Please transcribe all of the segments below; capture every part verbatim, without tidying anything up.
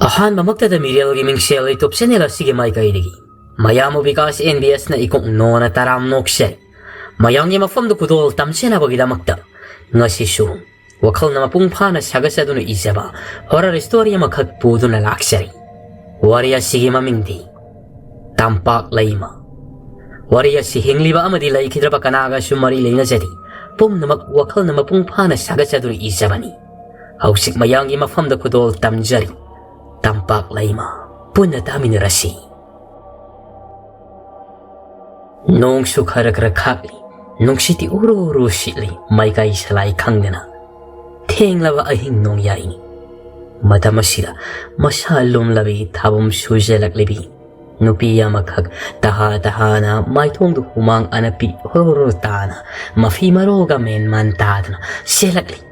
ꯑꯍꯥꯟꯕꯃꯛꯇꯗ ꯃꯤꯔꯦꯜꯒꯤ ꯃꯤꯡꯁꯦꯜ YouTube channel ꯑꯁꯤꯒꯤ ꯃꯥꯏꯀꯩꯗꯒꯤ ꯃꯌꯥꯝꯕꯨ ꯕꯤꯀꯥꯁ ꯑꯦꯟ ꯕꯤ ꯑꯦꯁꯅ ꯏꯀꯣꯛ ꯅꯣꯅ ꯇꯔꯥꯝ ꯅꯣꯛꯆꯔꯤ꯫ ꯃꯌꯥꯝꯒꯤ ꯃꯐꯝꯗ ꯈꯨꯗꯣꯜ ꯇꯝꯖꯅꯕꯒꯤꯗꯃꯛꯇ ꯉꯁꯤꯁꯨ ꯋꯥꯈꯜꯅ ꯃꯄꯨꯡ ꯐꯥꯅ ꯁꯥꯒꯠꯆꯗꯨꯅ ꯏꯖꯕ horror story ꯑꯃꯈꯛ ꯄꯨꯗꯨꯅ ꯂꯥꯛꯆꯔꯤ꯫ ꯋꯥꯔꯤ ꯑꯁꯤꯒꯤ ꯃꯃꯤꯡꯗꯤ ꯇꯝꯄꯥꯛ ꯂꯩꯃ꯫ ꯋꯥꯔꯤ ꯑꯁꯤ ꯍꯤꯡꯂꯤꯕ ꯑꯃꯗꯤ ꯂꯩꯈꯤꯗ꯭ꯔꯕ ꯀꯅꯥꯒꯁꯨ ꯃꯔꯤ ꯂꯩꯅꯖꯗꯦ꯫ ꯄꯨꯝꯅꯃꯛ ꯋꯥꯈꯜꯅ ꯃꯄꯨꯡ ꯐꯥꯅ ꯁꯥꯒꯠꯆꯗꯨꯅ ꯏꯖꯕꯅꯤ꯫ ꯍꯧꯖꯤꯛ ꯃꯌꯥꯝꯒꯤ ꯃꯐꯝꯗ ꯈꯨꯗꯣꯜ ꯇꯝꯖꯔꯤ꯫ ꯇꯝꯄꯥꯛ ꯂꯩꯃ꯫ ꯄꯨꯟꯅ ꯇꯥꯃꯤꯟꯅꯔꯁꯤ꯫ ꯅꯣꯡꯁꯨ ꯈꯔ ꯈꯔ ꯈꯥꯛꯂꯤ, ꯅꯨꯡꯁꯤꯠꯇꯤ ꯎꯔꯨ ꯎꯔꯨ ꯁꯤꯠꯂꯤ, ꯃꯥꯏꯀꯩ ꯁꯂꯥꯏ ꯈꯪꯗꯅ ꯊꯦꯡꯂꯕ ꯑꯍꯤꯡ ꯅꯣꯡꯌꯥꯏꯅꯤ꯫ ꯃꯇꯝ ꯑꯁꯤꯗ ꯃꯁꯥ ꯂꯨꯝꯂꯕꯤ, ꯊꯥꯕꯨꯝ ꯁꯨꯖꯂꯛꯂꯤꯕꯤ ꯅꯨꯄꯤ ꯑꯃꯈꯛ ꯇꯍꯥ ꯇꯍꯥꯅ ꯃꯥꯏꯊꯣꯡꯗꯨ ꯍꯨꯃꯥꯡ ꯑꯅꯞꯄꯤ ꯍꯣꯔꯣ ꯍꯣꯔꯣ ꯇꯥꯅ ꯃꯐꯤ ꯃꯔꯣꯜꯒ ꯃꯦꯟ ꯃꯥꯟ ꯇꯥꯗꯅ ꯆꯦꯜꯂꯛꯂꯤ꯫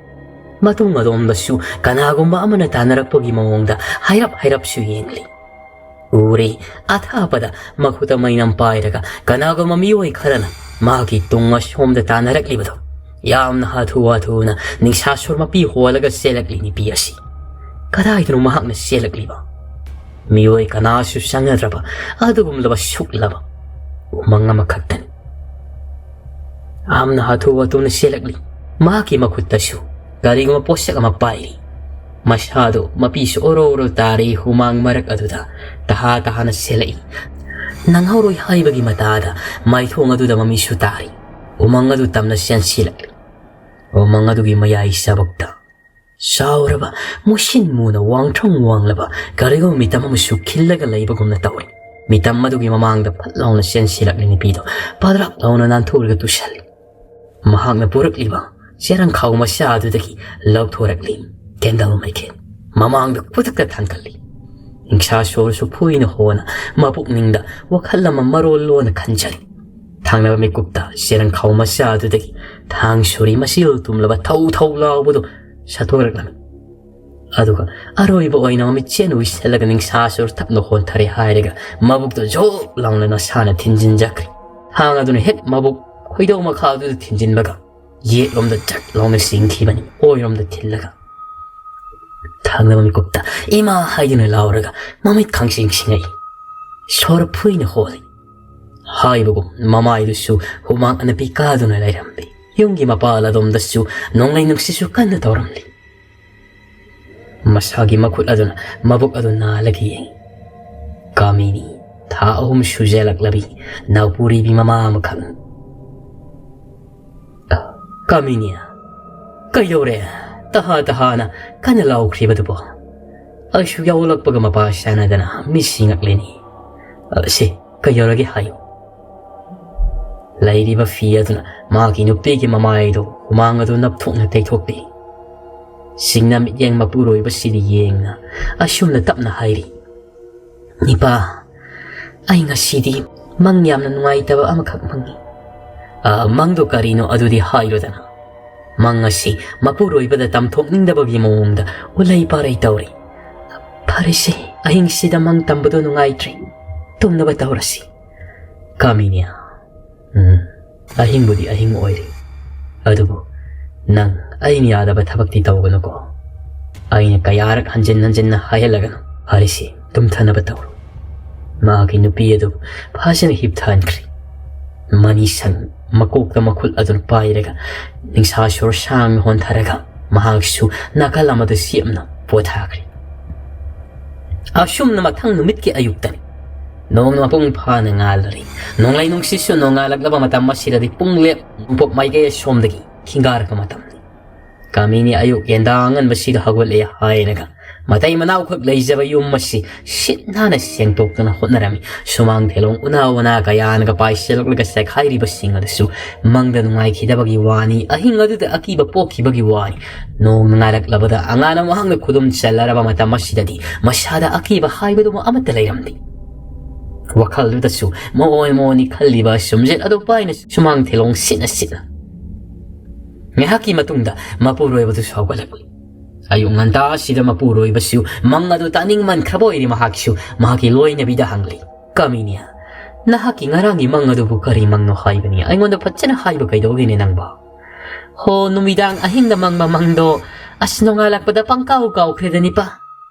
ꯃꯇꯨꯡ ꯑꯗꯣꯝꯗꯁꯨ ꯀꯅꯥꯒꯨꯝꯕ ꯑꯃꯅ ꯇꯥꯟꯅꯔꯛꯄꯒꯤ ꯃꯑꯣꯡꯗ ꯍꯥꯏꯔꯞ ꯍꯥꯏꯔꯞꯁꯨ ꯌꯦꯡꯂꯤ꯫ ꯎꯔꯦ, ꯑꯊꯥꯞꯄꯗ ꯃꯈꯨꯠꯇ ꯃꯩꯅꯝ ꯄꯥꯏꯔꯒ ꯀꯅꯥꯒꯨꯝꯕ ꯃꯤꯑꯣꯏ ꯈꯔꯅ ꯃꯥꯒꯤ ꯇꯨꯡ ꯑꯁꯣꯝꯗ ꯇꯥꯟꯅꯔꯛꯂꯤꯕꯗꯣ꯫ ꯌꯥꯝꯅ ꯍꯥꯊꯨ ꯍꯥꯊꯨꯅ ꯅꯤꯡꯁꯥ ꯁꯣꯔ ꯃꯄꯤ ꯍꯣꯜꯂꯒ ꯆꯦꯜꯂꯛꯂꯤ ꯅꯨꯄꯤ ꯑꯁꯤ꯫ ꯀꯗꯥꯏꯗꯅꯣ ꯃꯍꯥꯛꯅ ꯆꯦꯜꯂꯛꯂꯤꯕ? ꯃꯤꯑꯣꯏ ꯀꯅꯥꯁꯨ ꯆꯪꯅꯗ꯭ꯔꯕ ꯑꯗꯨꯒꯨꯝꯂꯕ ꯁꯨꯛꯂꯕ ꯎꯃꯪ ꯑꯃꯈꯛꯇꯅꯤ꯫ ꯌꯥꯝꯅ ꯍꯥꯊꯨ ꯍꯥꯊꯨꯅ ꯆꯦꯜꯂꯛꯂꯤ꯫ ꯃꯍꯥꯛꯀꯤ ꯃꯈꯨꯠꯇꯁꯨ ꯀꯔꯤꯒꯨꯝꯕ ꯄꯣꯠꯁꯛ ꯑꯃ ꯄꯥꯏꯔꯤ꯫ ꯃꯁꯥꯗꯨ ꯃꯄꯤꯁꯨ ꯑꯣꯔꯣ ꯑꯣꯔꯣ ꯇꯥꯔꯤ, ꯍꯨꯃꯥꯡ ꯃꯔꯛ ꯑꯗꯨꯗ ꯇꯍꯥ ꯇꯍꯥꯅ ꯆꯦꯜꯂꯛꯏ꯫ ꯅꯪꯍꯧꯔꯣꯏ ꯍꯥꯏꯕꯒꯤ ꯃꯇꯥꯗ ꯃꯥꯏꯊꯣꯡ ꯑꯗꯨꯗ ꯃꯃꯤꯁꯨ ꯇꯥꯔꯤ꯫ ꯎꯃꯪ ꯑꯗꯨ ꯇꯝꯅ ꯆꯦꯟꯁꯤꯜꯂꯛꯂꯤ꯫ ꯎꯃꯪ ꯑꯗꯨꯒꯤ ꯃꯌꯥꯏ ꯆꯕꯨꯛꯇ ꯆꯥꯎꯔꯕ, ꯃꯨꯁꯤꯟ ꯃꯨꯅ ꯋꯥꯡꯊ꯭ꯔꯪ ꯋꯥꯡꯂꯕ ꯀꯔꯤꯒꯨꯝꯕ ꯃꯤꯇꯝ ꯑꯃꯁꯨ ꯈꯤꯜꯂꯒ ꯂꯩꯕꯒꯨꯝꯅ ꯇꯧꯏ꯫ ꯃꯤꯇꯝ ꯑꯗꯨꯒꯤ ꯃꯃꯥꯡꯗ ꯐꯠ ꯂꯥꯎꯅ ꯆꯦꯟꯁꯤꯜꯂꯛꯂꯤ ꯅꯨꯄꯤꯗꯣ꯫ ꯄꯗ꯭ꯔꯛ ꯂꯥꯎꯅ ꯅꯥꯟꯊꯣꯛꯂꯒ ꯇꯨꯁꯜꯂꯤ꯫ ꯃꯍꯥꯛꯅ ꯄꯨꯔꯛꯂꯤꯕ ꯆꯦꯔꯪꯈꯥꯎ ꯃꯆꯥ ꯑꯗꯨꯗꯒꯤ ꯂꯧꯊꯣꯔꯛꯂꯤ ꯀꯦꯟꯗꯜ ꯃꯩꯈꯦꯠ꯫ ꯃꯃꯥꯡꯗ ꯈꯨꯗꯛꯇ ꯊꯥꯡꯒꯠꯂꯤ꯫ ꯅꯤꯡꯁꯥ ꯁꯣꯔꯁꯨ ꯐꯨꯏꯅ ꯍꯣꯅ ꯃꯄꯨꯛꯅꯤꯡꯗ ꯋꯥꯈꯜ ꯑꯃ ꯃꯔꯣꯜ ꯂꯣꯟꯅ ꯈꯟꯖꯔꯤ꯫ ꯊꯪꯅꯕ ꯃꯤꯀꯨꯞꯇ ꯆꯦꯔꯪꯈꯥꯎ ꯃꯆꯥ ꯑꯗꯨꯗꯒꯤ ꯊꯥꯡ ꯁꯣꯔꯤ ꯃꯆꯤꯜ ꯇꯨꯝꯂꯕ ꯊꯧ ꯊꯧ ꯂꯥꯎꯕꯗꯨ ꯁꯠꯇꯣꯔꯛꯂꯝꯃꯤ꯫ ꯑꯗꯨꯒ ꯑꯔꯣꯏꯕ ꯑꯣꯏꯅ ꯃꯃꯤꯠꯆꯦꯟ ꯎꯏꯁꯜꯂꯒ ꯅꯤꯡꯁꯥ ꯁꯣꯔ ꯇꯞꯅ ꯍꯣꯟꯊꯔꯦ ꯍꯥꯏꯔꯒ ꯃꯕꯨꯛꯇꯨ ꯖꯣꯞ ꯂꯥꯎꯅ ꯅꯁꯥꯅ ꯊꯤꯟꯖꯤꯟꯖꯈ꯭ꯔꯦ꯫ ꯊꯥꯡ ꯑꯗꯨꯅ ꯍꯦꯛ ꯃꯕꯨꯛ ꯈꯣꯏꯗꯧ ꯃꯈꯥ ꯑꯗꯨꯗ ꯊꯤꯟꯖꯤꯟꯕꯒ ꯌꯦꯠꯂꯣꯝꯗ ꯆꯠ ꯂꯥꯎꯅ ꯆꯤꯡꯈꯤꯕꯅꯤ, ꯑꯣꯏꯔꯣꯝꯗ ꯊꯤꯜꯂꯒ꯫ ꯊꯪꯅꯕ ꯃꯤꯀꯨꯞꯇ "ꯏꯃꯥ" ꯍꯥꯏꯗꯨꯅ ꯂꯥꯎꯔꯒ ꯃꯃꯤꯠ ꯈꯪꯁꯤꯡ ꯁꯤꯡꯉꯛꯏ꯫ ꯁꯣꯔ ꯐꯨꯏꯅ ꯍꯣꯜꯂꯤ꯫ ꯍꯥꯏꯕꯒꯨꯝ ꯃꯃꯥꯏꯗꯨꯁꯨ ꯍꯨꯃꯥꯡ ꯑꯅꯞꯄꯤ ꯀꯥꯗꯨꯅ ꯂꯩꯔꯝꯂꯤ꯫ ꯌꯨꯝꯒꯤ ꯃꯄꯥꯜ ꯑꯗꯣꯝꯗꯁꯨ ꯅꯣꯡꯂꯩ ꯅꯨꯡꯁꯤꯠꯁꯨ ꯀꯟꯅ ꯇꯧꯔꯝꯂꯤ꯫ ꯃꯁꯥꯒꯤ ꯃꯈꯨꯠ ꯑꯗꯨꯅ ꯃꯕꯨꯛ ꯑꯗꯨ ꯅꯥꯜꯂꯒ ꯌꯦꯡꯏ꯫ ꯀꯥꯃꯤꯅꯤ, ꯊꯥ ꯑꯍꯨꯝ ꯁꯨꯖꯜꯂꯛꯂꯕꯤ ꯅꯥꯎꯄꯨꯔꯤꯕꯤ ꯃꯃꯥ ꯑꯃꯈꯛ꯫ "ꯀꯥꯃꯤꯅꯤ, ꯀꯩꯗꯧꯔꯦ? ꯇꯍꯥ ꯇꯍꯥꯅ ꯀꯟꯅ ꯂꯥꯎꯈ꯭ꯔꯤꯕꯗꯨꯕꯣ?" ꯑꯩꯁꯨ ꯌꯥꯎꯂꯛꯄꯒ ꯃꯄꯥ ꯁꯥꯟꯅꯗꯅ ꯃꯤꯠ ꯁꯤꯡꯉꯛꯂꯦꯅꯤ꯫ "ꯑ, ꯁꯤ, ꯀꯩꯗꯧꯔꯒꯦ ꯍꯥꯏꯌꯨ?" ꯂꯩꯔꯤꯕ ꯐꯤ ꯑꯗꯨꯅ ꯃꯥꯒꯤ ꯅꯨꯄꯤꯒꯤ ꯃꯃꯥꯏꯗꯨ ꯍꯨꯃꯥꯡ ꯑꯗꯨ ꯅꯞꯊꯣꯛꯅ ꯇꯩꯊꯣꯛꯂꯤ꯫ ꯁꯤꯡꯅ ꯃꯤꯠꯌꯦꯡ ꯃꯄꯨꯔꯣꯏꯕꯁꯤꯗ ꯌꯦꯡꯅ ꯑꯁꯨꯝꯅ ꯇꯞꯅ ꯍꯥꯏꯔꯤ, "ꯏꯄꯥ, ꯑꯩ ꯉꯁꯤꯗꯤ ꯃꯪ ꯌꯥꯝꯅ ꯅꯨꯡꯉꯥꯏꯇꯕ ꯑꯃꯈꯛ ꯃꯪꯉꯤ꯫" "ꯑ, ꯃꯪꯗꯣ ꯀꯔꯤꯅꯣ ꯑꯗꯨꯗꯤ ꯍꯥꯏꯔꯣꯗꯅ?" "ꯃꯪ ꯑꯁꯤ ꯃꯄꯨꯔꯣꯏꯕꯗ ꯇꯝꯊꯣꯛꯅꯤꯡꯗꯕꯒꯤ ꯃꯑꯣꯡꯗ ꯎꯂꯩ ꯄꯥꯔꯩ ꯇꯧꯔꯤ꯫" "ꯐꯔꯦꯁꯦ, ꯑꯍꯤꯡꯁꯤꯗ ꯃꯪ ꯇꯝꯕꯗꯣ ꯅꯨꯡꯉꯥꯏꯇ꯭ꯔꯦ, ꯇꯨꯝꯅꯕ ꯇꯧꯔꯁꯤ꯫" "ꯀꯥꯃꯤꯅꯤ, ꯎꯝ, ꯑꯍꯤꯡꯕꯨꯗꯤ ꯑꯍꯤꯡ ꯑꯣꯏꯔꯦ, ꯑꯗꯨꯕꯨ ꯅꯪ ꯑꯩꯅ ꯌꯥꯗꯕ ꯊꯕꯛꯇꯤ ꯇꯧꯒꯅꯨꯀꯣ꯫ ꯑꯩꯅ ꯀꯌꯥꯔꯛ ꯍꯟꯖꯤꯟ ꯍꯟꯖꯤꯟꯅ ꯍꯥꯏꯍꯜꯂꯒꯅꯨ꯫ ꯐꯔꯦꯁꯦ, ꯇꯨꯝꯊꯅꯕ ꯇꯧꯔꯣ꯫" ꯃꯍꯥꯛꯀꯤ ꯅꯨꯄꯤ ꯑꯗꯨ ꯐꯖꯅ ꯍꯤꯞꯊꯍꯟꯈ꯭ꯔꯦ꯫ ꯃꯅꯤꯁꯟ ꯃꯀꯣꯛꯇ ꯃꯈꯨꯠ ꯑꯗꯨ ꯄꯥꯏꯔꯒ ꯅꯤꯡꯁꯥ ꯁꯣꯔ ꯁꯥꯡꯅ ꯍꯣꯟꯊꯔꯒ ꯃꯍꯥꯛꯁꯨ ꯅꯥꯀꯜ ꯑꯃꯗ ꯆꯦꯞꯅ ꯄꯣꯊꯥꯈ꯭ꯔꯦ꯫ ꯑꯁꯨꯝꯅ ꯃꯊꯪ ꯅꯨꯃꯤꯠꯀꯤ ꯑꯌꯨꯛꯇꯅꯤ꯫ ꯅꯣꯡ ꯃꯄꯨꯡ ꯐꯥꯅ ꯉꯥꯜꯂꯔꯤ꯫ ꯅꯣꯡꯂꯩ ꯅꯨꯡꯁꯤꯠꯁꯨ ꯅꯣꯡꯉꯥꯜꯂꯛꯂꯕ ꯃꯇꯝ ꯑꯁꯤꯗꯗꯤ ꯄꯨꯡꯂꯦꯞ ꯅꯣꯡꯄꯣꯛ ꯃꯥꯏꯀꯩ ꯑꯁꯣꯝꯗꯒꯤ ꯈꯤꯡꯒꯥꯔꯛꯄ ꯃꯇꯝꯅꯤ꯫ ꯀꯥꯃꯤꯅꯤ ꯑꯌꯨꯛ ꯌꯦꯟꯗꯥ ꯑꯉꯟꯕꯁꯤꯗ ꯍꯧꯒꯠꯂꯦ ꯍꯥꯏꯔꯒ ꯃꯇꯩ ꯃꯅꯥꯎꯈꯛ ꯂꯩꯖꯕ ꯌꯨꯝ ꯑꯁꯤ ꯁꯤꯠ ꯅꯥꯟꯅ ꯁꯦꯡꯗꯣꯛꯇꯨꯅ ꯍꯣꯠꯅꯔꯝꯃꯤ꯫ ꯁꯨꯃꯥꯡ ꯊꯦꯂꯣꯡ ꯎꯅꯥ ꯋꯥꯅꯥ ꯀꯌꯥꯅꯒ ꯄꯥꯏꯁꯤꯜꯂꯛꯂꯒ ꯆꯦꯛꯈꯥꯏꯔꯤꯕꯁꯤꯡ ꯑꯗꯨꯁꯨ ꯃꯪꯗ ꯅꯨꯡꯉꯥꯏꯈꯤꯗꯕꯒꯤ ꯋꯥꯅꯤ, ꯑꯍꯤꯡ ꯑꯗꯨꯗ ꯑꯀꯤꯕ ꯄꯣꯛꯈꯤꯕꯒꯤ ꯋꯥꯅꯤ꯫ ꯅꯣꯡ ꯅꯨꯡꯉꯥꯏꯔꯛꯂꯕꯗ ꯑꯉꯥꯡꯅ ꯃꯍꯥꯛꯅ ꯈꯨꯗꯨꯝ ꯆꯜꯂꯔꯕ ꯃꯇꯝ ꯑꯁꯤꯗꯗꯤ ꯃꯁꯥꯗ ꯑꯀꯤꯕ ꯍꯥꯏꯕꯗꯨꯃ ꯑꯃꯠꯇ ꯂꯩꯔꯝꯗꯦ꯫ ꯋꯥꯈꯜꯗꯨꯗꯁꯨ ꯃꯑꯣꯏ ꯃꯑꯣꯏꯅꯤ ꯈꯜꯂꯤꯕ ꯁꯨꯝꯖꯦꯠ ꯑꯗꯨ ꯄꯥꯏꯅ ꯁꯨꯃꯥꯡ ꯊꯦꯂꯣꯡ ꯁꯤꯠꯅ ꯁꯤꯠꯅ ꯉꯥꯏꯍꯥꯛꯀꯤ ꯃꯇꯨꯡꯗ ꯃꯄꯨꯔꯣꯏꯕꯗꯨꯁꯨ ꯍꯧꯒꯠꯂꯛꯂꯤ꯫ ꯑꯌꯨꯛ ꯉꯟꯇꯥ ꯑꯁꯤꯗ ꯃꯄꯨꯔꯣꯏꯕꯁꯨ ꯃꯪ ꯑꯗꯨ ꯇꯥꯅꯤꯡꯃꯟꯈ꯭ꯔꯕ ꯑꯣꯏꯔꯦ꯫ ꯃꯍꯥꯛꯁꯨ ꯃꯍꯥꯛꯀꯤ ꯂꯣꯏꯅꯕꯤꯗ ꯍꯪꯂꯤ, "ꯀꯥꯃꯤꯅꯤ, ꯅꯍꯥꯛꯀꯤ ꯉꯔꯥꯡꯒꯤ ꯃꯪ ꯑꯗꯨꯕꯨ ꯀꯔꯤ ꯃꯪꯅꯣ ꯍꯥꯏꯕꯅꯤ? ꯑꯩꯉꯣꯟꯗ ꯐꯖꯅ ꯍꯥꯏꯕ ꯀꯩꯗꯧꯒꯦꯅꯦ ꯅꯪꯕꯣ?" "ꯍꯣ, ꯅꯨꯃꯤꯗꯥꯡ ꯑꯍꯤꯡꯗ ꯃꯪꯕ ꯃꯪꯗꯣ ꯑꯁ, ꯅꯣꯡꯉꯥꯜꯂꯛꯄꯗ ꯄꯪꯀꯥꯎ ꯀꯥꯎꯈ꯭ꯔꯦꯗ, ꯅꯤꯄꯥ꯫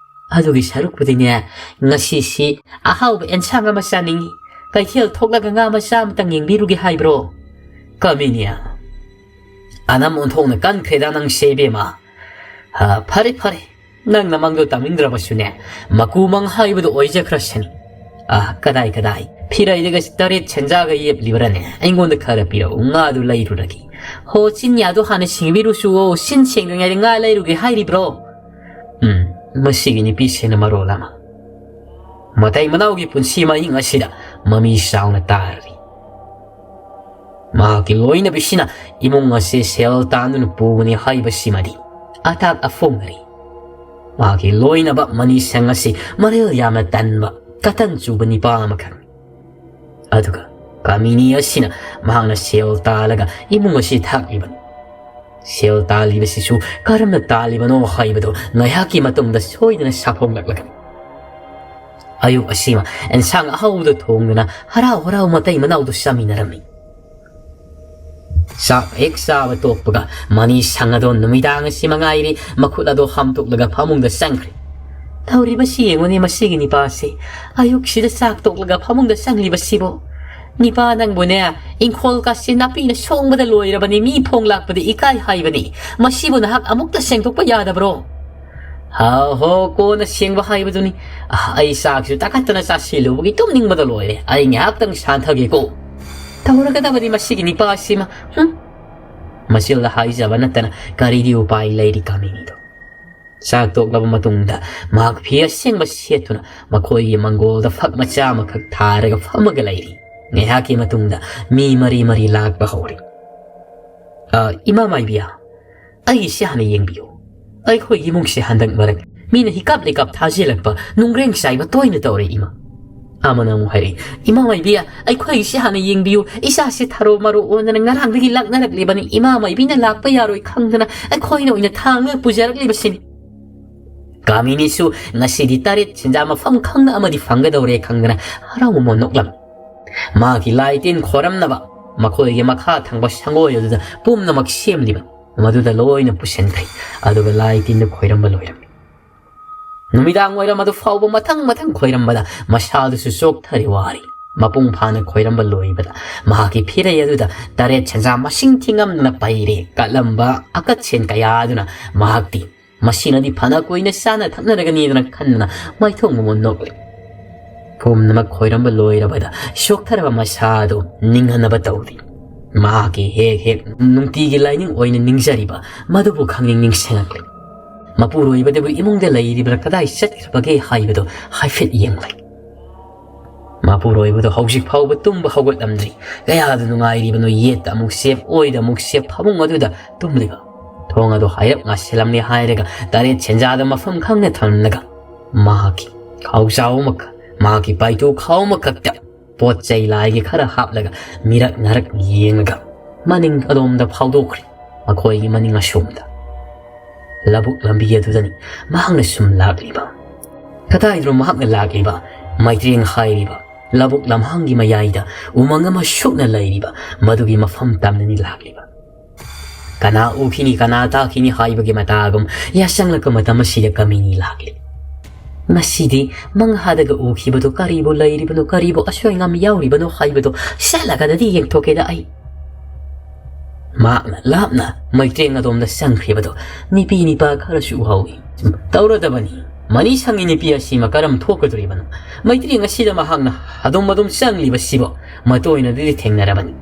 ꯑꯗꯨꯒꯤ ꯁꯔꯨꯛꯄꯨꯗꯤꯅꯦ, ꯉꯁꯤꯁꯤ ꯑꯍꯥꯎꯕ ꯑꯦꯟꯁꯥꯡ ꯑꯃ ꯆꯥꯅꯤꯡꯉꯤ꯫ ꯀꯩꯊꯦꯜ ꯊꯣꯛꯂꯒ ꯉꯥ ꯃꯆꯥ ꯑꯃꯇꯪ ꯌꯦꯡꯕꯤꯔꯨꯒꯦ ꯍꯥꯏꯕ꯭ꯔꯣ? ꯀꯃꯤꯅꯤ, ꯑꯅꯝ ꯑꯣꯟꯊꯣꯛꯅ ꯀꯟꯈ꯭ꯔꯦꯗ ꯅꯪꯁꯦ, ꯏꯕꯦꯝꯃ꯫ ꯑ, ꯐꯔꯦ, ꯐꯔꯦ꯫ ꯅꯪꯅ ꯃꯪꯗꯣ ꯇꯝꯅꯤꯡꯗ꯭ꯔꯕꯁꯨꯅꯦ, ꯃꯀꯨ ꯃꯪ ꯍꯥꯏꯕꯗꯨ ꯑꯣꯏꯖꯈ꯭ꯔꯁꯅꯤ꯫ ꯑ, ꯀꯗꯥꯏ, ꯀꯗꯥꯏ? ꯐꯤꯔꯩꯗꯒ ꯇꯔꯦꯠ ꯁꯦꯟꯖꯥꯒ ꯌꯦꯞꯂꯤꯕ꯭ꯔꯥꯅꯦ? ꯑꯩꯉꯣꯟꯗ ꯈꯔ ꯄꯤꯔꯛꯎ, ꯉꯥꯗꯨ ꯂꯩꯔꯨꯔꯒꯦ꯫ ꯍꯣ, ꯆꯤꯟꯌꯥꯗꯣ ꯍꯥꯟꯅ ꯁꯦꯡꯕꯤꯔꯨꯆꯨꯋꯣ, ꯆꯤꯟ ꯁꯦꯡꯗ꯭ꯔꯤꯉꯩꯗ ꯉꯥ ꯂꯩꯔꯨꯒꯦ ꯍꯥꯏꯔꯤꯕ꯭ꯔꯣ? ꯎꯝ, ꯃꯁꯤꯒꯤ ꯅꯨꯄꯤꯁꯤꯅ ꯃꯔꯣꯜ ꯑꯃ꯫ ꯃꯇꯩ ꯃꯅꯥꯎꯒꯤ ꯄꯨꯟꯁꯤ ꯃꯍꯤꯡ ꯑꯁꯤꯗ ꯃꯃꯤ ꯆꯥꯎꯅ ꯇꯥꯔꯤ꯫ ꯃꯍꯥꯛꯀꯤ ꯂꯣꯏꯅꯕꯤꯁꯤꯅ ꯏꯃꯨꯡ ꯑꯁꯤ ꯁꯦꯜ ꯇꯥꯟꯗꯨꯅ ꯄꯨꯕꯅꯤ ꯍꯥꯏꯕꯁꯤꯃꯗꯤ ꯑꯇꯥꯛ ꯑꯐꯣꯡꯅꯔꯤ꯫ ꯃꯍꯥꯛꯀꯤ ꯂꯣꯏꯅꯕ ꯃꯅꯤ ꯁꯪ ꯑꯁꯤ ꯃꯔꯦꯜ ꯌꯥꯝꯅ ꯇꯟꯕ, ꯀꯇꯟ ꯆꯨꯕ ꯅꯤꯄꯥ ꯑꯃꯈꯛꯅꯤ꯫ ꯑꯗꯨꯒ ꯀꯥꯃꯤꯅꯤ ꯑꯁꯤꯅ ꯃꯍꯥꯛꯅ ꯁꯦꯜ ꯇꯥꯜꯂꯒ ꯏꯃꯨꯡ ꯑꯁꯤ ꯊꯥꯛꯂꯤꯕꯅꯤ꯫ ꯁꯦꯜ ꯇꯥꯜꯂꯤꯕꯁꯤꯁꯨ ꯀꯔꯝꯅ ꯇꯥꯜꯂꯤꯕꯅꯣ ꯍꯥꯏꯕꯗꯨ ꯉꯥꯏꯍꯥꯛꯀꯤ ꯃꯇꯨꯡꯗ ꯁꯣꯏꯗꯅ ꯁꯥꯐꯣꯡꯂꯛꯂꯒꯅꯤ꯫ ꯑꯌꯨꯛ ꯑꯁꯤꯃ ꯑꯦꯟꯁꯥꯡ ꯑꯍꯥꯎꯕꯗ ꯊꯣꯡꯗꯨꯅ ꯍꯔꯥꯎ ꯍꯔꯥꯎ ꯃꯇꯩ ꯃꯅꯥꯎꯗꯨ ꯆꯥꯃꯤꯟꯅꯔꯝꯃꯤ꯫ ꯆꯥꯛ ꯍꯦꯛ ꯆꯥꯕ ꯇꯣꯛꯄꯒ ꯃꯅꯤ ꯁꯪ ꯑꯗꯣ ꯅꯨꯃꯤꯗꯥꯡ ꯑꯁꯤ ꯃꯉꯥꯏꯔꯤ ꯃꯈꯨꯠ ꯑꯗꯣ ꯍꯥꯝꯗꯣꯛꯂꯒ ꯐꯃꯨꯡꯗ ꯆꯪꯈ꯭ꯔꯦ꯫ ꯇꯧꯔꯤꯕꯁꯤ ꯌꯦꯡꯉꯨꯅꯦ ꯃꯁꯤꯒꯤ ꯅꯤꯄꯥꯁꯦ꯫ ꯑꯌꯨꯛꯁꯤꯗ ꯆꯥꯛ ꯇꯣꯛꯂꯒ ꯐꯃꯨꯡꯗ ꯆꯪꯂꯤꯕꯁꯤꯕꯨ꯫ ꯅꯤꯄꯥ ꯅꯪꯕꯨꯅꯦ, ꯏꯪꯈꯣꯜ ꯀꯥꯁꯤ ꯅꯥꯄꯤꯅ ꯁꯣꯡꯕꯗ ꯂꯣꯏꯔꯕꯅꯤ, ꯃꯤ ꯐꯣꯡ ꯂꯥꯛꯄꯗ ꯏꯀꯥꯏ ꯍꯥꯏꯕꯅꯤ꯫ ꯃꯁꯤꯕꯨ ꯅꯍꯥꯛ ꯑꯃꯨꯛꯇ ꯁꯦꯡꯗꯣꯛꯄ ꯌꯥꯗꯕ꯭ꯔꯣ? ꯍꯥ ꯍꯣ, ꯀꯣꯟꯅ ꯁꯦꯡꯕ ꯍꯥꯏꯕꯗꯨꯅꯤ꯫ ꯑ, ꯑꯩ ꯆꯥꯛꯁꯨ ꯇꯥꯈꯠꯇꯅ ꯆꯥꯁꯤꯜꯂꯨꯕꯒꯤ ꯇꯨꯝꯅꯤꯡꯕꯗ ꯂꯣꯏꯔꯦ꯫ ꯑꯩ ꯉꯥꯏꯍꯥꯛꯇꯪ ꯁꯥꯟꯊꯒꯦꯀꯣ꯫ ꯇꯧꯔꯒꯗꯕꯅꯤ ꯃꯁꯤꯒꯤ ꯅꯤꯄꯥ ꯑꯁꯤꯃ꯫ ꯍꯨꯝ꯫ ꯃꯆꯤꯜꯗ ꯍꯥꯏꯖꯕ ꯅꯠꯇꯅ ꯀꯔꯤꯗꯤ ꯎꯄꯥꯏ ꯂꯩꯔꯤ ꯀꯥꯃꯤꯅꯤꯗꯣ꯫ ꯆꯥꯛ ꯇꯣꯛꯂꯕ ꯃꯇꯨꯡꯗ ꯃꯍꯥꯛ ꯐꯤ ꯑꯁꯦꯡꯕ ꯁꯦꯠꯇꯨꯅ ꯃꯈꯣꯏꯒꯤ ꯃꯪꯒꯣꯜꯗ ꯐꯛ ꯃꯆꯥ ꯑꯃꯈꯛ ꯊꯥꯔꯒ ꯐꯝꯃꯒ ꯂꯩꯔꯤ꯫ ꯉꯥꯏꯍꯥꯛꯀꯤ ꯃꯇꯨꯡꯗ ꯃꯤ ꯃꯔꯤ ꯃꯔꯤ ꯂꯥꯛꯄ ꯍꯧꯔꯤ꯫ "ꯑ, ꯏꯃꯥ ꯃꯥꯏꯕꯤꯌꯥ, ꯑꯩꯒꯤꯁꯤ ꯍꯥꯟꯅ ꯌꯦꯡꯕꯤꯌꯨ꯫ ꯑꯩꯈꯣꯏꯒꯤ ꯏꯃꯨꯡꯁꯦ ꯍꯟꯗꯛ ꯃꯔꯛ ꯃꯤꯅ ꯍꯤꯀꯥꯞ ꯂꯩꯀꯥꯞ ꯊꯥꯖꯤꯜꯂꯛꯄ, ꯅꯨꯡꯒ꯭ꯔꯦꯡ ꯆꯥꯏꯕ ꯇꯣꯏꯅ ꯇꯧꯔꯦ, ꯏꯃꯥ꯫" ꯑꯃꯅ ꯑꯃꯨꯛ ꯍꯥꯏꯔꯛꯏ, "ꯏꯃꯥ ꯃꯥꯏꯕꯤ, ꯑꯩꯈꯣꯏꯒꯤꯁꯤ ꯍꯥꯟꯅ ꯌꯦꯡꯕꯤꯌꯨ, ꯏꯆꯥꯁꯤ ꯊꯔꯣ ꯃꯔꯣ ꯑꯣꯟꯗꯅ ꯉꯔꯥꯡꯗꯒꯤ ꯂꯥꯛꯅꯔꯛꯂꯤꯕꯅꯤ, ꯏꯃꯥ ꯃꯥꯏꯕꯤꯅ ꯂꯥꯛꯄ ꯌꯥꯔꯣꯏ ꯈꯪꯗꯅ ꯑꯩꯈꯣꯏꯅ ꯑꯣꯏꯅ ꯊꯥꯡꯂꯒ ꯄꯨꯖꯔꯛꯂꯤꯕꯁꯤꯅꯤ꯫" ꯀꯥꯃꯤꯅꯤꯁꯨ ꯉꯁꯤꯗꯤ ꯇꯔꯦꯠ ꯁꯦꯟꯖꯥ ꯃꯐꯝ ꯈꯪꯅ ꯑꯃꯗꯤ ꯐꯪꯒꯗꯧꯔꯦ ꯈꯪꯗꯅ ꯍꯔꯥꯎ ꯃꯃꯣꯟ ꯅꯣꯛꯂꯝꯃꯤ꯫ ꯃꯥꯒꯤ ꯂꯥꯏ ꯇꯤꯟ ꯈꯣꯏꯔꯝꯅꯕ ꯃꯈꯣꯏꯒꯤ ꯃꯈꯥ ꯊꯪꯕ ꯁꯪꯒꯣꯏ ꯑꯗꯨꯗ ꯄꯨꯝꯅꯃꯛ ꯁꯦꯝꯂꯤꯕꯅꯤ꯫ ꯃꯗꯨꯗ ꯂꯣꯏꯅ ꯄꯨꯁꯤꯟꯈ꯭ꯔꯦ꯫ ꯑꯗꯨꯒ ꯂꯥꯏ ꯇꯤꯟꯗꯨ ꯈꯣꯏꯔꯝꯕ ꯂꯣꯏꯔꯝꯃꯤ꯫ ꯅꯨꯃꯤꯗꯥꯡ ꯋꯥꯏꯔꯝ ꯑꯗꯨ ꯐꯥꯎꯕ ꯃꯊꯪ ꯃꯊꯪ ꯈꯣꯏꯔꯝꯕꯗ ꯃꯁꯥꯗꯨꯁꯨ ꯆꯣꯛꯊꯔꯦ, ꯋꯥꯔꯦ꯫ ꯃꯄꯨꯡ ꯐꯥꯅ ꯈꯣꯏꯔꯝꯕ ꯂꯣꯏꯕꯗ ꯃꯍꯥꯛꯀꯤ ꯐꯤꯔꯩ ꯑꯗꯨꯗ ꯇꯔꯦꯠ ꯁꯦꯟꯖꯥ ꯃꯁꯤꯡ ꯊꯤꯉꯝꯗꯅ ꯄꯩꯔꯦ꯫ ꯀꯠꯂꯝꯕ ꯑꯀꯠꯁꯦꯟ ꯀꯌꯥ ꯑꯗꯨꯅ ꯃꯍꯥꯛꯇꯤ ꯃꯁꯤꯅꯗꯤ ꯐꯅ ꯀꯨꯏꯅ ꯆꯥꯅ ꯊꯛꯅꯔꯒꯅꯤꯗꯅ ꯈꯟꯗꯅ ꯃꯥꯏꯊꯣꯡ ꯃꯃꯣꯟ ꯅꯣꯛꯂꯤ꯫ ꯄꯨꯝꯅꯃꯛ ꯈꯣꯏꯔꯝꯕ ꯂꯣꯏꯔꯕꯗ ꯆꯣꯛꯊꯔꯕ ꯃꯁꯥ ꯑꯗꯨ ꯅꯤꯡꯍꯟꯅꯕ ꯇꯧꯔꯤ꯫ ꯃꯍꯥꯛꯀꯤ ꯍꯦꯛ ꯍꯦꯛ ꯅꯨꯡꯇꯤꯒꯤ ꯂꯥꯏꯅꯤꯡ ꯑꯣꯏꯅ ꯅꯤꯡꯖꯔꯤꯕ ꯃꯗꯨꯕꯨ ꯈꯪꯅꯤꯡ ꯅꯤꯡꯁꯤꯡꯂꯛꯂꯤ꯫ ꯃꯄꯨꯔꯣꯏꯕꯗꯨꯕꯨ ꯏꯃꯨꯡꯗ ꯂꯩꯔꯤꯕ꯭ꯔꯥ, ꯀꯗꯥꯏ ꯆꯠꯈ꯭ꯔꯕꯒꯦ ꯍꯥꯏꯕꯗꯨ ꯍꯥꯏꯐꯦꯠ ꯌꯦꯡꯂꯤ꯫ ꯃꯄꯨꯔꯣꯏꯕꯗꯨ ꯍꯧꯖꯤꯛ ꯐꯥꯎꯕ ꯇꯨꯝꯕ ꯍꯧꯒꯠꯂꯝꯗ꯭ꯔꯤ꯫ ꯀꯌꯥꯗ ꯅꯨꯡꯉꯥꯏꯔꯤꯕꯅꯣ, ꯌꯦꯠꯇ ꯑꯃꯨꯛ ꯁꯦꯞ, ꯑꯣꯏꯗ ꯑꯃꯨꯛ ꯁꯦꯞ, ꯐꯃꯨꯡ ꯑꯗꯨꯗ ꯇꯨꯝꯂꯤꯕ꯫ ꯊꯣꯡ ꯑꯗꯨ ꯍꯥꯏꯔꯞ ꯉꯥꯁꯤꯜꯂꯝꯂꯦ ꯍꯥꯏꯔꯒ ꯇꯔꯦꯠ ꯁꯦꯟꯖꯥꯗ ꯃꯐꯝ ꯈꯪꯅ ꯊꯝꯂꯒ ꯃꯍꯥꯛꯀꯤ ꯈꯥꯎꯖꯥꯎ ꯑꯃꯈꯛ, ꯃꯍꯥꯛꯀꯤ ꯄꯥꯏꯇꯨ ꯈꯥꯎ ꯑꯃꯈꯛꯇ ꯄꯣꯠ ꯆꯩ ꯂꯥꯏꯒꯤ ꯈꯔ ꯍꯥꯞꯂꯒ ꯃꯤꯔꯛ ꯅꯥꯔꯛ ꯌꯦꯡꯂꯒ ꯃꯅꯤꯡ ꯑꯗꯣꯝꯗ ꯐꯥꯎꯗꯣꯛꯈ꯭ꯔꯦ꯫ ꯃꯈꯣꯏꯒꯤ ꯃꯅꯤꯡ ꯑꯁꯣꯝꯗ ꯂꯧꯕꯨꯛ ꯂꯝꯕꯤ ꯑꯗꯨꯗꯅꯤ ꯃꯍꯥꯛꯅ ꯁꯨꯝ ꯂꯥꯛꯂꯤꯕ꯫ ꯀꯗꯥꯏꯗꯅꯣ ꯃꯍꯥꯛꯅ ꯂꯥꯛꯂꯤꯕ? ꯃꯩꯇ꯭ꯔꯦꯡ ꯍꯥꯏꯔꯤꯕ ꯂꯧꯕꯨꯛ ꯂꯝꯍꯥꯡꯒꯤ ꯃꯌꯥꯏꯗ ꯎꯃꯪ ꯑꯃ ꯁꯨꯛꯅ ꯂꯩꯔꯤꯕ ꯃꯗꯨꯒꯤ ꯃꯐꯝ ꯇꯝꯅꯅꯤ ꯂꯥꯛꯂꯤꯕ꯫ ꯀꯅꯥ ꯎꯈꯤꯅꯤ, ꯀꯅꯥ ꯇꯥꯈꯤꯅꯤ ꯍꯥꯏꯕꯒꯤ ꯃꯇꯥꯒꯨꯝ ꯌꯥꯆꯪꯂꯛꯄ ꯃꯇꯝ ꯑꯁꯤꯗ ꯀꯃꯤꯅꯤ ꯂꯥꯛꯂꯤ꯫ ꯃꯁꯤꯗꯤ ꯃꯪꯍꯥꯗꯒ ꯎꯈꯤꯕꯗꯣ ꯀꯔꯤꯕꯨ ꯂꯩꯔꯤꯕꯅꯣ, ꯀꯔꯤꯕꯨ ꯑꯁꯣꯏ ꯑꯉꯥꯝ ꯌꯥꯎꯔꯤꯕꯅꯣ ꯍꯥꯏꯕꯗꯣ ꯆꯠꯂꯒꯗꯗꯤ ꯌꯦꯡꯊꯣꯛꯀꯦꯗ ꯑꯩ꯫ ꯃꯍꯥꯛꯅ ꯂꯥꯞꯅ ꯃꯩꯇ꯭ꯔꯦꯡ ꯑꯗꯣꯝꯗ ꯆꯪꯈ꯭ꯔꯤꯕꯗꯣ ꯅꯨꯄꯤ ꯅꯤꯄꯥ ꯈꯔꯁꯨ ꯎꯍꯧꯏ꯫ ꯇꯧꯔꯗꯕꯅꯤ꯫ ꯃꯅꯤ ꯁꯪꯒꯤ ꯅꯨꯄꯤ ꯑꯁꯤꯃ ꯀꯔꯝ ꯊꯣꯛꯀꯗꯣꯔꯤꯕꯅꯣ? ꯃꯩꯇ꯭ꯔꯦꯡ ꯑꯁꯤꯗ ꯃꯍꯥꯛꯅ ꯑꯗꯨꯝ ꯑꯗꯨꯝ ꯆꯪꯂꯤꯕꯁꯤꯕꯨ ꯃꯇꯣꯏꯅꯗꯗꯤ ꯊꯦꯡꯅꯔꯕꯅꯤ꯫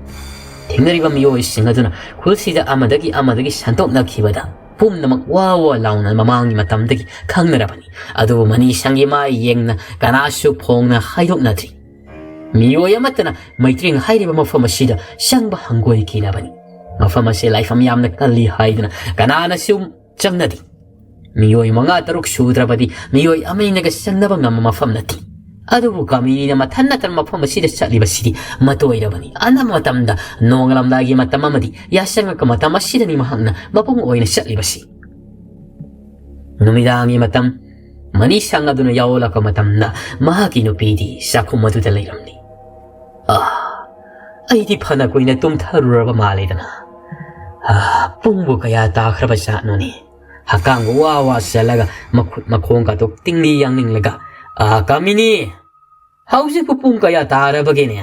ꯊꯦꯡꯅꯔꯤꯕ ꯃꯤꯑꯣꯏꯁꯤꯡ ꯑꯗꯨꯅ ꯈꯨꯜꯁꯤꯗ ꯑꯃꯗꯒꯤ ꯑꯃꯗꯒꯤ ꯁꯟꯗꯣꯛꯅꯈꯤꯕꯗ ꯄꯨꯝꯅꯃꯛ ꯋꯥ ꯋꯥ ꯂꯥꯎꯅ ꯃꯃꯥꯡꯒꯤ ꯃꯇꯝꯗꯒꯤ ꯈꯪꯅꯔꯕꯅꯤ꯫ ꯑꯗꯨꯕꯨ ꯃꯅꯤ ꯁꯪꯒꯤ ꯃꯥꯏ ꯌꯦꯡꯅ ꯀꯅꯥꯁꯨ ꯐꯣꯡꯅ ꯍꯥꯏꯗꯣꯛꯅꯗ꯭ꯔꯤ꯫ ꯃꯤꯑꯣꯏ ꯑꯃꯠꯇꯅ ꯃꯩꯇ꯭ꯔꯦꯡ ꯍꯥꯏꯔꯤꯕ ꯃꯐꯝ ꯑꯁꯤꯗ ꯆꯪꯕ ꯍꯪꯒꯣꯏ ꯀꯤꯅꯕꯅꯤ꯫ ꯃꯐꯝ ꯑꯁꯤ ꯂꯥꯏꯐꯝ ꯌꯥꯝꯅ ꯀꯜꯂꯤ ꯍꯥꯏꯗꯨꯅ ꯀꯅꯥꯅꯁꯨ ꯆꯪꯅꯗꯦ꯫ ꯃꯤꯑꯣꯏ ꯃꯉꯥ ꯇꯔꯨꯛ ꯁꯨꯗ꯭ꯔꯕꯗꯤ ꯃꯤꯑꯣꯏ ꯑꯃꯅꯤꯅꯒ ꯆꯪꯅꯕ ꯉꯝꯕ ꯃꯐꯝ ꯅꯠꯇꯦ꯫ ꯑꯗꯨꯕꯨ ꯀꯃꯤꯅꯤꯅ ꯃꯊꯟ ꯅꯠꯇꯅ ꯃꯐꯝ ꯑꯁꯤꯗ ꯆꯠꯂꯤꯕꯁꯤꯗꯤ ꯃꯇꯣꯏꯔꯕꯅꯤ꯫ ꯑꯅꯝꯕ ꯃꯇꯝꯗ ꯅꯣꯡꯉꯥꯜꯂꯝꯗꯥꯏꯒꯤ ꯃꯇꯝ ꯑꯃꯗꯤ ꯌꯥꯆꯪꯉꯛꯄ ꯃꯇꯝ ꯑꯁꯤꯗꯅꯤ ꯃꯍꯥꯛꯅ ꯃꯄꯨꯡ ꯑꯣꯏꯅ ꯆꯠꯂꯤꯕꯁꯤ꯫ ꯅꯨꯃꯤꯗꯥꯡꯒꯤ ꯃꯇꯝ ꯃꯅꯤ ꯁꯪ ꯑꯗꯨꯅ ꯌꯥꯎꯂꯛꯄ ꯃꯇꯝꯗ ꯃꯍꯥꯛꯀꯤ ꯅꯨꯄꯤꯗꯤ ꯆꯥꯛꯈꯨꯝ ꯑꯗꯨꯗ ꯂꯩꯔꯝꯂꯤ꯫ ꯑꯥ, ꯑꯩꯗꯤ ꯐꯅ ꯀꯨꯏꯅ ꯇꯨꯝꯊꯔꯨꯔꯕ ꯃꯥꯜꯂꯦꯗꯅ꯫ ꯑꯥ, ꯄꯨꯡꯕꯨ ꯀꯌꯥ ꯇꯥꯈ꯭ꯔꯕ ꯖꯥꯠꯅꯣꯅꯦ? ꯍꯛꯀꯥꯡꯕꯨ ꯋꯥ ꯋꯥ ꯆꯜꯂꯒ ꯃꯈꯨꯠ ꯃꯈꯣꯡꯒꯗꯣ ꯇꯤꯡꯂꯤ ꯌꯥꯡꯅꯤꯡꯂꯒ, "ꯑꯥ, ꯀꯥꯃꯤꯅꯤ, ꯍꯧꯖꯤꯛꯄꯨ ꯄꯨꯡ ꯀꯌꯥ ꯇꯥꯔꯕꯒꯦꯅꯦ?"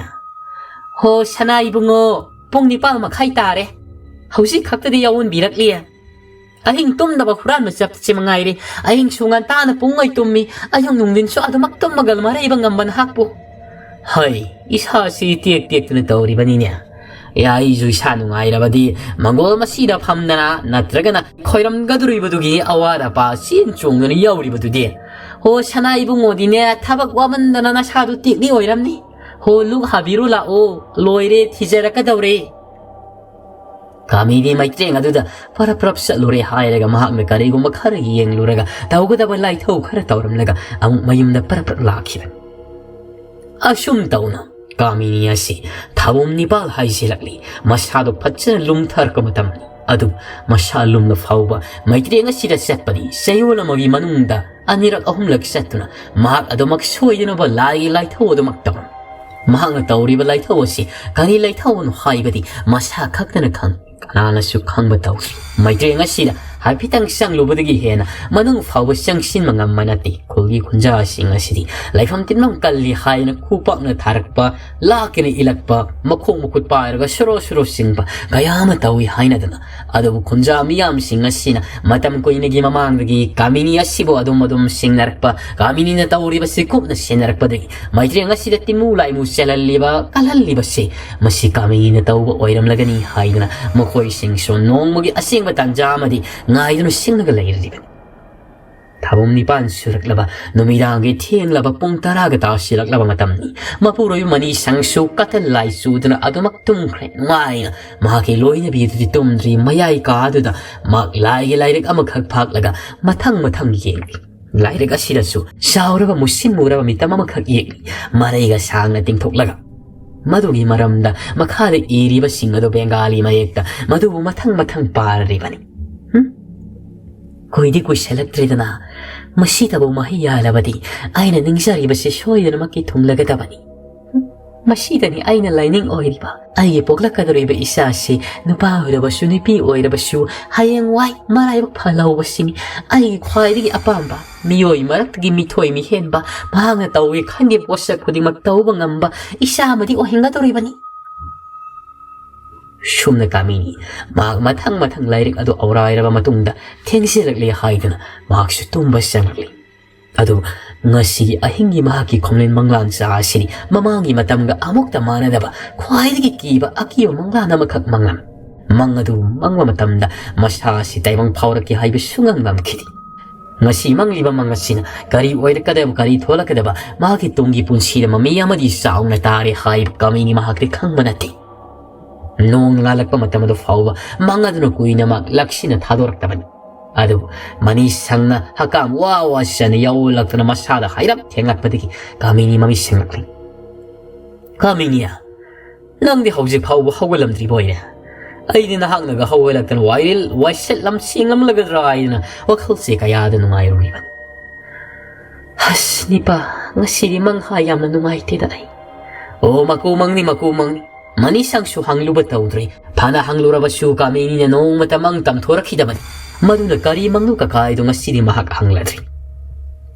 "ꯍꯣ, ꯁꯅꯥ ꯏꯕꯨꯡꯉꯣ, ꯄꯨꯡ ꯅꯤꯄꯥꯜ ꯃꯈꯥꯏ ꯇꯥꯔꯦ꯫ ꯍꯧꯖꯤꯛ ꯈꯛꯇꯗꯤ ꯌꯥꯎꯍꯟꯕꯤꯔꯛꯂꯤ꯫ ꯑꯍꯤꯡ ꯇꯨꯝꯗꯕ ꯍꯨꯔꯥꯟꯕ ꯆꯠꯄꯁꯤ ꯃꯉꯥꯏꯔꯦ꯫ ꯑꯍꯤꯡꯁꯨ ꯉꯟꯇꯥꯅ ꯄꯨꯡꯉꯩ ꯇꯨꯝꯃꯤ, ꯑꯌꯨꯛ ꯅꯨꯡꯊꯤꯟꯁꯨ ꯑꯗꯨꯃꯛ ꯇꯨꯝꯃꯒ ꯃꯔꯩꯕ ꯉꯝꯕ ꯅꯍꯥꯛꯄꯨ꯫ ꯍꯩ, ꯏꯁꯥꯁꯤ ꯇꯦꯛ ꯇꯦꯛꯇꯨꯅ ꯇꯧꯔꯤꯕꯅꯤꯅꯦ꯫ ꯑꯦ, ꯑꯩꯁꯨ ꯏꯁꯥ ꯅꯨꯡꯉꯥꯏꯔꯕꯗꯤ ꯃꯪꯒꯣꯜ ꯃꯁꯤꯗ ꯐꯝꯗꯅ ꯅꯠꯇ꯭ꯔꯒꯅ ꯈꯣꯏꯔꯝꯒꯗꯧꯔꯤꯕꯗꯨꯒꯤ ꯑꯋꯥꯠ ꯑꯄꯥ ꯆꯦꯟ ꯆꯣꯡꯗꯨꯅ ꯌꯧꯔꯤꯕꯗꯨꯗꯤ꯫ ꯍꯣ, ꯁꯅꯥ ꯏꯕꯨꯡꯉꯣꯗꯤꯅꯦ, ꯊꯕꯛ ꯋꯥꯃꯟꯗꯅ ꯅꯁꯥꯗꯨ ꯇꯦꯛꯂꯤ ꯑꯣꯏꯔꯝꯅꯤ꯫ ꯍꯣ, ꯂꯨꯛ ꯍꯥꯕꯤꯔꯨ ꯂꯥꯛꯑꯣ, ꯂꯣꯏꯔꯦ, ꯊꯤꯖꯔꯛꯀꯗꯧꯔꯦ꯫ ꯀꯥꯃꯤꯅꯤ ꯃꯩꯇ꯭ꯔꯦꯡ ꯑꯗꯨꯗ ꯄꯔꯞ ꯄꯔꯞ ꯆꯠꯂꯨꯔꯦ ꯍꯥꯏꯔꯒ ꯃꯍꯥꯛꯅ ꯀꯔꯤꯒꯨꯝꯕ ꯈꯔ ꯌꯦꯡꯂꯨꯔꯒ ꯇꯧꯒꯗꯕ ꯂꯥꯏꯊꯧ ꯈꯔ ꯇꯧꯔꯝꯂꯒ ꯑꯃꯨꯛ ꯃꯌꯨꯝꯗ ꯄꯔꯞ ꯄꯔꯞ ꯂꯥꯛꯈꯤꯕꯅꯤ꯫ ꯑꯁꯨꯝ ꯇꯧꯅ ꯀꯥꯃꯤꯅꯤ ꯑꯁꯤ ꯊꯥꯕꯨꯝ ꯅꯤꯄꯥꯜ ꯍꯥꯏꯖꯤꯜꯂꯛꯂꯤ꯫ ꯃꯁꯥꯗꯣ ꯐꯖꯅ ꯂꯨꯝꯊꯔꯛꯄ ꯃꯇꯝꯅꯤ꯫ ꯑꯗꯨ ꯃꯁꯥ ꯂꯨꯝꯂ ꯐꯥꯎꯕ ꯃꯩꯇ꯭ꯔꯦꯡ ꯑꯁꯤꯗ ꯆꯠꯄꯗꯤ ꯆꯌꯣꯜ ꯑꯃꯒꯤ ꯃꯅꯨꯡꯗ ꯑꯅꯤꯔꯛ ꯑꯍꯨꯝꯂꯛ ꯆꯠꯇꯨꯅ ꯃꯍꯥꯛ ꯑꯗꯨꯃꯛ ꯁꯣꯏꯗꯅꯕ ꯂꯥꯏꯒꯤ ꯂꯥꯏꯊꯧ ꯑꯗꯨꯃꯛ ꯇꯧꯔꯝꯃꯤ꯫ ꯃꯍꯥꯛꯅ ꯇꯧꯔꯤꯕ ꯂꯥꯏꯊꯧ ꯑꯁꯤ ꯀꯔꯤ ꯂꯥꯏꯊꯧꯅꯣ ꯍꯥꯏꯕꯗꯤ ꯃꯁꯥ ꯈꯛꯇꯅ ꯈꯪꯏ꯫ ꯀꯅꯥꯅꯁꯨ ꯈꯪꯕ ꯇꯧꯗ꯭ꯔꯤ꯫ ꯃꯩꯇ꯭ꯔꯦꯡ ꯑꯁꯤꯗ ꯍꯥꯏꯐꯦꯠꯇꯪ ꯆꯪꯂꯨꯕꯗꯒꯤ ꯍꯦꯟꯅ ꯃꯅꯨꯡ ꯐꯥꯎꯕ ꯆꯪꯁꯤꯟꯕ ꯉꯝꯕ ꯅꯠꯇꯦ꯫ ꯈꯨꯜꯒꯤ ꯈꯨꯟꯖꯥꯁꯤꯡ ꯑꯁꯤꯗꯤ ꯂꯥꯏꯐꯝ ꯇꯤꯟꯐꯝ ꯀꯜꯂꯤ ꯍꯥꯏꯅ ꯈꯨꯄꯥꯛꯅ ꯊꯥꯔꯛꯄ, ꯂꯥꯛꯀꯅ ꯏꯜꯂꯛꯄ, ꯃꯈꯣꯡ ꯃꯈꯨꯠ ꯄꯥꯏꯔꯒ ꯁꯣꯔꯣ ꯁꯣꯔꯣ ꯆꯤꯡꯕ ꯀꯌꯥ ꯑꯃ ꯇꯧꯏ ꯍꯥꯏꯅꯗꯅ꯫ ꯑꯗꯨꯕꯨ ꯈꯨꯟꯖꯥ ꯃꯤꯌꯥꯝꯁꯤꯡ ꯑꯁꯤꯅ ꯃꯇꯝ ꯀꯨꯏꯅꯒꯤ ꯃꯃꯥꯡꯗꯒꯤ ꯀꯥꯃꯤꯅꯤ ꯑꯁꯤꯕꯨ ꯑꯗꯨꯝ ꯑꯗꯨꯝ ꯁꯤꯡꯅꯔꯛꯄ, ꯀꯥꯃꯤꯅꯤꯅ ꯇꯧꯔꯤꯕꯁꯤ ꯀꯨꯞꯅ ꯁꯦꯟꯅꯔꯛꯄꯗꯒꯤ ꯃꯩꯇ꯭ꯔꯦꯡ ꯑꯁꯤꯗ ꯇꯤꯃꯨ ꯂꯥꯏꯃꯨ ꯆꯦꯜꯍꯜꯂꯤꯕ, ꯀꯜꯍꯜꯂꯤꯕꯁꯤ ꯃꯁꯤ ꯀꯥꯃꯤꯅꯤꯅ ꯇꯧꯕ ꯑꯣꯏꯔꯝꯂꯒꯅꯤ ꯍꯥꯏꯗꯨꯅ ꯃꯈꯣꯏꯁꯤꯡꯁꯨ ꯅꯣꯡꯃꯒꯤ ꯑꯁꯦꯡꯕ ꯇꯥꯟꯖꯥ ꯑꯃꯗꯤ ꯉꯥꯏꯗꯨꯅ ꯁꯤꯡꯂꯒ ꯂꯩꯔꯤꯕꯅꯤ꯫ ꯊꯥꯕꯨꯝ ꯅꯤꯄꯥꯟ ꯁꯨꯔꯛꯂꯕ ꯅꯨꯃꯤꯗꯥꯡꯒꯤ ꯊꯦꯡꯂꯕ ꯄꯨꯡ ꯇꯔꯥꯒ ꯇꯥꯁꯤꯜꯂꯛꯂꯕ ꯃꯇꯝꯅꯤ꯫ ꯃꯄꯨꯔꯣꯏꯕ ꯃꯅꯤ ꯁꯪꯁꯨ ꯀꯇꯟ ꯂꯥꯏ ꯆꯨꯗꯨꯅ ꯑꯗꯨꯃꯛ ꯇꯨꯝꯈ꯭ꯔꯦ ꯅꯨꯡꯉꯥꯏꯅ꯫ ꯃꯍꯥꯛꯀꯤ ꯂꯣꯏꯅꯕꯤ ꯑꯗꯨꯗꯤ ꯇꯨꯝꯗ꯭ꯔꯤ꯫ ꯃꯌꯥꯏ ꯀꯥꯗꯨꯗ ꯃꯍꯥꯛ ꯂꯥꯏꯒꯤ ꯂꯥꯏꯔꯤꯛ ꯑꯃꯈꯛ ꯐꯥꯛꯂꯒ ꯃꯊꯪ ꯃꯊꯪ ꯌꯦꯡꯂꯤ꯫ ꯂꯥꯏꯔꯤꯛ ꯑꯁꯤꯗꯁꯨ ꯆꯥꯎꯔꯕ ꯃꯨꯁꯤꯟ ꯃꯨꯔꯕ ꯃꯤꯇꯝ ꯑꯃꯈꯛ ꯌꯦꯛꯂꯤ꯫ ꯃꯔꯩꯒ ꯁꯥꯡꯅ ꯇꯤꯡꯊꯣꯛꯂꯒ ꯃꯗꯨꯒꯤ ꯃꯔꯝꯗ ꯃꯈꯥꯗ ꯏꯔꯤꯕꯁꯤꯡ ꯑꯗꯨ ꯕꯦꯡꯒꯥꯂꯤ ꯃꯌꯦꯛꯇ ꯃꯗꯨꯕꯨ ꯃꯊꯪ ꯃꯊꯪ ꯄꯥꯔꯤꯕꯅꯤ꯫ ꯍꯨꯝ? ꯀꯨꯏꯗꯤ ꯀꯨꯏꯁꯜꯂꯛꯇ꯭ꯔꯦꯗꯅ, ꯃꯁꯤꯗꯕꯨ ꯃꯍꯩ ꯌꯥꯜꯂꯕꯗꯤ ꯑꯩꯅ ꯅꯤꯡꯖꯔꯤꯕꯁꯤ ꯁꯣꯏꯗꯅꯃꯛꯀꯤ ꯊꯨꯡꯂꯒꯗꯕꯅꯤ꯫ ꯍꯨꯝ? ꯃꯁꯤꯗꯅꯤ ꯑꯩꯅ ꯂꯥꯏꯅꯤꯡ ꯑꯣꯏꯔꯤꯕ꯫ ꯑꯩꯒꯤ ꯄꯣꯛꯂꯛꯀꯗꯧꯔꯤꯕ ꯏꯆꯥꯁꯤ ꯅꯨꯄꯥ ꯑꯣꯏꯔꯕꯁꯨ ꯅꯨꯄꯤ ꯑꯣꯏꯔꯕꯁꯨ ꯍꯌꯦꯡꯋꯥꯏ ꯃꯔꯥꯏꯕꯛ ꯐꯍꯧꯕꯁꯤꯅꯤ ꯑꯩꯒꯤ ꯈ꯭ꯋꯥꯏꯗꯒꯤ ꯑꯄꯥꯝꯕ꯫ ꯃꯤꯑꯣꯏ ꯃꯔꯛꯇꯒꯤ ꯃꯤꯊꯣꯏ ꯃꯤꯍꯦꯟꯕ, ꯃꯍꯥꯛꯅ ꯇꯧꯒꯦ ꯈꯟꯈꯤꯕ ꯄꯣꯠꯁꯛ ꯈꯨꯗꯤꯡꯃꯛ ꯇꯧꯕ ꯉꯝꯕ ꯏꯆꯥ ꯑꯃꯗꯤ ꯑꯣꯏꯍꯟꯒꯗꯧꯔꯤꯕꯅꯤ꯫ ꯁꯨꯝꯅ ꯀꯥꯃꯤꯅꯤ ꯃꯍꯥꯛ ꯃꯊꯪ ꯃꯊꯪ ꯂꯥꯏꯔꯤꯛ ꯑꯗꯨ ꯑꯧꯔꯥꯏꯔꯕ ꯃꯇꯨꯡꯗ ꯊꯦꯡꯖꯤꯜꯂꯛꯂꯦ ꯍꯥꯏꯗꯨꯅ ꯃꯍꯥꯛꯁꯨ ꯇꯨꯝꯕ ꯆꯪꯂꯛꯂꯤ꯫ ꯑꯗꯨ ꯉꯁꯤꯒꯤ ꯑꯍꯤꯡꯒꯤ ꯃꯍꯥꯛꯀꯤ ꯈꯣꯡꯂꯦꯟ ꯃꯪꯂꯥꯟ ꯆꯥ ꯑꯁꯤꯗꯤ ꯃꯃꯥꯡꯒꯤ ꯃꯇꯝꯒ ꯑꯃꯨꯛꯇ ꯃꯥꯟꯅꯗꯕ ꯈ꯭ꯋꯥꯏꯗꯒꯤ ꯀꯤꯕ ꯑꯀꯤꯕ ꯃꯪꯂꯥꯟ ꯑꯃꯈꯛ ꯃꯪꯂꯝꯃꯤ꯫ ꯃꯪ ꯑꯗꯨ ꯃꯪꯕ ꯃꯇꯝꯗ ꯃꯁꯥ ꯑꯁꯤ ꯇꯥꯏꯕꯪ ꯐꯥꯎꯔꯛꯀꯦ ꯍꯥꯏꯕ ꯁꯨꯡꯉꯝ ꯉꯝꯈꯤꯗꯦ꯫ ꯉꯁꯤ ꯃꯪꯂꯤꯕ ꯃꯪ ꯑꯁꯤꯅ ꯀꯔꯤ ꯑꯣꯏꯔꯛꯀꯗꯕ, ꯀꯔꯤ ꯊꯣꯛꯂꯛꯀꯗꯕ, ꯃꯍꯥꯛꯀꯤ ꯇꯨꯡꯒꯤ ꯄꯨꯟꯁꯤꯗ ꯃꯃꯤ ꯑꯃꯗꯤ ꯆꯥꯎꯅ ꯇꯥꯔꯦ ꯍꯥꯏꯕ ꯀꯥꯃꯤꯅꯤ ꯃꯍꯥꯛꯇꯤ ꯈꯪꯕ ꯅꯠꯇꯦ꯫ ꯅꯣꯡ ꯉꯥꯜꯂꯛꯄ ꯃꯇꯝ ꯑꯗꯨ ꯐꯥꯎꯕ ꯃꯪ ꯑꯗꯨꯅ ꯀꯨꯏꯅ ꯃꯍꯥꯛ ꯂꯛꯁꯤꯟꯅ ꯊꯥꯗꯣꯔꯛꯇꯕꯅꯤ꯫ ꯑꯗꯨꯕꯨ ꯃꯅꯤ ꯁꯪꯅ ꯍꯛꯀꯥꯝ ꯋꯥ ꯋꯥ ꯆꯟꯅ ꯌꯥꯎꯂꯛꯇꯨꯅ ꯃꯁꯥꯗ ꯍꯥꯏꯔꯞ ꯊꯦꯡꯂꯛꯄꯗꯒꯤ ꯀꯥꯃꯤꯅꯤ ꯃꯃꯤꯠ ꯁꯤꯡꯂꯛꯂꯤ꯫ "ꯀꯥꯃꯤꯅꯤ, ꯅꯪꯗꯤ ꯍꯧꯖꯤꯛ ꯐꯥꯎꯕ ꯍꯧꯒꯠꯂꯝꯗ꯭ꯔꯤꯕ ꯑꯣꯏꯔꯦ꯫ ꯑꯩꯗꯤ ꯅꯍꯥꯛꯅꯒ ꯍꯧꯒꯠꯂꯛꯇꯅ ꯋꯥꯏꯔꯦꯜ ꯋꯥꯏꯁꯦꯠ ꯂꯝ ꯁꯦꯡꯂꯝꯂꯒꯗ꯭ꯔꯥ ꯍꯥꯏꯗꯅ ꯋꯥꯈꯜꯁꯦ ꯀꯌꯥꯗ ꯅꯨꯡꯉꯥꯏꯔꯨꯔꯤꯕꯅꯤ꯫ ꯑꯁ ꯅꯤꯄꯥ, ꯉꯁꯤꯗꯤ ꯃꯪ ꯍꯥꯏ ꯌꯥꯝꯅ ꯅꯨꯡꯉꯥꯏꯇꯦꯗ ꯑꯩ꯫ ꯑꯣ, ꯃꯀꯨ ꯃꯪꯅꯤ, ꯃꯀꯨ ꯃꯪꯅꯤ꯫ ꯃꯅꯤ ꯁꯪꯁꯨ ꯍꯪꯂꯨꯕ ꯇꯧꯗ꯭ꯔꯤ꯫ ꯐꯅ ꯍꯪꯂꯨꯔꯕꯁꯨ ꯀꯥꯃꯤꯅꯤꯅ ꯅꯣꯡꯃꯇ ꯃꯪ ꯇꯝꯊꯣꯔꯛꯈꯤꯗꯕꯅꯤ꯫ ꯃꯗꯨꯅ ꯀꯔꯤ ꯃꯪꯅꯣ ꯀꯀꯥ ꯍꯥꯏꯗꯣ ꯉꯁꯤꯗꯤ ꯃꯍꯥꯛ ꯍꯪꯂꯗ꯭ꯔꯤ꯫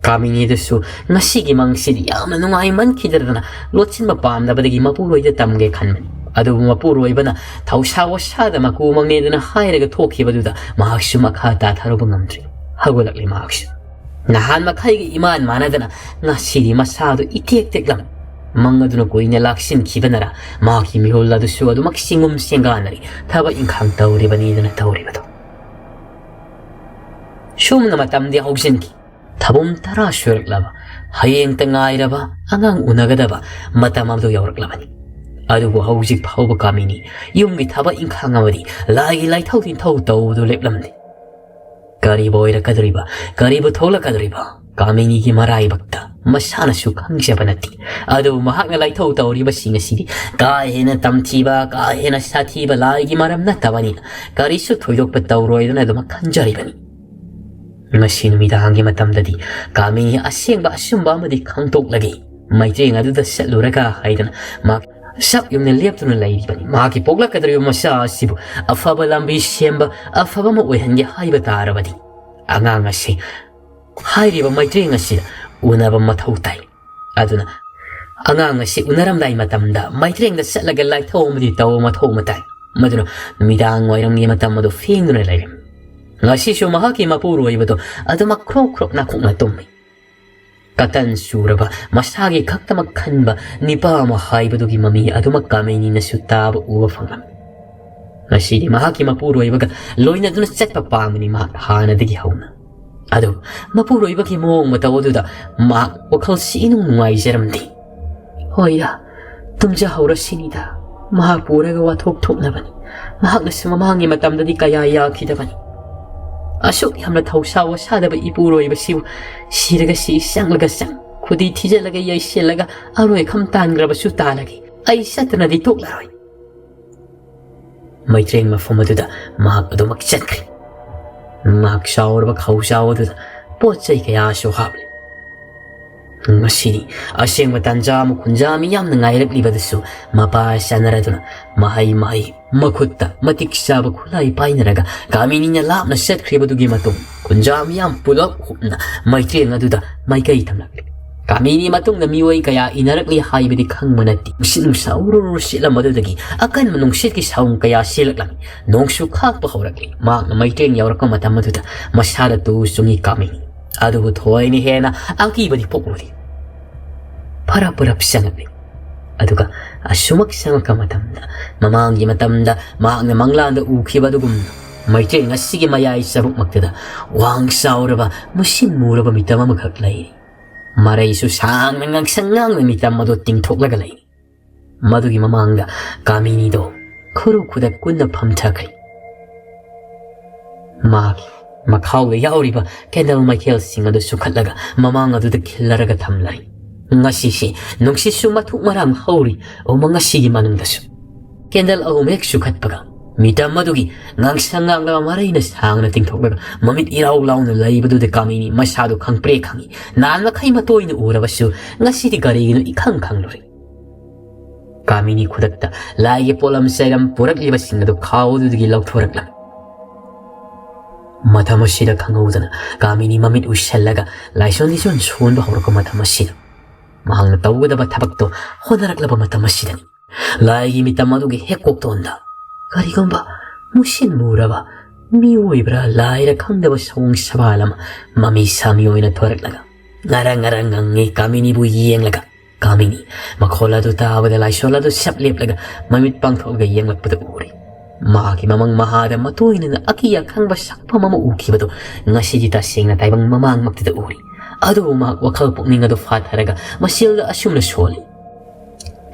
ꯀꯥꯃꯤꯅꯤꯗꯁꯨ ꯉꯁꯤꯒꯤ ꯃꯪꯁꯤꯗꯤ ꯌꯥꯝꯅ ꯅꯨꯡꯉꯥꯏꯃꯟꯈꯤꯗꯗꯅ ꯂꯣꯠꯁꯤꯟꯕ ꯄꯥꯝꯗꯕꯗꯒꯤ ꯃꯄꯨꯔꯣꯏꯗ ꯇꯝꯒꯦ ꯈꯟꯕꯅꯤ꯫ ꯑꯗꯨꯕꯨ ꯃꯄꯨꯔꯣꯏꯕꯅ ꯊꯧꯁꯥ ꯋꯥꯁꯥꯗ ꯃꯀꯨ ꯃꯪꯅꯦꯗꯅ ꯍꯥꯏꯔꯒ ꯊꯣꯛꯈꯤꯕꯗꯨꯗ ꯃꯍꯥꯛꯁꯨ ꯃꯈꯥ ꯇꯥꯊꯔꯨꯕ ꯉꯝꯗ꯭ꯔꯤ꯫ ꯍꯧꯒꯠꯂꯛꯂꯤ ꯃꯍꯥꯛꯁꯨ꯫ ꯅꯍꯥꯟ ꯃꯈꯩꯒ ꯏꯃꯥꯟ ꯃꯥꯟꯅꯗꯅ ꯉꯁꯤꯗꯤ ꯃꯁꯥꯗꯨ ꯏꯇꯦꯛ ꯇꯦꯛꯂꯝꯃꯤ꯫ ꯃꯪ ꯑꯗꯨꯅ ꯀꯨꯏꯅ ꯂꯥꯛꯁꯤꯟꯈꯤꯕꯅꯔ ꯃꯍꯥꯛꯀꯤ ꯃꯤꯍꯨꯜ ꯑꯗꯨꯁꯨ ꯑꯗꯨꯃꯛ ꯆꯤꯡꯒꯨꯝ ꯆꯦꯡꯒꯥꯟꯅꯔꯤ꯫ ꯊꯕꯛ ꯏꯪꯈꯥꯡ ꯇꯧꯔꯤꯕꯅꯤꯗꯅ ꯇꯧꯔꯤꯕꯗꯣ꯫ ꯁꯨꯝꯅ ꯃꯇꯝꯗꯤ ꯍꯧꯖꯤꯟꯈꯤ꯫ ꯊꯥꯕꯨꯝ ꯇꯔꯥ ꯁꯨꯔꯛꯂꯕ, ꯍꯌꯦꯡꯇ ꯉꯥꯏꯔꯕ ꯑꯉꯥꯡ ꯎꯅꯒꯗꯕ ꯃꯇꯝ ꯑꯗꯨ ꯌꯧꯔꯛꯂꯕꯅꯤ꯫ ꯑꯗꯨꯕꯨ ꯍꯧꯖꯤꯛ ꯐꯥꯎꯕ ꯀꯥꯃꯤꯅꯤ ꯌꯨꯝꯒꯤ ꯊꯕꯛ ꯏꯪꯈꯥꯡ ꯑꯃꯗꯤ ꯂꯥꯏꯒꯤ ꯂꯥꯏꯊꯧ ꯇꯤꯟꯊꯧ ꯇꯧꯕꯗꯨ ꯂꯦꯞꯂꯝꯗꯦ꯫ ꯀꯔꯤꯕꯨ ꯑꯣꯏꯔꯛꯀꯗꯧꯔꯤꯕ, ꯀꯔꯤꯕꯨ ꯊꯣꯛꯂꯛꯀꯗꯧꯔꯤꯕ, ꯀꯥꯃꯤꯅꯤꯒꯤ ꯃꯔꯥꯏꯕꯛꯇ ꯃꯁꯥꯅꯁꯨ ꯈꯪꯖꯕ ꯅꯠꯇꯦ꯫ ꯑꯗꯨꯕꯨ ꯃꯍꯥꯛꯅ ꯂꯥꯏꯊꯧ ꯇꯧꯔꯤꯕꯁꯤꯡ ꯑꯁꯤꯗꯤ ꯀꯥ ꯍꯦꯟꯅ ꯇꯝꯊꯤꯕ, ꯀꯥ ꯍꯦꯟꯅ ꯁꯥꯊꯤꯕ ꯂꯥꯏꯒꯤ ꯃꯔꯝ ꯅꯠꯇꯕꯅꯤꯅ ꯀꯔꯤꯁꯨ ꯊꯣꯏꯗꯣꯛꯄ ꯇꯧꯔꯣꯏꯗꯅ ꯑꯗꯨꯃꯛ ꯈꯟꯖꯔꯤꯕꯅꯤ꯫ ꯉꯁꯤ ꯅꯨꯃꯤꯗꯥꯡꯒꯤ ꯃꯇꯝꯗꯗꯤ ꯀꯥꯃꯤꯅꯤ ꯑꯁꯦꯡꯕ ꯑꯆꯨꯝꯕ ꯑꯃꯗꯤ ꯈꯪꯗꯣꯛꯂꯒꯦ꯫ ꯃꯩꯇ꯭ꯔꯦꯡ ꯑꯗꯨꯗ ꯆꯠꯂꯨꯔꯒ ꯍꯥꯏꯗꯅ ꯃꯍꯥꯛ ꯁꯛ ꯌꯨꯝꯅ ꯂꯦꯞꯇꯨꯅ ꯂꯩꯔꯤꯕꯅꯤ꯫ ꯃꯍꯥꯛꯀꯤ ꯄꯣꯛꯂꯛꯀꯗꯧꯔꯤꯕ ꯃꯆꯥ ꯑꯁꯤꯕꯨ ꯑꯐꯕ ꯂꯝꯕꯤ ꯁꯦꯝꯕ, ꯑꯐꯕ ꯑꯃ ꯑꯣꯏꯍꯟꯒꯦ ꯍꯥꯏꯕ ꯇꯥꯔꯕꯗꯤ ꯑꯉꯥꯡ ꯑꯁꯤ ꯍꯥꯏꯔꯤꯕ ꯃꯩꯇ꯭ꯔꯦꯡ ꯑꯁꯤꯗ ꯎꯅꯕ ꯃꯊꯧ ꯇꯥꯏ꯫ ꯑꯗꯨꯅ ꯑꯉꯥꯡ ꯑꯁꯤ ꯎꯅꯔꯝꯗꯥꯏ ꯃꯇꯝꯗ ꯃꯩꯇ꯭ꯔꯦꯡꯗ ꯆꯠꯂꯒ ꯂꯥꯏꯊꯧ ꯑꯃꯗꯤ ꯇꯧꯕ ꯃꯊꯧ ꯑꯃ ꯇꯥꯏ꯫ ꯃꯗꯨꯅ ꯅꯨꯃꯤꯗꯥꯡ ꯋꯥꯏꯔꯝꯒꯤ ꯃꯇꯝ ꯑꯗꯨ ꯐꯦꯡꯗꯨꯅ ꯂꯩꯔꯝꯃꯤ꯫ ꯉꯁꯤꯁꯨ ꯃꯍꯥꯛꯀꯤ ꯃꯄꯨꯔꯣꯏꯕꯗꯨ ꯑꯗꯨꯃꯛ ꯈ꯭ꯔꯣꯛ ꯈ꯭ꯔꯣꯛ ꯅꯥꯈꯣꯛꯅ ꯇꯨꯝꯃꯤ꯫ ꯀꯇꯟ ꯆꯨꯔꯕ ꯃꯁꯥꯒꯤ ꯈꯛꯇꯃꯛ ꯈꯟꯕ ꯅꯤꯄꯥ ꯑꯃ ꯍꯥꯏꯕꯗꯨꯒꯤ ꯃꯃꯤ ꯑꯗꯨꯃꯛ ꯀꯥꯃꯤꯅꯤꯅꯁꯨ ꯇꯥꯕ ꯎꯕ ꯐꯪꯂꯝꯃꯤ꯫ ꯉꯁꯤꯗꯤ ꯃꯍꯥꯛꯀꯤ ꯃꯄꯨꯔꯣꯏꯕꯒ ꯂꯣꯏꯅꯗꯨꯅ ꯆꯠꯄ ꯄꯥꯝꯕꯅꯤ ꯃꯍꯥꯛ ꯍꯥꯟꯅꯗꯒꯤ ꯍꯧꯅ꯫ ꯑꯗꯨ ꯃꯄꯨꯔꯣꯏꯕꯒꯤ ꯃꯑꯣꯡ ꯃꯇꯧ ꯑꯗꯨꯗ ꯃꯍꯥꯛ ꯋꯥꯈꯜꯁꯤ ꯏꯅꯨꯡ ꯅꯨꯡꯉꯥꯏꯖꯔꯝꯗꯦ꯫ ꯍꯣꯏꯗ, ꯇꯨꯝꯖꯍꯧꯔꯁꯤꯅꯤꯗ꯫ ꯃꯍꯥꯛꯄꯨ ꯎꯔꯒ ꯋꯥꯊꯣꯛ ꯊꯣꯛꯅꯕꯅꯤ꯫ ꯃꯍꯥꯛꯅꯁꯨ ꯃꯃꯥꯡꯒꯤ ꯃꯇꯝꯗꯗꯤ ꯀꯌꯥ ꯌꯥꯈꯤꯗꯕꯅꯤ꯫ ꯑꯁꯨꯛ ꯌꯥꯝꯅ ꯊꯧꯁꯥ ꯋꯥꯁꯥꯗꯕ ꯏꯄꯨꯔꯣꯏꯕꯁꯤꯕꯨ ꯁꯤꯔꯒ ꯁꯤ, ꯆꯪꯂꯒ ꯆꯪ, ꯈꯨꯗꯤ ꯊꯤꯖꯤꯜꯂꯒ ꯌꯩꯁꯤꯜꯂꯒ ꯑꯔꯣꯏ ꯈꯝ ꯇꯥꯟꯈ꯭ꯔꯕꯁꯨ ꯇꯥꯜꯂꯒꯦ꯫ ꯑꯩ ꯆꯠꯇꯅꯗꯤ ꯇꯣꯛꯂꯔꯣꯏ꯫ ꯃꯩꯇ꯭ꯔꯦꯡ ꯃꯐꯝ ꯑꯗꯨꯗ ꯃꯍꯥꯛ ꯑꯗꯨꯃꯛ ꯆꯠꯈ꯭ꯔꯦ꯫ ꯃꯍꯥꯛ ꯆꯥꯎꯔꯕ ꯈꯧꯖꯥꯎ ꯑꯗꯨꯗ ꯄꯣꯠ ꯆꯩ ꯀꯌꯥꯁꯨ ꯍꯥꯞꯂꯤ꯫ ꯉꯁꯤꯗꯤ ꯑꯁꯦꯡꯕ ꯇꯥꯟꯖꯥ ꯑꯃ ꯈꯨꯟꯖꯥ ꯃꯤꯌꯥꯝꯅ ꯉꯥꯏꯔꯛꯂꯤꯕꯗꯨꯁꯨ ꯃꯄꯥ ꯆꯥꯅꯔꯗꯨꯅ ꯃꯍꯩ ꯃꯍꯩ ꯃꯈꯨꯠꯇ ꯃꯇꯤꯛ ꯆꯥꯕ ꯈꯨꯠꯂꯥꯏ ꯄꯥꯏꯅꯔꯒ ꯀꯥꯃꯤꯅꯤꯅ ꯂꯥꯞꯅ ꯆꯠꯈ꯭ꯔꯤꯕꯗꯨꯒꯤ ꯃꯇꯨꯡ ꯈꯨꯟꯖꯥ ꯃꯤꯌꯥꯝ ꯄꯨꯂꯞ ꯍꯨꯞꯅ ꯃꯩꯇ꯭ꯔꯦꯡ ꯑꯗꯨꯗ ꯃꯥꯏꯀꯩ ꯊꯝꯂꯛꯂꯤ꯫ ꯀꯥꯃꯤꯅꯤ ꯃꯇꯨꯡꯗ ꯃꯤꯑꯣꯏ ꯀꯌꯥ ꯏꯟꯅꯔꯛꯂꯤ ꯍꯥꯏꯕꯗꯤ ꯈꯪꯕ ꯅꯠꯇꯦ꯫ ꯅꯨꯡꯁꯤꯠ ꯅꯨꯡꯁꯥ ꯎꯔꯨꯔꯨ ꯁꯤꯠꯂꯝꯕꯗꯨꯗꯒꯤ ꯑꯀꯟꯕ ꯅꯨꯡꯁꯤꯠꯀꯤ ꯁꯥꯎꯝ ꯀꯌꯥ ꯁꯤꯜꯂꯛꯂꯝꯃꯤ꯫ ꯅꯣꯡꯁꯨ ꯈꯥꯛꯄ ꯍꯧꯔꯛꯂꯤ꯫ ꯃꯍꯥꯛꯅ ꯃꯩꯇ꯭ꯔꯦꯡ ꯌꯧꯔꯛꯄ ꯃꯇꯝ ꯑꯗꯨꯗ ꯃꯁꯥꯗ ꯇꯨ ꯆꯨꯡꯏ ꯀꯥꯃꯤꯅꯤ꯫ ꯑꯗꯨꯕꯨ ꯊꯣꯏꯅ ꯍꯦꯟꯅ ꯑꯀꯤꯕꯗꯤ ꯄꯣꯛꯂꯨꯗꯦ꯫ ꯐꯔꯞ ꯐꯔꯞ ꯆꯪꯉꯛꯂꯤ꯫ ꯑꯗꯨꯒ ꯑꯁꯨꯃꯛ ꯆꯪꯉꯛꯄ ꯃꯇꯝꯗ ꯃꯃꯥꯡꯒꯤ ꯃꯇꯝꯗ ꯃꯍꯥꯛꯅ ꯃꯪꯂꯥꯟꯗ ꯎꯈꯤꯕ ꯑꯗꯨꯒꯨꯝꯅ ꯃꯩꯇ꯭ꯔꯦꯡ ꯑꯁꯤꯒꯤ ꯃꯌꯥꯏ ꯆꯕꯨꯛꯃꯛꯇꯗ ꯋꯥꯡ ꯆꯥꯎꯔꯕ ꯃꯨꯁꯤꯟ ꯃꯨꯔꯕ ꯃꯤꯇꯝ ꯑꯃꯈꯛ ꯂꯩꯔꯤ꯫ ꯃꯔꯩꯁꯨ ꯁꯥꯡꯅ ꯉꯥꯡꯁꯪ ꯉꯥꯡꯅ ꯃꯤꯇꯝ ꯑꯗꯨ ꯇꯤꯡꯊꯣꯛꯂꯒ ꯂꯩꯔꯤ꯫ ꯃꯗꯨꯒꯤ ꯃꯃꯥꯡꯗ ꯀꯥꯃꯤꯅꯤꯗꯣ ꯈꯨꯔꯨ ꯈꯨꯗꯛ ꯀꯨꯟꯅ ꯐꯝꯊꯈ꯭ꯔꯦ꯫ ꯃꯍꯥꯛꯀꯤ ꯃꯈꯥꯎꯗ ꯌꯥꯎꯔꯤꯕ ꯀꯦꯟꯗꯜ ꯃꯩꯈꯦꯜꯁꯤꯡ ꯑꯗꯨ ꯁꯨꯈꯠꯂꯒ ꯃꯃꯥꯡ ꯑꯗꯨꯗ ꯈꯤꯜꯂꯔꯒ ꯊꯝꯂꯔꯤ꯫ ꯉꯁꯤꯁꯤ ꯅꯨꯡꯁꯤꯠꯁꯨ ꯃꯊꯨꯛ ꯃꯔꯥꯡ ꯍꯧꯔꯤ꯫ ꯎꯃꯪ ꯑꯁꯤꯒꯤ ꯃꯅꯨꯡꯗꯁꯨ ꯀꯦꯟꯗꯜ ꯑꯍꯨꯝ ꯍꯦꯛ ꯁꯨꯈꯠꯄꯒ ꯃꯤꯇꯝ ꯑꯗꯨꯒꯤ ꯉꯥꯡꯁꯪ ꯉꯥꯡꯂꯕ ꯃꯔꯩꯅ ꯁꯥꯡꯅ ꯇꯤꯡꯊꯣꯛꯂꯒ ꯃꯃꯤꯠ ꯏꯔꯥꯎ ꯂꯥꯎꯅ ꯂꯩꯕꯗꯨꯗ ꯀꯥꯃꯤꯅꯤ ꯃꯁꯥꯗꯨ ꯈꯪꯄ꯭ꯔꯦ ꯈꯪꯏ꯫ ꯅꯍꯥꯟ ꯃꯈꯩ ꯃꯇꯣꯏꯅ ꯎꯔꯕꯁꯨ ꯉꯁꯤꯗꯤ ꯀꯔꯤꯒꯤꯅꯣ ꯏꯈꯪ ꯈꯪꯂꯨꯔꯦ꯫ ꯀꯥꯃꯤꯅꯤ ꯈꯨꯗꯛꯇ ꯂꯥꯏꯒꯤ ꯄꯣꯠꯂꯝ ꯆꯩꯔꯝ ꯄꯨꯔꯛꯂꯤꯕꯁꯤꯡ ꯑꯗꯨ ꯈꯥꯎ ꯑꯗꯨꯗꯒꯤ ꯂꯧꯊꯣꯔꯛꯂꯝꯃꯤ꯫ ꯃꯇꯝ ꯑꯁꯤꯗ ꯈꯪꯍꯧꯗꯅ ꯀꯥꯃꯤꯅꯤ ꯃꯃꯤꯠ ꯎꯏꯁꯜꯂꯒ ꯂꯥꯏꯁꯣꯟ ꯂꯤꯁꯣꯟ ꯁꯣꯟꯕ ꯍꯧꯔꯛꯄ ꯃꯇꯝ ꯑꯁꯤꯗ, ꯃꯍꯥꯛꯅ ꯇꯧꯒꯗꯕ ꯊꯕꯛꯇꯣ ꯍꯣꯠꯅꯔꯛꯂꯕ ꯃꯇꯝ ꯑꯁꯤꯗꯅꯤ꯫ ꯂꯥꯏꯒꯤ ꯃꯤꯇꯝ ꯑꯗꯨꯒꯤ ꯍꯦꯛ ꯀꯣꯛꯇꯣꯟꯗ ꯀꯔꯤꯒꯨꯝꯕ ꯃꯨꯁꯤꯟ ꯃꯨꯔꯕ ꯃꯤꯑꯣꯏꯕ꯭ꯔꯥ ꯂꯥꯏꯔ ꯈꯪꯗꯕ ꯁꯑꯣꯡ ꯁꯕꯥꯜ ꯑꯃ ꯃꯃꯤ ꯁꯥꯃꯤ ꯑꯣꯏꯅ ꯊꯣꯔꯛꯂꯒ ꯉꯔꯪ ꯉꯔꯪ ꯉꯪꯉꯤ ꯀꯥꯃꯤꯅꯤꯕꯨ ꯌꯦꯡꯂꯒ꯫ ꯀꯥꯃꯤꯅꯤ ꯃꯈꯣꯜ ꯑꯗꯨ ꯇꯥꯕꯗ ꯂꯥꯏꯁꯣꯜ ꯑꯗꯨ ꯁꯞ ꯂꯦꯞꯂꯒ ꯃꯃꯤꯠ ꯄꯥꯡꯊꯣꯛꯂꯒ ꯌꯦꯡꯂꯛꯄꯗ ꯎꯔꯦ꯫ ꯃꯍꯥꯛꯀꯤ ꯃꯃꯪ ꯃꯍꯥꯗ ꯃꯇꯣꯏꯅꯅ ꯑꯀꯤ ꯑꯈꯪꯕ ꯁꯛꯐꯝ ꯑꯃ ꯎꯈꯤꯕꯗꯨ ꯉꯁꯤꯗꯤ ꯇꯁꯦꯡꯅ ꯇꯥꯏꯕꯪ ꯃꯃꯥꯡꯃꯛꯇꯗ ꯎꯔꯤ꯫ ꯑꯗꯨꯕꯨ ꯃꯍꯥꯛ ꯋꯥꯈꯜ ꯄꯨꯛꯅꯤꯡ ꯑꯗꯨ ꯐꯥꯊꯔꯒ ꯃꯁꯦꯜꯗ ꯑꯁꯨꯝꯅ ꯁꯣꯜꯂꯤ,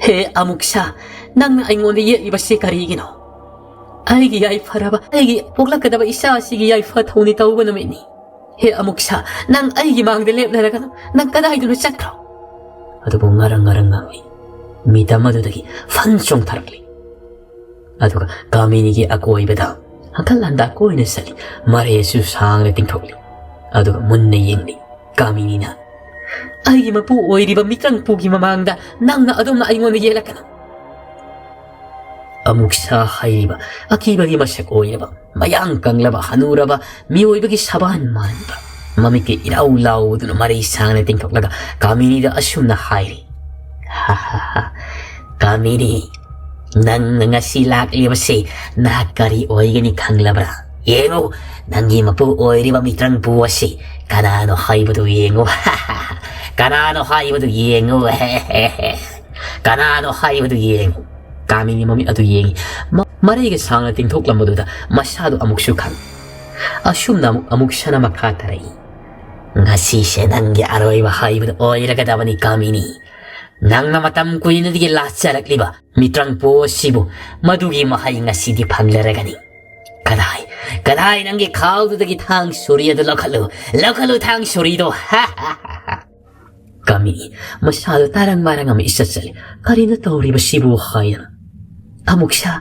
"ꯍꯦ ꯑꯃꯨꯛꯁꯥ, ꯅꯪꯅ ꯑꯩꯉꯣꯟꯗ ꯌꯦꯠꯂꯤꯕꯁꯤ ꯀꯔꯤꯒꯤꯅꯣ? ꯑꯩꯒꯤ ꯌꯥꯏꯐꯔꯕ, ꯑꯩꯒꯤ ꯄꯣꯛꯂꯛꯀꯗꯕ ꯏꯆꯥ ꯑꯁꯤꯒꯤ ꯌꯥꯏꯐ ꯊꯧꯅꯤ ꯇꯧꯕ ꯅꯨꯃꯤꯠꯅꯤ꯫ ꯍꯦ ꯑꯃꯨꯛꯁꯥ, ꯅꯪ ꯑꯩꯒꯤ ꯃꯥꯡꯗ ꯂꯦꯞꯂꯔꯒꯅꯨ, ꯅꯪ ꯀꯗꯥꯏꯗꯅꯣ ꯆꯠꯈ꯭ꯔꯣ?" ꯑꯗꯨꯕꯨ ꯉꯔꯪ ꯉꯔꯪ ꯉꯥꯡꯂꯤ꯫ ꯃꯤꯇꯝ ꯑꯗꯨꯗꯒꯤ ꯐꯟ ꯆꯣꯡꯊꯔꯛꯂꯤ꯫ ꯑꯗꯨꯒ ꯀꯥꯃꯤꯅꯤꯒꯤ ꯑꯀꯣꯏꯕꯗ ꯍꯪꯀꯠ ꯍꯟꯗꯥ ꯀꯣꯏꯅ ꯆꯠꯂꯤ꯫ ꯃꯔꯩꯁꯨ ꯁꯥꯡꯅ ꯇꯤꯡꯊꯣꯛꯂꯤ꯫ ꯑꯗꯨꯒ ꯃꯨꯟꯅ ꯌꯦꯡꯂꯤ꯫ ꯀꯥꯃꯤꯅꯤꯅ, "ꯑꯩꯒꯤ ꯃꯄꯨ ꯑꯣꯏꯔꯤꯕ ꯃꯤꯇ꯭ꯔꯪ ꯄꯨꯒꯤ ꯃꯃꯥꯡꯗ ꯅꯪꯅ ꯑꯗꯣꯝꯅ ꯑꯩꯉꯣꯟꯗ ꯌꯦꯜꯂꯛꯀꯅꯨ꯫" ꯑꯃꯨꯛꯁꯥ ꯍꯥꯏꯔꯤꯕ ꯑꯀꯤꯕꯒꯤ ꯃꯁꯛ ꯑꯣꯏꯔꯕ, ꯃꯌꯥꯡ ꯀꯪꯂꯕ, ꯍꯅꯨꯔꯕ ꯃꯤꯑꯣꯏꯕꯒꯤ ꯁꯕꯥꯟ ꯃꯥꯟꯕ ꯃꯃꯤꯠꯀꯤ ꯏꯔꯥꯎ ꯂꯥꯎꯗꯨꯅ ꯃꯔꯩ ꯁꯥꯡꯅ ꯇꯤꯡꯊꯣꯛꯂꯒ ꯀꯥꯃꯤꯅꯤꯗ ꯑꯁꯨꯝꯅ ꯍꯥꯏꯔꯤ, "ꯍꯥ ꯍꯥ ꯍꯥ, ꯀꯥꯃꯤꯅꯤ, ꯅꯪꯅ ꯉꯁꯤ ꯂꯥꯛꯂꯤꯕꯁꯤ ꯅꯍꯥꯛ ꯀꯔꯤ ꯑꯣꯏꯒꯅꯤ ꯈꯪꯂꯕ꯭ꯔꯥ? ꯌꯦꯡꯉꯨ, ꯅꯪꯒꯤ ꯃꯄꯨ ꯑꯣꯏꯔꯤꯕ ꯃꯤꯇ꯭ꯔꯪ ꯄꯨ ꯑꯁꯤ ꯀꯅꯥꯅꯣ ꯍꯥꯏꯕꯗꯨ ꯌꯦꯡꯉꯨ꯫ ꯀꯅꯥꯅꯣ ꯍꯥꯏꯕꯗꯨ ꯌꯦꯡꯉꯨ꯫ ꯀꯅꯥꯅꯣ ꯍꯥꯏꯕꯗꯨ ꯌꯦꯡꯉꯨ꯫" ꯀꯥꯃꯤꯅꯤ ꯃꯃꯤꯠ ꯑꯗꯨ ꯌꯦꯡꯉꯤ꯫ ꯃ-, ꯃꯔꯩꯒ ꯁꯥꯡꯅ ꯇꯤꯡꯊꯣꯛꯂꯝꯕꯗꯨꯗ ꯃꯁꯥꯗꯨ ꯑꯃꯨꯛꯁꯨ ꯈꯪ꯫ ꯑꯁꯨꯝꯅ ꯑꯃꯨꯛ, ꯑꯃꯨꯛ ꯁꯅ ꯃꯈꯥ ꯇꯥꯔꯛꯏ, "ꯉꯁꯤꯁꯦ ꯅꯪꯒꯤ ꯑꯔꯣꯏꯕ ꯍꯥꯏꯕꯗꯨ ꯑꯣꯏꯔꯒꯗꯕꯅꯤ ꯀꯥꯃꯤꯅꯤ꯫ ꯅꯪꯅ ꯃꯇꯝ ꯀꯨꯏꯅꯗꯒꯤ ꯂꯥꯠꯆꯔꯛꯂꯤꯕ ꯃꯤꯇ꯭ꯔꯪ ꯄꯣ ꯑꯁꯤꯕꯨ ꯃꯗꯨꯒꯤ ꯃꯍꯩ ꯉꯁꯤꯗꯤ ꯐꯪꯂꯔꯒꯅꯤ꯫ ꯀꯗꯥꯏ, ꯀꯗꯥꯏ ꯅꯪꯒꯤ ꯈꯥꯎꯗꯨꯗꯒꯤ ꯊꯥꯡ ꯁꯣꯔꯤ ꯑꯗꯨ ꯂꯧꯈꯠꯂꯨ, ꯂꯧꯈꯠꯂꯨ ꯊꯥꯡ ꯁꯣꯔꯤꯗꯣ꯫" ꯀꯥꯃꯤꯅꯤ ꯃꯁꯥꯗ ꯇꯥꯔꯪ ꯃꯥꯔꯪ ꯑꯃ ꯏꯆꯠ ꯆꯠꯂꯤ꯫ "ꯀꯔꯤꯅꯣ ꯇꯧꯔꯤꯕꯁꯤꯕꯨ?" ꯍꯥꯏꯗꯅ꯫ "ꯑꯃꯨꯛꯁꯥ,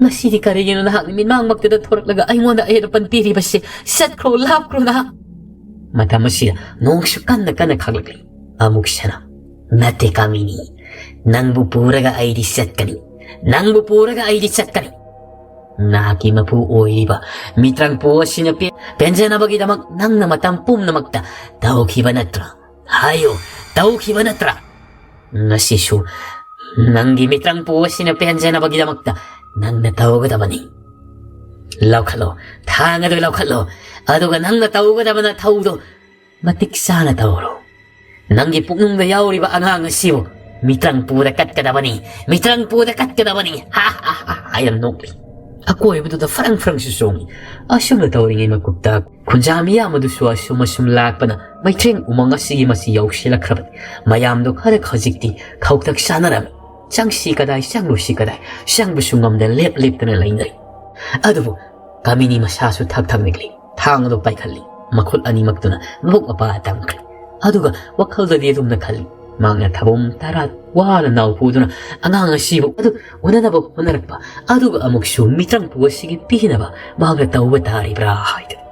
ꯉꯁꯤꯗꯤ ꯀꯔꯤꯒꯤꯅꯣ ꯅꯍꯥꯛ ꯅꯨꯃꯤꯠꯃꯥꯡꯃꯛꯇꯗ ꯊꯣꯔꯛꯂꯒ ꯑꯩꯉꯣꯟꯗ ꯑꯍꯦꯟ ꯑꯄꯟ ꯄꯤꯔꯤꯕꯁꯤ? ꯆꯠꯈ꯭ꯔꯣ, ꯂꯥꯞꯈ꯭ꯔꯣ ꯅꯍꯥꯛ!" ꯃꯇꯝ ꯑꯁꯤꯗ ꯅꯣꯡꯁꯨ ꯀꯟꯅ ꯀꯟꯅ ꯈꯥꯛꯂꯛꯂꯤ꯫ ꯑꯃꯨꯛꯁꯥꯅ, "ꯅꯠꯇꯦ ꯀꯥꯃꯤꯅꯤ, ꯅꯪꯕꯨ ꯄꯨꯔꯒ ꯑꯩꯗꯤ ꯆꯠꯀꯅꯤ, ꯅꯪꯕꯨ ꯄꯨꯔꯒ ꯑꯩꯗꯤ ꯆꯠꯀꯅꯤ꯫ ꯅꯍꯥꯛꯀꯤ ꯃꯄꯨ ꯑꯣꯏꯔꯤꯕ ꯃꯤꯇ꯭ꯔꯪꯄꯨ ꯑꯁꯤꯅ ꯄꯦ-, ꯄꯦꯟꯖꯅꯕꯒꯤꯗꯃꯛ ꯅꯪꯅ ꯃꯇꯝ ꯄꯨꯝꯅꯃꯛꯇ ꯇꯧꯈꯤꯕ ꯅꯠꯇ꯭ꯔꯥ? ꯍꯥꯏꯌꯨ, ꯇꯧꯈꯤꯕ ꯅꯠꯇ꯭ꯔꯥ? ꯉꯁꯤꯁꯨ ꯅꯪꯒꯤ ꯃꯤꯇ꯭ꯔꯪꯄꯨ ꯑꯁꯤꯅ ꯄꯦꯟꯖꯅꯕꯒꯤꯗꯃꯛꯇ ꯅꯪꯅ ꯇꯧꯒꯗꯕꯅꯤ꯫ ꯂꯧꯈꯠꯂꯣ, ꯊꯥꯡ ꯑꯗꯨ ꯂꯧꯈꯠꯂꯣ, ꯑꯗꯨꯒ ꯅꯪꯅ ꯇꯧꯒꯗꯕ ꯅꯊꯧꯗꯣ ꯃꯇꯤꯛ ꯆꯥꯅ ꯇꯧꯔꯣ꯫ ꯅꯪꯒꯤ ꯄꯨꯛꯅꯨꯡꯗ ꯌꯥꯎꯔꯤꯕ ꯑꯉꯥꯡ ꯑꯁꯤꯕꯨ ꯃꯤꯇ꯭ꯔꯪ ꯄꯨꯗ ꯀꯠꯀꯗꯕꯅꯤ, ꯃꯤꯇ꯭ꯔꯪ ꯄꯨꯗ ꯀꯠꯀꯗꯕꯅꯤ!" ꯍꯥ, ꯍꯥ, ꯍꯥ, ꯍꯥ ꯍꯥꯏꯅ ꯅꯣꯛꯂꯤ꯫ ꯑꯀꯣꯏꯕꯗꯨꯗ ꯐ꯭ꯔꯪ ꯐ꯭ꯔꯪꯁꯨ ꯆꯣꯡꯏ꯫ ꯑꯁꯨꯝꯅ ꯇꯧꯔꯤꯉꯩ ꯃꯀꯨꯞꯇ ꯈꯨꯟꯖꯥ ꯃꯤꯌꯥꯝ ꯑꯗꯨꯁꯨ ꯑꯁꯨꯝ ꯑꯁꯨꯝ ꯂꯥꯛꯄꯅ ꯃꯩꯊ꯭ꯔꯦꯡ ꯎꯃꯪ ꯑꯁꯤꯒꯤ ꯃꯁꯤ ꯌꯧꯁꯤꯜꯂꯛꯈ꯭ꯔꯕꯅꯤ꯫ ꯃꯌꯥꯝꯗꯣ ꯈꯔ ꯈꯖꯤꯛꯇꯤ ꯈꯧꯇꯛ ꯆꯥꯅꯔꯝꯃꯤ꯫ ꯆꯪꯁꯤ ꯀꯗꯥꯏ, ꯆꯪꯂꯨꯁꯤ ꯀꯗꯥꯏ, ꯆꯪꯕꯁꯨ ꯉꯝꯗ ꯂꯦꯞ ꯂꯦꯞꯇꯅ ꯂꯩꯅꯔꯤ꯫ ꯑꯗꯨꯕꯨ ꯀꯥꯃꯤꯅꯤ ꯃꯁꯥꯁꯨ ꯊꯛ ꯊꯛ ꯅꯤꯛꯂꯤ꯫ ꯊꯥꯡ ꯑꯗꯨ ꯄꯥꯏꯈꯠꯂꯤ꯫ ꯃꯈꯨꯠ ꯑꯅꯤꯃꯛꯇꯨꯅ ꯃꯕꯨꯛ ꯃꯄꯥ ꯇꯝꯈ꯭ꯔꯦ꯫ ꯑꯗꯨꯒ ꯋꯥꯈꯜꯗꯗꯤ ꯑꯗꯨꯝꯅ ꯈꯜꯂꯤ, ꯃꯍꯥꯛꯅ ꯊꯕꯣꯝ ꯇꯔꯥ ꯋꯥꯅ ꯅꯥꯎ ꯄꯨꯗꯨꯅ ꯑꯉꯥꯡ ꯑꯁꯤꯕꯨ ꯑꯗꯨ ꯎꯅꯅꯕ ꯍꯣꯠꯅꯔꯛꯄ, ꯑꯗꯨꯒ ꯑꯃꯨꯛꯁꯨ ꯃꯤꯇ꯭ꯔꯪ ꯄꯨ ꯑꯁꯤꯒꯤ ꯄꯤꯅꯕ ꯃꯍꯥꯛꯅ ꯇꯧꯕ ꯇꯥꯔꯤꯕ꯭ꯔꯥ ꯍꯥꯏꯗꯨꯅ꯫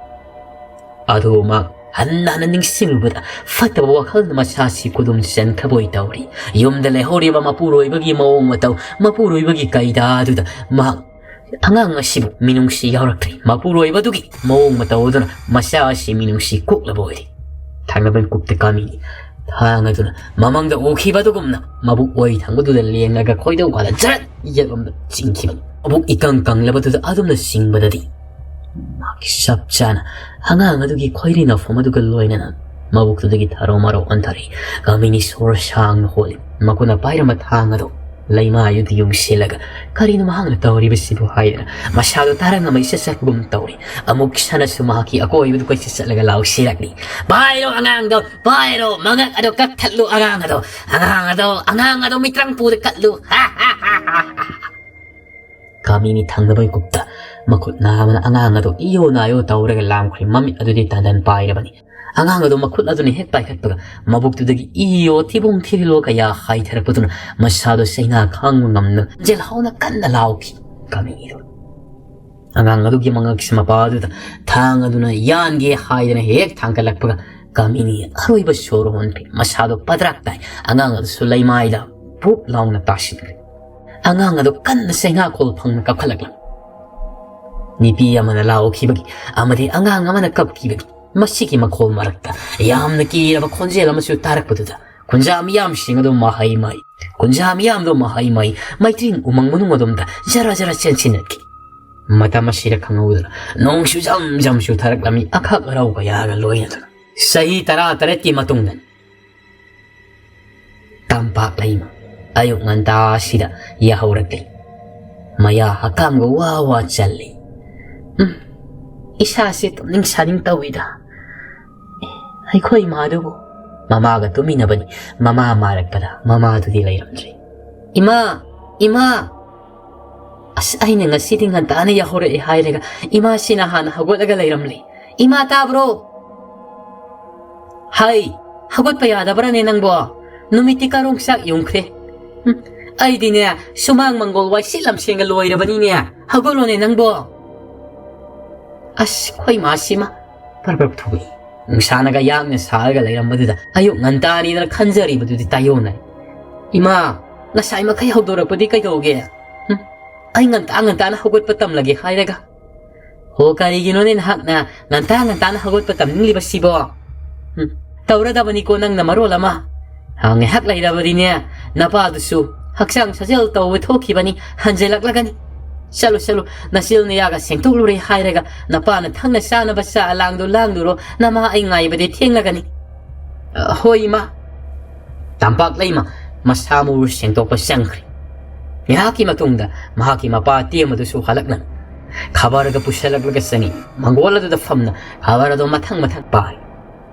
ꯑꯗꯨꯕꯨ ꯃꯍꯥꯛ ꯍꯟꯅ ꯍꯟꯅ ꯅꯤꯡꯁꯤꯡꯂꯨꯕꯗ ꯐꯠꯇꯕ ꯋꯥꯈꯜꯅ ꯃꯁꯥꯁꯤ ꯈꯨꯗꯨꯝ ꯆꯟꯈ꯭ꯔꯕꯣꯏ ꯇꯧꯔꯤ꯫ ꯌꯨꯝꯗ ꯂꯩꯍꯧꯔꯤꯕ ꯃꯄꯨꯔꯣꯏꯕꯒꯤ ꯃꯑꯣꯡ ꯃꯇꯧ, ꯃꯄꯨꯔꯣꯏꯕꯒꯤ ꯀꯩꯗꯥ ꯑꯗꯨꯗ ꯃꯍꯥꯛ ꯑꯉꯥꯡ ꯑꯁꯤꯕꯨ ꯃꯤꯅꯨꯡꯁꯤ ꯌꯥꯎꯔꯛꯇ꯭ꯔꯤ꯫ ꯃꯄꯨꯔꯣꯏꯕꯗꯨꯒꯤ ꯃꯑꯣꯡ ꯃꯇꯧ ꯑꯗꯨꯅ ꯃꯆꯥ ꯑꯁꯤ ꯃꯤꯅꯨꯡꯁꯤ ꯀꯣꯛꯂꯕ ꯑꯣꯏꯔꯦ꯫ ꯊꯥꯡꯂꯕꯟ ꯀꯨꯞꯇ ꯀꯥꯃꯤꯅꯤ ꯊꯥꯡ ꯑꯗꯨꯅ ꯃꯃꯥꯡꯗ ꯎꯈꯤꯕ ꯑꯗꯨꯒꯨꯝꯅ ꯃꯕꯨꯛ ꯑꯣꯏ ꯊꯪꯕꯗꯨꯗ ꯂꯦꯡꯂꯒ ꯈꯣꯏꯗꯧ ꯈꯥꯗ ꯖꯔꯠ ꯌꯦꯠꯂꯣꯝꯗ ꯆꯤꯡꯈꯤꯕꯅꯤ꯫ ꯃꯕꯨꯛ ꯏꯀꯪ ꯀꯪꯂꯕꯗꯨꯗ ꯑꯗꯨꯝꯅ ꯆꯤꯡꯕꯗꯗꯤ ꯃꯍꯥꯛꯀꯤ ꯆꯞ ꯆꯥꯅ ꯑꯉꯥꯡ ꯑꯗꯨꯒꯤ ꯈꯣꯏꯔꯤ ꯅꯥꯎꯐꯝ ꯑꯗꯨꯒ ꯂꯣꯏꯅꯅ ꯃꯕꯨꯛꯇꯨꯗꯒꯤ ꯊꯔꯣ ꯃꯔꯣ ꯑꯣꯟꯊꯔꯛꯏ꯫ ꯀꯥꯃꯤꯅꯤ ꯁꯣꯔ ꯁꯥꯡꯅ ꯍꯣꯜꯂꯤ꯫ ꯃꯈꯨꯠꯅ ꯄꯥꯏꯔꯝꯕ ꯊꯥꯡ ꯑꯗꯨ ꯂꯩꯃꯥꯏ ꯑꯗꯨꯗ ꯌꯨꯡꯁꯤꯜꯂꯒ "ꯀꯔꯤꯅꯣ ꯃꯍꯥꯛꯅ ꯇꯧꯔꯤꯕꯁꯤꯕꯨ?" ꯍꯥꯏꯗꯅ ꯃꯁꯥꯗꯣ ꯇꯥꯔꯪ ꯑꯃ ꯏꯆꯠ ꯆꯠꯄꯒꯨꯝ ꯇꯧꯔꯤ꯫ ꯑꯃꯨꯛ ꯁꯥꯟꯅꯁꯨ ꯃꯍꯥꯛꯀꯤ ꯑꯀꯣꯏꯕꯗꯨ ꯀꯣꯏꯆꯠ ꯆꯠꯂꯒ ꯂꯥꯎꯁꯤꯜꯂꯛꯂꯤ, "ꯄꯥꯏꯔꯣ ꯑꯉꯥꯡꯗꯣ, ꯄꯥꯏꯔꯣ! ꯃꯉꯛ ꯑꯗꯣ ꯀꯛꯊꯠꯂꯨ ꯑꯉꯥꯡ ꯑꯗꯣ! ꯑꯉꯥꯡ ꯑꯗꯣ, ꯑꯉꯥꯡ ꯑꯗꯣ ꯃꯤꯇ꯭ꯔꯪ ꯄꯨꯗ ꯀꯠꯂꯨ! ꯍꯥ, ꯍꯥ, ꯍꯥ, ꯍꯥ, ꯍꯥ!" ꯀꯥꯃꯤꯅꯤ ꯊꯪꯅꯕꯒꯤ ꯀꯨꯞꯇ ꯃꯈꯨꯠ ꯅꯥꯝꯃꯅ ꯑꯉꯥꯡ ꯑꯗꯨ ꯏꯌꯣ ꯅꯥꯌꯣ ꯇꯧꯔꯒ ꯂꯥꯝꯈ꯭ꯔꯦ꯫ ꯃꯃꯤꯠ ꯑꯗꯨꯗꯤ ꯇꯟꯗꯟ ꯄꯥꯏꯔꯕꯅꯤ꯫ ꯑꯉꯥꯡ ꯑꯗꯨ ꯃꯈꯨꯠ ꯑꯗꯨꯅ ꯍꯦꯛ ꯄꯥꯏꯈꯠꯄꯒ ꯃꯕꯨꯛꯇꯨꯗꯒꯤ ꯏꯌꯣ ꯊꯤꯕꯣꯡ ꯊꯤꯔꯤꯜꯂꯣ ꯀꯌꯥ ꯍꯥꯏꯊꯔꯛꯄꯗꯨꯅ ꯃꯁꯥꯗꯣ ꯆꯩꯅꯥ ꯈꯥꯡꯕ ꯉꯝꯅ ꯖꯦꯜꯍꯧꯅ ꯀꯟꯅ ꯂꯥꯎꯈꯤ꯫ ꯀꯥꯃꯤꯅꯤꯗꯣ ꯑꯉꯥꯡ ꯑꯗꯨꯒꯤ ꯃꯉꯛꯁꯤ ꯃꯄꯥ ꯑꯗꯨꯗ ꯊꯥꯡ ꯑꯗꯨꯅ ꯌꯥꯟꯒꯦ ꯍꯥꯏꯗꯅ ꯍꯦꯛ ꯊꯥꯡꯒꯠꯂꯛꯄꯒ ꯀꯥꯃꯤꯅꯤ ꯑꯔꯣꯏꯕ ꯁꯣꯔ ꯍꯣꯟꯈ꯭ꯔꯦ꯫ ꯃꯁꯥꯗꯣ ꯄꯗ꯭ꯔꯥꯛ ꯇꯥꯏ꯫ ꯑꯉꯥꯡ ꯑꯗꯨꯁꯨ ꯂꯩꯃꯥꯏꯗ ꯕꯨꯛ ꯂꯥꯎꯅ ꯇꯥꯁꯤꯟꯈ꯭ꯔꯦ꯫ ꯑꯉꯥꯡ ꯑꯗꯨ ꯀꯟꯅ ꯆꯩꯅꯥꯈꯣꯜ ꯐꯪꯅ ꯀꯞꯈꯠꯂꯛꯂꯝꯃꯤ꯫ ꯅꯨꯄꯤ ꯑꯃꯅ ꯂꯥꯎꯈꯤꯕꯒꯤ ꯑꯃꯗꯤ ꯑꯉꯥꯡ ꯑꯃꯅ ꯀꯞꯈꯤꯕꯒꯤ ꯃꯁꯤꯒꯤ ꯃꯈꯣꯜ ꯃꯔꯛꯇ ꯌꯥꯝꯅ ꯀꯤꯔꯕ ꯈꯣꯟꯖꯦꯜ ꯑꯃꯁꯨ ꯇꯥꯔꯛꯄꯗꯨꯗ ꯈꯨꯟꯖꯥ ꯃꯤꯌꯥꯝꯁꯤꯡ ꯑꯗꯨ ꯃꯍꯩ ꯃꯍꯩ, ꯈꯨꯟꯖꯥ ꯃꯤꯌꯥꯝꯗꯣ ꯃꯍꯩ ꯃꯍꯩ ꯃꯩꯇ꯭ꯔꯤꯟ ꯎꯃꯪ ꯃꯅꯨꯡ ꯑꯗꯣꯝꯗ ꯖꯔ ꯖꯔ ꯆꯦꯟꯁꯤꯟꯅꯈꯤ꯫ ꯃꯇꯝ ꯑꯁꯤꯗ ꯈꯪꯍꯧꯗꯅ ꯅꯣꯡꯁꯨ ꯖꯝ ꯖꯝ ꯆꯨꯊꯔꯛꯂꯝꯃꯤ, ꯑꯈꯛ ꯑꯔꯧ ꯀꯌꯥꯒ ꯂꯣꯏꯅꯗꯨꯅ꯫ ꯆꯍꯤ ꯇꯔꯥ ꯇꯔꯦꯠꯀꯤ ꯃꯇꯨꯡꯗ ꯇꯝꯄꯥꯛ ꯂꯩꯃ ꯑꯌꯨꯛ ꯉꯟꯇꯥ ꯑꯁꯤꯗ ꯌꯥꯍꯧꯔꯛꯂꯤ꯫ ꯃꯌꯥ ꯍꯛꯀꯥꯝꯒ ꯋꯥ ꯋꯥ ꯆꯜꯂꯤ꯫ "ꯎꯝ, ꯏꯁꯥꯁꯦ ꯇꯨꯝꯅꯤꯡ ꯁꯥꯅꯤꯡ ꯇꯧꯏꯗ꯫ ꯑꯩꯈꯣꯏ ꯏꯃꯥꯗꯨꯕꯨ?" ꯃꯃꯥꯒ ꯇꯨꯝꯃꯤꯟꯅꯕꯅꯤ꯫ ꯃꯃꯥ ꯃꯥꯔꯛꯄꯗ ꯃꯃꯥꯗꯨꯗꯤ ꯂꯩꯔꯝꯗ꯭ꯔꯦ꯫ "ꯏꯃꯥ! ꯏꯃꯥ!" ꯑꯁ, ꯑꯩꯅ ꯉꯁꯤꯗꯤ ꯉꯟꯇꯥꯅ ꯌꯥꯍꯧꯔꯛꯑꯦ ꯍꯥꯏꯔꯒ ꯏꯃꯥꯁꯤꯅ ꯍꯥꯟꯅ ꯍꯧꯒꯠꯂꯒ ꯂꯩꯔꯝꯂꯦ꯫ "ꯏꯃꯥ, ꯇꯥꯕ꯭ꯔꯣ? ꯍꯩ, ꯍꯧꯒꯠꯄ ꯌꯥꯗꯕ꯭ꯔꯥꯅꯦ ꯅꯪꯕꯣ? ꯅꯨꯃꯤꯠꯇꯤ ꯀꯔꯣꯡ ꯆꯥꯛ ꯌꯨꯡꯈ꯭ꯔꯦ꯫ ꯎꯝ, ꯑꯩꯗꯤꯅꯦ, ꯁꯨꯃꯥꯡ ꯃꯪꯒꯣꯜ ꯋꯥꯏꯁꯤꯠ ꯂꯝꯁꯦꯡꯒ ꯂꯣꯏꯔꯕꯅꯤꯅꯦ꯫ ꯍꯧꯒꯠꯂꯣꯅꯦ ꯅꯪꯕꯣ!" ꯑꯁ, ꯑꯩꯈꯣꯏ ꯃꯥꯁꯤꯃ ꯄꯔꯞ ꯄꯔꯞ ꯊꯣꯛꯂꯛꯏ꯫ ꯅꯨꯡꯁꯥꯅꯒ ꯌꯥꯡꯅ ꯁꯥꯔꯒ ꯂꯩꯔꯝꯕꯗꯨꯗ ꯑꯌꯨꯛ ꯉꯟꯇꯥꯅꯤꯗꯅ ꯈꯟꯖꯔꯤꯕꯗꯨꯗꯤ ꯇꯥꯏꯌꯣꯟꯅꯩ꯫ "ꯏꯃꯥ, ꯉꯁꯥꯏ ꯃꯈꯩ ꯍꯧꯗꯣꯔꯛꯄꯗꯤ ꯀꯩꯗꯧꯒꯦ? ꯎꯝ, ꯑꯩ ꯉꯟꯇꯥ ꯉꯟꯇꯥꯅ ꯍꯧꯒꯠꯄ ꯇꯝꯂꯒꯦ ꯍꯥꯏꯔꯒ?" "ꯍꯣ, ꯀꯔꯤꯒꯤꯅꯣꯅꯦ ꯅꯍꯥꯛꯅ ꯉꯟꯇꯥ ꯉꯟꯇꯥꯅ ꯍꯧꯒꯠꯄ ꯇꯝꯅꯤꯡꯂꯤꯕꯁꯤꯕꯣ? ꯎꯝ, ꯇꯧꯔꯗꯕꯅꯤꯀꯣ ꯅꯪꯅ ꯃꯔꯣꯜ ꯑꯃ꯫ ꯍꯥ, ꯉꯥꯏꯍꯥꯛ ꯂꯩꯔꯕꯗꯤꯅꯦ, ꯅꯄꯥꯗꯨꯁꯨ ꯍꯛꯆꯥꯡ ꯁꯥꯖꯦꯜ ꯇꯧꯕ ꯊꯣꯛꯈꯤꯕꯅꯤ, ꯍꯟꯖꯤꯜꯂꯛꯂꯒꯅꯤ꯫ ꯆꯠꯂꯨ, ꯆꯠꯂꯨ, ꯅꯆꯤꯜ ꯅꯌꯥꯒ ꯁꯦꯡꯗꯣꯛꯂꯨꯔꯦ ꯍꯥꯏꯔꯒ ꯅꯄꯥꯅ ꯊꯛꯅ ꯆꯥꯅꯕ ꯆꯥ ꯂꯥꯡꯗꯣ ꯂꯥꯡꯂꯨꯔꯣ, ꯅꯃꯥ ꯑꯩ ꯉꯥꯏꯕꯗꯤ ꯊꯦꯡꯂꯒꯅꯤ꯫" "ꯑ, ꯍꯣꯏ, ꯏꯃꯥ꯫" ꯇꯝꯄꯥꯛ ꯂꯩꯃ ꯃꯁꯥ ꯃꯎ ꯁꯦꯡꯗꯣꯛꯄ ꯆꯪꯈ꯭ꯔꯦ꯫ ꯉꯥꯏꯍꯥꯛꯀꯤ ꯃꯇꯨꯡꯗ ꯃꯍꯥꯛꯀꯤ ꯃꯄꯥ ꯇꯦꯝꯕꯗꯨꯁꯨ ꯍꯜꯂꯛꯅ ꯈꯕꯔꯒ ꯄꯨꯁꯜꯂꯛꯂꯒ ꯆꯪꯉꯤ꯫ ꯃꯪꯒꯣꯜ ꯑꯗꯨꯗ ꯐꯝꯅ ꯈꯕꯔ ꯑꯗꯨ ꯃꯊꯪ ꯃꯊꯪ ꯄꯥꯔꯤ꯫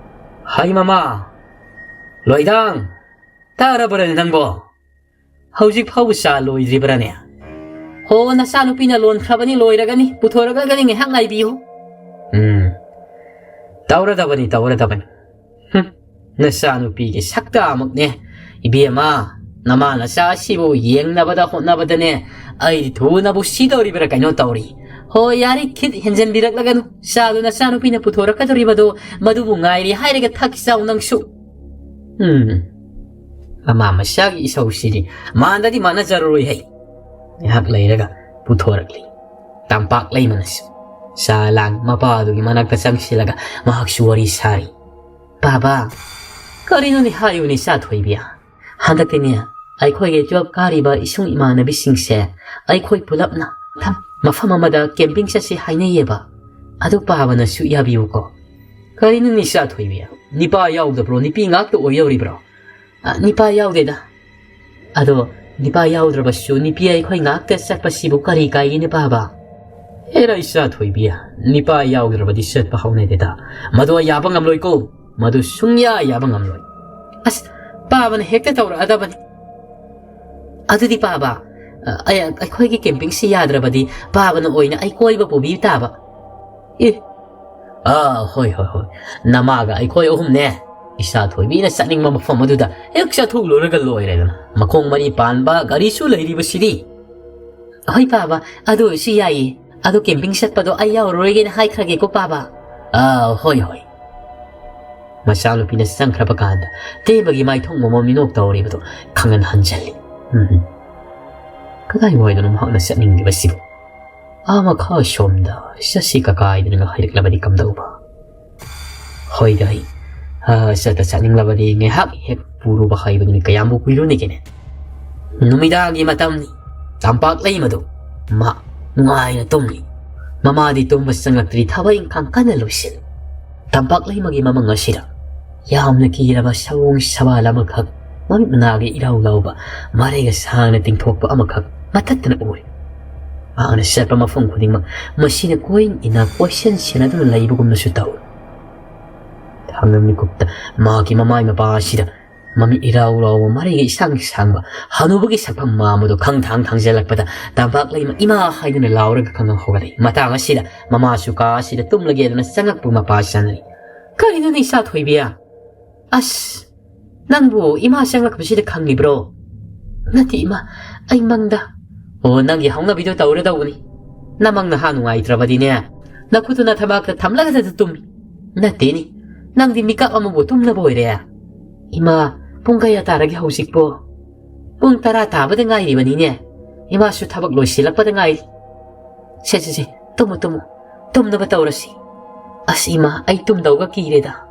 "ꯍꯩ ꯃꯃꯥ! ꯂꯣꯏꯗꯥꯡ! ꯇꯥꯔꯕ꯭ꯔꯅꯦ ꯅꯪꯕꯣ? ꯍꯧꯖꯤꯛ ꯐꯥꯎꯕ ꯆꯥ ꯂꯣꯏꯗ꯭ꯔꯤꯕ꯭ꯔꯥꯅꯦ? ꯍꯣ, ꯅꯆꯥꯅꯨꯄꯤꯅ ꯂꯣꯟꯈ꯭ꯔꯕꯅꯤ, ꯂꯣꯏꯔꯒꯅꯤ, ꯄꯨꯊꯣꯔꯛꯂꯒꯅꯤ, ꯉꯥꯏꯍꯥꯛ ꯉꯥꯏꯕꯤꯌꯨ꯫" "ꯎꯝ, ꯇꯧꯔꯗꯕꯅꯤ, ꯇꯧꯔꯗꯕꯅꯤ꯫ ꯍꯨꯝ, ꯅꯆꯥꯅꯨꯄꯤꯒꯤ ꯁꯛꯇ ꯑꯃꯨꯛꯅꯦ꯫ ꯏꯕꯦꯝꯃ, ꯅꯃꯥ ꯅꯆꯥ ꯑꯁꯤꯕꯨ ꯌꯦꯡꯅꯕꯗ ꯍꯣꯠꯅꯕꯗꯅꯦ, ꯑꯩꯗꯤ ꯊꯨꯅꯕꯨ ꯁꯤꯗꯧꯔꯤꯕ꯭ꯔꯥ ꯀꯩꯅꯣ ꯇꯧꯔꯤ꯫ ꯍꯣꯏ, ꯌꯥꯔꯦ, ꯈꯤꯠ ꯍꯦꯟꯖꯟꯕꯤꯔꯛꯂꯒꯅꯨ꯫ ꯆꯥꯗꯨ ꯅꯆꯥꯅꯨꯄꯤꯅ ꯄꯨꯊꯣꯔꯛꯀꯗꯧꯔꯤꯕꯗꯣ ꯃꯗꯨꯕꯨ ꯉꯥꯏꯔꯤ ꯍꯥꯏꯔꯒ ꯊꯛꯈꯤ ꯆꯥꯎ ꯅꯪꯁꯨ꯫ ꯎꯝ꯫ ꯃꯃꯥ ꯃꯆꯥꯒꯤ ꯏꯁꯧꯁꯤꯗꯤ ꯃꯥꯟꯗꯗꯤ ꯃꯥꯟꯅꯖꯔꯔꯣꯏ ꯍꯩ꯫ ꯉꯥꯏꯍꯥꯛ ꯂꯩꯔꯒ ꯄꯨꯊꯣꯔꯛꯂꯤ꯫ ꯇꯝꯄꯥꯛ ꯂꯩꯃꯅꯁꯨ ꯆꯥ ꯂꯥꯡ ꯃꯄꯥꯗꯨꯒꯤ ꯃꯅꯥꯛꯇ ꯆꯪꯁꯤꯜꯂꯒ ꯃꯍꯥꯛꯁꯨ ꯋꯥꯔꯤ ꯁꯥꯔꯤ꯫ "ꯕꯥꯕꯥ, ꯀꯔꯤꯅꯣꯅꯦ ꯍꯥꯏꯌꯨꯅꯦ ꯏꯆꯥ ꯊꯣꯏꯕꯤ? ꯍꯟꯗꯛꯇꯤꯅꯦ ꯑꯩꯈꯣꯏꯒꯤ ꯇꯨꯋꯦꯜꯐ ꯀꯥꯔꯤꯕ ꯏꯁꯨꯡ ꯏꯃꯥꯟꯅꯕꯤꯁꯤꯡꯁꯦ ꯑꯩꯈꯣꯏ ꯄꯨꯂꯞꯅ ꯃꯐꯝ ꯑꯃꯗ ꯀꯦꯝꯄꯤꯡ ꯆꯠꯁꯤ ꯍꯥꯏꯅꯩꯌꯦꯕ꯫ ꯑꯗꯨ ꯄꯥꯕꯅꯁꯨ ꯌꯥꯕꯤꯌꯨꯀꯣ꯫" "ꯀꯔꯤꯅꯣꯅꯦ ꯏꯆꯥ ꯊꯣꯏꯕꯤ? ꯅꯤꯄꯥ ꯌꯥꯎꯗꯕ꯭ꯔꯣ? ꯅꯨꯄꯤ ꯉꯥꯛꯇ ꯑꯣꯏꯗꯧꯔꯤꯕ꯭ꯔꯣ?" "ꯑ, ꯅꯤꯄꯥ ꯌꯥꯎꯗꯦꯗ꯫" "ꯑꯗꯣ ꯅꯤꯄꯥ ꯌꯥꯎꯗ꯭ꯔꯕꯁꯨ ꯅꯨꯄꯤ ꯑꯩꯈꯣꯏ ꯉꯥꯛꯇ ꯆꯠꯄꯁꯤꯕꯨ ꯀꯔꯤ ꯀꯥꯏꯒꯦꯅꯦ ꯄꯥꯕ?" "ꯑꯦꯔꯥ ꯏꯆꯥ ꯊꯣꯏꯕꯤ, ꯅꯤꯄꯥ ꯌꯥꯎꯗ꯭ꯔꯕꯗꯤ ꯆꯠꯄ ꯍꯧꯅꯗꯦꯗ꯫ ꯃꯗꯨ ꯑꯩ ꯌꯥꯕ ꯉꯝꯂꯣꯏꯀꯣ꯫ ꯃꯗꯨ ꯁꯨꯡꯌꯥ ꯌꯥꯕ ꯉꯝꯂꯣꯏ꯫" "ꯑꯁ, ꯄꯥꯕꯅ ꯍꯦꯛꯇ ꯇꯧꯔꯛꯑꯗꯕꯅꯤ꯫" "ꯑꯗꯨꯗꯤ ꯄꯥꯕ, ꯑ, ꯑꯩ, ꯑꯩꯈꯣꯏꯒꯤ ꯀꯦꯝꯄꯤꯡꯁꯤ ꯌꯥꯗ꯭ꯔꯕꯗꯤ ꯄꯥꯕꯅ ꯑꯣꯏꯅ ꯑꯩ ꯀꯣꯏꯕ ꯄꯨꯕꯤ ꯇꯥꯕ꯫" "ꯑꯦ, ꯑꯥ, ꯍꯣꯏ, ꯍꯣꯏ, ꯍꯣꯏ꯫ ꯅꯃꯥꯒ ꯑꯩꯈꯣꯏ ꯑꯍꯨꯝꯅꯦ ꯏꯆꯥ ꯊꯣꯏꯕꯤꯅ ꯆꯠꯅꯤꯡꯕ ꯃꯐꯝ ꯑꯗꯨꯗ ꯍꯦꯛ ꯆꯠꯊꯣꯛꯂꯨꯔꯒ ꯂꯣꯏꯔꯦꯗꯅ꯫ ꯃꯈꯣꯡ ꯃꯔꯤ ꯄꯥꯟꯕ ꯒꯥꯔꯤꯁꯨ ꯂꯩꯔꯤꯕꯁꯤꯗꯤ꯫" "ꯍꯣꯏ ꯄꯥꯕ, ꯑꯗꯨ ꯑꯣꯏꯔꯁꯨ ꯌꯥꯏꯌꯦ꯫ ꯑꯗꯣ ꯀꯦꯝꯄꯤꯡ ꯆꯠꯄꯗꯣ ꯑꯩ ꯌꯥꯎꯔꯔꯣꯏꯒꯦꯅ ꯍꯥꯏꯈ꯭ꯔꯒꯦꯀꯣ ꯄꯥꯕ꯫" "ꯑꯥ, ꯍꯣꯏ, ꯍꯣꯏ꯫" ꯃꯆꯥꯅꯨꯄꯤꯅ ꯆꯪꯈ꯭ꯔꯕ ꯀꯥꯟꯗ ꯇꯦꯕꯒꯤ ꯃꯥꯏꯊꯣꯡ ꯃꯃꯣꯟ ꯃꯤꯅꯣꯛ ꯇꯧꯔꯤꯕꯗꯨ ꯈꯪꯍꯟ ꯍꯟꯖꯜꯂꯤ꯫ ꯎꯝ꯫ ꯀꯗꯥꯏꯋꯥꯏꯗꯅꯣ ꯃꯍꯥꯛꯅ ꯆꯠꯅꯤꯡꯂꯤꯕꯁꯤꯕꯨ? ꯑꯥ ꯃꯈꯥ ꯁꯣꯝꯗ ꯆꯠꯁꯤ ꯀꯀꯥ ꯍꯥꯏꯗꯨꯅ ꯍꯥꯏꯔꯛꯂꯕꯗꯤ ꯀꯝꯗꯧꯕ? ꯍꯣꯏꯗ ꯑꯩ, ꯑ, ꯆꯠꯇ ꯆꯠꯅꯤꯡꯂꯕꯗꯤ ꯉꯥꯏꯍꯥꯛ ꯍꯦꯛ ꯄꯨꯔꯨꯕ ꯍꯥꯏꯕꯗꯨꯅꯤ, ꯀꯌꯥꯝꯕꯨ ꯀꯨꯏꯔꯨꯅꯦꯒꯦꯅꯦ? ꯅꯨꯃꯤꯗꯥꯡꯒꯤ ꯃꯇꯝꯅꯤ꯫ ꯇꯝꯄꯥꯛ ꯂꯩꯃꯗꯨ ꯃꯥ ꯅꯨꯡꯉꯥꯏꯅ ꯇꯨꯝꯂꯤ꯫ ꯃꯃꯥꯗꯤ ꯇꯨꯝꯕ ꯆꯪꯉꯛꯇ꯭ꯔꯤ, ꯊꯕꯛ ꯏꯪꯈꯥꯡ ꯀꯟꯅ ꯂꯣꯏꯁꯤꯜꯂꯤ꯫ ꯇꯝꯄꯥꯛ ꯂꯩꯃꯒꯤ ꯃꯃꯪ ꯑꯁꯤꯗ ꯌꯥꯝꯅ ꯀꯤꯔꯕ ꯁꯑꯣꯡ ꯁꯕꯥꯜ ꯑꯃꯈꯛ, ꯃꯃꯤꯠ ꯃꯅꯥꯒ ꯏꯔꯥꯎ ꯂꯥꯎꯕ, ꯃꯔꯩꯒ ꯁꯥꯡꯅ ꯇꯤꯡꯊꯣꯛꯄ ꯑꯃꯈꯛ ꯃꯊꯛꯇꯅ ꯎꯔꯦ꯫ ꯃꯍꯥꯛꯅ ꯆꯠꯄ ꯃꯐꯝ ꯈꯨꯗꯤꯡꯃꯛ ꯃꯁꯤꯅ ꯀꯣꯏ ꯏꯟꯅ ꯀꯣꯏꯁꯦꯟ ꯁꯦꯟꯅꯗꯨꯅ ꯂꯩꯕꯒꯨꯝꯅꯁꯨ ꯇꯧꯏ꯫ ꯊꯥꯡꯅ ꯃꯤꯀꯨꯞꯇ ꯃꯍꯥꯛꯀꯤ ꯃꯃꯥꯏ ꯃꯄꯥ ꯑꯁꯤꯗ ꯃꯃꯤꯠ ꯏꯔꯥꯎ ꯂꯥꯎꯕ, ꯃꯔꯩꯒ ꯏꯁꯥꯡ ꯁꯥꯡꯕ ꯍꯅꯨꯕꯒꯤ ꯁꯛꯐꯝ ꯃꯥꯟꯕꯗꯨ ꯈꯪ ꯊꯥꯡ ꯊꯥꯡꯖꯜꯂꯛꯄꯗ ꯇꯝꯄꯥꯛ ꯂꯩꯃ ꯏꯃꯥ ꯍꯥꯏꯗꯨꯅ ꯂꯥꯎꯔꯒ ꯈꯪꯍꯧ ꯍꯧꯒꯠꯂꯛꯏ꯫ ꯃꯇꯥꯡ ꯑꯁꯤꯗ ꯃꯃꯥꯁꯨ ꯀꯥ ꯑꯁꯤꯗ ꯇꯨꯝꯂꯒꯦꯗꯅ ꯆꯪꯉꯛꯄ ꯃꯄꯥ ꯆꯥꯅꯔꯤ꯫ ꯀꯔꯤꯅꯣꯅꯦ ꯏꯆꯥ ꯊꯣꯏꯕꯤ? ꯑꯁ, ꯅꯪꯕꯨ ꯏꯃꯥ ꯆꯪꯂꯛꯄꯁꯤꯗ ꯈꯪꯉꯤꯕ꯭ꯔꯣ? ꯅꯠꯇꯦ ꯏꯃꯥ, ꯑꯩ ꯃꯪꯗ꯫ ꯑꯣ, ꯅꯪꯒꯤ ꯍꯧꯅꯕꯤꯗꯣ ꯇꯧꯔꯗꯧꯕꯅꯤ꯫ ꯅꯃꯪ ꯅꯍꯥ ꯅꯨꯡꯉꯥꯏꯇ꯭ꯔꯕꯗꯤꯅꯦ, ꯅꯈꯨꯠꯇꯨ ꯅꯊꯕꯥꯛꯇ ꯊꯝꯂꯒꯗ ꯇꯨꯝꯃꯤ꯫ ꯅꯠꯇꯦꯅꯦ, ꯅꯪꯗꯤ ꯃꯤꯀꯞ ꯑꯃꯕꯨ ꯇꯨꯝꯅꯕ ꯑꯣꯏꯔꯦ꯫ ꯏꯃꯥ, ꯄꯨꯡ ꯀꯌꯥ ꯇꯥꯔꯒꯦ ꯍꯧꯖꯤꯛꯄꯣ? ꯄꯨꯡ ꯇꯔꯥ ꯇꯥꯕꯗ ꯉꯥꯏꯔꯤꯕꯅꯤꯅꯦ꯫ ꯏꯃꯥꯁꯨ ꯊꯕꯛ ꯂꯣꯏꯁꯤꯜꯂꯛꯄꯗ ꯉꯥꯏꯔꯤ꯫ ꯁꯦ, ꯁꯦ, ꯁꯦ, ꯇꯨꯝꯃꯨ, ꯇꯨꯝꯃꯨ꯫ ꯇꯨꯝꯅꯕ ꯇꯧꯔꯁꯤ꯫ ꯑꯁ ꯏꯃꯥ, ꯑꯩ ꯇꯨꯝꯗꯧꯒ ꯀꯤꯔꯦꯗ꯫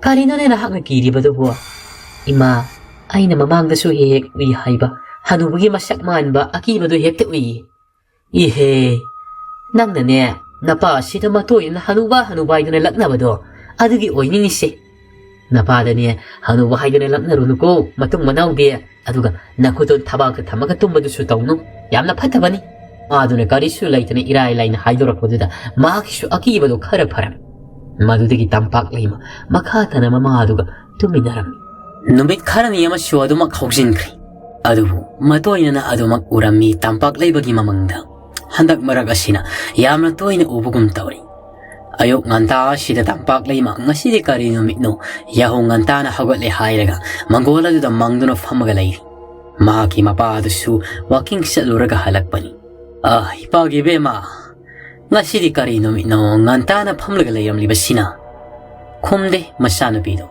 ꯀꯔꯤꯅꯣꯅꯦ ꯅꯍꯥꯛꯅ ꯀꯤꯔꯤꯕꯗꯨꯕꯣ? ꯏꯃꯥ, ꯑꯩꯅ ꯃꯃꯥꯡꯗꯁꯨ ꯍꯦꯛ ꯍꯦꯛ ꯎꯏ ꯍꯥꯏꯕ ꯍꯅꯨꯕꯒꯤ ꯃꯁꯛ ꯃꯥꯟꯕ ꯑꯀꯤꯕꯗꯨ ꯍꯦꯛꯇ ꯎꯏꯌꯦ꯫ ꯏꯍꯦ, ꯅꯪꯅꯅꯦ, ꯅꯄꯥ ꯑꯁꯤꯗ ꯃꯇꯣꯏꯅ ꯍꯅꯨꯕ ꯍꯅꯨꯕ ꯍꯥꯏꯗꯨꯅ ꯂꯛꯅꯕꯗꯣ, ꯑꯗꯨꯒꯤ ꯑꯣꯏꯅꯤꯡꯉꯤꯁꯦ꯫ ꯅꯄꯥꯗꯅꯦ ꯍꯅꯨꯕ ꯍꯥꯏꯗꯨꯅ ꯂꯛꯅꯔꯨꯅꯨꯀꯣ, ꯃꯇꯨꯡ ꯃꯅꯥꯎꯗꯤ꯫ ꯑꯗꯨꯒ ꯅꯈꯨꯠꯇꯣ ꯊꯕꯥꯛꯇ ꯊꯝꯃꯒ ꯇꯨꯝꯕꯗꯨꯁꯨ ꯇꯧꯅꯨ, ꯌꯥꯝꯅ ꯐꯠꯇꯕꯅꯤ꯫ ꯃꯥꯗꯨꯅ ꯀꯔꯤꯁꯨ ꯂꯩꯇꯅ ꯏꯔꯥꯏ ꯂꯥꯏꯅ ꯍꯥꯏꯗꯣꯔꯛꯄꯗꯨꯗ ꯃꯍꯥꯛꯀꯤꯁꯨ ꯑꯀꯤꯕꯗꯣ ꯈꯔ ꯐꯔꯝꯃꯤ꯫ ꯃꯗꯨꯗꯒꯤ ꯇꯝꯄꯥꯛ ꯂꯩꯃ ꯃꯈꯥ ꯇꯥꯅ ꯃꯃꯥꯗꯨꯒ ꯇꯨꯃꯤꯟꯅꯔꯝꯃꯤ꯫ ꯅꯨꯃꯤꯠ ꯈꯔꯅꯤ ꯑꯃꯁꯨ ꯑꯗꯨꯃꯛ ꯍꯧꯖꯤꯟꯈ꯭ꯔꯦ꯫ ꯑꯗꯨꯕꯨ ꯃꯇꯣꯏꯅꯅ ꯑꯗꯨꯃꯛ ꯎꯔꯝꯃꯤ ꯇꯝꯄꯥꯛ ꯂꯩꯕꯒꯤ ꯃꯃꯪꯗ꯫ ꯍꯟꯗꯛ ꯃꯔꯛ ꯑꯁꯤꯅ ꯌꯥꯝꯅ ꯇꯣꯏꯅ ꯎꯕꯒꯨꯝ ꯇꯧꯔꯤ꯫ ꯑꯌꯨꯛ ꯉꯟꯇꯥ ꯑꯁꯤꯗ ꯇꯝꯄꯥꯛ ꯂꯩꯃ ꯉꯁꯤꯗꯤ ꯀꯔꯤ ꯅꯨꯃꯤꯠꯅꯣ? ꯌꯥꯍꯧ ꯉꯟꯇꯥꯅ ꯍꯧꯒꯠꯂꯦ ꯍꯥꯏꯔꯒ ꯃꯪꯒꯣꯜ ꯑꯗꯨꯗ ꯃꯪꯗꯨꯅ ꯐꯝꯃꯒ ꯂꯩꯔꯤ꯫ ꯃꯍꯥꯛꯀꯤ ꯃꯄꯥ ꯑꯗꯨꯁꯨ ꯋꯥꯀꯤꯡ ꯆꯠꯂꯨꯔꯒ ꯍꯜꯂꯛꯄꯅꯤ꯫ "ꯑ, ꯏꯄꯥꯒꯤ ꯏꯕꯦꯝꯃ, ꯉꯁꯤꯗꯤ ꯀꯔꯤ ꯅꯨꯃꯤꯠꯅꯣ ꯉꯟꯇꯥꯅ ꯐꯝꯂꯒ ꯂꯩꯔꯝꯂꯤꯕꯁꯤꯅ?" ꯈꯨꯝꯗꯦ ꯃꯆꯥꯅꯨꯄꯤꯗꯣ꯫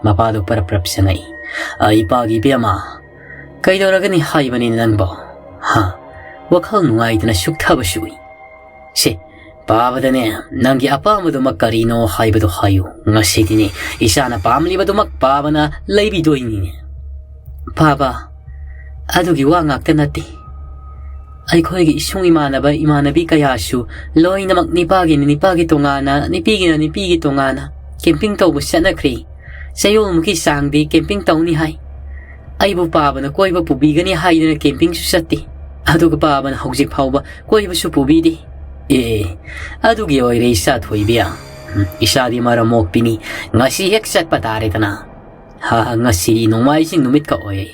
ꯃꯄꯥꯗꯣ ꯄꯔꯞ ꯄꯔꯞ ꯆꯪꯉꯛꯏ꯫ "ꯑ, ꯏꯄꯥꯒꯤ ꯏꯕꯦꯝꯃ, ꯀꯩꯗꯧꯔꯒꯅꯤ ꯍꯥꯏꯕꯅꯤ ꯅꯪꯕꯣ? ꯍꯥ? ꯋꯥꯈꯜ ꯅꯨꯡꯉꯥꯏꯇꯅ ꯁꯨꯛꯊꯕꯁꯨ ꯎꯏ꯫ ꯁꯦ, ꯄꯥꯕꯗꯅꯦ, ꯅꯪꯒꯤ ꯑꯄꯥꯝꯕꯗꯨꯃꯛ ꯀꯔꯤꯅꯣ ꯍꯥꯏꯕꯗꯨ ꯍꯥꯏꯌꯨ꯫ ꯉꯁꯤꯗꯤꯅꯦ, ꯏꯆꯥꯅ ꯄꯥꯝꯂꯤꯕꯗꯨꯃꯛ ꯄꯥꯕꯅ ꯂꯩꯕꯤꯗꯣꯏꯅꯤꯅꯦ꯫" "ꯄꯥꯕ, ꯑꯗꯨꯒꯤ ꯋꯥ ꯉꯥꯛꯇ ꯅꯠꯇꯦ꯫ ꯑꯩꯈꯣꯏꯒꯤ ꯏꯁꯨꯡ ꯏꯃꯥꯟꯅꯕ ꯏꯃꯥꯟꯅꯕꯤ ꯀꯌꯥꯁꯨ ꯂꯣꯏꯅꯃꯛ ꯅꯤꯄꯥꯒꯤꯅ ꯅꯤꯄꯥꯒꯤ ꯇꯣꯉꯥꯟꯅ, ꯅꯨꯄꯤꯒꯤꯅ ꯅꯨꯄꯤꯒꯤ ꯇꯣꯉꯥꯟꯅ ꯀꯦꯝꯄꯤꯡ ꯇꯧꯕ ꯆꯠꯅꯈ꯭ꯔꯦ꯫ ꯆꯌꯣꯜꯃꯨꯛꯀꯤ ꯆꯥꯡꯗꯤ ꯀꯦꯝꯄꯤꯡ ꯇꯧꯅꯤ ꯍꯥꯏ꯫ ꯑꯩꯕꯨ ꯄꯥꯕꯅ ꯀꯣꯏꯕ ꯄꯨꯕꯤꯒꯅꯤ ꯍꯥꯏꯗꯨꯅ ꯀꯦꯝꯄꯤꯡꯁꯨ ꯆꯠꯇꯦ꯫ ꯑꯗꯨꯒ ꯄꯥꯕꯅ ꯍꯧꯖꯤꯛ ꯐꯥꯎꯕ ꯀꯣꯏꯕꯁꯨ ꯄꯨꯕꯤꯗꯦ꯫" "ꯑꯦ, ꯑꯗꯨꯒꯤ ꯑꯣꯏꯔꯦ ꯏꯆꯥ ꯊꯣꯏꯕꯤ꯫ ꯎꯝ, ꯏꯆꯥꯗꯤ ꯃꯔꯝ ꯃꯣꯛꯄꯤꯅꯤ꯫ ꯉꯁꯤ ꯍꯦꯛ ꯆꯠꯄ ꯇꯥꯔꯦꯗꯅ꯫ ꯍꯥ, ꯉꯁꯤꯗꯤ ꯅꯣꯡꯃꯥꯏꯖꯤꯡ ꯅꯨꯃꯤꯠꯀ ꯑꯣꯏ꯫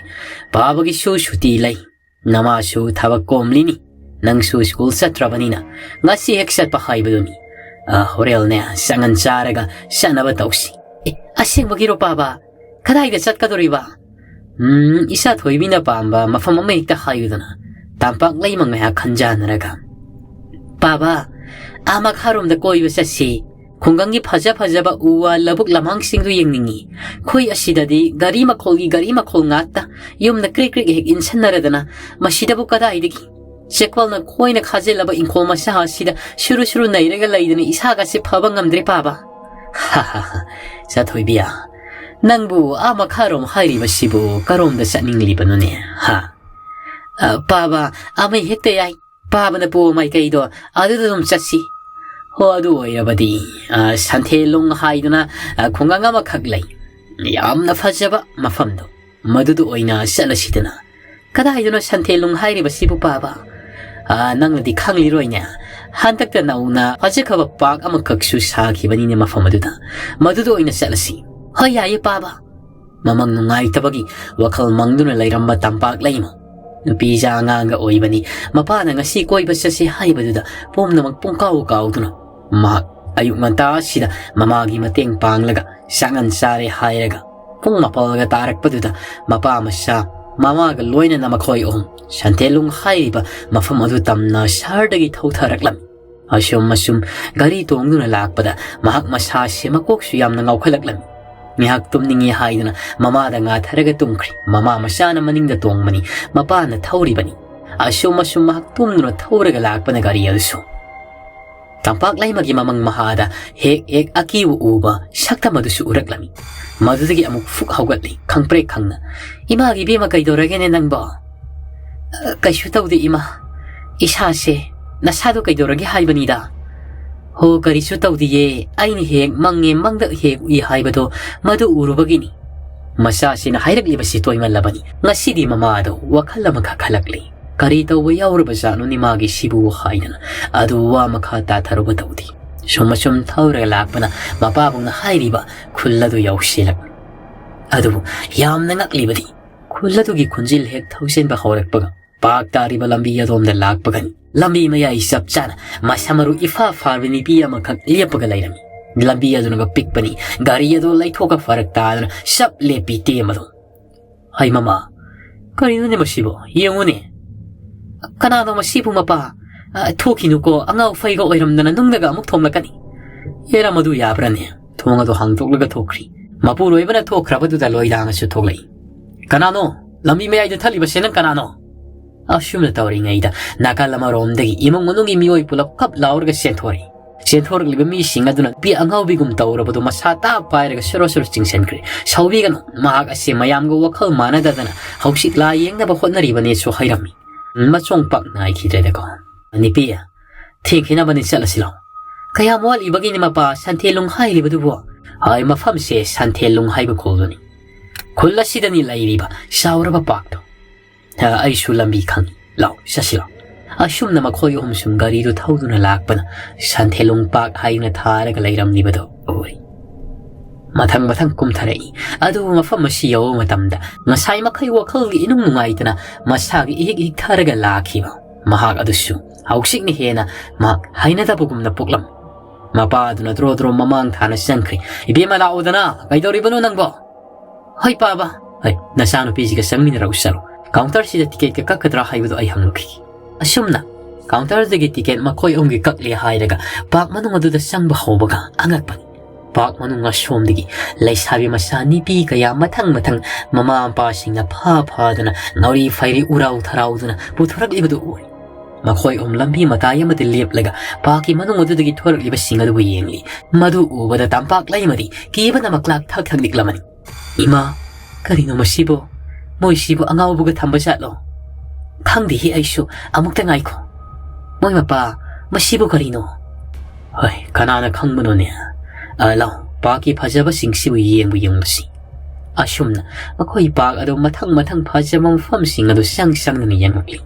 ꯄꯥꯕꯒꯤꯁꯨ ꯁꯨꯇꯤ ꯂꯩ꯫ ꯅꯃꯥꯁꯨ ꯊꯕꯛ ꯀꯣꯝꯂꯤꯅꯤ꯫ ꯅꯪꯁꯨ ꯁ꯭ꯀꯨꯜ ꯆꯠꯇ꯭ꯔꯕꯅꯤꯅ ꯉꯁꯤ ꯍꯦꯛ ꯆꯠꯄ ꯍꯥꯏꯕꯗꯨꯅꯤ꯫ ꯑ, ꯍꯣꯔꯦꯜꯅꯦ, ꯁꯪꯒꯟ ꯆꯥꯔꯒ ꯆꯠꯅꯕ ꯇꯧꯁꯤ꯫ ꯑꯦ, ꯑꯁꯦꯡꯕꯒꯤꯔꯣ, ꯄꯥꯕ? ꯀꯗꯥꯏꯗ ꯆꯠꯀꯗꯧꯔꯤꯕ? ꯎꯝ, ꯏꯆꯥ ꯊꯣꯏꯕꯤꯅ ꯄꯥꯝꯕ ꯃꯐꯝ ꯑꯃ ꯍꯦꯛꯇ ꯍꯥꯏꯌꯨꯗꯅ꯫ ꯇꯝꯄꯥꯛ ꯂꯩꯃ ꯉꯥꯏꯍꯥꯛ ꯈꯟꯖꯥꯟꯅꯔꯒ, ꯄꯥꯕ, ꯑꯥ ꯃꯈꯥꯔꯣꯝꯗ ꯀꯣꯏꯕ ꯆꯠꯁꯤ꯫ ꯈꯨꯡꯒꯪꯒꯤ ꯐꯖ ꯐꯖꯕ ꯎ ꯋꯥ, ꯂꯧꯕꯨꯛ ꯂꯝꯍꯥꯡꯁꯤꯡꯗꯨ ꯌꯦꯡꯅꯤꯡꯉꯤ꯫ ꯑꯩꯈꯣꯏ ꯑꯁꯤꯗꯗꯤ ꯒꯥꯔꯤ ꯃꯈꯣꯜꯒꯤ ꯒꯥꯔꯤ ꯃꯈꯣꯜ ꯉꯥꯛꯇ, ꯌꯨꯝꯅ ꯀ꯭ꯔꯤꯛ ꯀ꯭ꯔꯤꯛ ꯍꯦꯛ ꯏꯟꯁꯤꯟꯅꯔꯗꯅ, ꯃꯁꯤꯗꯕꯨ ꯀꯗꯥꯏꯗꯒꯤ ꯆꯦꯛꯄꯜꯅ ꯈꯣꯏꯅ ꯈꯥꯖꯤꯜꯂꯕ ꯏꯪꯈꯣꯜ ꯃꯆꯥ ꯑꯁꯤꯗ ꯁꯨꯔꯨ ꯁꯨꯔꯨ ꯅꯩꯔꯒ ꯂꯩꯗꯅ ꯏꯁꯥꯒꯁꯦ ꯐꯕ ꯉꯝꯗ꯭ꯔꯦ, ꯄꯥꯕ꯫ ꯍꯥ ꯍꯥ ꯍꯥ, ꯆꯥꯊꯣꯏꯕꯤꯌꯥ, ꯅꯪꯕꯨ ꯑꯥ ꯃꯈꯥꯔꯣꯝ ꯍꯥꯏꯔꯤꯕꯁꯤꯕꯨ ꯀꯔꯣꯝꯗ ꯆꯠꯅꯤꯡꯂꯤꯕꯅꯣꯅꯦ, ꯍꯥ? ꯑ, ꯄꯥꯕ, ꯑꯃ ꯍꯦꯛꯇ ꯌꯥꯏ꯫ ꯄꯥꯕꯅ ꯄꯣ ꯃꯥꯏꯀꯩꯗꯣ, ꯑꯗꯨꯗ ꯑꯗꯨꯝ ꯆꯠꯁꯤ꯫ ꯍꯣ, ꯑꯗꯨ ꯑꯣꯏꯔꯕꯗꯤ, ꯑ, ꯁꯟꯊꯦꯜꯂꯨꯡ ꯍꯥꯏꯗꯨꯅ, ꯑ, ꯈꯨꯡꯒꯪ ꯑꯃꯈꯛ ꯂꯩ꯫ ꯌꯥꯝꯅ ꯐꯖꯕ ꯃꯐꯝꯗꯣ, ꯃꯗꯨꯗ ꯑꯣꯏꯅ ꯆꯠꯂꯁꯤꯗꯅ꯫ ꯀꯗꯥꯏꯗꯅꯣ ꯁꯟꯊꯦꯜꯂꯨꯡ ꯍꯥꯏꯔꯤꯕꯁꯤꯕꯨ, ꯄꯥꯕ? ꯑ, ꯅꯪꯅꯗꯤ ꯈꯪꯂꯤꯔꯣꯏꯅꯦ꯫ ꯍꯟꯗꯛꯇ ꯅꯧꯅ ꯐꯖꯈ꯭ꯔꯕ ꯄꯥꯔꯛ ꯑꯃꯈꯛꯁꯨ ꯁꯥꯈꯤꯕꯅꯤꯅꯦ ꯃꯐꯝ ꯑꯗꯨꯗ꯫ ꯃꯗꯨꯗ ꯑꯣꯏꯅ ꯆꯠꯂꯁꯤ꯫ ꯍꯣꯏ, ꯌꯥꯏꯌꯦ, ꯄꯥꯕ꯫ ꯃꯃꯪ ꯅꯨꯡꯉꯥꯏꯇꯕꯒꯤ ꯋꯥꯈꯜ ꯃꯪꯗꯨꯅ ꯂꯩꯔꯝꯕ ꯇꯝꯄꯥꯛ ꯂꯩꯃ, ꯅꯨꯄꯤꯖꯥ ꯑꯉꯥꯡꯒ ꯑꯣꯏꯕꯅꯤ꯫ ꯃꯄꯥꯅ ꯉꯁꯤ ꯀꯣꯏꯕ ꯆꯠꯁꯤ ꯍꯥꯏꯕꯗꯨꯗ ꯄꯨꯝꯅꯃꯛ ꯄꯨꯡꯀꯥꯎ ꯀꯥꯎꯗꯨꯅ, ꯃꯍꯥꯛ ꯑꯌꯨꯛ ꯉꯟꯇꯥꯁꯤꯗ ꯃꯃꯥꯒꯤ ꯃꯇꯦꯡ ꯄꯥꯡꯂꯒ ꯆꯥꯉꯟ ꯆꯥꯔꯦ ꯍꯥꯏꯔꯒ, ꯄꯨꯡ ꯃꯥꯄꯜꯒ ꯇꯥꯔꯛꯄꯗꯨꯗ ꯃꯄꯥ ꯃꯆꯥ ꯃꯃꯥꯒ ꯂꯣꯏꯅꯅ ꯃꯈꯣꯏ ꯑꯍꯨꯝ ꯁꯟꯊꯦꯜꯂꯨꯡ ꯍꯥꯏꯔꯤꯕ ꯃꯐꯝ ꯑꯗꯨ ꯇꯝꯅ ꯁꯍꯔꯗꯒꯤ ꯊꯧꯊꯔꯛꯂꯝꯃꯤ꯫ ꯑꯁꯨꯝ ꯑꯁꯨꯝ ꯒꯥꯔꯤ ꯇꯣꯡꯗꯨꯅ ꯂꯥꯛꯄꯗ ꯃꯍꯥꯛ ꯃꯁꯥꯁꯦ ꯃꯀꯣꯛꯁꯨ ꯌꯥꯝꯅ ꯉꯥꯎꯈꯠꯂꯛꯂꯝꯃꯤ꯫ ꯉꯥꯏꯍꯥꯛ ꯇꯨꯝꯅꯤꯡꯉꯤ ꯍꯥꯏꯗꯨꯅ ꯃꯃꯥꯗ ꯉꯥꯊꯔꯒ ꯇꯨꯝꯈ꯭ꯔꯤ꯫ ꯃꯃꯥ ꯃꯆꯥꯅ ꯃꯅꯤꯡꯗ ꯇꯣꯡꯕꯅꯤ, ꯃꯄꯥꯅ ꯊꯧꯔꯤꯕꯅꯤ꯫ ꯑꯁꯨꯝ ꯑꯁꯨꯝ ꯃꯍꯥꯛ ꯇꯨꯝꯗꯨꯅ ꯊꯧꯔꯒ ꯂꯥꯛꯄꯅ ꯒꯥꯔꯤ ꯑꯗꯨꯁꯨ ꯇꯝꯄꯥꯛ ꯂꯩꯃꯒꯤ ꯃꯃꯪ ꯃꯍꯥꯗ ꯍꯦꯛ ꯍꯦꯛ ꯑꯀꯤꯕ ꯎꯕ ꯁꯛꯇꯝ ꯑꯗꯨꯁꯨ ꯎꯔꯛꯂꯝꯃꯤ꯫ ꯃꯗꯨꯗꯒꯤ ꯑꯃꯨꯛ ꯐꯨꯛ ꯍꯧꯒꯠꯂꯤ, ꯈꯪꯄ꯭ꯔꯦꯛ ꯈꯪꯅ꯫ "ꯏꯃꯥꯒꯤ ꯏꯕꯦꯝꯃ, ꯀꯩꯗꯧꯔꯒꯦꯅꯦ ꯅꯪꯕꯣ?" "ꯑ, ꯀꯩꯁꯨ ꯇꯧꯗꯦ, ꯏꯃꯥ꯫ ꯏꯁꯥꯁꯦ, ꯅꯁꯥꯗꯣ ꯀꯩꯗꯧꯔꯒꯦ ꯍꯥꯏꯕꯅꯤꯗ?" "ꯍꯣ, ꯀꯔꯤꯁꯨ ꯇꯧꯗꯤꯌꯦ꯫ ꯑꯩꯅ ꯍꯦꯛ ꯃꯪꯉꯦ, ꯃꯪꯗ ꯍꯦꯛ ꯎꯏ ꯍꯥꯏꯕꯗꯣ, ꯃꯗꯨ ꯎꯔꯨꯕꯒꯤꯅꯤ꯫" ꯃꯆꯥꯁꯤꯅ ꯍꯥꯏꯔꯛꯂꯤꯕꯁꯤ ꯇꯣꯏꯃꯜꯂꯕꯅꯤ꯫ ꯉꯁꯤꯗꯤ ꯃꯃꯥꯗꯣ ꯋꯥꯈꯜ ꯑꯃꯈꯛ ꯈꯜꯂꯛꯂꯤ꯫ ꯀꯔꯤ ꯇꯧꯕ ꯌꯥꯎꯔꯕꯖꯥꯠꯅꯣꯅꯦ ꯃꯥꯒꯤ ꯁꯤꯕꯨ ꯍꯥꯏꯗꯅ ꯑꯗꯨ ꯋꯥ ꯃꯈꯥ ꯇꯥꯊꯔꯨꯕ ꯇꯧꯗꯦ꯫ ꯁꯨꯝ ꯑꯁꯨꯝ ꯊꯧꯔꯒ ꯂꯥꯛꯄꯅ ꯃꯄꯥꯕꯨꯡꯅ ꯍꯥꯏꯔꯤꯕ ꯈꯨꯜ ꯑꯗꯨ ꯌꯧꯁꯤꯜꯂꯛꯂꯤ꯫ ꯑꯗꯨꯕꯨ ꯌꯥꯝꯅ ꯉꯛꯂꯤꯕꯗꯤ, ꯈꯨꯜ ꯑꯗꯨꯒꯤ ꯈꯨꯟꯖꯤꯜ ꯍꯦꯛ ꯊꯧꯖꯤꯟꯕ ꯍꯧꯔꯛꯄꯒ, ꯄꯥꯛ ꯇꯥꯔꯤꯕ ꯂꯝꯕꯤ ꯑꯗꯣꯝꯗ ꯂꯥꯛꯄꯒꯅꯤ꯫ ꯂꯝꯕꯤ ꯃꯌꯥꯏ ꯆꯞ ꯆꯥꯅ ꯃꯁꯥ ꯃꯔꯨ ꯏꯐꯥ ꯐꯥꯕ ꯅꯨꯄꯤ ꯑꯃꯈꯛ ꯂꯦꯞꯄꯒ ꯂꯩꯔꯝꯃꯤ꯫ ꯂꯝꯕꯤ ꯑꯗꯨꯅꯒ ꯄꯤꯛꯄꯅꯤ, ꯒꯥꯔꯤ ꯑꯗꯨ ꯂꯩꯊꯣꯛꯀ ꯐꯔꯛ ꯇꯥꯗꯅ ꯁꯞ ꯂꯦꯞꯄꯤ ꯇꯦꯝꯕꯗꯣ꯫ "ꯍꯩ ꯃꯃꯥ, ꯀꯔꯤꯅꯣꯅꯦ ꯃꯁꯤꯕꯣ? ꯌꯦꯡꯉꯨꯅꯦ꯫ ꯀꯅꯥꯅꯣ ꯃꯁꯤꯕꯨ ꯃꯄꯥ? ꯑ, ꯊꯣꯛꯈꯤꯅꯨꯀꯣ, ꯑꯉꯥꯎ ꯐꯩꯒ ꯑꯣꯏꯔꯝꯗꯅ ꯅꯨꯡꯅꯒ ꯑꯃꯨꯛ ꯊꯣꯝꯂꯛꯀꯅꯤ꯫ ꯑꯦꯔꯥ, ꯃꯗꯨ ꯌꯥꯕ꯭ꯔꯥꯅꯦ?" ꯊꯣꯡ ꯑꯗꯨ ꯍꯥꯡꯗꯣꯛꯂꯒ ꯊꯣꯛꯈ꯭ꯔꯤ꯫ ꯃꯄꯨꯔꯣꯏꯕꯅ ꯊꯣꯛꯈ꯭ꯔꯕꯗꯨꯗ ꯂꯣꯏꯗꯥꯡꯅꯁꯨ ꯊꯣꯛꯂꯛꯏ꯫ "ꯀꯅꯥꯅꯣ? ꯂꯝꯕꯤ ꯃꯌꯥꯏꯗ ꯊꯠꯂꯤꯕꯁꯦ ꯅꯪ ꯀꯅꯥꯅꯣ?" ꯑꯁꯨꯝꯅ ꯇꯧꯔꯤꯉꯩꯗ ꯅꯥꯀꯜ ꯑꯃꯔꯣꯝꯗꯒꯤ ꯏꯃꯨꯡ ꯃꯅꯨꯡꯒꯤ ꯃꯤꯑꯣꯏ ꯄꯨꯂꯞ ꯀꯞ ꯂꯥꯎꯔꯒ ꯆꯦꯟꯊꯣꯔꯛꯏ꯫ ꯆꯦꯟꯊꯣꯔꯛꯂꯤꯕ ꯃꯤꯁꯤꯡ ꯑꯗꯨꯅ ꯅꯨꯄꯤ ꯑꯉꯥꯎꯕꯤꯒꯨꯝ ꯇꯧꯔꯕꯗꯨ ꯃꯁꯥ ꯇꯥꯞ ꯄꯥꯏꯔꯒ ꯁꯣꯔꯣ ꯁꯣꯔꯣ ꯆꯤꯡꯁꯤꯟꯈ꯭ꯔꯦ꯫ "ꯁꯥꯎꯕꯤꯒꯅꯨ, ꯃꯍꯥꯛ ꯑꯁꯤ ꯃꯌꯥꯝꯒ ꯋꯥꯈꯜ ꯃꯥꯟꯅꯗꯗꯅ ꯍꯧꯖꯤꯛ ꯂꯥꯏ ꯌꯦꯡꯅꯕ ꯍꯣꯠꯅꯔꯤꯕꯅꯦꯁꯨ ꯍꯥꯏꯔꯝꯃꯤ꯫ ꯃꯆꯣꯡ ꯄꯥꯛ ꯅꯥꯏꯈꯤꯗ꯭ꯔꯦꯗꯀꯣ꯫ ꯅꯨꯄꯤ, ꯊꯦꯡꯈꯤꯅꯕꯅꯤ, ꯆꯠꯂꯁꯤ ꯂꯥꯎ꯫ ꯀꯌꯥꯝ ꯋꯥꯠꯂꯤꯕꯒꯤꯅꯤ ꯃꯄꯥ, ꯁꯟꯊꯦꯜ ꯂꯨꯡ ꯍꯥꯏꯔꯤꯕꯗꯨꯕꯨ?" ꯍꯣꯏ, ꯃꯐꯝꯁꯦ ꯁꯟꯊꯦꯜ ꯂꯨꯡ ꯍꯥꯏꯕ ꯈꯨꯜꯗꯨꯅꯤ꯫ ꯈꯨꯜ ꯑꯁꯤꯗꯅꯤ ꯂꯩꯔꯤꯕ ꯆꯥꯎꯔꯕ ꯄꯥꯛꯇꯣ꯫ "ꯑ, ꯑꯩꯁꯨ ꯂꯝꯕꯤ ꯈꯪꯏ꯫ ꯂꯥꯎ, ꯆꯠꯁꯤ ꯂꯥꯎ꯫" ꯑꯁꯨꯝꯅ ꯃꯈꯣꯏ ꯑꯍꯨꯝ ꯁꯨꯝ ꯒꯥꯔꯤꯗꯨ ꯊꯧꯗꯨꯅ ꯂꯥꯛꯄꯅ ꯁꯟꯊꯦꯂꯨꯡ ꯄꯥꯛ ꯍꯥꯏꯅ ꯊꯥꯔꯒ ꯂꯩꯔꯝꯂꯤꯕꯗꯨ ꯎꯔꯤ꯫ ꯃꯊꯪ ꯃꯊꯪ ꯀꯨꯝꯊꯔꯛꯏ꯫ ꯑꯗꯨꯕꯨ ꯃꯐꯝ ꯑꯁꯤ ꯌꯧꯕ ꯃꯇꯝꯗ ꯉꯁꯥꯏ ꯃꯈꯩ ꯋꯥꯈꯜꯒꯤ ꯏꯅꯨꯡ ꯅꯨꯡꯉꯥꯏꯇꯅ ꯃꯁꯥꯒꯤ ꯏꯍꯤꯛ ꯏꯍꯤꯛ ꯊꯥꯔꯒ ꯂꯥꯛꯈꯤꯕ ꯃꯍꯥꯛ ꯑꯗꯨꯁꯨ ꯍꯧꯖꯤꯛꯅ ꯍꯦꯟꯅ ꯃꯍꯥꯛ ꯍꯩꯅꯗꯕꯒꯨꯝꯅ ꯄꯣꯛꯂꯝꯃꯤ꯫ ꯃꯄꯥꯗꯨꯅ ꯗ꯭ꯔꯣ ꯗ꯭ꯔꯣ ꯃꯃꯥꯡ ꯊꯥꯅ ꯆꯪꯈ꯭ꯔꯦ꯫ "ꯏꯕꯦꯝꯃ, ꯂꯥꯛꯑꯣꯗꯅ, ꯀꯩꯗꯧꯔꯤꯕꯅꯣ ꯅꯪꯕꯣ?" "ꯍꯣꯏ ꯄꯥꯕ, ꯍꯣꯏ, ꯅꯆꯥꯅꯨꯄꯤꯁꯤꯒ ꯆꯪꯃꯤꯟꯅꯔꯛꯎ, ꯆꯠꯂꯨ꯫ ꯀꯥꯎꯟꯇꯔꯁꯤꯗ ꯇꯤꯀꯦꯠꯀ ꯀꯛꯀꯗ꯭ꯔꯥ ꯍꯥꯏꯕꯗꯨ ꯑꯩ ꯍꯪꯂꯨꯈꯤꯒꯦ꯫" ꯑꯁꯨꯝꯅ ꯀꯥꯎꯟꯇꯔꯗꯒꯤ ꯇꯤꯀꯦꯠ ꯃꯈꯣꯏ ꯑꯍꯨꯝꯒꯤ ꯀꯛꯂꯦ ꯍꯥꯏꯔꯒ ꯄꯥꯛ ꯃꯅꯨꯡ ꯑꯗꯨꯗ ꯆꯪꯕ ꯍꯧꯕꯒ ꯑꯉꯛꯄꯅꯤ꯫ ꯄꯥꯛ ꯃꯅꯨꯡ ꯑꯁꯣꯝꯗꯒꯤ ꯂꯩꯁꯥꯕꯤ ꯃꯆꯥ ꯅꯨꯄꯤ ꯀꯌꯥ ꯃꯊꯪ ꯃꯊꯪ ꯃꯃꯥ ꯃꯄꯥꯁꯤꯡꯅ ꯐꯥ ꯐꯥꯗꯨꯅ ꯉꯥꯎꯔꯤ ꯐꯩꯔꯤ ꯎꯔꯥꯎ ꯊꯔꯥꯎꯗꯨꯅ ꯄꯨꯊꯣꯔꯛꯂꯤꯕꯗꯨ ꯎꯔꯤ꯫ ꯃꯈꯣꯏ ꯑꯍꯨꯝ ꯂꯝꯕꯤ ꯃꯇꯥꯏ ꯑꯃꯗ ꯂꯦꯞꯂꯒ ꯄꯥꯛꯀꯤ ꯃꯅꯨꯡ ꯑꯗꯨꯗꯒꯤ ꯊꯣꯔꯛꯂꯤꯕꯁꯤꯡ ꯑꯗꯨꯕꯨ ꯌꯦꯡꯂꯤ꯫ ꯃꯗꯨ ꯎꯕꯗ ꯇꯝꯄꯥꯛ ꯂꯩꯃꯗꯤ ꯀꯤꯕꯅ ꯃꯀ꯭ꯂꯥꯛ ꯊꯛ ꯊꯛ ꯅꯤꯛꯂꯝꯃꯅꯤ꯫ "ꯏꯃꯥ, ꯀꯔꯤꯅꯣ ꯃꯁꯤꯕꯣ? ꯃꯣꯏꯁꯤꯕꯨ ꯑꯉꯥꯎꯕꯒ ꯊꯝꯕ ꯖꯥꯠꯂꯣ? ꯈꯪꯗꯦꯍꯦ ꯑꯩꯁꯨ, ꯑꯃꯨꯛꯇ ꯉꯥꯏꯈꯣ꯫ ꯃꯣꯏ ꯃꯄꯥ, ꯃꯁꯤꯕꯨ ꯀꯔꯤꯅꯣ?" "ꯍꯣꯏ, ꯀꯅꯥꯅ ꯈꯪꯕꯅꯣꯅꯦ? ꯑ, ꯂꯥꯎ, ꯄꯥꯛꯀꯤ ꯐꯖꯕꯁꯤꯡꯁꯤꯕꯨ ꯌꯦꯡꯕꯨ ꯌꯦꯡꯕꯁꯤ꯫" ꯑꯁꯨꯝꯅ ꯃꯈꯣꯏ ꯄꯥꯛ ꯑꯗꯨ ꯃꯊꯪ ꯃꯊꯪ ꯐꯖꯕ ꯃꯐꯝꯁꯤꯡ ꯑꯗꯨ ꯆꯪ ꯆꯪꯗꯨꯅ ꯌꯦꯡꯂꯛꯂꯤ꯫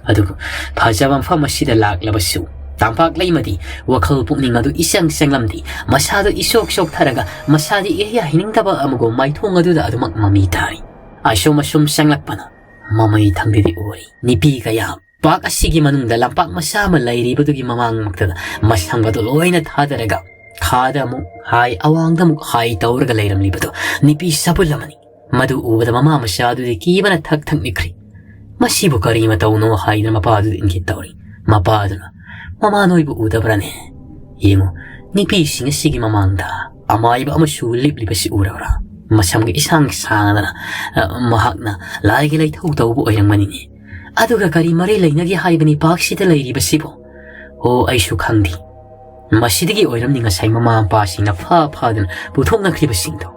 ꯑꯗꯨꯕꯨ ꯐꯖꯕ ꯃꯐꯝ ꯑꯁꯤꯗ ꯂꯥꯛꯂꯕꯁꯨ ꯇꯝꯄꯥꯛ ꯂꯩꯃꯗꯤ ꯋꯥꯈꯜ ꯄꯨꯛꯅꯤꯡ ꯑꯗꯨ ꯏꯆꯪ ꯆꯪꯂꯝꯗꯦ꯫ ꯃꯁꯥꯗꯨ ꯏꯁꯣꯛ ꯁꯣꯛꯊꯔꯒ ꯃꯁꯥꯗꯤ ꯏꯍꯩ ꯍꯩꯅꯤꯡꯗꯕ ꯑꯃꯒꯨꯝ ꯃꯥꯏꯊꯣꯡ ꯑꯗꯨꯗ ꯑꯗꯨꯃꯛ ꯃꯃꯤ ꯇꯥꯔꯤ꯫ ꯑꯁꯨꯝ ꯑꯁꯨꯝ ꯆꯪꯂꯛꯄꯅ ꯃꯃꯩ ꯊꯪꯗꯗꯤ ꯎꯔꯤ꯫ ꯅꯨꯄꯤ ꯀꯌꯥ ꯄꯥꯔꯛ ꯑꯁꯤꯒꯤ ꯃꯅꯨꯡꯗ ꯂꯝꯄꯥꯛ ꯃꯆꯥ ꯑꯃ ꯂꯩꯔꯤꯕꯗꯨꯒꯤ ꯃꯃꯥꯡꯃꯛꯇꯗ ꯃꯁꯝꯒꯗꯣ ꯂꯣꯏꯅ ꯊꯥꯗꯔꯒ ꯈꯥꯗ ꯑꯃꯨꯛ ꯍꯥꯏ, ꯑꯋꯥꯡꯗ ꯑꯃꯨꯛ ꯍꯥꯏ ꯇꯧꯔꯒ ꯂꯩꯔꯝꯂꯤꯕꯗꯣ ꯅꯨꯄꯤ ꯁꯥꯕꯨꯜ ꯑꯃꯅꯤ꯫ ꯃꯗꯨ ꯎꯕꯗ ꯃꯃꯥ ꯃꯆꯥꯗꯨꯗꯤ ꯀꯤꯕꯅ ꯊꯛ ꯊꯛ ꯅꯤꯛꯈ꯭ꯔꯤ꯫ "ꯃꯁꯤꯕꯨ ꯀꯔꯤ ꯃꯇꯧꯅꯣ?" ꯍꯥꯏꯗꯨꯅ ꯃꯄꯥꯗꯨꯗ ꯏꯟꯒꯦ ꯇꯧꯔꯤ꯫ ꯃꯄꯥꯗꯨꯅ, "ꯃꯃꯥ, ꯅꯣꯏꯕꯨ ꯎꯗꯕ꯭ꯔꯥꯅꯦ? ꯌꯦꯡꯉꯨ, ꯅꯨꯄꯤꯁꯤꯡ ꯑꯁꯤꯒꯤ ꯃꯃꯥꯡꯗ ꯑꯃꯥꯏꯕ ꯑꯃꯁꯨ ꯂꯤꯞꯂꯤꯕꯁꯤ ꯎꯔꯕ꯭ꯔꯥ? ꯃꯁꯝꯒ ꯏꯁꯥꯡ ꯁꯥꯡꯗꯅ, ꯑ, ꯃꯍꯥꯛꯅ ꯂꯥꯏꯒꯤ ꯂꯩꯊꯧ ꯇꯧꯕ ꯑꯣꯏꯔꯝꯒꯅꯤꯅꯦ꯫ ꯑꯗꯨꯒ ꯀꯔꯤ ꯃꯔꯤ ꯂꯩꯅꯒꯦ ꯍꯥꯏꯕꯅꯤ ꯄꯥꯛꯁꯤꯗ ꯂꯩꯔꯤꯕꯁꯤꯕꯨ? ꯑꯣ, ꯑꯩꯁꯨ ꯈꯪꯗꯦ꯫ ꯃꯁꯤꯗꯒꯤ ꯑꯣꯏꯔꯝꯅꯤ ꯉꯁꯥꯏ ꯃꯃꯥ ꯃꯄꯥꯁꯤꯡꯅ ꯐꯥ ꯐꯥꯗꯨꯅ ꯄꯨꯊꯣꯛꯅꯈ꯭ꯔꯤꯕꯁꯤꯡꯗꯣ꯫"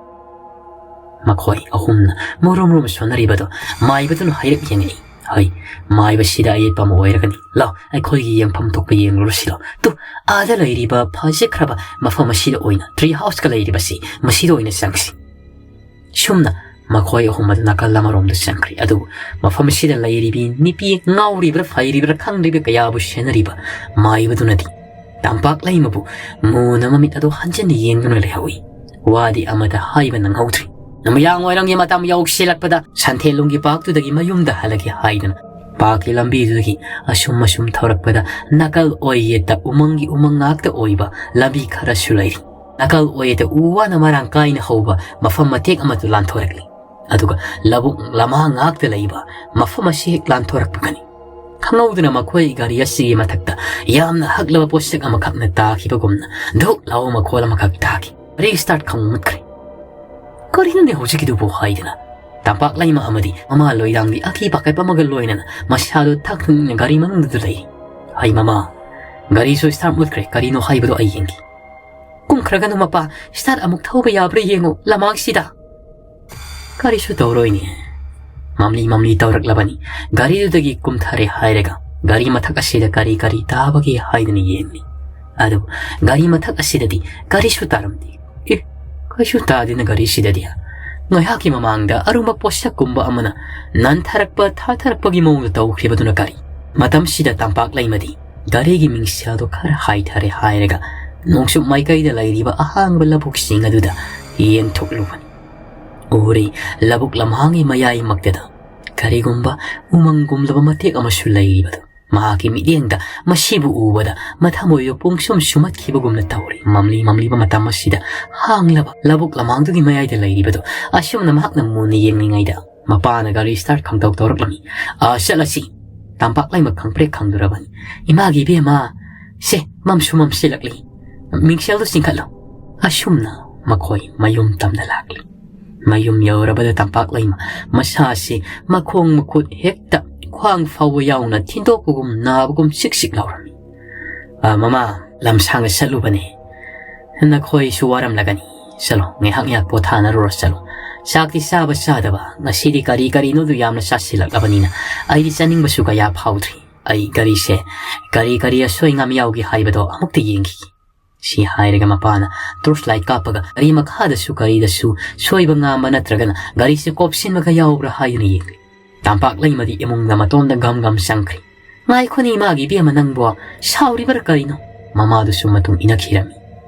ꯃꯈꯣꯏ ꯑꯍꯨꯝꯅ ꯃꯨꯔꯨꯝ ꯃꯨꯔꯨꯝ ꯁꯣꯟꯅꯔꯤꯕꯗꯣ ꯃꯥꯏꯕꯗꯨꯅ ꯍꯥꯏꯔꯞ ꯌꯦꯡꯉꯛꯏ꯫ "ꯍꯣꯏ, ꯃꯥꯏꯕꯁꯤꯗ ꯑꯌꯦꯠꯄ ꯑꯃ ꯑꯣꯏꯔꯒꯅꯤ꯫ ꯂꯥꯎ, ꯑꯩꯈꯣꯏꯒꯤ ꯌꯦꯡꯐꯝ ꯊꯣꯛꯄ ꯌꯦꯡꯂꯨꯔꯁꯤꯔꯣ? ꯇꯨ, ꯑꯥꯗ ꯂꯩꯔꯤꯕ ꯐꯖꯈ꯭ꯔꯕ ꯃꯐꯝ ꯑꯁꯤꯗ ꯑꯣꯏꯅ, ꯇ꯭ꯔꯤ ꯍꯥꯎꯁꯀ ꯂꯩꯔꯤꯕꯁꯤ, ꯃꯁꯤꯗ ꯑꯣꯏꯅ ꯆꯪꯁꯤ꯫" ꯁꯨꯝꯅ ꯃꯈꯣꯏ ꯑꯍꯨꯝ ꯑꯗꯨ ꯅꯥꯀꯜ ꯑꯃꯔꯣꯝꯗ ꯆꯪꯈ꯭ꯔꯦ꯫ ꯑꯗꯨꯕꯨ ꯃꯐꯝ ꯑꯁꯤꯗ ꯂꯩꯔꯤꯕꯤ ꯅꯨꯄꯤ ꯉꯥꯎꯔꯤꯕ꯭ꯔꯥ ꯐꯩꯔꯤꯕ꯭ꯔꯥ ꯈꯪꯗ꯭ꯔꯤꯕ ꯀꯌꯥꯕꯨ ꯁꯦꯟꯅꯔꯤꯕ ꯃꯥꯏꯕꯗꯨꯅꯗꯤ ꯇꯝꯄꯥꯛ ꯂꯩꯃꯕꯨ ꯃꯨꯅ ꯃꯃꯤꯠ ꯑꯗꯨ ꯍꯟꯖꯟꯅ ꯌꯦꯡꯗꯨꯅ ꯂꯩꯍꯧꯏ꯫ ꯋꯥꯗꯤ ꯑꯃꯠꯇ ꯍꯥꯏꯕ ꯅꯪꯍꯧꯗ꯭ꯔꯤ꯫ ꯅꯨꯃꯤꯗꯥꯡ ꯋꯥꯏꯔꯝꯒꯤ ꯃꯇꯝ ꯌꯧꯁꯤꯜꯂꯛꯄꯗ ꯁꯟꯊꯦꯜꯂꯨꯡꯒꯤ ꯄꯥꯛꯇꯨꯗꯒꯤ ꯃꯌꯨꯝꯗ ꯍꯜꯂꯒꯦ ꯍꯥꯏꯗꯨꯅ ꯄꯥꯛꯀꯤ ꯂꯝꯕꯤꯗꯨꯗꯒꯤ ꯑꯁꯨꯝ ꯑꯁꯨꯝ ꯊꯧꯔꯛꯄꯗ ꯅꯥꯀꯜ ꯑꯣꯏ ꯌꯦꯠꯇ ꯎꯃꯪꯒꯤ ꯎꯃꯪ ꯉꯥꯛꯇ ꯑꯣꯏꯕ ꯂꯝꯕꯤ ꯈꯔꯁꯨ ꯂꯩꯔꯤ꯫ ꯅꯥꯀꯜ ꯑꯣꯏ ꯌꯦꯠꯇ ꯎ ꯋꯥꯅ ꯃꯔꯥꯡ ꯀꯥꯏꯅ ꯍꯧꯕ ꯃꯐꯝ ꯃꯇꯦꯛ ꯑꯃꯗꯨ ꯂꯥꯟꯊꯣꯔꯛꯂꯤ꯫ ꯑꯗꯨꯒ ꯂꯧꯕꯨꯛ ꯂꯝꯍꯥꯡ ꯉꯥꯛꯇ ꯂꯩꯕ ꯃꯐꯝ ꯑꯁꯤ ꯍꯦꯛ ꯂꯥꯟꯊꯣꯔꯛꯄꯒꯅꯤ꯫ ꯈꯪꯍꯧꯗꯅ ꯃꯈꯣꯏ ꯒꯥꯔꯤ ꯑꯁꯤꯒꯤ ꯃꯊꯛꯇ ꯌꯥꯝꯅ ꯍꯛꯂꯕ ꯄꯣꯠꯁꯛ ꯑꯃꯈꯛꯅ ꯇꯥꯈꯤꯕꯒꯨꯝꯅ ꯙꯨꯛ ꯂꯥꯎꯕ ꯃꯈꯣꯜ ꯑꯃꯈꯛ ꯇꯥꯈꯤ꯫ ꯒꯥꯔꯤ ꯁ꯭ꯇꯥꯔꯠ ꯈꯪꯃꯨꯠꯈ꯭ꯔꯦ꯫ "ꯀꯔꯤꯅꯣꯅꯦ ꯍꯧꯖꯤꯛꯀꯤꯗꯨꯕꯨ?" ꯍꯥꯏꯗꯨꯅ ꯇꯝꯄꯥꯛ ꯂꯩꯃ ꯑꯃꯗꯤ ꯃꯃꯥ ꯂꯣꯏꯗꯥꯡꯗꯤ ꯑꯀꯤ ꯄꯥꯈꯠꯄ ꯑꯃꯒ ꯂꯣꯏꯅꯅ ꯃꯁꯥꯗꯨ ꯊꯛ ꯊꯛꯅ ꯒꯥꯔꯤ ꯃꯅꯨꯡꯗꯨꯗ ꯂꯩ꯫ "ꯍꯩ ꯃꯃꯥ, ꯒꯥꯔꯤꯁꯨ ꯁ꯭ꯇꯥꯔꯠ ꯃꯨꯠꯈ꯭ꯔꯦ, ꯀꯔꯤꯅꯣ ꯍꯥꯏꯕꯗꯣ ꯑꯩ ꯌꯦꯡꯒꯦ꯫" "ꯀꯨꯝꯈ꯭ꯔꯒꯅꯨ ꯃꯄꯥ, ꯁ꯭ꯇꯥꯔꯠ ꯑꯃꯨꯛ ꯊꯧꯕ ꯌꯥꯕ꯭ꯔꯥ ꯌꯦꯡꯉꯨ ꯂꯝꯍꯥꯡꯁꯤꯗ꯫" "ꯀꯔꯤꯁꯨ ꯇꯧꯔꯣꯏꯅꯦ꯫" ꯃꯝꯂꯤ ꯃꯝꯂꯤ ꯇꯧꯔꯛꯂꯕꯅꯤ꯫ ꯒꯥꯔꯤꯗꯨꯗꯒꯤ ꯀꯨꯝꯊꯔꯦ ꯍꯥꯏꯔꯒ ꯒꯥꯔꯤ ꯃꯊꯛ ꯑꯁꯤꯗ ꯀꯔꯤ ꯀꯔꯤ ꯇꯥꯕꯒꯦ ꯍꯥꯏꯗꯨꯅ ꯌꯦꯡꯂꯤ꯫ ꯑꯗꯨꯕꯨ ꯒꯥꯔꯤ ꯃꯊꯛ ꯑꯁꯤꯗꯗꯤ ꯀꯔꯤꯁꯨ ꯇꯥꯔꯝꯗꯦ꯫ "ꯑꯦ, ꯀꯩꯁꯨ ꯇꯥꯗꯦꯅ ꯒꯥꯔꯤꯁꯤꯗꯗꯤ?" ꯉꯥꯏꯍꯥꯛꯀꯤ ꯃꯃꯥꯡꯗ ꯑꯔꯨꯝꯕ ꯄꯣꯠꯁꯛꯀꯨꯝꯕ ꯑꯃꯅ ꯅꯟꯊꯔꯛꯄ ꯊꯥꯊꯔꯛꯄꯒꯤ ꯃꯑꯣꯡꯗ ꯇꯧꯈꯤꯕꯗꯨꯅ ꯀꯔꯤ? ꯃꯇꯝꯁꯤꯗ ꯇꯝꯄꯥꯛ ꯂꯩꯃꯗꯤ ꯒꯥꯔꯤꯒꯤ ꯃꯤꯡꯁꯦꯜꯗꯣ ꯈꯔ ꯍꯥꯏꯊꯔꯦ ꯍꯥꯏꯔꯒ ꯅꯣꯡꯆꯨꯞ ꯃꯥꯏꯀꯩꯗ ꯂꯩꯔꯤꯕ ꯑꯍꯥꯡꯕ ꯂꯧꯕꯨꯛꯁꯤꯡ ꯑꯗꯨꯗ ꯌꯦꯡꯊꯣꯛꯂꯨꯕꯅꯤ꯫ ꯎꯔꯦ, ꯂꯧꯕꯨꯛ ꯂꯝꯍꯥꯡꯒꯤ ꯃꯌꯥꯏꯃꯛꯇꯗ ꯀꯔꯤꯒꯨꯝꯕ ꯎꯃꯪꯒꯨꯝꯂꯕ ꯃꯇꯦꯛ ꯑꯃꯁꯨ ꯂꯩꯔꯤꯕꯗꯨ꯫ ꯃꯍꯥꯛꯀꯤ ꯃꯤꯠꯌꯦꯡꯗ ꯃꯁꯤꯕꯨ ꯎꯕꯗ ꯃꯊꯃꯣꯏꯗꯣ ꯄꯨꯡꯁꯨꯝ ꯁꯨꯝꯍꯠꯈꯤꯕꯒꯨꯝꯅ ꯇꯧꯔꯤ꯫ ꯃꯝꯂꯤ ꯃꯝꯂꯤꯕ ꯃꯇꯝ ꯑꯁꯤꯗ ꯍꯥꯡꯂꯕ ꯂꯧꯕꯨꯛ ꯂꯃꯥꯡꯗꯨꯒꯤ ꯃꯌꯥꯏꯗ ꯂꯩꯔꯤꯕꯗꯨ ꯑꯁꯨꯝꯅ ꯃꯍꯥꯛꯅ ꯃꯨꯟꯅ ꯌꯦꯡꯂꯤꯉꯩꯗ ꯃꯄꯥꯅ ꯒꯥꯔꯤ start ꯈꯪꯇꯧ ꯇꯧꯔꯛꯂꯝꯃꯤ꯫ "ꯑꯥ, ꯆꯠꯂꯁꯤ꯫" ꯇꯝꯄꯥꯛ ꯂꯩꯃ ꯈꯪꯄ꯭ꯔꯦꯛ ꯈꯪꯗꯨꯔꯕꯅꯤ꯫ "ꯏꯃꯥꯒꯤ ꯏꯕꯦꯝꯃ, ꯁꯦ, ꯃꯝꯁꯨ ꯃꯝꯁꯤꯜꯂꯛꯂꯤ꯫ ꯃꯤꯡꯁꯦꯜꯗꯨ ꯆꯤꯡꯈꯠꯂꯣ꯫" ꯑꯁꯨꯝꯅ ꯃꯈꯣꯏ ꯃꯌꯨꯝ ꯇꯝꯅ ꯂꯥꯛꯂꯤ꯫ ꯃꯌꯨꯝ ꯌꯧꯔꯕꯗ ꯇꯝꯄꯥꯛ ꯂꯩꯃ ꯃꯁꯥꯁꯤ ꯃꯈꯣꯡ ꯃꯈꯨꯠ ꯍꯦꯛꯇ ꯈ꯭ꯋꯥꯡ ꯐꯥꯎꯕ ꯌꯥꯎꯅ ꯊꯤꯟꯗꯣꯛꯄꯒꯨꯝ ꯅꯥꯕꯒꯨꯝ ꯆꯤꯛ ꯆꯤꯛ ꯂꯥꯎꯔꯝꯃꯤ꯫ "ꯑ, ꯃꯃꯥ, ꯂꯝ ꯁꯥꯡꯅ ꯆꯠꯂꯨꯕꯅꯦ꯫ ꯅꯈꯣꯏꯁꯨ ꯋꯥꯔꯝꯂꯒꯅꯤ꯫ ꯆꯠꯂꯣ, ꯉꯥꯏꯍꯥꯛ ꯉꯥꯏꯍꯥꯛ ꯄꯣꯊꯥꯅꯔꯨꯔꯣ, ꯆꯠꯂꯣ꯫ ꯆꯥꯛꯇꯤ ꯆꯥꯕ ꯆꯥꯗꯕ, ꯉꯁꯤꯗꯤ ꯀꯔꯤ ꯀꯔꯤꯅꯣꯗꯨ ꯌꯥꯝꯅ ꯆꯥꯁꯤꯜꯂꯛꯂꯕꯅꯤꯅ ꯑꯩꯗꯤ ꯆꯥꯅꯤꯡꯕꯁꯨ ꯀꯌꯥ ꯐꯥꯎꯗ꯭ꯔꯤ꯫ ꯑꯩ ꯒꯥꯔꯤꯁꯦ ꯀꯔꯤ ꯀꯔꯤ ꯑꯁꯣꯏ ꯑꯉꯥꯝ ꯌꯥꯎꯒꯦ ꯍꯥꯏꯕꯗꯣ ꯑꯃꯨꯛꯇ ꯌꯦꯡꯈꯤꯒꯦ꯫" ꯁꯤ ꯍꯥꯏꯔꯒ ꯃꯄꯥꯅ torch light ꯀꯥꯞꯄꯒ ꯒꯥꯔꯤ ꯃꯈꯥꯗꯁꯨ ꯀꯔꯤꯗꯁꯨ ꯁꯣꯏꯕ ꯉꯥꯝꯕ ꯅꯠꯇ꯭ꯔꯒꯅ ꯒꯥꯔꯤꯁꯦ ꯀꯣꯞꯁꯤꯟꯕꯒ ꯌꯥꯎꯕ꯭ꯔꯥ ꯍꯥꯏꯗꯨꯅ ꯌꯦꯡꯂꯤ꯫ ꯇꯝꯄꯥꯛ ꯂꯩꯃꯗꯤ ꯏꯃꯨꯡꯗ ꯃꯇꯣꯝꯗ ꯒꯝ ꯒꯝ ꯆꯪꯈ꯭ꯔꯤ꯫ "ꯉꯥꯏꯈꯣꯅꯦ ꯏꯃꯥꯒꯤ ꯏꯕꯦꯝꯃ, ꯅꯪꯕꯣ ꯁꯥꯎꯔꯤꯕ꯭ꯔꯥ ꯀꯔꯤꯅꯣ?" ꯃꯃꯥꯗꯨꯁꯨ ꯃꯇꯨꯡ ꯏꯟꯅꯈꯤꯔꯝꯃꯤ꯫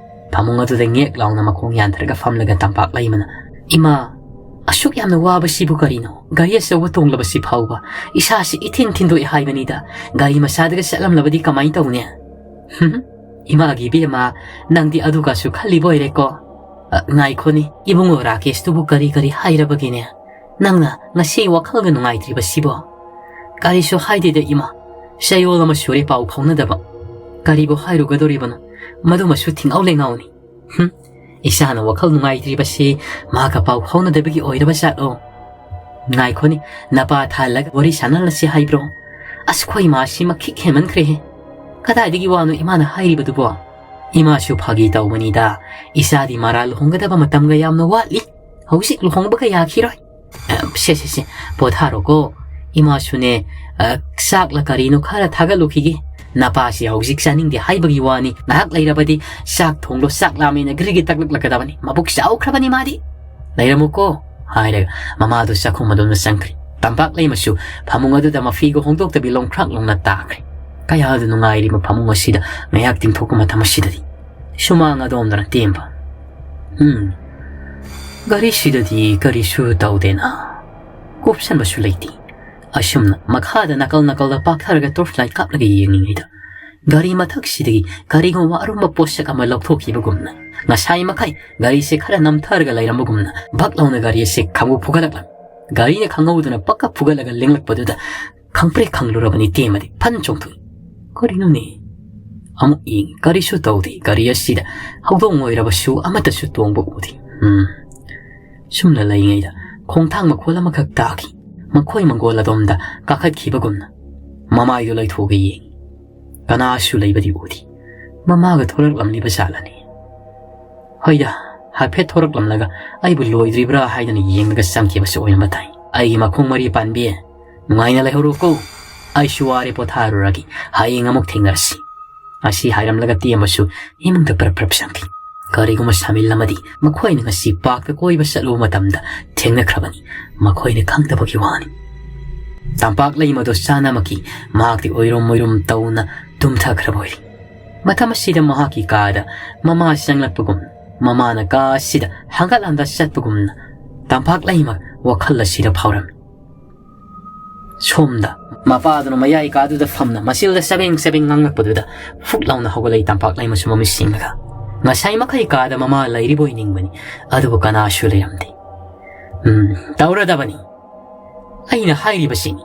ꯐꯃꯨꯡ ꯑꯗꯨꯗ ꯉꯦꯛ ꯂꯥꯎꯅ ꯃꯈꯣꯡ ꯌꯥꯟꯊꯔꯒ ꯐꯝꯂꯒ ꯇꯝꯄꯥꯛ ꯂꯩꯃꯅ, "ꯏꯃꯥ, ꯑꯁꯨꯛ ꯌꯥꯝꯅ ꯋꯥꯕꯁꯤꯕꯨ ꯀꯔꯤꯅꯣ? ꯒꯥꯔꯤ ꯑꯆꯧꯕ ꯇꯣꯡꯂꯕꯁꯤ ꯐꯥꯎꯕ ꯏꯁꯥꯁꯤ ꯏꯊꯤꯟ ꯊꯤꯟꯗꯣꯛꯑꯦ ꯍꯥꯏꯕꯅꯤꯗ꯫ ꯒꯥꯔꯤ ꯃꯆꯥꯗꯒ ꯆꯠꯂꯝꯂꯕꯗꯤ ꯀꯃꯥꯏꯅ ꯇꯧꯅꯤ?" "ꯍꯨꯝ, ꯏꯃꯥꯒꯤ ꯏꯕꯦꯝꯃ, ꯅꯪꯗꯤ ꯑꯗꯨꯒꯁꯨ ꯈꯜꯂꯤꯕ ꯑꯣꯏꯔꯦꯀꯣ?" "ꯑ, ꯉꯥꯏꯈꯣꯅꯦ, ꯏꯕꯨꯡꯉꯣ ꯔꯥꯀꯦꯁꯇꯨꯕꯨ ꯀꯔꯤ ꯀꯔꯤ ꯍꯥꯏꯔꯕꯒꯦꯅꯦ? ꯅꯪꯅ ꯉꯁꯤ ꯋꯥꯈꯜꯒ ꯅꯨꯡꯉꯥꯏꯇ꯭ꯔꯤꯕꯁꯤꯕꯣ?" "ꯀꯔꯤꯁꯨ ꯍꯥꯏꯗꯦꯗ ꯏꯃꯥ, ꯆꯌꯣꯜ ꯑꯃ ꯁꯨꯔꯦ ꯄꯥꯎ ꯐꯥꯎꯅꯗꯕ꯫ ꯀꯔꯤꯕꯨ ꯍꯥꯏꯔꯨꯒꯗꯧꯔꯤꯕꯅꯣ? ꯃꯗꯨꯃꯁꯨ ꯊꯤꯡꯉꯥꯎ ꯂꯩꯉꯥꯎꯅꯤ꯫" "ꯍꯨꯝ, ꯏꯆꯥꯅ ꯋꯥꯈꯜ ꯅꯨꯡꯉꯥꯏꯇ꯭ꯔꯤꯕꯁꯤ ꯃꯥꯒ ꯄꯥꯎ ꯐꯥꯎꯅꯗꯕꯒꯤ ꯑꯣꯏꯔꯕ ꯖꯥꯠꯂꯣ? ꯉꯥꯏꯈꯣꯅꯦ, ꯅꯄꯥ ꯊꯥꯍꯜꯂꯒ ꯋꯥꯔꯤ ꯁꯥꯟꯅꯍꯜꯂꯁꯤ ꯍꯥꯏꯕ꯭ꯔꯣ? ꯑꯁ, ꯑꯩꯈꯣꯏ ꯃꯥꯁꯤ ꯃꯈꯤꯛ ꯍꯦꯟꯃꯟꯈ꯭ꯔꯦꯍꯦ꯫ ꯀꯗꯥꯏꯗꯒꯤ ꯋꯥꯅꯣ ꯏꯃꯥꯅ ꯍꯥꯏꯔꯤꯕꯗꯨꯕꯣ?" "ꯏꯃꯥꯁꯨ ꯐꯥꯒꯤ ꯇꯧꯕꯅꯤꯗ, ꯏꯆꯥꯗꯤ ꯃꯔꯥ ꯂꯨꯍꯣꯡꯒꯗꯕ ꯃꯇꯝꯒ ꯌꯥꯝꯅ ꯋꯥꯠꯂꯤ꯫ ꯍꯧꯖꯤꯛ ꯂꯨꯍꯣꯡꯕꯒ ꯌꯥꯈꯤꯔꯣꯏ꯫ ꯑ, ꯁꯦ, ꯁꯦ, ꯁꯦ, ꯄꯣꯊꯥꯔꯣꯀꯣ꯫ ꯏꯃꯥꯁꯨꯅꯦ, ꯑ, ꯆꯥꯛꯂ ꯀꯔꯤꯅꯣ ꯈꯔ ꯊꯥꯒꯠꯂꯨꯈꯤꯒꯦ꯫ ꯅꯄꯥꯁꯤ ꯍꯧꯖꯤꯛ ꯆꯥꯅꯤꯡꯗꯦ ꯍꯥꯏꯕꯒꯤ ꯋꯥꯅꯤ꯫ ꯉꯥꯏꯍꯥꯛ ꯂꯩꯔꯕꯗꯤ ꯆꯥꯛ ꯊꯣꯡꯂꯣ, ꯆꯥꯛ ꯂꯥꯝꯃꯦꯅ ꯒ꯭ꯔꯤꯒꯤ ꯇꯛꯂꯛꯂꯛꯀꯗꯕꯅꯤ꯫ ꯃꯕꯨꯛ ꯆꯥꯎꯈ꯭ꯔꯕꯅꯤ ꯃꯥꯗꯤ꯫ ꯂꯩꯔꯝꯃꯨꯀꯣ," ꯍꯥꯏꯔꯒ ꯃꯃꯥꯗꯨ ꯆꯥꯛꯈꯨꯝ ꯑꯗꯣꯝꯗ ꯆꯪꯈ꯭ꯔꯤ꯫ ꯇꯝꯄꯥꯛ ꯂꯩꯃꯁꯨ ꯐꯃꯨꯡ ꯑꯗꯨꯗ ꯃꯐꯤꯒ ꯍꯣꯡꯗꯣꯛꯇꯕꯤ ꯂꯣꯡꯈ꯭ꯔꯥꯛ ꯂꯣꯡꯅ ꯇꯥꯈ꯭ꯔꯦ꯫ ꯀꯌꯥꯗ ꯅꯨꯡꯉꯥꯏꯔꯤꯕ ꯐꯃꯨꯡ ꯑꯁꯤꯗ ꯉꯥꯏꯍꯥꯛ ꯇꯤꯡꯊꯣꯛꯄ ꯃꯇꯝ ꯑꯁꯤꯗꯗꯤ꯫ ꯁꯨꯃꯥꯡ ꯑꯗꯣꯝꯗꯅ ꯇꯦꯝꯕ꯫ ꯎꯝ, ꯒꯥꯔꯤꯁꯤꯗꯗꯤ ꯀꯔꯤꯁꯨ ꯇꯧꯗꯦꯅ꯫ ꯀꯨꯞꯁꯟꯕꯁꯨ ꯂꯩꯇꯦ꯫ ꯑꯁꯨꯝꯅ ꯃꯈꯥꯗ ꯅꯥꯀꯜ ꯅꯥꯀꯜꯗ ꯄꯥꯛꯊꯔꯒ torch light ꯀꯥꯞꯂꯒ ꯌꯦꯡꯂꯤꯉꯩꯗ, ꯒꯥꯔꯤ ꯃꯊꯛꯁꯤꯗꯒꯤ ꯀꯔꯤꯒꯨꯝꯕ ꯑꯔꯨꯝꯕ ꯄꯣꯠꯁꯛ ꯑꯃ ꯂꯧꯊꯣꯛꯈꯤꯕꯒꯨꯝꯅ, ꯉꯁꯥꯏ ꯃꯈꯩ ꯒꯥꯔꯤꯁꯦ ꯈꯔ ꯅꯝꯊꯔꯒ ꯂꯩꯔꯝꯕꯒꯨꯝꯅ ꯚꯛ ꯂꯥꯎꯅ ꯒꯥꯔꯤ ꯑꯁꯦ ꯈꯪꯐꯨ ꯐꯨꯒꯠꯂꯛꯂꯝꯃꯤ꯫ ꯒꯥꯔꯤꯅ ꯈꯪꯍꯧꯗꯅ ꯄꯛꯀ ꯐꯨꯒꯠꯂꯒ ꯂꯦꯡꯂꯛꯄꯗꯨꯗ ꯈꯪꯄ꯭ꯔꯦꯛ ꯈꯪꯂꯨꯔꯕꯅꯤ ꯇꯦꯝꯃꯗꯤ ꯐꯟ ꯆꯣꯡꯊꯣꯛꯏ꯫ "ꯀꯔꯤꯅꯣꯅꯦ?" ꯑꯃꯨꯛ ꯌꯦꯡ, ꯀꯔꯤꯁꯨ ꯇꯧꯗꯦ꯫ ꯒꯥꯔꯤ ꯑꯁꯤꯗ ꯍꯧꯗꯣꯡ ꯑꯣꯏꯔꯕꯁꯨ ꯑꯃꯠꯇꯁꯨ ꯇꯣꯡꯕ ꯎꯗꯦ꯫ ꯎꯝ꯫ ꯁꯨꯝꯅ ꯂꯩꯉꯩꯗ ꯈꯣꯡꯊꯥꯡ ꯃꯈꯣꯜ ꯑꯃꯈꯛ ꯇꯥꯈꯤ꯫ ꯃꯈꯣꯏ ꯃꯪꯒꯣꯜ ꯑꯗꯣꯝꯗ ꯀꯥꯈꯠꯈꯤꯕꯒꯨꯝꯅ ꯃꯃꯥꯏꯗꯨ ꯂꯩꯊꯣꯛꯑꯒ ꯌꯦꯡꯉꯤ꯫ ꯀꯅꯥꯁꯨ ꯂꯩꯕꯗꯤ ꯎꯗꯦ꯫ ꯃꯃꯥꯒ ꯊꯣꯔꯛꯂꯝꯂꯤꯕ ꯖꯥꯠꯂꯅꯤ? ꯍꯣꯏꯗ, ꯍꯥꯏꯐꯦꯠ ꯊꯣꯔꯛꯂꯝꯂꯒ ꯑꯩꯕꯨ ꯂꯣꯏꯗ꯭ꯔꯤꯕ꯭ꯔꯥ ꯍꯥꯏꯗꯅ ꯌꯦꯡꯂꯒ ꯆꯪꯈꯤꯕꯁꯨ ꯑꯣꯏꯔꯝꯕ ꯇꯥꯏ꯫ "ꯑꯩꯒꯤ ꯃꯈꯣꯡ ꯃꯔꯤ ꯄꯥꯟꯕꯤ, ꯅꯨꯡꯉꯥꯏꯅ ꯂꯩꯍꯧꯔꯣꯀꯣ꯫ ꯑꯩꯁꯨ ꯋꯥꯔꯦ, ꯄꯣꯊꯥꯔꯨꯔꯒꯦ꯫ ꯍꯌꯦꯡ ꯑꯃꯨꯛ ꯊꯦꯡꯅꯔꯁꯤ꯫" ꯑꯁꯤ ꯍꯥꯏꯔꯝꯂꯒ ꯇꯦꯝꯕꯁꯨ ꯏꯃꯨꯡꯗ ꯄ꯭ꯔꯞ ꯄ꯭ꯔꯞ ꯆꯪꯈꯤ꯫ ꯀꯔꯤꯒꯨꯝꯕ ꯁꯥꯃꯤꯜ ꯑꯃꯗꯤ ꯃꯈꯣꯏꯅ ꯉꯁꯤ ꯄꯥꯔꯛꯇ ꯀꯣꯏꯕ ꯆꯠꯂꯨꯕ ꯃꯇꯝꯗ ꯊꯦꯡꯅꯈ꯭ꯔꯕꯅꯤ꯫ ꯃꯈꯣꯏꯅ ꯈꯪꯗꯕꯒꯤ ꯋꯥꯅꯤ꯫ ꯇꯝꯄꯥꯛ ꯂꯩꯃꯗꯣ ꯆꯥꯅꯃꯛꯀꯤ ꯃꯍꯥꯛꯇꯤ ꯑꯣꯏꯔꯨꯝ ꯑꯣꯏꯔꯨꯝ ꯇꯧꯅ ꯇꯨꯝꯊꯈ꯭ꯔꯕ ꯑꯣꯏꯔꯤ꯫ ꯃꯇꯝ ꯑꯁꯤꯗ ꯃꯍꯥꯛꯀꯤ ꯀꯥꯗ ꯃꯃꯥ ꯆꯪꯂꯛꯄꯒꯨꯝ, ꯃꯃꯥꯅ ꯀꯥ ꯑꯁꯤꯗ ꯍꯪꯒꯠ ꯍꯟꯗ ꯆꯠꯄꯒꯨꯝꯅ ꯇꯝꯄꯥꯛ ꯂꯩꯃ ꯋꯥꯈꯜ ꯑꯁꯤꯗ ꯐꯥꯎꯔꯝꯃꯤ꯫ ꯁꯣꯝꯗ ꯃꯄꯥꯗꯨꯅ ꯃꯌꯥꯏ ꯀꯥꯗꯨꯗ ꯐꯝꯅ ꯃꯆꯤꯜꯗ ꯆꯕꯦꯡ ꯆꯕꯦꯡ ꯉꯥꯡꯂꯛꯄꯗꯨꯗ ꯐꯨꯛ ꯂꯥꯎꯅ ꯍꯧꯒꯠꯂꯛꯏ ꯇꯝꯄꯥꯛ ꯂꯩꯃꯁꯨ ꯃꯃꯤꯠ ꯁꯤꯡꯂꯒ꯫ ꯉꯁꯥꯏ ꯃꯈꯩ ꯀꯥꯗ ꯃꯃꯥ ꯂꯩꯔꯤꯕꯣꯏ ꯅꯤꯡꯕꯅꯤ, ꯑꯗꯨꯕꯨ ꯀꯅꯥꯁꯨ ꯂꯩꯔꯝꯗꯦ꯫ "ꯎꯝ, ꯇꯧꯔꯗꯕꯅꯤ꯫ ꯑꯩꯅ ꯍꯥꯏꯔꯤꯕꯁꯤꯅꯤ꯫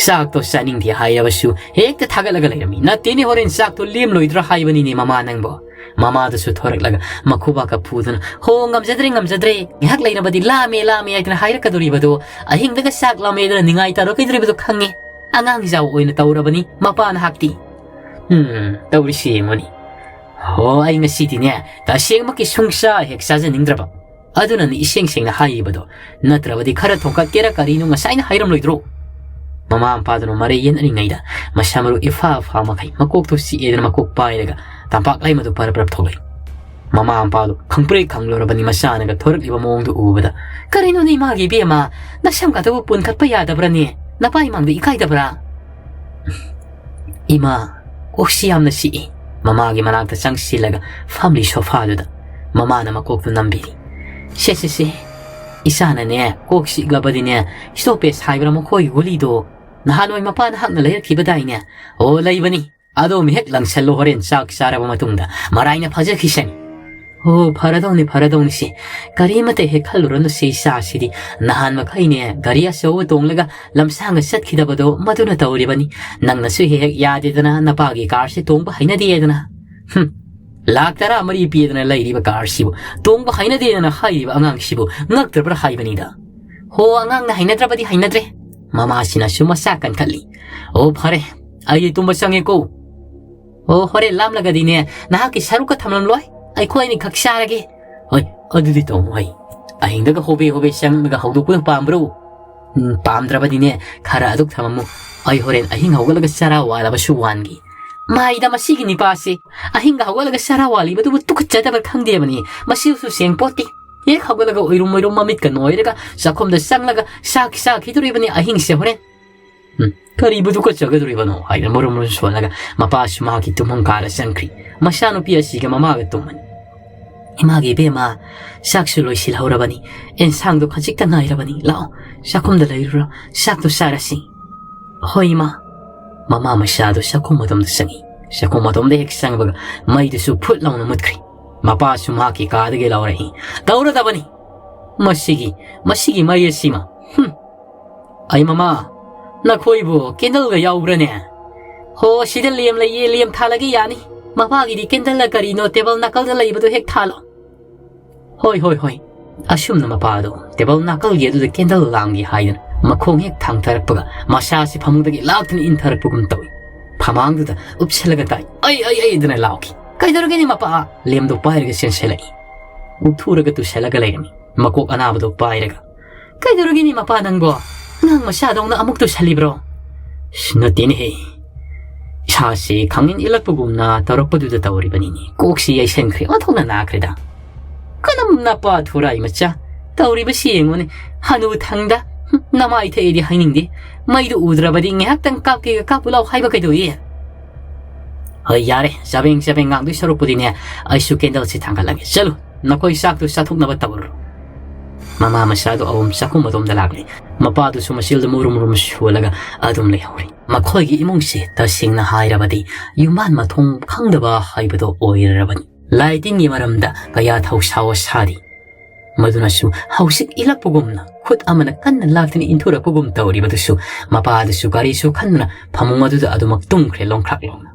ꯆꯥꯛꯇꯣ ꯆꯥꯅꯤꯡꯗꯦ ꯍꯥꯏꯔꯕꯁꯨ ꯍꯦꯛꯇ ꯊꯥꯒꯠꯂꯒ ꯂꯩꯔꯝꯃꯤ꯫ ꯅꯠꯇꯦꯅꯦ, ꯍꯣꯔꯦꯟ ꯆꯥꯛꯇꯣ ꯂꯦꯝꯂꯣꯏꯗ꯭ꯔꯥ ꯍꯥꯏꯕꯅꯤꯅꯦ ꯃꯃꯥ ꯅꯪꯕꯣ?" ꯃꯃꯥꯗꯨꯁꯨ ꯊꯣꯔꯛꯂꯒ ꯃꯈꯨꯕꯥꯛꯀ ꯐꯨꯗꯨꯅ, "ꯍꯣ, ꯉꯝꯖꯗ꯭ꯔꯦ, ꯉꯝꯖꯗ꯭ꯔꯦ꯫ ꯉꯥꯏꯍꯥꯛ ꯂꯩꯔꯕꯗꯤ ꯂꯥꯝꯃꯦ, ꯂꯥꯝꯃꯦ ꯍꯥꯏꯗꯅ ꯍꯥꯏꯔꯛꯀꯗꯣꯔꯤꯕꯗꯣ꯫ ꯑꯍꯤꯡꯗꯒ ꯆꯥꯛ ꯂꯥꯝꯃꯦꯗꯅ ꯅꯤꯡꯉꯥꯏ ꯇꯧꯔꯛꯀꯗꯣꯔꯤꯕꯗꯣ ꯈꯪꯉꯦ꯫ ꯑꯉꯥꯡ ꯏꯖꯥꯎ ꯑꯣꯏꯅ ꯇꯧꯔꯕꯅꯤ ꯃꯄꯥꯅ ꯍꯥꯛꯇꯤ꯫ ꯎꯝ, ꯇꯧꯔꯤꯁꯤ ꯌꯦꯡꯉꯨꯅꯤ꯫ ꯍꯣ, ꯑꯩ ꯉꯁꯤꯗꯤꯅꯦ, ꯇꯁꯦꯡꯃꯛꯀꯤ ꯁꯨꯡꯆꯥ ꯍꯦꯛ ꯆꯥꯖꯅꯤꯡꯗ꯭ꯔꯕ꯫ ꯑꯗꯨꯅꯅꯤ ꯏꯁꯦꯡ ꯁꯦꯡꯅ ꯍꯥꯏꯔꯤꯕꯗꯣ꯫ ꯅꯠꯇ꯭ꯔꯕꯗꯤ ꯈꯔ ꯊꯣꯡꯀꯠꯀꯦꯔꯥ ꯀꯔꯤꯅꯣ ꯉꯁꯥꯏꯅ ꯍꯥꯏꯔꯝꯂꯣꯏꯗ꯭ꯔꯣ?" ꯃꯃꯥ ꯃꯄꯥꯗꯨꯅ ꯃꯔꯩ ꯌꯦꯠꯅꯔꯤꯉꯩꯗ ꯃꯁꯥ ꯃꯔꯨ ꯏꯐꯥ ꯐꯥ ꯃꯈꯩ ꯃꯀꯣꯛꯇꯨ ꯆꯤꯛꯑꯦꯗꯅ ꯃꯀꯣꯛ ꯄꯥꯏꯔꯒ ꯇꯝꯄꯥꯛ ꯂꯩꯃꯗꯨ ꯄꯔꯞ ꯄꯔꯞ ꯊꯣꯛꯂꯛꯏ꯫ ꯃꯃꯥ ꯃꯄꯥꯗꯨ ꯈꯪꯄ꯭ꯔꯦꯛ ꯈꯪꯂꯨꯔꯕꯅꯤ ꯃꯆꯥꯅꯒ ꯊꯣꯔꯛꯂꯤꯕ ꯃꯑꯣꯡꯗꯨ ꯎꯕꯗ꯫ "ꯀꯔꯤꯅꯣꯅꯦ ꯏꯃꯥꯒꯤ ꯏꯕꯦꯝꯃ, ꯅꯁꯝꯒꯗꯨꯕꯨ ꯄꯨꯟꯈꯠꯄ ꯌꯥꯗꯕ꯭ꯔꯅꯦ? ꯅꯄꯥ ꯏꯃꯥꯡꯗ ꯏꯀꯥꯏꯗꯕ꯭ꯔꯥ?" "ꯏꯃꯥ, ꯀꯣꯛꯁꯤ ꯌꯥꯝꯅ ꯆꯤꯛꯏ꯫" ꯃꯃꯥꯒꯤ ꯃꯅꯥꯛꯇ ꯆꯪꯁꯤꯜꯂꯒ ꯐꯝꯂꯤ ꯁꯣꯐꯥꯗꯨꯗ ꯃꯃꯥꯅ ꯃꯀꯣꯛꯇꯨ ꯅꯝꯕꯤꯔꯤ꯫ "ꯁꯦ, ꯁꯦ, ꯁꯦ, "ꯏꯆꯥꯅꯅꯦ, ꯀꯣꯛ ꯆꯤꯛꯂꯕꯗꯤꯅꯦ, ꯁ꯭ꯇꯣꯄꯦꯖ ꯍꯥꯏꯕ꯭ꯔꯥ ꯃꯈꯣꯏꯒꯤ ꯒꯨꯂꯤꯗꯣ ꯅꯍꯥꯟꯋꯥꯏ ꯃꯄꯥꯅ ꯍꯛꯅ ꯂꯩꯔꯛꯈꯤꯕꯗꯥꯏꯅꯦ?" "ꯑꯣ, ꯂꯩꯕꯅꯤ꯫ ꯑꯗꯣꯝ ꯍꯦꯛ ꯂꯪꯁꯜꯂꯣ, ꯍꯣꯔꯦꯟ ꯆꯥꯛ ꯆꯥꯔꯕ ꯃꯇꯨꯡꯗ ꯃꯔꯥꯏꯅ ꯐꯖꯈꯤꯁꯅꯤ꯫" "ꯑꯣ, ꯐꯔꯗꯧꯅꯤ, ꯐꯔꯗꯧꯅꯤ ꯁꯤ꯫ ꯀꯔꯤꯃꯠꯇ ꯍꯦꯛ ꯈꯜꯂꯨꯔꯅꯨ ꯁꯤ ꯏꯆꯥꯁꯤꯗꯤ꯫ ꯅꯍꯥꯟ ꯃꯈꯩꯅꯦ ꯒꯥꯔꯤ ꯑꯆꯧꯕ ꯇꯣꯡꯂꯒ ꯂꯝꯁꯥꯡꯒ ꯆꯠꯈꯤꯗꯕꯗꯣ ꯃꯗꯨꯅ ꯇꯧꯔꯤꯕꯅꯤ꯫ ꯅꯪꯅꯁꯨ ꯍꯦꯛ ꯍꯦꯛ ꯌꯥꯗꯦꯗꯅ, ꯅꯄꯥꯒꯤ ꯀꯥꯔꯁꯦ ꯇꯣꯡꯕ ꯍꯩꯅꯗꯦꯗꯅ꯫" "ꯍꯨꯝ, ꯂꯥꯛ ꯇꯔꯥ ꯃꯔꯤ ꯄꯤꯗꯅ ꯂꯩꯔꯤꯕ ꯀꯥꯔꯁꯤꯕꯨ ꯇꯣꯡꯕ ꯍꯩꯅꯗꯦꯗꯅ ꯍꯥꯏꯔꯤꯕ ꯑꯉꯥꯡꯁꯤꯕꯨ ꯉꯛꯇ꯭ꯔꯕ꯭ꯔꯥ ꯍꯥꯏꯕꯅꯤꯗ꯫" "ꯍꯣ, ꯑꯉꯥꯡꯅ ꯍꯩꯅꯗ꯭ꯔꯕꯗꯤ ꯍꯩꯅꯗ꯭ꯔꯦ꯫" ꯃꯃꯥꯁꯤꯅꯁꯨ ꯃꯆꯥ ꯀꯟꯈꯠꯂꯤ꯫ "ꯑꯣ, ꯐꯔꯦ, ꯑꯩ ꯇꯨꯝꯕ ꯆꯪꯉꯦꯀꯣ꯫ ꯑꯣ, ꯍꯣꯔꯦꯟ ꯂꯥꯝꯂꯒꯗꯤꯅꯦ, ꯅꯍꯥꯛꯀꯤ ꯁꯔꯨꯛꯀ ꯊꯝꯂꯝꯂꯣꯏ, ꯑꯩꯈꯣꯏ ꯑꯅꯤꯈꯛ ꯆꯥꯔꯒꯦ꯫" "ꯍꯣꯏ, ꯑꯗꯨꯗꯤ ꯇꯧꯅꯨ ꯍꯩ꯫ ꯑꯍꯤꯡꯗꯒ ꯍꯣꯕꯦ ꯍꯣꯕꯦ ꯆꯪꯂꯒ ꯍꯧꯗꯣꯛꯄꯗꯨ ꯄꯥꯝꯕ꯭ꯔꯣ?" "ꯎꯝ, ꯄꯥꯝꯗ꯭ꯔꯕꯗꯤꯅꯦ, ꯈꯔ ꯑꯗꯨꯛ ꯊꯝꯃꯝꯃꯨ꯫ ꯑꯩ ꯍꯣꯔꯦꯟ ꯑꯍꯤꯡ ꯍꯧꯒꯠꯂꯒ ꯆꯔꯥ ꯋꯥꯜꯂꯕꯁꯨ ꯋꯥꯟꯒꯦ꯫" ꯃꯥꯏꯗ ꯃꯁꯤꯒꯤ ꯅꯤꯄꯥꯁꯦ, ꯑꯍꯤꯡꯒ ꯍꯧꯒꯠꯂꯒ ꯆꯔꯥ ꯋꯥꯜꯂꯤꯕꯗꯨꯕꯨ ꯇꯨꯀꯠꯆꯗꯕ ꯈꯪꯗꯦꯕꯅꯤ꯫ ꯃꯁꯤꯁꯨ ꯁꯦꯡ ꯄꯣꯠꯇꯦ꯫ ꯍꯦꯛ ꯍꯧꯒꯠꯂꯒ ꯎꯏꯔꯨꯝ ꯎꯏꯔꯨꯝ ꯃꯃꯤꯠꯀ ꯅꯣꯏꯔꯒ ꯆꯥꯛꯈꯨꯝꯗ ꯆꯪꯂꯒ ꯆꯥꯛ ꯆꯥꯈꯤꯗꯣꯔꯤꯕꯅꯤ ꯑꯍꯤꯡꯁꯦ ꯍꯣꯔꯦꯟ꯫ "ꯎꯝ, ꯀꯔꯤꯕꯨ ꯇꯨꯀꯠꯆꯒꯗꯣꯔꯤꯕꯅꯣ?" ꯍꯥꯏꯅ ꯃꯔꯨꯝ ꯃꯔꯨꯝ ꯁꯣꯜꯂꯒ ꯃꯄꯥꯁꯨ ꯃꯍꯥꯛꯀꯤ ꯇꯨꯝꯐꯝ ꯀꯥꯗ ꯆꯪꯈ꯭ꯔꯤ꯫ ꯃꯆꯥꯅꯨꯄꯤ ꯑꯁꯤꯒ ꯃꯃꯥꯒ ꯇꯨꯝꯃꯅꯤ꯫ "ꯏꯃꯥꯒꯤ ꯏꯕꯦꯝꯃ, ꯆꯥꯛꯁꯨ ꯂꯣꯏꯁꯤꯜꯍꯧꯔꯕꯅꯤ, ꯑꯦꯟꯁꯥꯡꯗꯣ ꯈꯖꯤꯛꯇ ꯉꯥꯏꯔꯕꯅꯤ꯫ ꯂꯥꯛꯑꯣ, ꯆꯥꯛꯈꯨꯝꯗ ꯂꯩꯔꯨꯔꯣ, ꯆꯥꯛꯇꯣ ꯆꯥꯔꯁꯤ꯫" "ꯍꯣꯏ, ꯏꯃꯥ꯫" ꯃꯃꯥ ꯃꯆꯥꯗꯣ ꯆꯥꯛꯈꯨꯝ ꯑꯗꯣꯝꯗ ꯆꯪꯉꯤ꯫ ꯆꯥꯛꯈꯨꯝ ꯑꯗꯣꯝꯗ ꯍꯦꯛ ꯆꯪꯕꯒ ꯃꯩꯗꯨꯁꯨ ꯐꯨꯠ ꯂꯥꯎꯅ ꯃꯨꯠꯈ꯭ꯔꯤ꯫ ꯃꯄꯥꯁꯨ ꯃꯍꯥꯛꯀꯤ ꯀꯥꯗꯒꯤ ꯂꯥꯎꯔꯛꯏ, "ꯇꯧꯔꯗꯕꯅꯤ꯫ ꯃꯁꯤꯒꯤ, ꯃꯁꯤꯒꯤ ꯃꯩ ꯑꯁꯤꯃ꯫ ꯍꯨꯝ꯫ ꯑꯩ ꯃꯃꯥ, ꯅꯈꯣꯏꯕꯨ ꯀꯦꯟꯗꯜꯒ ꯌꯥꯎꯕ꯭ꯔꯅꯦ?" "ꯍꯣ, ꯁꯤꯗ ꯂꯦꯝ ꯂꯩꯌꯦ, ꯂꯦꯝ ꯊꯥꯜꯂꯒꯦ ꯌꯥꯅꯤ꯫ ꯃꯄꯥꯒꯤꯗꯤ ꯀꯦꯟꯗꯜꯂ ꯀꯔꯤꯅꯣ ꯇꯦꯕꯜ ꯅꯥꯀꯜꯗ ꯂꯩꯕꯗꯣ ꯍꯦꯛ ꯊꯥꯜꯂꯣ꯫" "ꯍꯣꯏ, ꯍꯣꯏ, ꯍꯣꯏ꯫" ꯑꯁꯨꯝꯅ ꯃꯄꯥꯗꯣ ꯇꯦꯕꯜ ꯅꯥꯀꯜꯒꯤ ꯑꯗꯨꯗ ꯀꯦꯟꯗꯜ ꯂꯥꯡꯒꯦ ꯍꯥꯏꯗꯨꯅ ꯃꯈꯣꯡ ꯍꯦꯛ ꯊꯥꯡꯊꯔꯛꯄꯒ ꯃꯁꯥꯁꯤ ꯐꯃꯨꯡꯗꯒꯤ ꯂꯥꯛꯇꯨꯅ ꯏꯟꯊꯔꯛꯄꯒꯨꯝ ꯇꯧꯏ꯫ ꯐꯃꯥꯡꯗꯨꯗ ꯎꯞꯁꯜꯂꯒ ꯇꯥꯏ꯫ "ꯑꯩ, ꯑꯩ, ꯑꯩ!" ꯑꯗꯨꯅ ꯂꯥꯎꯈꯤ꯫ "ꯀꯩꯗꯧꯔꯒꯦꯅꯦ ꯃꯄꯥ?" ꯂꯦꯝꯗꯣ ꯄꯥꯏꯔꯒ ꯆꯦꯟꯁꯤꯜꯂꯛꯏ꯫ ꯎꯞꯊꯨꯔꯒ ꯇꯨꯁꯜꯂꯒ ꯂꯩꯔꯝꯃꯤ꯫ ꯃꯀꯣꯛ ꯑꯅꯥꯕꯗꯣ ꯄꯥꯏꯔꯒ꯫ "ꯀꯩꯗꯧꯔꯒꯦꯅꯦ ꯃꯄꯥ ꯅꯪꯕꯣ? ꯑꯉꯥꯡ ꯃꯆꯥꯗꯧꯅ ꯑꯃꯨꯛ ꯇꯨꯁꯜꯂꯤꯕ꯭ꯔꯣ?" "ꯏꯁ, ꯅꯠꯇꯦꯅꯦꯍꯦ꯫ ꯏꯁꯥꯁꯦ ꯈꯪꯏꯟ ꯏꯜꯂꯛꯄꯒꯨꯝꯅ ꯇꯧꯔꯛꯄꯗꯨꯗ ꯇꯧꯔꯤꯕꯅꯤꯅꯦ꯫ ꯀꯣꯛꯁꯤ ꯌꯩꯁꯟꯈ꯭ꯔꯦ, ꯑꯣꯟꯊꯣꯛꯅ ꯅꯥꯈ꯭ꯔꯦꯗ꯫ ꯀꯔꯝ ꯅꯄꯥ ꯊꯨꯔꯥꯏ ꯃꯆꯥ? ꯇꯧꯔꯤꯕꯁꯤ ꯌꯦꯡꯉꯨꯅꯦ꯫ ꯍꯅꯨ ꯊꯪꯗ꯫ ꯍꯨꯝ, ꯅꯃꯥꯏ ꯊꯛꯏꯗꯤ ꯍꯥꯏꯅꯤꯡꯗꯦ꯫ ꯃꯩꯗꯨ ꯎꯗ꯭ꯔꯕꯗꯤ ꯉꯥꯏꯍꯥꯛꯇꯪ ꯀꯥꯞꯀꯦꯒ ꯀꯥꯞꯄꯨ ꯂꯥꯎ ꯍꯥꯏꯕ ꯀꯩꯗꯧꯏ?" "ꯍꯣꯏ, ꯌꯥꯔꯦ, ꯆꯕꯦꯡ ꯆꯕꯦꯡ ꯉꯥꯡꯗꯣꯏ ꯁꯔꯨꯛꯄꯨꯗꯤꯅꯦ, ꯑꯩꯁꯨ ꯀꯦꯟꯗꯜꯁꯤ ꯊꯥꯡꯒꯠꯂꯒꯦ꯫ ꯆꯠꯂꯨ, ꯅꯈꯣꯏ ꯆꯥꯛꯇꯨ ꯆꯥꯊꯣꯛꯅꯕ ꯇꯧꯔꯨꯔꯣ꯫" ꯃꯃꯥ ꯃꯆꯥꯗꯨ ꯑꯗꯨꯝ ꯆꯥꯛꯈꯨꯝ ꯑꯗꯣꯝꯗ ꯂꯥꯛꯂꯤ꯫ ꯃꯄꯥꯗꯨꯁꯨ ꯃꯆꯤꯜꯗ ꯃꯨꯔꯨꯝ ꯃꯨꯔꯨꯝ ꯁꯣꯜꯂꯒ ꯑꯗꯨꯝ ꯂꯩꯍꯧꯔꯤ꯫ ꯃꯈꯣꯏꯒꯤ ꯏꯃꯨꯡꯁꯤ ꯇꯁꯦꯡꯅ ꯍꯥꯏꯔꯕꯗꯤ ꯌꯨꯝꯕꯥꯟ ꯃꯊꯣꯡ ꯈꯪꯗꯕ ꯍꯥꯏꯕꯗꯣ ꯑꯣꯏꯔꯔꯕꯅꯤ꯫ ꯂꯥꯏ ꯇꯤꯟꯒꯤ ꯃꯔꯝꯗ ꯀꯌꯥ ꯊꯧꯁꯥ ꯋꯥꯁꯥꯗꯦ꯫ ꯃꯗꯨꯅꯁꯨ ꯍꯧꯖꯤꯛ ꯏꯜꯂꯛꯄꯒꯨꯝꯅ ꯈꯨꯠ ꯑꯃꯅ ꯀꯟꯅ ꯂꯥꯛꯇꯨꯅ ꯏꯟꯊꯨꯔꯛꯄꯒꯨꯝ ꯇꯧꯔꯤꯕꯗꯨꯁꯨ ꯃꯄꯥꯗꯨꯁꯨ ꯒꯥꯔꯤꯁꯨ ꯈꯟꯗꯨꯅ ꯐꯃꯨꯡ ꯑꯗꯨꯗ ꯑꯗꯨꯃꯛ ꯇꯨꯝꯈ꯭ꯔꯦ ꯂꯣꯡꯈ꯭ꯔꯥꯛ ꯂꯣꯡꯅ꯫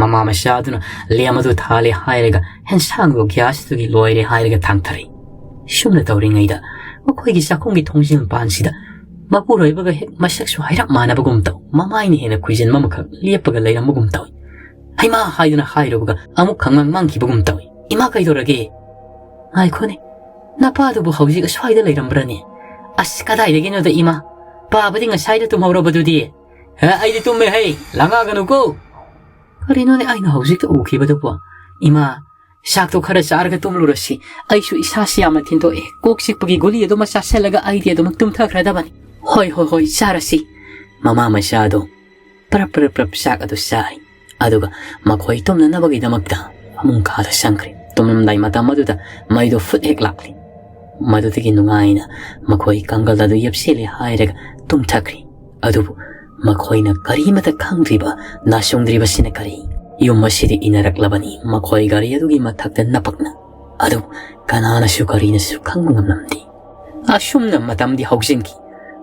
ꯃꯃꯥ ꯃꯆꯥꯗꯨꯅ ꯂꯦꯝ ꯑꯗꯨ ꯊꯥꯜꯂꯦ ꯍꯥꯏꯔꯒ ꯍꯦꯟꯁꯥꯡꯗꯣ ꯒ꯭ꯌꯥꯁꯇꯨꯒꯤ ꯂꯣꯏꯔꯦ ꯍꯥꯏꯔꯒ ꯊꯥꯡꯊꯔꯦ꯫ ꯁꯨꯝꯅ ꯇꯧꯔꯤꯉꯩꯗ ꯃꯈꯣꯏꯒꯤ ꯆꯥꯛꯈꯨꯝꯒꯤ ꯊꯣꯡꯖꯤꯜ ꯃꯄꯥꯟꯁꯤꯗ ꯃꯄꯨꯔꯣꯏꯕꯒ ꯍꯦꯛ ꯃꯁꯛꯁꯨ ꯍꯥꯏꯔꯞ ꯃꯥꯟꯅꯕꯒꯨꯝ ꯇꯧ, ꯃꯃꯥꯏꯅ ꯍꯦꯟꯅ ꯈꯨꯏꯖꯤꯟꯕ ꯑꯃꯈꯛ ꯂꯦꯞꯄꯒ ꯂꯩꯔꯝꯕꯒꯨꯝ ꯇꯧꯏ꯫ "ꯍꯩꯃꯥ" ꯍꯥꯏꯗꯨꯅ ꯍꯥꯏꯔꯨꯕꯒ ꯑꯃꯨꯛ ꯈꯪꯃꯥꯡ ꯃꯥꯡꯈꯤꯕꯒꯨꯝ ꯇꯧꯏ꯫ "ꯏꯃꯥ, ꯀꯩꯗꯧꯔꯒꯦ?" "ꯉꯥꯏꯈꯣꯅꯦ, ꯅꯄꯥꯗꯨꯕꯨ ꯍꯧꯖꯤꯛ ꯑꯁ꯭ꯋꯥꯏꯗ ꯂꯩꯔꯝꯕ꯭ꯔꯅꯦ?" "ꯑꯁ, ꯀꯗꯥꯏꯗꯒꯤꯅꯣꯗ ꯏꯃꯥ, ꯄꯥꯕꯗꯤ ꯉꯁꯥꯏꯗ ꯇꯨꯝꯍꯧꯔꯕꯗꯨꯗꯤ?" "ꯍꯦ, ꯑꯩꯗꯤ ꯇꯨꯝꯃꯦ ꯍꯩ, ꯂꯥꯡꯉꯛꯒꯅꯨꯀꯣ!" "ꯀꯔꯤꯅꯣꯅꯦ ꯑꯩꯅ ꯍꯧꯖꯤꯛꯇ ꯎꯈꯤꯕꯗꯨꯕꯣ? ꯏꯃꯥ, ꯆꯥꯛꯇꯣ ꯈꯔ ꯆꯥꯔꯒ ꯇꯨꯝꯂꯨꯔꯁꯤ꯫ ꯑꯩꯁꯨ ꯏꯁꯥꯁꯤ ꯌꯥꯝꯅ ꯊꯤꯟꯗꯣꯛꯑꯦ꯫ ꯀꯣꯛ ꯆꯤꯛꯄꯒꯤ ꯒꯨꯂꯤ ꯑꯗꯨꯃ ꯆꯥꯁꯤꯜꯂꯒ ꯑꯩꯗꯤ ꯑꯗꯨꯃꯛ ꯇꯨꯝꯊꯈ꯭ꯔꯗꯕꯅꯤ꯫" "ꯍꯣꯏ, ꯍꯣꯏ, ꯍꯣꯏ, ꯆꯥꯔꯁꯤ꯫" ꯃꯃꯥ ꯃꯆꯥ ꯑꯗꯣ ꯄ꯭ꯔꯞ ꯄ꯭ꯔꯞ ꯄ꯭ꯔꯞ ꯆꯥꯛ ꯑꯗꯨ ꯆꯥꯏ꯫ ꯑꯗꯨꯒ ꯃꯈꯣꯏ ꯇꯨꯝꯅꯅꯕꯒꯤꯗꯃꯛꯇ ꯐꯃꯨꯡ ꯀꯥꯗ ꯆꯪꯈ꯭ꯔꯦ꯫ ꯇꯨꯝꯂꯝꯗꯥꯏ ꯃꯇꯝ ꯑꯗꯨꯗ ꯃꯩꯗꯣ ꯐꯨꯠ ꯍꯦꯛ ꯂꯥꯛꯂꯤ꯫ ꯃꯗꯨꯗꯒꯤ ꯅꯨꯡꯉꯥꯏꯅ ꯃꯈꯣꯏ ꯀꯥꯡꯒꯜ ꯑꯗꯨ ꯌꯦꯞꯁꯤꯜꯂꯦ ꯍꯥꯏꯔꯒ ꯇꯨꯝꯊꯈ꯭ꯔꯦ꯫ ꯑꯗꯨꯕꯨ ꯃꯈꯣꯏꯅ ꯀꯔꯤꯃꯇ ꯈꯪꯗ꯭ꯔꯤꯕ, ꯅꯥꯆꯨꯡꯗ꯭ꯔꯤꯕꯁꯤꯅ ꯀꯔꯤ? ꯌꯨꯝ ꯑꯁꯤꯗ ꯏꯟꯅꯔꯛꯂꯕꯅꯤ ꯃꯈꯣꯏ ꯒꯥꯔꯤ ꯑꯗꯨꯒꯤ ꯃꯊꯛꯇ ꯅꯄꯛꯅ꯫ ꯑꯗꯨꯕꯨ ꯀꯅꯥꯅꯁꯨ ꯀꯔꯤꯅꯁꯨ ꯈꯪꯕ ꯉꯝꯂꯝꯗꯦ꯫ ꯑꯁꯨꯝꯅ ꯃꯇꯝꯗꯤ ꯍꯧꯖꯤꯟꯈꯤ꯫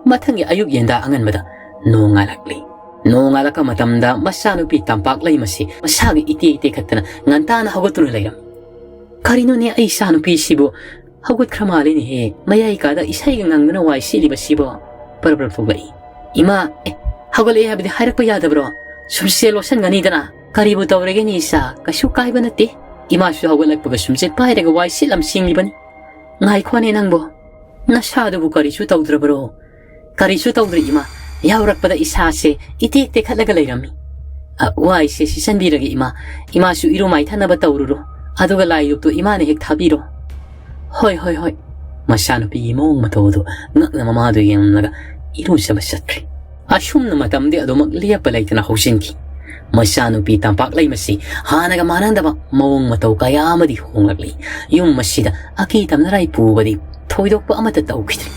ꯃꯊꯪꯒꯤ ꯑꯌꯨꯛ ꯌꯦꯟꯗꯥ ꯑꯉꯟꯕꯗ ꯅꯣꯡ ꯉꯥꯜꯂꯛꯂꯤ꯫ ꯅꯣꯡ ꯉꯥꯜꯂꯛꯄ ꯃꯇꯝꯗ ꯃꯆꯥꯅꯨꯄꯤ ꯇꯝꯄꯥꯛ ꯂꯩꯃꯁꯤ ꯃꯁꯥꯒ ꯏꯇꯦꯛ ꯇꯦꯛꯈꯠꯇꯅ ꯉꯟꯇꯥꯅ ꯍꯧꯒꯠꯇꯨꯅ ꯂꯩꯔꯝꯃꯤ꯫ "ꯀꯔꯤꯅꯣꯅꯦ, ꯑꯩ ꯏꯆꯥꯅꯨꯄꯤꯁꯤꯕꯨ ꯍꯧꯒꯠꯈ꯭ꯔ ꯃꯥꯜꯂꯦꯅꯦꯍꯦ, ꯃꯌꯥꯏ ꯀꯥꯗ ꯏꯁꯩꯒ ꯉꯪꯗꯅ ꯋꯥꯏ ꯁꯤꯠꯂꯤꯕꯁꯤꯕꯣ?" ꯄꯔꯞ ꯄꯔꯞ ꯊꯣꯛꯂꯛꯏ꯫ "ꯏꯃꯥ, ꯑꯦ, ꯍꯧꯒꯠꯂꯛꯑꯦ ꯍꯥꯏꯕꯗꯤ ꯍꯥꯏꯔꯛꯄ ꯌꯥꯗꯕ꯭ꯔꯣ? ꯁꯨꯝꯆꯦ ꯂꯣꯠꯁꯟꯒꯅꯤꯗꯅ꯫" "ꯀꯔꯤꯕꯨ ꯇꯧꯔꯒꯦꯅꯦ ꯏꯆꯥ? ꯀꯩꯁꯨ ꯀꯥꯏꯕ ꯅꯠꯇꯦ꯫ ꯏꯃꯥꯁꯨ ꯍꯧꯒꯠꯂꯛꯄꯒ ꯁꯨꯝꯆꯦ ꯄꯥꯏꯔꯒ ꯋꯥꯏ ꯁꯤꯠꯂꯝ ꯁꯦꯡꯂꯤꯕꯅꯤ꯫" "ꯉꯥꯏꯈꯣꯅꯦ ꯅꯪꯕꯣ, ꯅꯁꯥꯗꯨꯕꯨ ꯀꯔꯤꯁꯨ ꯇꯧꯗ꯭ꯔꯕꯔꯣ?" "ꯀꯔꯤꯁꯨ ꯇꯧꯗ꯭ꯔꯤ ꯏꯃꯥ, ꯌꯥꯎꯔꯛꯄꯗ ꯏꯁꯥꯁꯦ ꯏꯇꯦꯛ ꯇꯦꯛꯈꯠꯂꯒ ꯂꯩꯔꯝꯃꯤ꯫" "ꯑ, ꯋꯥꯏꯁꯦ ꯁꯤꯠꯆꯟꯕꯤꯔꯒꯦ ꯏꯃꯥ, ꯏꯃꯥꯁꯨ ꯏꯔꯨ ꯃꯥꯏꯊꯅꯕ ꯇꯧꯔꯨꯔꯣ, ꯑꯗꯨꯒ ꯂꯥꯏ ꯙꯨꯞꯇꯨ ꯏꯃꯥꯅ ꯍꯦꯛ ꯊꯥꯕꯤꯔꯣ꯫" "ꯍꯣꯏ, ꯍꯣꯏ, ꯍꯣꯏ꯫" ꯃꯆꯥꯅꯨꯄꯤꯒꯤ ꯃꯑꯣꯡ ꯃꯇꯧ ꯑꯗꯨ ꯉꯛꯅ ꯃꯃꯥꯗꯨ ꯌꯦꯡꯂꯒ ꯏꯔꯨꯖꯕ ꯆꯠꯈ꯭ꯔꯦ꯫ ꯑꯁꯨꯝꯅ ꯃꯇꯝꯗꯤ ꯑꯗꯨꯃꯛ ꯂꯦꯞꯄ ꯂꯩꯇꯅ ꯍꯧꯖꯤꯟꯈꯤ꯫ ꯃꯆꯥꯅꯨꯄꯤ ꯇꯝꯄꯥꯛ ꯂꯩꯃꯁꯤ ꯍꯥꯟꯅꯒ ꯃꯥꯟꯅꯗꯕ ꯃꯑꯣꯡ ꯃꯇꯧ ꯀꯌꯥ ꯑꯃꯗꯤ ꯍꯣꯡꯂꯛꯂꯤ꯫ ꯌꯨꯝ ꯑꯁꯤꯗ ꯑꯀꯤ ꯇꯝꯅꯔꯥꯏ ꯄꯨꯕꯗꯤ ꯊꯣꯏꯗꯣꯛꯄ ꯑꯃꯠꯇ ꯇꯧꯈꯤꯗ꯭ꯔꯦ꯫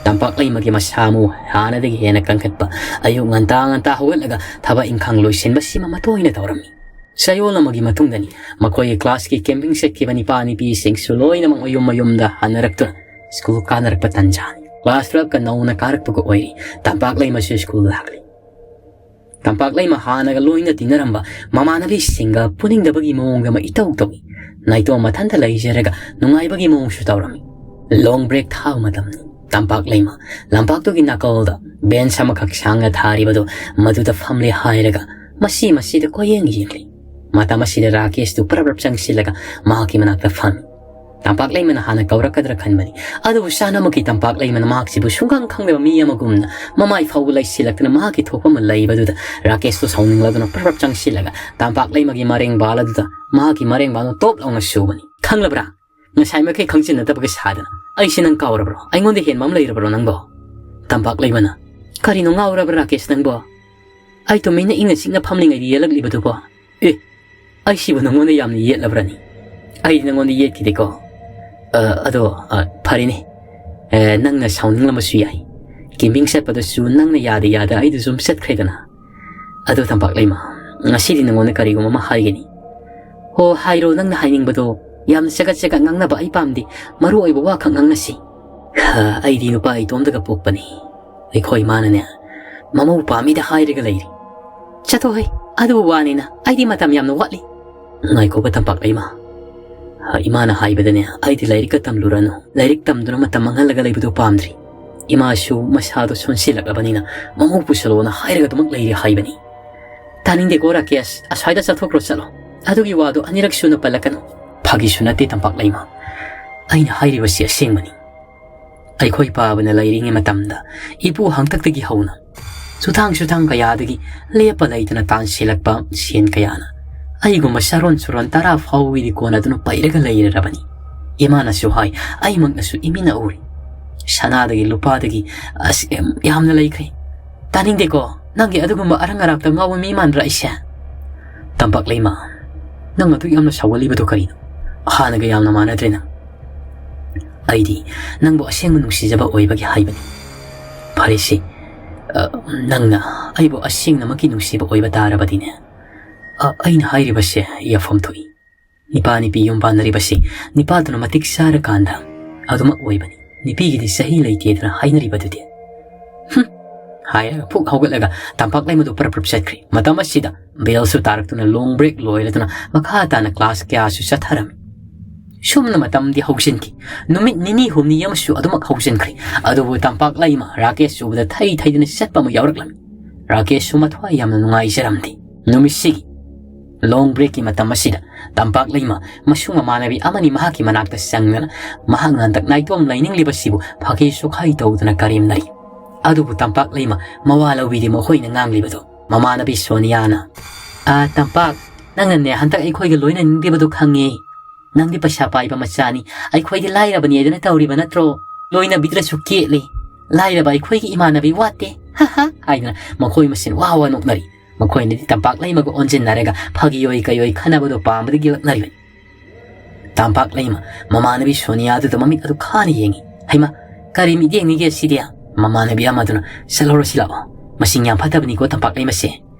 ꯇꯝꯄꯥꯛ ꯂꯩꯃꯒꯤ ꯃꯁꯥ ꯃꯎ ꯍꯥꯟꯅꯗꯒꯤ ꯍꯦꯟꯅ ꯀꯟꯈꯠꯄ, ꯑꯌꯨꯛ ꯉꯟꯇꯥ ꯉꯟꯇꯥ ꯍꯧꯒꯠꯂꯒ ꯊꯕꯛ ꯏꯪꯈꯥꯡ ꯂꯣꯏꯁꯤꯟꯕꯁꯤꯃ ꯃꯇꯣꯏꯅ ꯇꯧꯔꯝꯃꯤ꯫ ꯆꯌꯣꯜ ꯑꯃꯒꯤ ꯃꯇꯨꯡꯗꯅꯤ ꯃꯈꯣꯏꯒꯤ ꯀ꯭ꯂꯥꯁꯀꯤ ꯀꯦꯝꯄꯤꯡ ꯆꯠꯈꯤꯕ ꯅꯤꯄꯥ ꯅꯤꯄꯤꯁꯤꯡꯁꯨ ꯂꯣꯏꯅꯃꯛ ꯃꯌꯨꯝ ꯃꯌꯨꯝꯗ ꯍꯟꯅꯔꯛꯇꯨꯅ ꯁ꯭ꯀꯨꯜ ꯀꯥꯅꯔꯛꯄ ꯇꯟꯖꯥꯅꯤ꯫ ꯀ꯭ꯂꯥꯁ ꯇꯨꯋꯦꯜꯐꯀ ꯅꯧꯅ ꯀꯥꯔꯛꯄꯒ ꯑꯣꯏꯔꯤ꯫ ꯇꯝꯄꯥꯛ ꯂꯩꯃꯁꯨ ꯁ꯭ꯀꯨꯜ ꯂꯥꯛꯂꯤ꯫ ꯇꯝꯄꯥꯛ ꯂꯩꯃ ꯍꯥꯟꯅꯒ ꯂꯣꯏꯅ ꯇꯤꯟꯅꯔꯝꯕ ꯃꯃꯥꯟꯅꯕꯤꯁꯤꯡꯒ ꯄꯨꯅꯤꯡꯗꯕꯒꯤ ꯃꯑꯣꯡꯗ ꯑꯃ ꯏꯇꯧ ꯇꯧꯏ꯫ ꯅꯥꯏꯇꯣꯝ ꯃꯊꯟꯇ ꯂꯩꯖꯔꯒ ꯅꯨꯡꯉꯥꯏꯕꯒꯤ ꯃꯑꯣꯡꯁꯨ ꯇꯧꯔꯝꯃꯤ꯫ ꯂꯣꯡ ꯕ꯭ꯔꯦꯛ ꯊꯥꯕ ꯃꯇꯝꯅꯤ꯫ ꯇꯝꯄꯥꯛ ꯂꯩꯃ ꯂꯝꯄꯥꯛꯇꯨꯒꯤ ꯅꯥꯀꯜꯗ ꯕꯦꯟꯁ ꯑꯃꯈꯛ ꯁꯥꯡꯅ ꯊꯥꯔꯤꯕꯗꯨ ꯃꯗꯨꯗ ꯐꯝꯂꯦ ꯍꯥꯏꯔꯒ ꯃꯁꯤ ꯃꯁꯤꯗ ꯀꯣꯏꯌꯦꯡ ꯌꯦꯡꯂꯤ꯫ ꯃꯇꯝ ꯑꯁꯤꯗ ꯔꯥꯀꯦꯁꯇꯨ ꯄ꯭ꯔꯞ ꯄ꯭ꯔꯞ ꯆꯪꯁꯤꯜꯂꯒ ꯃꯍꯥꯛꯀꯤ ꯃꯅꯥꯛꯇ ꯐꯝꯃꯤ꯫ ꯇꯝꯄꯥꯛ ꯂꯩꯃꯅ ꯍꯥꯟꯅ ꯀꯧꯔꯛꯀꯗ꯭ꯔꯥ ꯈꯟꯕꯅꯤ, ꯑꯗꯨꯕꯨ ꯆꯥꯅꯃꯛꯀꯤ ꯇꯝꯄꯥꯛ ꯂꯩꯃꯅ ꯃꯍꯥꯛꯁꯤꯕꯨ ꯁꯨꯡꯈꯪ ꯈꯪꯗꯕ ꯃꯤ ꯑꯃꯒꯨꯝꯅ ꯃꯃꯥꯏ ꯐꯥꯎꯕ ꯂꯩꯁꯤꯜꯂꯛꯇꯅ ꯃꯍꯥꯛꯀꯤ ꯊꯣꯛꯄ ꯑꯃ ꯂꯩꯕꯗꯨꯗ ꯔꯥꯀꯦꯁꯇꯨ ꯁꯥꯎꯅꯤꯡꯂꯗꯨꯅ ꯄ꯭ꯔꯞ ꯄ꯭ꯔꯞ ꯆꯪꯁꯤꯜꯂꯒ ꯇꯝꯄꯥꯛ ꯂꯩꯃꯒꯤ ꯃꯔꯦꯡ ꯕꯥꯜ ꯑꯗꯨꯗ ꯃꯍꯥꯛꯀꯤ ꯃꯔꯦꯡ ꯕꯥꯜꯗꯨ ꯇꯣꯞ ꯂꯥꯎꯅ ꯁꯨꯕꯅꯤ꯫ "ꯈꯪꯂꯕ꯭ꯔꯥ? ꯉꯁꯥꯏ ꯃꯈꯩ ꯈꯪꯖꯤꯟꯅꯗꯕꯒ ꯁꯥꯗꯅ ꯑꯩꯁꯦ ꯅꯪ ꯀꯥꯎꯔꯕ꯭ꯔꯣ? ꯑꯩꯉꯣꯟꯗ ꯍꯦꯟꯕ ꯑꯃ ꯂꯩꯔꯕ꯭ꯔꯣ ꯅꯪꯕꯣ?" ꯇꯝꯄꯥꯛ ꯂꯩꯃꯅ, "ꯀꯔꯤꯅꯣ ꯉꯥꯎꯔꯕ꯭ꯔꯥ ꯔꯥꯀꯦꯁ ꯅꯪꯕꯣ? ꯑꯩ ꯇꯨꯃꯤꯟꯅ ꯏꯪꯅ ꯆꯤꯛꯅ ꯐꯝꯂꯤꯉꯩꯗ ꯌꯦꯜꯂꯛꯂꯤꯕꯗꯨꯕꯣ? ꯑꯦ, ꯑꯩꯁꯤꯕꯨ ꯅꯪꯉꯣꯟꯗ ꯌꯥꯝꯅ ꯌꯦꯠꯂꯕ꯭ꯔꯅꯤ? ꯑꯩꯗꯤ ꯅꯪꯉꯣꯟꯗ ꯌꯦꯠꯈꯤꯗꯦꯀꯣ꯫ ꯑ, ꯑꯗꯣ, ꯑ, ꯐꯔꯦꯅꯦ꯫ ꯑꯦ, ꯅꯪꯅ ꯁꯥꯎꯅꯤꯡꯂꯝꯕꯁꯨ ꯌꯥꯏ꯫ ꯀꯦꯝꯄꯤꯡ ꯆꯠꯄꯗꯁꯨ ꯅꯪꯅ ꯌꯥꯗ ꯌꯥꯗ ꯑꯩꯗꯨꯁꯨ ꯑꯗꯨꯝ ꯆꯠꯈ꯭ꯔꯦꯗꯅ꯫ ꯑꯗꯣ ꯇꯝꯄꯥꯛ ꯂꯩꯃ, ꯉꯁꯤꯗꯤ ꯅꯪꯉꯣꯟꯗ ꯀꯔꯤꯒꯨꯝꯕ ꯑꯃ ꯍꯥꯏꯒꯅꯤ꯫ ꯍꯣ, ꯍꯥꯏꯔꯣ, ꯅꯪꯅ ꯍꯥꯏꯅꯤꯡꯕꯗꯣ꯫ ꯌꯥꯝꯅ ꯆꯒꯠ ꯆꯒꯠ ꯉꯥꯡꯅꯕ ꯑꯩ ꯄꯥꯝꯗꯦ꯫ ꯃꯔꯨ ꯑꯣꯏꯕ ꯋꯥ ꯈꯛ ꯉꯥꯡꯅꯁꯤ꯫ ꯍ, ꯑꯩꯗꯤ ꯅꯨꯄꯥ ꯏꯇꯣꯝꯇꯒ ꯄꯣꯛꯄꯅꯤ꯫ ꯑꯩꯈꯣꯏ ꯏꯃꯥꯅꯅꯦ, ꯃꯃꯧ ꯄꯥꯝꯃꯤꯗ ꯍꯥꯏꯔꯒ ꯂꯩꯔꯤ꯫ ꯆꯠꯊꯣꯛꯍꯦ, ꯑꯗꯨꯕꯨ ꯋꯥꯅꯤꯅ, ꯑꯩꯗꯤ ꯃꯇꯝ ꯌꯥꯝꯅ ꯋꯥꯠꯂꯤ꯫ ꯉꯥꯏꯈꯣꯕ ꯇꯝꯄꯥꯛ ꯂꯩꯃ꯫ ꯍ, ꯏꯃꯥꯅ ꯍꯥꯏꯕꯗꯅꯦ, ꯑꯩꯗꯤ ꯂꯥꯏꯔꯤꯛꯀ ꯇꯝꯂꯨꯔꯅꯨ꯫ ꯂꯥꯏꯔꯤꯛ ꯇꯝꯗꯨꯅ ꯃꯇꯝ ꯃꯥꯡꯍꯜꯂꯒ ꯂꯩꯕꯗꯨ ꯄꯥꯝꯗ꯭ꯔꯤ꯫ ꯏꯃꯥꯁꯨ ꯃꯁꯥꯗꯣ ꯁꯣꯟꯁꯤꯜꯂꯛꯂꯕꯅꯤꯅ ꯃꯃꯧ ꯄꯨꯁꯜꯂꯣꯅ ꯍꯥꯏꯔꯒ ꯑꯗꯨꯃꯛ ꯂꯩꯔꯤ ꯍꯥꯏꯕꯅꯤ꯫ ꯇꯥꯅꯤꯡꯗꯦꯀꯣ ꯔꯥꯀꯦꯁ, ꯑꯁ꯭ꯋꯥꯏꯗ ꯆꯠꯊꯣꯛꯈ꯭ꯔꯣ ꯆꯠꯂꯣ꯫ ꯑꯗꯨꯒꯤ ꯋꯥꯗꯣ ꯑꯅꯤꯔꯛ ꯁꯨꯅ ꯄꯜꯂꯛꯀꯅꯨ꯫ ꯐꯥꯒꯤꯁꯨ ꯅꯠꯇꯦ ꯇꯝꯄꯥꯛ ꯂꯩꯃ꯫ ꯑꯩꯅ ꯍꯥꯏꯔꯤꯕꯁꯤ ꯑꯁꯦꯡꯕꯅꯤ꯫ ꯑꯩꯈꯣꯏ ꯄꯥꯕꯅ ꯂꯩꯔꯤꯉꯩ ꯃꯇꯝꯗ ꯏꯄꯨ ꯍꯥꯛꯇꯛꯇꯒꯤ ꯍꯧꯅ ꯁꯨꯊꯥꯡ ꯁꯨꯊꯥꯡ ꯀꯌꯥꯗꯒꯤ ꯂꯦꯞꯄ ꯂꯩꯇꯅ ꯇꯥꯟꯁꯤꯜꯂꯛꯄ ꯁꯦꯟ ꯀꯌꯥꯅ ꯑꯩꯒꯨꯝꯕ ꯆꯔꯣꯟ ꯁꯨꯔꯣꯟ ꯇꯔꯥ ꯐꯥꯎꯕꯒꯤꯗꯤ ꯀꯣꯟꯅꯗꯨꯅ ꯄꯩꯔꯒ ꯂꯩꯔꯔꯕꯅꯤ꯫ ꯏꯃꯥꯅꯁꯨ ꯍꯥꯏ, ꯑꯩꯃꯛꯅꯁꯨ ꯏꯃꯤꯠꯅ ꯎꯔꯤ꯫ ꯁꯅꯥꯗꯒꯤ ꯂꯨꯄꯥꯗꯒꯤ ꯑꯁ, ꯌꯥꯝ-, ꯌꯥꯝꯅ ꯂꯩꯈ꯭ꯔꯦ꯫ ꯇꯥꯅꯤꯡꯗꯦꯀꯣ, ꯅꯪꯒꯤ ꯑꯗꯨꯒꯨꯝꯕ ꯑꯔꯪ ꯑꯔꯥꯛꯇ ꯉꯥꯎꯕ ꯃꯤ ꯃꯥꯟꯕ꯭ꯔꯥ ꯑꯩꯁꯦ? ꯇꯝꯄꯥꯛ ꯂꯩꯃ, ꯅꯪ ꯑꯗꯨꯛ ꯌꯥꯝꯅ ꯁꯥꯎꯒꯠꯂꯤꯕꯗꯨ ꯀꯔꯤꯅꯣ? ꯍꯥꯟꯅꯒ ꯌꯥꯝꯅ ꯃꯥꯟꯅꯗ꯭ꯔꯦ ꯅꯪ꯫ ꯑꯩꯗꯤ ꯅꯪꯕꯨ ꯑꯁꯦꯡꯕ ꯅꯨꯡꯁꯤꯖꯕ ꯑꯣꯏꯕꯒꯤ ꯍꯥꯏꯕꯅꯤ꯫ ꯐꯔꯦꯁꯦ, ꯑ, ꯅꯪꯅ ꯑꯩꯕꯨ ꯑꯁꯦꯡꯅꯃꯛꯀꯤ ꯅꯨꯡꯁꯤꯕ ꯑꯣꯏꯕ ꯇꯥꯔꯕꯗꯤꯅꯦ, ꯑ, ꯑꯩꯅ ꯍꯥꯏꯔꯤꯕꯁꯦ ꯌꯥꯐꯝ ꯊꯣꯛꯏ꯫ ꯅꯤꯄꯥ ꯅꯤꯄꯤ ꯌꯨꯝ ꯄꯥꯟꯅꯔꯤꯕꯁꯤ ꯅꯤꯄꯥꯗꯨꯅ ꯃꯇꯤꯛ ꯆꯥꯔꯀꯥꯟꯗ ꯑꯗꯨꯃꯛ ꯑꯣꯏꯕꯅꯤ꯫ ꯅꯨꯄꯤꯒꯤꯗꯤ ꯆꯍꯤ ꯂꯩꯇꯦꯗꯅ ꯍꯥꯏꯅꯔꯤꯕꯗꯨꯗꯤ꯫ ꯍꯨꯝ! ꯍꯥꯏꯔꯒ ꯐꯨꯛ ꯍꯧꯒꯠꯂꯒ ꯇꯝꯄꯥꯛ ꯂꯩꯃꯗꯨ ꯄꯔꯞ ꯄꯔꯞ ꯆꯠꯈ꯭ꯔꯦ꯫ ꯃꯇꯝ ꯑꯁꯤꯗ bell ꯁꯨ ꯇꯥꯔꯛꯇꯨꯅ long break ꯂꯣꯏꯔꯗꯨꯅ ꯃꯈꯥ ꯇꯥꯅ class ꯀꯌꯥꯁꯨ ꯆꯠꯊꯔꯝꯃꯤ꯫ ꯁꯨꯝꯅ ꯃꯇꯝꯗꯤ ꯍꯧꯖꯤꯟꯈꯤ꯫ ꯅꯨꯃꯤꯠ ꯅꯤꯅꯤ ꯍꯨꯝꯅꯤ ꯑꯃꯁꯨ ꯑꯗꯨꯃꯛ ꯍꯧꯖꯤꯟꯈ꯭ꯔꯦ꯫ ꯑꯗꯨꯕꯨ ꯇꯝꯄꯥꯛ ꯂꯩꯃ ꯔꯥꯀꯦꯁ ꯎꯕꯗ ꯊꯩ ꯊꯩꯗꯨꯅ ꯆꯠꯄ ꯑꯃ ꯌꯥꯎꯔꯛꯂꯝꯃꯤ꯫ ꯔꯥꯀꯦꯁꯁꯨ ꯃꯊ꯭ꯋꯥꯏ ꯌꯥꯝꯅ ꯅꯨꯡꯉꯥꯏꯖꯔꯝꯗꯦ꯫ ꯅꯨꯃꯤꯠꯁꯤꯒꯤ long break ꯀꯤ ꯃꯇꯝ ꯑꯁꯤꯗ ꯇꯝꯄꯥꯛ ꯂꯩꯃ ꯃꯁꯨꯡ ꯃꯃꯥꯟꯅꯕꯤ ꯑꯃꯅꯤ ꯃꯍꯥꯛꯀꯤ ꯃꯅꯥꯛꯇ ꯆꯪꯗꯅ ꯃꯍꯥꯛꯅ ꯍꯟꯗꯛ ꯅꯥꯏꯇꯣꯝ ꯂꯩꯅꯤꯡꯂꯤꯕꯁꯤꯕꯨ ꯐꯥꯒꯤ ꯁꯨꯈꯥꯏ ꯇꯧꯗꯨꯅ ꯀꯔꯦꯝꯅꯔꯤ꯫ ꯑꯗꯨꯕꯨ ꯇꯝꯄꯥꯛ ꯂꯩꯃ ꯃꯋꯥ ꯂꯧꯕꯤꯗꯦ ꯃꯈꯣꯏꯅ ꯉꯥꯡꯂꯤꯕꯗꯨ꯫ ꯃꯃꯥꯟꯅꯕꯤ ꯁꯣꯅꯤꯌꯥꯅ, "ꯑꯥ, ꯇꯝꯄꯥꯛ, ꯅꯪꯅꯅꯦ ꯍꯟꯗꯛ ꯑꯩꯈꯣꯏꯒ ꯂꯣꯏꯅꯅꯤꯡꯗꯦꯕꯗꯨ ꯈꯪꯉꯦ꯫ ꯅꯪꯗꯤ ꯄꯩꯁꯥ ꯄꯥꯏꯕ ꯃꯆꯥꯅꯤ, ꯑꯩꯈꯣꯏꯗꯤ ꯂꯥꯏꯔꯕꯅꯤ ꯍꯥꯏꯗꯅ ꯇꯧꯔꯤꯕ ꯅꯠꯇ꯭ꯔꯣ? ꯂꯣꯏꯅꯕꯤꯗ꯭ꯔꯁꯨ ꯀꯦꯠꯂꯤ꯫ ꯂꯥꯏꯔꯕ ꯑꯩꯈꯣꯏꯒꯤ ꯏꯃꯥꯟꯅꯕꯤ ꯋꯥꯠꯇꯦ, ꯍꯥ ꯍꯥ" ꯍꯥꯏꯗꯅ ꯃꯈꯣꯏ ꯃꯁꯦꯟ ꯋꯥ ꯋꯥ ꯅꯣꯛꯅꯔꯤ꯫ ꯃꯈꯣꯏꯅꯗꯤ ꯇꯝꯄꯥꯛ ꯂꯩꯃꯒ ꯑꯣꯟꯁꯤꯟꯅꯔꯒ ꯐꯥꯒꯤꯑꯣꯏ ꯀꯩꯑꯣꯏ ꯈꯟꯅꯕꯗꯣ ꯄꯥꯝꯕꯗꯒꯤ ꯂꯛꯅꯔꯤꯕꯅꯤ꯫ ꯇꯝꯄꯥꯛ ꯂꯩꯃ ꯃꯃꯥꯟꯅꯕꯤ ꯁꯣꯅꯤꯌꯥꯗꯨꯗ ꯃꯃꯤꯠ ꯑꯗꯨ ꯈꯥꯅ ꯌꯦꯡꯉꯤ꯫ "ꯍꯩꯃꯥ, ꯀꯔꯤ ꯃꯤꯠꯌꯦꯡꯅꯤꯒꯦ ꯁꯤꯗꯤ?" ꯃꯃꯥꯟꯅꯕꯤ ꯑꯃꯗꯨꯅ, "ꯆꯠꯍꯧꯔꯁꯤ ꯂꯥꯛꯑꯣ꯫ ꯃꯁꯤꯡ ꯌꯥꯝ ꯐꯠꯇꯕꯅꯤꯀꯣ ꯇꯝꯄꯥꯛ ꯂꯩꯃꯁꯦ꯫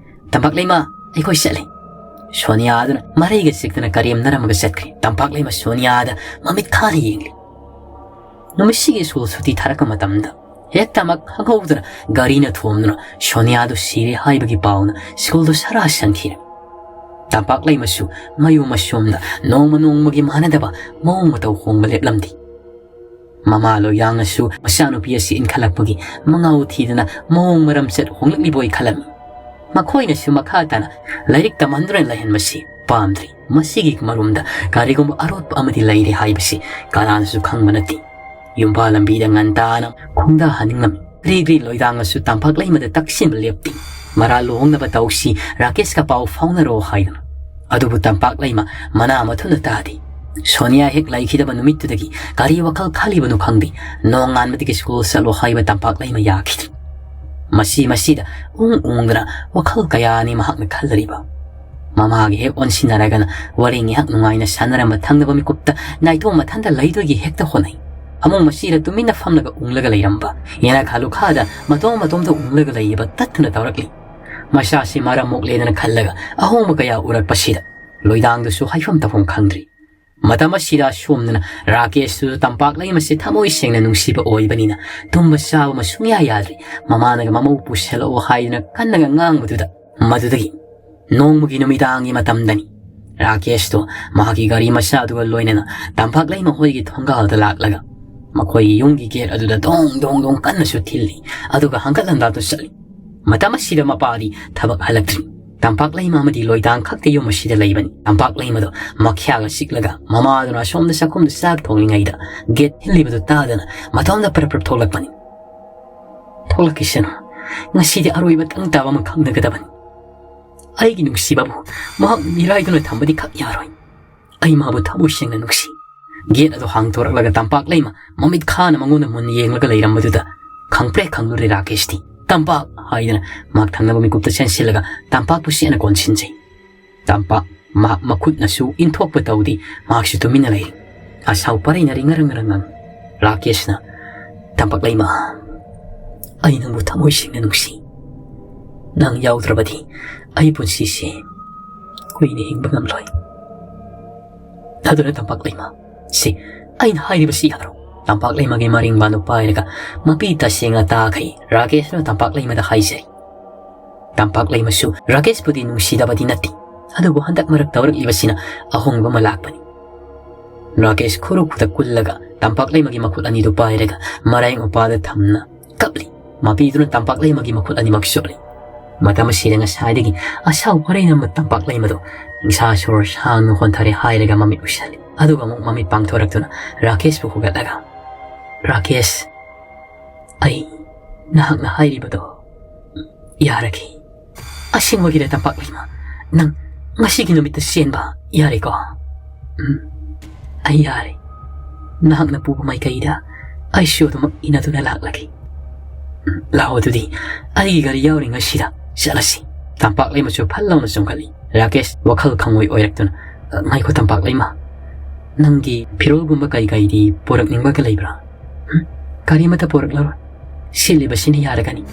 ꯇꯝꯄꯥꯛ ꯂꯩꯃ, ꯑꯩꯈꯣꯏ ꯆꯠꯂꯦ"꯫ ꯁꯣꯅꯤꯌꯥ ꯑꯗꯨꯅ ꯃꯔꯩꯒ ꯆꯤꯛꯇꯅ ꯀꯔꯦꯝꯅꯔꯝꯃꯒ ꯆꯠꯈ꯭ꯔꯦ꯫ ꯇꯝꯄꯥꯛ ꯂꯩꯃ ꯁꯣꯅꯤꯌꯥꯗ ꯃꯃꯤꯠ ꯈꯥꯅ ꯌꯦꯡꯂꯤ꯫ ꯅꯨꯃꯤꯠꯁꯤꯒꯤ ꯁ꯭ꯀꯨꯜ ꯁꯨꯇꯤ ꯊꯥꯔꯛꯄ ꯃꯇꯝꯗ ꯍꯦꯛꯇꯃꯛ ꯈꯪꯍꯧꯗꯅ ꯒꯥꯔꯤꯅ ꯊꯣꯝꯗꯨꯅ ꯁꯣꯅꯤꯌꯥꯗꯨ ꯁꯤꯔꯦ ꯍꯥꯏꯕꯒꯤ ꯄꯥꯎꯅ ꯁ꯭ꯀꯨꯜꯗꯨ ꯁꯔꯥ ꯁꯟꯈꯤꯔꯦ꯫ ꯇꯝꯄꯥꯛ ꯂꯩꯃꯁꯨ ꯃꯌꯨꯝ ꯑꯁꯣꯝꯗ ꯅꯣꯡꯃ ꯅꯣꯡꯃꯒꯤ ꯃꯥꯟꯅꯗꯕ ꯃꯑꯣꯡ ꯃꯇꯧ ꯍꯣꯡꯕ ꯂꯦꯞꯂꯝꯗꯦ꯫ ꯃꯃꯥ ꯂꯣꯏꯌꯥꯡꯅꯁꯨ ꯃꯆꯥꯅꯨꯄꯤ ꯑꯁꯤ ꯏꯟꯈꯠꯂꯛꯄꯒꯤ ꯃꯉꯥꯎ ꯊꯤꯗꯅ ꯃꯑꯣꯡ ꯃꯔꯝꯆꯠ ꯍꯣꯡꯂꯛꯂꯤꯕꯣꯏ ꯈꯜꯂꯝꯃꯤ꯫ ꯃꯈꯣꯏꯅꯁꯨ ꯃꯈꯥ ꯇꯥꯅ ꯂꯥꯏꯔꯤꯛ ꯇꯝꯍꯟꯗꯨꯅ ꯂꯩꯍꯟꯕꯁꯤ ꯄꯥꯝꯗ꯭ꯔꯤ꯫ ꯃꯁꯤꯒꯤ ꯃꯔꯨꯝꯗ ꯀꯔꯤꯒꯨꯝꯕ ꯑꯔꯣꯠꯄ ꯑꯃꯗꯤ ꯂꯩꯔꯦ ꯍꯥꯏꯕꯁꯤ ꯀꯅꯥꯅꯁꯨ ꯈꯪꯕ ꯅꯠꯇꯦ꯫ ꯌꯨꯝꯕꯥ ꯂꯝꯕꯤꯗ ꯉꯟꯇꯥꯅ ꯈꯣꯡꯗꯥꯍꯟꯅꯤꯡꯂꯝꯃꯤ꯫ ꯒ꯭ꯔꯤ ꯒ꯭ꯔꯤ ꯂꯣꯏꯗꯥꯡꯅꯁꯨ ꯇꯝꯄꯥꯛ ꯂꯩꯃꯗ ꯇꯛꯁꯤꯟꯕ ꯂꯦꯞꯇꯦ꯫ "ꯃꯔꯥ ꯂꯨꯍꯣꯡꯅꯕ ꯇꯧꯁꯤ, ꯔꯥꯀꯦꯁꯀ ꯄꯥꯎ ꯐꯥꯎꯅꯔꯣ" ꯍꯥꯏꯗꯅ꯫ ꯑꯗꯨꯕꯨ ꯇꯝꯄꯥꯛ ꯂꯩꯃ ꯃꯅꯥ ꯃꯊꯨꯝꯅ ꯇꯥꯗꯦ꯫ ꯁꯣꯅꯤꯌꯥ ꯍꯦꯛ ꯂꯩꯈꯤꯗꯕ ꯅꯨꯃꯤꯠꯇꯨꯗꯒꯤ ꯀꯔꯤ ꯋꯥꯈꯜ ꯈꯜꯂꯤꯕꯅꯣ ꯈꯪꯗꯦ, ꯅꯣꯡꯉꯥꯟꯕꯗꯒꯤ ꯁ꯭ꯀꯨꯜ ꯆꯠꯂꯣ ꯍꯥꯏꯕ ꯇꯝꯄꯥꯛ ꯂꯩꯃ ꯌꯥꯈꯤꯗꯦ꯫ ꯃꯁꯤ ꯃꯁꯤꯗ ꯎꯪ ꯎꯪꯗꯅ ꯋꯥꯈꯜ ꯀꯌꯥꯅꯤ ꯃꯍꯥꯛꯅ ꯈꯜꯂꯔꯤꯕ꯫ ꯃꯃꯥꯒ ꯍꯦꯛ ꯑꯣꯟꯁꯤꯟꯅꯔꯒꯅ ꯋꯥꯔꯤ ꯉꯥꯏꯍꯥꯛ ꯅꯨꯡꯉꯥꯏꯅ ꯁꯥꯟꯅꯔꯝꯕ ꯊꯪꯅꯕ ꯃꯤꯀꯨꯞꯇ ꯅꯥꯏꯇꯣꯝ ꯃꯊꯟꯇ ꯂꯩꯗꯣꯏꯒꯤ ꯍꯦꯛꯇ ꯍꯣꯠꯅꯩ꯫ ꯐꯃꯨꯡ ꯃꯁꯤꯗ ꯇꯨꯃꯤꯟꯅ ꯐꯝꯂꯒ ꯎꯪꯂꯒ ꯂꯩꯔꯝꯕ ꯌꯦꯅꯈꯥ ꯂꯨꯈꯥꯗ ꯃꯇꯣꯝ ꯃꯇꯣꯝꯗ ꯎꯪꯂꯒ ꯂꯩꯕ ꯇꯠꯇꯨꯅ ꯇꯧꯔꯛꯂꯤ꯫ ꯃꯁꯥꯁꯤ ꯃꯔꯝ ꯃꯣꯛꯂꯦꯗꯅ ꯈꯜꯂꯒ ꯑꯍꯣꯡꯕ ꯀꯌꯥ ꯎꯔꯛꯄꯁꯤꯗ ꯂꯣꯏꯗꯥꯡꯗꯨꯁꯨ ꯍꯥꯏꯐꯝ ꯇꯧꯐꯝ ꯈꯪꯗ꯭ꯔꯤ꯫ ꯃꯇꯝ ꯑꯁꯤꯗ ꯑꯁꯣꯝꯗꯅ ꯔꯥꯀꯦꯁꯇꯨꯁꯨ ꯇꯝꯄꯥꯛ ꯂꯩꯃꯁꯦ ꯊꯃꯣꯏ ꯁꯦꯡꯅ ꯅꯨꯡꯁꯤꯕ ꯑꯣꯏꯕꯅꯤꯅ ꯇꯨꯝꯕ ꯆꯥꯕ ꯑꯃ ꯁꯨꯡꯌꯥ ꯌꯥꯗ꯭ꯔꯤ꯫ ꯃꯃꯥꯅꯒ ꯃꯃꯧ ꯄꯨꯁꯤꯜꯂꯛꯑꯣ ꯍꯥꯏꯗꯨꯅ ꯀꯟꯅꯒ ꯉꯥꯡꯕꯗꯨꯗ, ꯃꯗꯨꯗꯒꯤ ꯅꯣꯡꯃꯒꯤ ꯅꯨꯃꯤꯗꯥꯡꯒꯤ ꯃꯇꯝꯗꯅꯤ ꯔꯥꯀꯦꯁꯇꯣ ꯃꯍꯥꯛꯀꯤ ꯒꯥꯔꯤ ꯃꯆꯥꯗꯨꯒ ꯂꯣꯏꯅꯅ ꯇꯝꯄꯥꯛ ꯂꯩꯃ ꯍꯣꯏꯒꯤ ꯊꯣꯡꯒꯥꯜꯗ ꯂꯥꯛꯂꯒ ꯃꯈꯣꯏꯒꯤ ꯌꯨꯝꯒꯤ ꯒꯦꯠ ꯑꯗꯨꯗ ꯗꯣꯡ ꯗꯣꯡ ꯗꯣꯡ ꯀꯟꯅꯁꯨ ꯊꯤꯜꯂꯤ꯫ ꯑꯗꯨꯒ ꯍꯪꯒꯠ ꯍꯟꯗꯥꯁꯨ ꯆꯠꯂꯤ꯫ ꯃꯇꯝ ꯑꯁꯤꯗ ꯃꯄꯥꯗꯤ ꯊꯕꯛ ꯍꯜꯂꯛꯇ꯭ꯔꯤ꯫ ꯇꯝꯄꯥꯛ ꯂꯩꯃ ꯑꯃꯗꯤ ꯂꯣꯏꯗꯥꯡ ꯈꯛꯇ ꯌꯨꯝ ꯑꯁꯤꯗ ꯂꯩꯕꯅꯤ꯫ ꯇꯝꯄꯥꯛ ꯂꯩꯃꯗꯣ ꯃꯈ꯭ꯌꯥꯒ ꯆꯤꯛꯂꯒ ꯃꯃꯥꯗꯨꯅ ꯑꯁꯣꯝꯗ ꯆꯥꯛꯈꯨꯝꯗ ꯆꯥꯛ ꯊꯣꯡꯂꯤꯉꯩꯗ ꯒꯦꯠ ꯊꯤꯜꯂꯤꯕꯗꯨ ꯇꯥꯗꯅ ꯃꯇꯣꯝꯗ ꯄ꯭ꯔꯞ ꯄ꯭ꯔꯞ ꯊꯣꯛꯂꯛꯄꯅꯤ꯫ "ꯊꯣꯛꯂꯛꯈꯤꯁꯅꯨ, ꯉꯁꯤꯗꯤ ꯑꯔꯣꯏꯕꯇꯪ ꯇꯥꯕ ꯑꯃ ꯈꯪꯅꯒꯗꯕꯅꯤ꯫ ꯑꯩꯒꯤ ꯅꯨꯡꯁꯤꯕꯕꯨ ꯃꯍꯥꯛ ꯃꯤꯔꯥꯏꯗꯨꯅ ꯊꯝꯕꯗꯤ ꯈꯛ ꯌꯥꯔꯣꯏ꯫ ꯑꯩ ꯃꯥꯕꯨ ꯊꯃꯣꯏ ꯁꯦꯡꯅ ꯅꯨꯡꯁꯤ꯫" ꯒꯦꯠ ꯑꯗꯨ ꯍꯥꯡꯗꯣꯔꯛꯂꯒ ꯇꯝꯄꯥꯛ ꯂꯩꯃ ꯃꯃꯤꯠ ꯈꯥꯅ ꯃꯉꯣꯟꯗ ꯃꯨꯟꯅ ꯌꯦꯡꯂꯒ ꯂꯩꯔꯝꯕꯗꯨꯗ ꯈꯪꯄ꯭ꯔꯦꯛ ꯈꯪꯂꯨꯔꯦ ꯔꯥꯀꯦꯁꯇꯤ꯫ "ꯇꯝꯄꯥꯛ!" ꯍꯥꯏꯗꯨꯅ ꯃꯍꯥꯛ ꯊꯪꯅꯕ ꯃꯤꯀꯨꯞꯇ ꯆꯦꯟꯁꯤꯜꯂꯒ ꯇꯝꯄꯥꯛꯄꯨ ꯆꯦꯠꯅ ꯀꯣꯟꯁꯤꯟꯖꯩ꯫ ꯇꯝꯄꯥꯛ ꯃꯍꯥꯛ ꯃꯈꯨꯠꯅꯁꯨ ꯏꯟꯊꯣꯛꯄ ꯇꯧꯗꯦ, ꯃꯍꯥꯛꯁꯨ ꯇꯨꯃꯤꯟꯅ ꯂꯩꯔꯤ꯫ ꯑꯁꯥꯎ ꯄꯔꯩꯅ ꯔꯤꯉꯔꯪ ꯉꯔꯪ ꯉꯪ꯫ ꯔꯥꯀꯦꯁꯅ, "ꯇꯝꯄꯥꯛ ꯂꯩꯃ, ꯑꯩ ꯅꯪꯕꯨ ꯊꯃꯣꯏ ꯁꯦꯡꯅ ꯅꯨꯡꯁꯤ꯫ ꯅꯪ ꯌꯥꯎꯗ꯭ꯔꯕꯗꯤ ꯑꯩ ꯄꯨꯟꯁꯤꯁꯦ ꯀꯨꯏꯅ ꯍꯤꯡꯕ ꯉꯝꯂꯣꯏ꯫ ꯑꯗꯨꯅ ꯇꯝꯄꯥꯛ ꯂꯩꯃ, ꯁꯤ ꯑꯩꯅ ꯍꯥꯏꯔꯤꯕꯁꯤ ꯌꯥꯔꯣ?" ꯇꯝꯄꯥꯛ ꯂꯩꯃꯒꯤ ꯃꯔꯤꯡꯕꯥꯟꯗꯨ ꯄꯥꯏꯔꯒ ꯃꯄꯤ ꯇꯁꯦꯡꯅ ꯇꯥꯈꯩ ꯔꯥꯀꯦꯁꯅ ꯇꯝꯄꯥꯛ ꯂꯩꯃꯗ ꯍꯥꯏꯖꯩ꯫ ꯇꯝꯄꯥꯛ ꯂꯩꯃꯁꯨ ꯔꯥꯀꯦꯁꯄꯨꯗꯤ ꯅꯨꯡꯁꯤꯗꯕꯗꯤ ꯅꯠꯇꯦ, ꯑꯗꯨꯕꯨ ꯍꯟꯗꯛ ꯃꯔꯛ ꯇꯧꯔꯛꯂꯤꯕꯁꯤꯅ ꯑꯍꯣꯡꯕ ꯑꯃ ꯂꯥꯛꯄꯅꯤ꯫ ꯔꯥꯀꯦꯁ ꯈꯨꯔꯨ ꯈꯨꯗ ꯀꯨꯜꯂꯒ ꯇꯝꯄꯥꯛ ꯂꯩꯃꯒꯤ ꯃꯈꯨꯠ ꯑꯅꯤꯗꯨ ꯄꯥꯏꯔꯒ ꯃꯔꯥꯏ ꯃꯄꯥꯗ ꯊꯝꯅ ꯀꯞꯂꯤ꯫ ꯃꯄꯤꯗꯨꯅ ꯇꯝꯄꯥꯛ ꯂꯩꯃꯒꯤ ꯃꯈꯨꯠ ꯑꯅꯤꯃꯛ ꯁꯣꯛꯂꯤ꯫ ꯃꯇꯝ ꯑꯁꯤꯗ ꯉꯁꯥꯏꯗꯒꯤ ꯑꯁꯥꯎ ꯋꯥꯔꯩꯅ ꯇꯝꯄꯥꯛ ꯂꯩꯃꯗꯨ ꯅꯤꯡꯁꯥ ꯁꯣꯔ ꯁꯥꯡꯅ ꯍꯣꯟꯊꯔꯦ ꯍꯥꯏꯔꯒ ꯃꯃꯤꯠ ꯎꯏꯁꯜꯂꯤ꯫ ꯑꯗꯨꯒ ꯑꯃꯨꯛ ꯃꯃꯤꯠ ꯄꯥꯡꯊꯣꯔꯛꯇꯨꯅ ꯔꯥꯀꯦꯁꯄꯨ ꯍꯨꯒꯠꯂꯒ, "ꯔꯥꯀꯦꯁ, ꯑꯩ ꯅꯍꯥꯛꯅ ꯍꯥꯏꯔꯤꯕꯗꯣ ꯌꯥꯔꯒꯦ꯫ ꯑꯁꯦꯡꯕꯒꯤꯔ ꯇꯝꯄꯥꯛ ꯂꯩꯃ? ꯅꯪ ꯉꯁꯤꯒꯤ ꯅꯨꯃꯤꯠꯇ ꯆꯦꯟꯕ ꯌꯥꯔꯦꯀꯣ?" "ꯎꯝ, ꯑꯩ ꯌꯥꯔꯦ꯫ ꯅꯍꯥꯛꯅ ꯄꯨꯕ ꯃꯥꯏꯀꯩꯗ ꯑꯩꯁꯨ ꯑꯗꯨꯃꯛ ꯏꯟꯅꯗꯨꯅ ꯂꯥꯛꯂꯒꯦ꯫" "ꯎꯝ, ꯂꯥꯛꯑꯣ ꯑꯗꯨꯗꯤ, ꯑꯩꯒꯤ ꯒꯥꯔꯤ ꯌꯥꯎꯔꯤꯉꯩꯁꯤꯗ ꯆꯠꯂꯁꯤ꯫" ꯇꯝꯄꯥꯛ ꯂꯩꯃꯁꯨ ꯐꯜ ꯂꯥꯎꯅ ꯆꯣꯡꯈꯠꯂꯤ꯫ ꯔꯥꯀꯦꯁ ꯋꯥꯈꯜ ꯈꯪꯑꯣꯏ ꯑꯣꯏꯔꯛꯇꯨꯅ, "ꯑ, ꯉꯥꯏꯈꯣ ꯇꯝꯄꯥꯛ ꯂꯩꯃ, ꯅꯪꯒꯤ ꯐꯤꯔꯣꯜꯒꯨꯝꯕ ꯀꯩ ꯀꯩꯗꯤ ꯄꯨꯔꯛꯅꯤꯡꯕꯒ ꯂꯩꯕ꯭ꯔꯥ? ꯍꯨꯝ? ꯀꯔꯤꯃꯠꯇ ꯄꯨꯔꯛꯂꯔꯣꯏ꯫ ꯁꯦꯠꯂꯤꯕꯁꯤꯅ ꯌꯥꯔꯒꯅꯤ꯫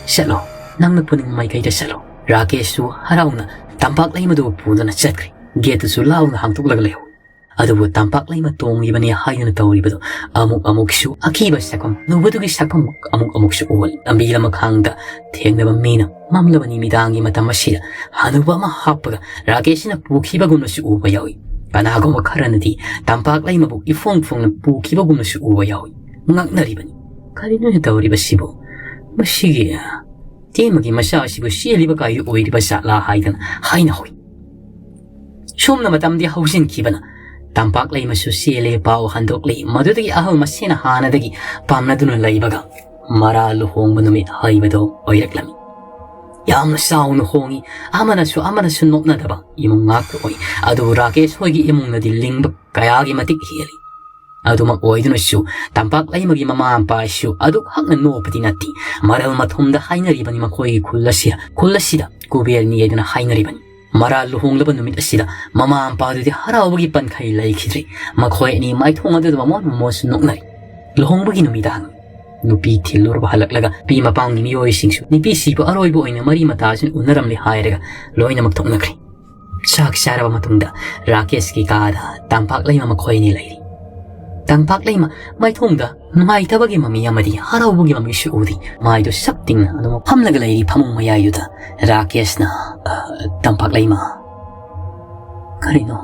ꯆꯠꯂꯣ꯫ ꯅꯪꯅ ꯄꯨꯅꯤꯡꯕ ꯃꯥꯏꯀꯩꯗ ꯆꯠꯂꯣ꯫ ꯔꯥꯀꯦꯁꯁꯨ ꯍꯔꯥꯎꯅ ꯇꯝꯄꯥꯛ ꯂꯩꯃꯗꯨ ꯄꯨꯗꯨꯅ ꯆꯠꯈ꯭ꯔꯦ꯫ ꯒꯦꯠꯇꯨꯁꯨ ꯂꯥꯎꯅ ꯍꯥꯡꯗꯣꯛꯂꯒ ꯂꯩꯍꯧ꯫ ꯑꯗꯨꯕꯨ ꯇꯝꯄꯥꯛ ꯂꯩꯃ ꯇꯣꯡꯂꯤꯕꯅꯤ ꯍꯥꯏꯗꯨꯅ ꯇꯧꯔꯤꯕꯗꯨ ꯑꯃꯨꯛ ꯑꯃꯨꯛꯁꯨ ꯑꯀꯤꯕ ꯁꯛꯐꯝ, ꯅꯨꯕꯗꯨꯒꯤ ꯁꯛꯐꯝ ꯑꯃꯨꯛ ꯑꯃꯨꯛꯁꯨ ꯎꯍꯜꯂꯤ꯫ ꯂꯝꯕꯤ ꯂꯃꯈꯥꯡꯗ ꯊꯦꯡꯅꯕ ꯃꯤꯅ ꯃꯝꯂꯕ ꯅꯨꯃꯤꯗꯥꯡꯒꯤ ꯃꯇꯝ ꯑꯁꯤꯗ ꯍꯅꯨꯕ ꯑꯃ ꯍꯥꯞꯄꯒ ꯔꯥꯀꯦꯁꯁꯤꯅ ꯄꯨꯈꯤꯕꯒꯨꯝꯅꯁꯨ ꯎꯕ ꯌꯥꯎꯏ꯫ ꯀꯅꯥꯒꯨꯝꯕ ꯈꯔꯅꯗꯤ ꯇꯝꯄꯥꯛ ꯂꯩꯃꯕꯨ ꯏꯐꯣꯡ ꯐꯣꯡꯅ ꯄꯨꯈꯤꯕꯒꯨꯝꯅꯁꯨ ꯎꯕ ꯌꯥꯎꯏ꯫ ꯉꯛꯅꯔꯤꯕꯅꯤ꯫ ꯀꯔꯤꯅꯣꯅꯦ ꯇꯧꯔꯤꯕꯁꯤꯕꯨ? ꯃꯁꯤꯒꯤ ꯇꯦꯝꯃꯒꯤ ꯃꯆꯥ ꯑꯁꯤꯕꯨ ꯆꯦꯜꯂꯤꯕ ꯀꯥꯏꯗꯨ ꯑꯣꯏꯔꯤꯕ ꯖꯥꯠꯂꯥ ꯍꯥꯏꯗꯅ ꯍꯥꯏꯅ ꯍꯣꯏ꯫ ꯁꯣꯝꯅ ꯃꯇꯝꯗꯤ ꯍꯧꯖꯤꯟꯈꯤꯕꯅ ꯇꯝꯄꯥꯛ ꯂꯩꯃꯁꯨ ꯆꯦꯜꯂꯦ ꯄꯥꯎ ꯍꯟꯗꯣꯛꯂꯤ꯫ ꯃꯗꯨꯗꯒꯤ ꯑꯍꯜ ꯃꯁꯦꯅ ꯍꯥꯟꯅꯗꯒꯤ ꯄꯥꯝꯅꯗꯨꯅ ꯂꯩꯕꯒ ꯃꯔꯥ ꯂꯨꯍꯣꯡꯕ ꯅꯨꯃꯤꯠ ꯍꯥꯏꯕꯗꯣ ꯑꯣꯏꯔꯛꯂꯝꯃꯤ꯫ ꯌꯥꯝꯅ ꯆꯥꯎꯅ ꯍꯣꯡꯉꯤ꯫ ꯑꯃꯅꯁꯨ ꯑꯃꯅꯁꯨ ꯅꯣꯞꯅꯗꯕ ꯏꯃꯨꯡ ꯉꯥꯛꯇ ꯑꯣꯏ꯫ ꯑꯗꯨꯕꯨ ꯔꯥꯀꯦꯁ ꯍꯣꯏꯒꯤ ꯏꯃꯨꯡꯅꯗꯤ ꯂꯤꯡꯕ ꯀꯌꯥꯒꯤ ꯃꯇꯤꯛ ꯍꯦꯜꯂꯤ꯫ ꯑꯗꯨꯃꯛ ꯑꯣꯏꯗꯨꯅꯁꯨ ꯇꯝꯄꯥꯛ ꯂꯩꯃꯒꯤ ꯃꯃꯥ ꯃꯄꯥꯁꯨ ꯑꯗꯨꯛ ꯍꯛꯅ ꯅꯣꯛꯄꯗꯤ ꯅꯠꯇꯦ꯫ ꯃꯔꯜ ꯃꯊꯨꯝꯗ ꯍꯥꯏꯅꯔꯤꯕꯅꯤ ꯃꯈꯣꯏꯒꯤ ꯈꯨꯜ ꯑꯁꯤ, ꯈꯨꯜ ꯑꯁꯤꯗ ꯀꯨꯕꯦꯔꯅꯤ ꯍꯥꯏꯗꯨꯅ ꯍꯥꯏꯅꯔꯤꯕꯅꯤ꯫ ꯃꯔꯥ ꯂꯨꯍꯣꯡꯂꯕ ꯅꯨꯃꯤꯠ ꯑꯁꯤꯗ ꯃꯃꯥ ꯃꯄꯥꯗꯨꯗꯤ ꯍꯔꯥꯎꯕꯒꯤ ꯄꯟꯈꯩ ꯂꯩꯈꯤꯗ꯭ꯔꯦ꯫ ꯃꯈꯣꯏ ꯑꯅꯤ ꯃꯥꯏꯊꯣꯡ ꯑꯗꯨꯗ ꯃꯃꯣꯟ ꯃꯃꯣꯟꯁꯨ ꯅꯣꯛꯅꯔꯤ꯫ ꯂꯨꯍꯣꯡꯕꯒꯤ ꯅꯨꯃꯤꯗꯥꯡ ꯅꯨꯄꯤ ꯊꯤꯜꯂꯨꯔꯕ ꯍꯜꯂꯛꯂꯒ ꯅꯨꯄꯤ ꯃꯄꯥꯝꯒꯤ ꯃꯤꯑꯣꯏꯁꯤꯡꯁꯨ ꯅꯨꯄꯤꯁꯤꯕꯨ ꯑꯔꯣꯏꯕ ꯑꯣꯏꯅ ꯃꯔꯤ ꯃꯇꯥꯁꯤꯡ ꯎꯅꯔꯝꯂꯦ ꯍꯥꯏꯔꯒ ꯂꯣꯏꯅꯃꯛ ꯊꯣꯛꯅꯈ꯭ꯔꯦ꯫ ꯆꯥꯛ ꯆꯥꯔꯕ ꯃꯇꯨꯡꯗ ꯔꯥꯀꯦꯁꯀꯤ ꯀꯥꯗ ꯇꯝꯄꯥꯛ ꯂꯩꯃ ꯃꯈꯣꯏ ꯑꯅꯤ ꯂꯩꯔꯤ꯫ ꯇꯝꯄꯥꯛ ꯂꯩꯃ ꯃꯥꯏꯊꯣꯡꯗ ꯅꯨꯡꯉꯥꯏꯇꯕꯒꯤ ꯃꯃꯤ ꯑꯃꯗꯤ ꯍꯔꯥꯎꯕꯒꯤ ꯃꯃꯤꯁꯨ ꯎꯔꯤ꯫ ꯃꯥꯏꯗꯨ ꯁꯞ ꯇꯤꯡꯅ ꯑꯗꯨꯃꯛ ꯐꯝꯂꯒ ꯂꯩꯔꯤ ꯐꯃꯨꯡ ꯃꯌꯥꯏꯗꯨꯗ ꯔꯥꯀꯦꯁꯅ, "ꯑ, ꯇꯝꯄꯥꯛ ꯂꯩꯃ, ꯀꯔꯤꯅꯣ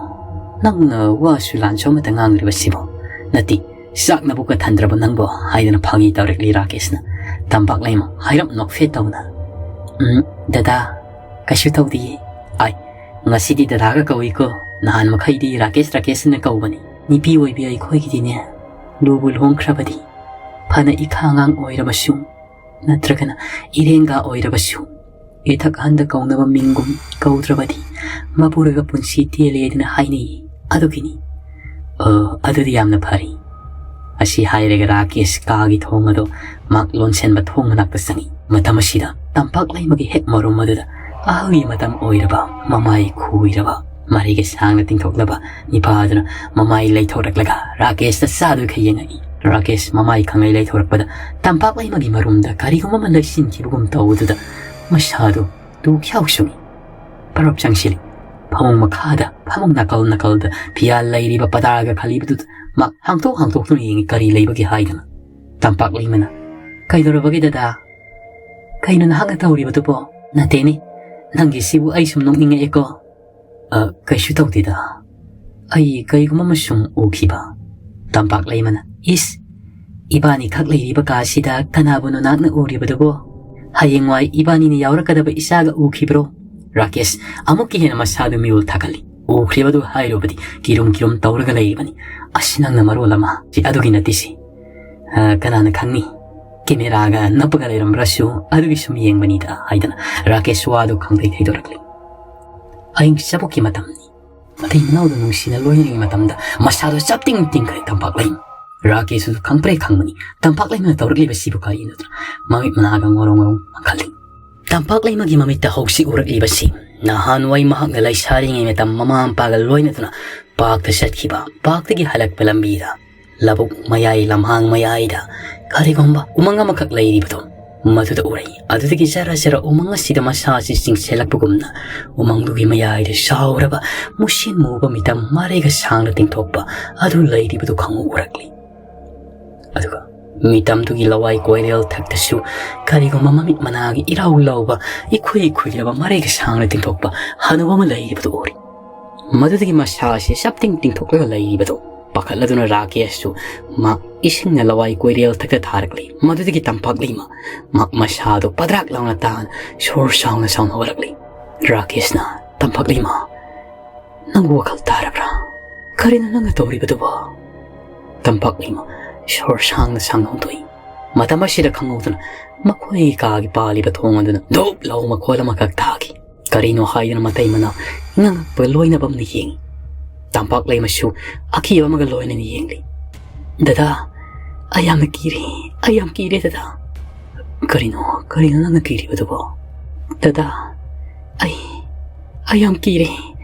ꯅꯪꯅ ꯋꯥꯁꯨ ꯂꯥꯟꯁꯨ ꯑꯃꯠꯇ ꯉꯥꯡꯗ꯭ꯔꯤꯕꯁꯤꯕꯣ? ꯅꯠꯇꯦ, ꯆꯥꯛꯅꯕꯨ ꯀꯊꯟꯗ꯭ꯔꯕ ꯅꯪꯕꯣ?" ꯍꯥꯏꯗꯅ ꯐꯥꯒꯤ ꯇꯧꯔꯛꯂꯤ ꯔꯥꯀꯦꯁꯅ꯫ ꯇꯝꯄꯥꯛ ꯂꯩꯃ ꯍꯥꯏꯔꯞ ꯅꯣꯛꯐꯦꯠ ꯇꯧꯅ, "ꯎꯝ, ꯗꯗꯥ, ꯀꯩꯁꯨ ꯇꯧꯗꯤꯌꯦ꯫ ꯑꯥꯏ, ꯉꯁꯤꯗꯤ ꯗꯗꯥꯒ ꯀꯧꯏꯀꯣ꯫ ꯅꯍꯥꯟ ꯃꯈꯩꯗꯤ ꯔꯥꯀꯦꯁ, ꯔꯥꯀꯦꯁꯅ ꯀꯧꯕꯅꯤ꯫ ꯅꯨꯄꯤ ꯑꯣꯏꯕꯤ ꯑꯩꯈꯣꯏꯒꯤꯗꯤꯅꯦ, ꯂꯨꯕꯨ ꯂꯨꯍꯣꯡꯈ꯭ꯔꯕꯗꯤ, ꯐꯅ ꯏꯈꯥ ꯑꯉꯥꯡ ꯑꯣꯏꯔꯕꯁꯨ, ꯅꯠꯇ꯭ꯔꯒꯅ ꯏꯔꯦꯡꯒꯥ ꯑꯣꯏꯔꯕꯁꯨ, ꯏꯊꯛ ꯑꯍꯟꯗ ꯀꯧꯅꯕ ꯃꯤꯡꯒꯨꯝ ꯀꯧꯗ꯭ꯔꯕꯗꯤ ꯃꯄꯨꯔꯣꯏꯕ ꯄꯨꯟꯁꯤ ꯇꯦꯜꯂꯦꯗꯅ ꯍꯥꯏꯅꯩ꯫ ꯑꯗꯨꯒꯤꯅꯤ꯫" "ꯑꯣ, ꯑꯗꯨꯗꯤ ꯌꯥꯝꯅ ꯐꯔꯦ꯫" ꯑꯁꯤ ꯍꯥꯏꯔꯒ ꯔꯥꯀꯦꯁ ꯀꯥꯒꯤ ꯊꯣꯡ ꯑꯗꯨ ꯃꯍꯥꯛ ꯂꯣꯟꯁꯤꯟꯕ ꯊꯣꯡ ꯃꯅꯥꯛꯇ ꯆꯪꯏ꯫ ꯃꯇꯝ ꯑꯁꯤꯗ ꯇꯝꯄꯥꯛ ꯂꯩꯃꯒꯤ ꯍꯦꯛ ꯃꯔꯨꯝ ꯑꯗꯨꯗ ꯑꯍꯜꯒꯤ ꯃꯇꯝ ꯑꯣꯏꯔꯕ, ꯃꯃꯥꯏ ꯈꯨꯏꯔꯕ ꯃꯔꯩꯒ ꯁꯥꯡꯅ ꯇꯤꯡꯊꯣꯛꯂꯕ ꯅꯤꯄꯥꯗꯨꯅ ꯃꯃꯥꯏ ꯂꯩꯊꯣꯔꯛꯂꯒ ꯔꯥꯀꯦꯁꯇ ꯆꯥꯗꯨꯏꯈꯩ ꯌꯦꯡꯉꯛꯏ꯫ ꯔꯥꯀꯦꯁ ꯃꯃꯥꯏ ꯈꯪꯂꯩ ꯂꯩꯊꯣꯔꯛꯄꯗ ꯇꯝꯄꯥꯛꯂꯩꯃꯒꯤ ꯃꯔꯨꯝꯗ ꯀꯔꯤꯒꯨꯝꯕ ꯑꯃ ꯂꯩꯁꯤꯟꯈꯤꯕꯒꯨꯝ ꯇꯧꯕꯗꯨꯗ ꯃꯁꯥꯗꯨ ꯇꯨ ꯈ꯭ꯌꯥꯎ ꯁꯨꯡꯏ꯫ ꯄꯔꯞ ꯆꯪꯁꯤꯜꯂꯤ꯫ ꯐꯃꯨꯡ ꯃꯈꯥꯗ, ꯐꯃꯨꯡ ꯅꯥꯀꯜ ꯅꯥꯀꯜꯗ ꯐꯤꯌꯥꯜ ꯂꯩꯔꯤꯕ ꯄꯗꯥꯔꯒ ꯈꯜꯂꯤꯕꯗꯨꯗ ꯃꯥ ꯍꯥꯡꯇꯣꯛ ꯍꯥꯡꯇꯣꯛꯇꯨꯅ ꯌꯦꯡꯉꯤ, ꯀꯔꯤ ꯂꯩꯕꯒꯦ ꯍꯥꯏꯗꯅ꯫ ꯇꯝꯄꯥꯛꯂꯩꯃꯅ, "ꯀꯩꯗꯧꯔꯕꯒꯦ ꯗꯗꯥ? ꯀꯩꯅꯣ ꯅꯍꯥꯛꯅ ꯇꯧꯔꯤꯕꯗꯨꯕꯣ? ꯅꯠꯇꯦꯅꯦ, ꯅꯪꯒꯤꯁꯤꯕꯨ ꯑꯩ ꯁꯨꯝ ꯅꯣꯛꯅꯤꯡꯉꯛꯑꯦꯀꯣ꯫" "ꯑ, ꯀꯩꯁꯨ ꯇꯧꯗꯦꯗ꯫ ꯑꯩ ꯀꯔꯤꯒꯨꯝꯕ ꯑꯃ ꯁꯨꯝ ꯎꯈꯤꯕ꯫" ꯇꯝꯄꯥꯛꯂꯩꯃꯅ, "ꯏꯁ, ꯏꯕꯥꯅꯤ ꯈꯛ ꯂꯩꯔꯤꯕ ꯀꯥꯁꯤꯗ ꯀꯅꯥꯕꯨꯅꯣ ꯅꯍꯥꯛꯅ ꯎꯔꯤꯕꯗꯨꯕꯣ? ꯍꯌꯦꯡꯋꯥꯏ ꯏꯕꯥꯅꯤꯅ ꯌꯥꯎꯔꯛꯀꯗꯕ ꯏꯆꯥꯒ ꯎꯈꯤꯕ꯭ꯔꯣ?" ꯔꯥꯀꯦꯁ ꯑꯃꯨꯛꯀ ꯍꯦꯟꯅ ꯃꯁꯥꯗꯨ ꯃꯤꯍꯨꯜ ꯊꯥꯒꯠꯂꯤ꯫ ꯎꯈ꯭ꯔꯤꯕꯗꯨ ꯍꯥꯏꯔꯨꯕꯗꯤ ꯀꯤꯔꯨꯝ ꯀꯤꯔꯨꯝ ꯇꯧꯔꯒ ꯂꯩꯔꯤꯕꯅꯤ꯫ "ꯑꯁ, ꯅꯪꯅ ꯃꯔꯣꯜ ꯑꯃ, ꯁꯤ ꯑꯗꯨꯒꯤ ꯅꯠꯇꯦ ꯁꯤ꯫ ꯑ, ꯀꯅꯥꯅ ꯈꯪꯅꯤ? ꯀꯦꯃꯦꯔꯥꯒ ꯅꯞꯄꯒ ꯂꯩꯔꯝꯕ꯭ꯔꯁꯨ ꯑꯗꯨꯒꯤ ꯁꯨꯝ ꯌꯦꯡꯕꯅꯤꯗ," ꯍꯥꯏꯗꯅ ꯔꯥꯀꯦꯁ ꯋꯥꯗꯨ ꯈꯪꯗꯩ ꯊꯩꯗꯣꯔꯛꯂꯤ꯫ ꯑꯍꯤꯡ ꯆꯕꯨꯛꯀꯤ ꯃꯇꯝꯅꯤ꯫ ꯃꯇꯩ ꯃꯅꯥꯎꯗꯨ ꯅꯨꯡꯁꯤꯅ ꯂꯣꯏꯅꯔꯤꯉꯩ ꯃꯇꯝꯗ ꯃꯁꯥꯗꯨ ꯆꯞꯇꯤꯡ ꯇꯤꯡꯈ꯭ꯔꯦ ꯇꯝꯄꯥꯛꯂꯩꯃ꯫ ꯔꯥꯀꯦꯁꯁꯨ ꯈꯪꯄ꯭ꯔꯦ ꯈꯪꯕꯅꯤ ꯇꯝꯄꯥꯛꯂꯩꯃꯅ ꯇꯧꯔꯛꯂꯤꯕꯁꯤꯕꯨ ꯀꯔꯤꯅꯣꯗꯅ ꯃꯃꯤꯠ ꯃꯅꯥꯒ ꯉꯣꯔꯣꯡ ꯉꯣꯔꯣꯡ ꯉꯥꯡꯈꯠꯂꯤ꯫ ꯇꯝꯄꯥꯛꯂꯩꯃꯒꯤ ꯃꯃꯤꯠꯇ ꯍꯧꯖꯤꯛ ꯎꯔꯛꯂꯤꯕꯁꯤ ꯅꯍꯥꯟꯋꯥꯏ ꯃꯍꯥꯛꯅ ꯂꯩꯁꯥꯔꯤꯉꯩ ꯃꯇꯝ ꯃꯃꯥ ꯃꯄꯥꯒ ꯂꯣꯏꯅꯗꯨꯅ ꯄꯥꯔꯛꯇ ꯆꯠꯈꯤꯕ, ꯄꯥꯔꯛꯇꯒꯤ ꯍꯜꯂꯛꯄ ꯂꯝꯕꯤꯗ ꯂꯧꯕꯨꯛ ꯃꯌꯥꯏ, ꯂꯝꯍꯥꯡ ꯃꯌꯥꯏꯗ ꯀꯔꯤꯒꯨꯝꯕ ꯎꯃꯪ ꯑꯃꯈꯛ ꯂꯩꯔꯤꯕꯗꯣ, ꯃꯗꯨꯗ ꯎꯔꯛꯏ꯫ ꯑꯗꯨꯗꯒꯤ ꯖꯔ ꯖꯔ ꯎꯃꯪ ꯑꯁꯤꯗ ꯃꯁꯥꯁꯤ ꯆꯤꯡꯁꯤꯜꯂꯛꯄꯒꯨꯝꯅ ꯎꯃꯪꯗꯨꯒꯤ ꯃꯌꯥꯏꯗ ꯆꯥꯎꯔꯕ ꯃꯨꯁꯤꯟ ꯃꯨꯕ ꯃꯤꯇꯝ ꯃꯔꯩꯒ ꯁꯥꯡꯅ ꯇꯤꯡꯊꯣꯛꯄ ꯑꯗꯨ ꯂꯩꯔꯤꯕꯗꯨ ꯈꯪꯎ ꯎꯔꯛꯂꯤ꯫ ꯑꯗꯨꯒ ꯃꯤꯇꯝꯗꯨꯒꯤ ꯂꯋꯥꯏ ꯀꯣꯏꯔꯦꯜ ꯊꯛꯇꯁꯨ ꯀꯔꯤꯒꯨꯝꯕ ꯃꯃꯤꯠ ꯃꯅꯥꯒꯤ ꯏꯔꯥꯎ ꯂꯥꯎꯕ, ꯏꯈꯨꯏ ꯈꯨꯏꯔꯕ ꯃꯔꯩꯒ ꯁꯥꯡꯅ ꯇꯤꯡꯊꯣꯛꯄ ꯍꯅꯨꯕ ꯑꯃ ꯂꯩꯔꯤꯕꯗꯨ ꯎꯔꯤ꯫ ꯃꯗꯨꯗꯒꯤ ꯃꯁꯥ ꯑꯁꯤ ꯆꯞꯇꯤꯡ ꯇꯤꯡꯊꯣꯛꯂꯒ ꯂꯩꯔꯤꯕꯗꯨ ꯄꯥꯈꯠꯂꯗꯨꯅ ꯔꯥꯀꯦꯁꯁꯨ ꯃꯥ ꯏꯁꯤꯡꯅ ꯂꯋꯥꯏ ꯀꯣꯏꯔꯦꯜ ꯊꯛꯇ ꯊꯥꯔꯛꯂꯤ꯫ ꯃꯗꯨꯗꯒꯤ ꯇꯝꯄꯥꯛꯂꯩꯃ ꯃꯥ ꯃꯁꯥꯗꯨ ꯄꯗ꯭ꯔꯥꯛ ꯂꯥꯎꯅ ꯇꯥꯅ ꯁꯣꯔ ꯁꯥꯡꯅ ꯁꯥꯡꯅ ꯍꯣꯜꯂꯛꯂꯤ꯫ ꯔꯥꯀꯦꯁꯅ, "ꯇꯝꯄꯥꯛꯂꯩꯃ, ꯅꯪꯕꯨ ꯋꯥꯈꯜ ꯇꯥꯔꯕ꯭ꯔꯥ? ꯀꯔꯤꯅꯣ ꯅꯪꯅ ꯇꯧꯔꯤꯕꯗꯨꯕꯣ?" ꯇꯝꯄꯥꯛꯂꯩꯃ ꯁꯣꯔ ꯁꯥꯡꯅ ꯁꯥꯡꯅ ꯍꯣꯟꯗꯣꯛꯏ꯫ ꯃꯇꯝ ꯑꯁꯤꯗ ꯈꯪꯍꯧꯗꯅ ꯃꯈꯣꯏꯒꯤ ꯀꯥꯒꯤ ꯄꯥꯜꯂꯤꯕ ꯊꯣꯡ ꯑꯗꯨꯅ ꯙꯨꯞ ꯂꯥꯎꯕ ꯃꯈꯣꯜ ꯑꯃꯈꯛ ꯇꯥꯈꯤ꯫ ꯀꯔꯤꯅꯣ ꯍꯥꯏꯗꯨꯅ ꯃꯇꯩ ꯃꯅꯥꯎ ꯉꯛꯄ ꯂꯣꯏꯅꯕ ꯑꯃꯅ ꯌꯦꯡꯉꯤ꯫ ꯇꯝꯄꯥꯛꯂꯩꯃꯁꯨ ꯑꯀꯤꯕ ꯑꯃꯒ ꯂꯣꯏꯅꯅ ꯌꯦꯡꯂꯤ꯫ "ꯗꯗꯥ, ꯑꯩ ꯌꯥꯝꯅ ꯀꯤꯔꯦ, ꯑꯩ ꯌꯥꯝ ꯀꯤꯔꯦ ꯗꯗꯥ꯫" "ꯀꯔꯤꯅꯣ, ꯀꯔꯤꯅꯣ ꯅꯪꯅ ꯀꯤꯔꯤꯕꯗꯨꯕꯣ?" "ꯗꯗꯥ, ꯑꯩ, ꯑꯩ ꯌꯥꯝ ꯀꯤꯔꯦ꯫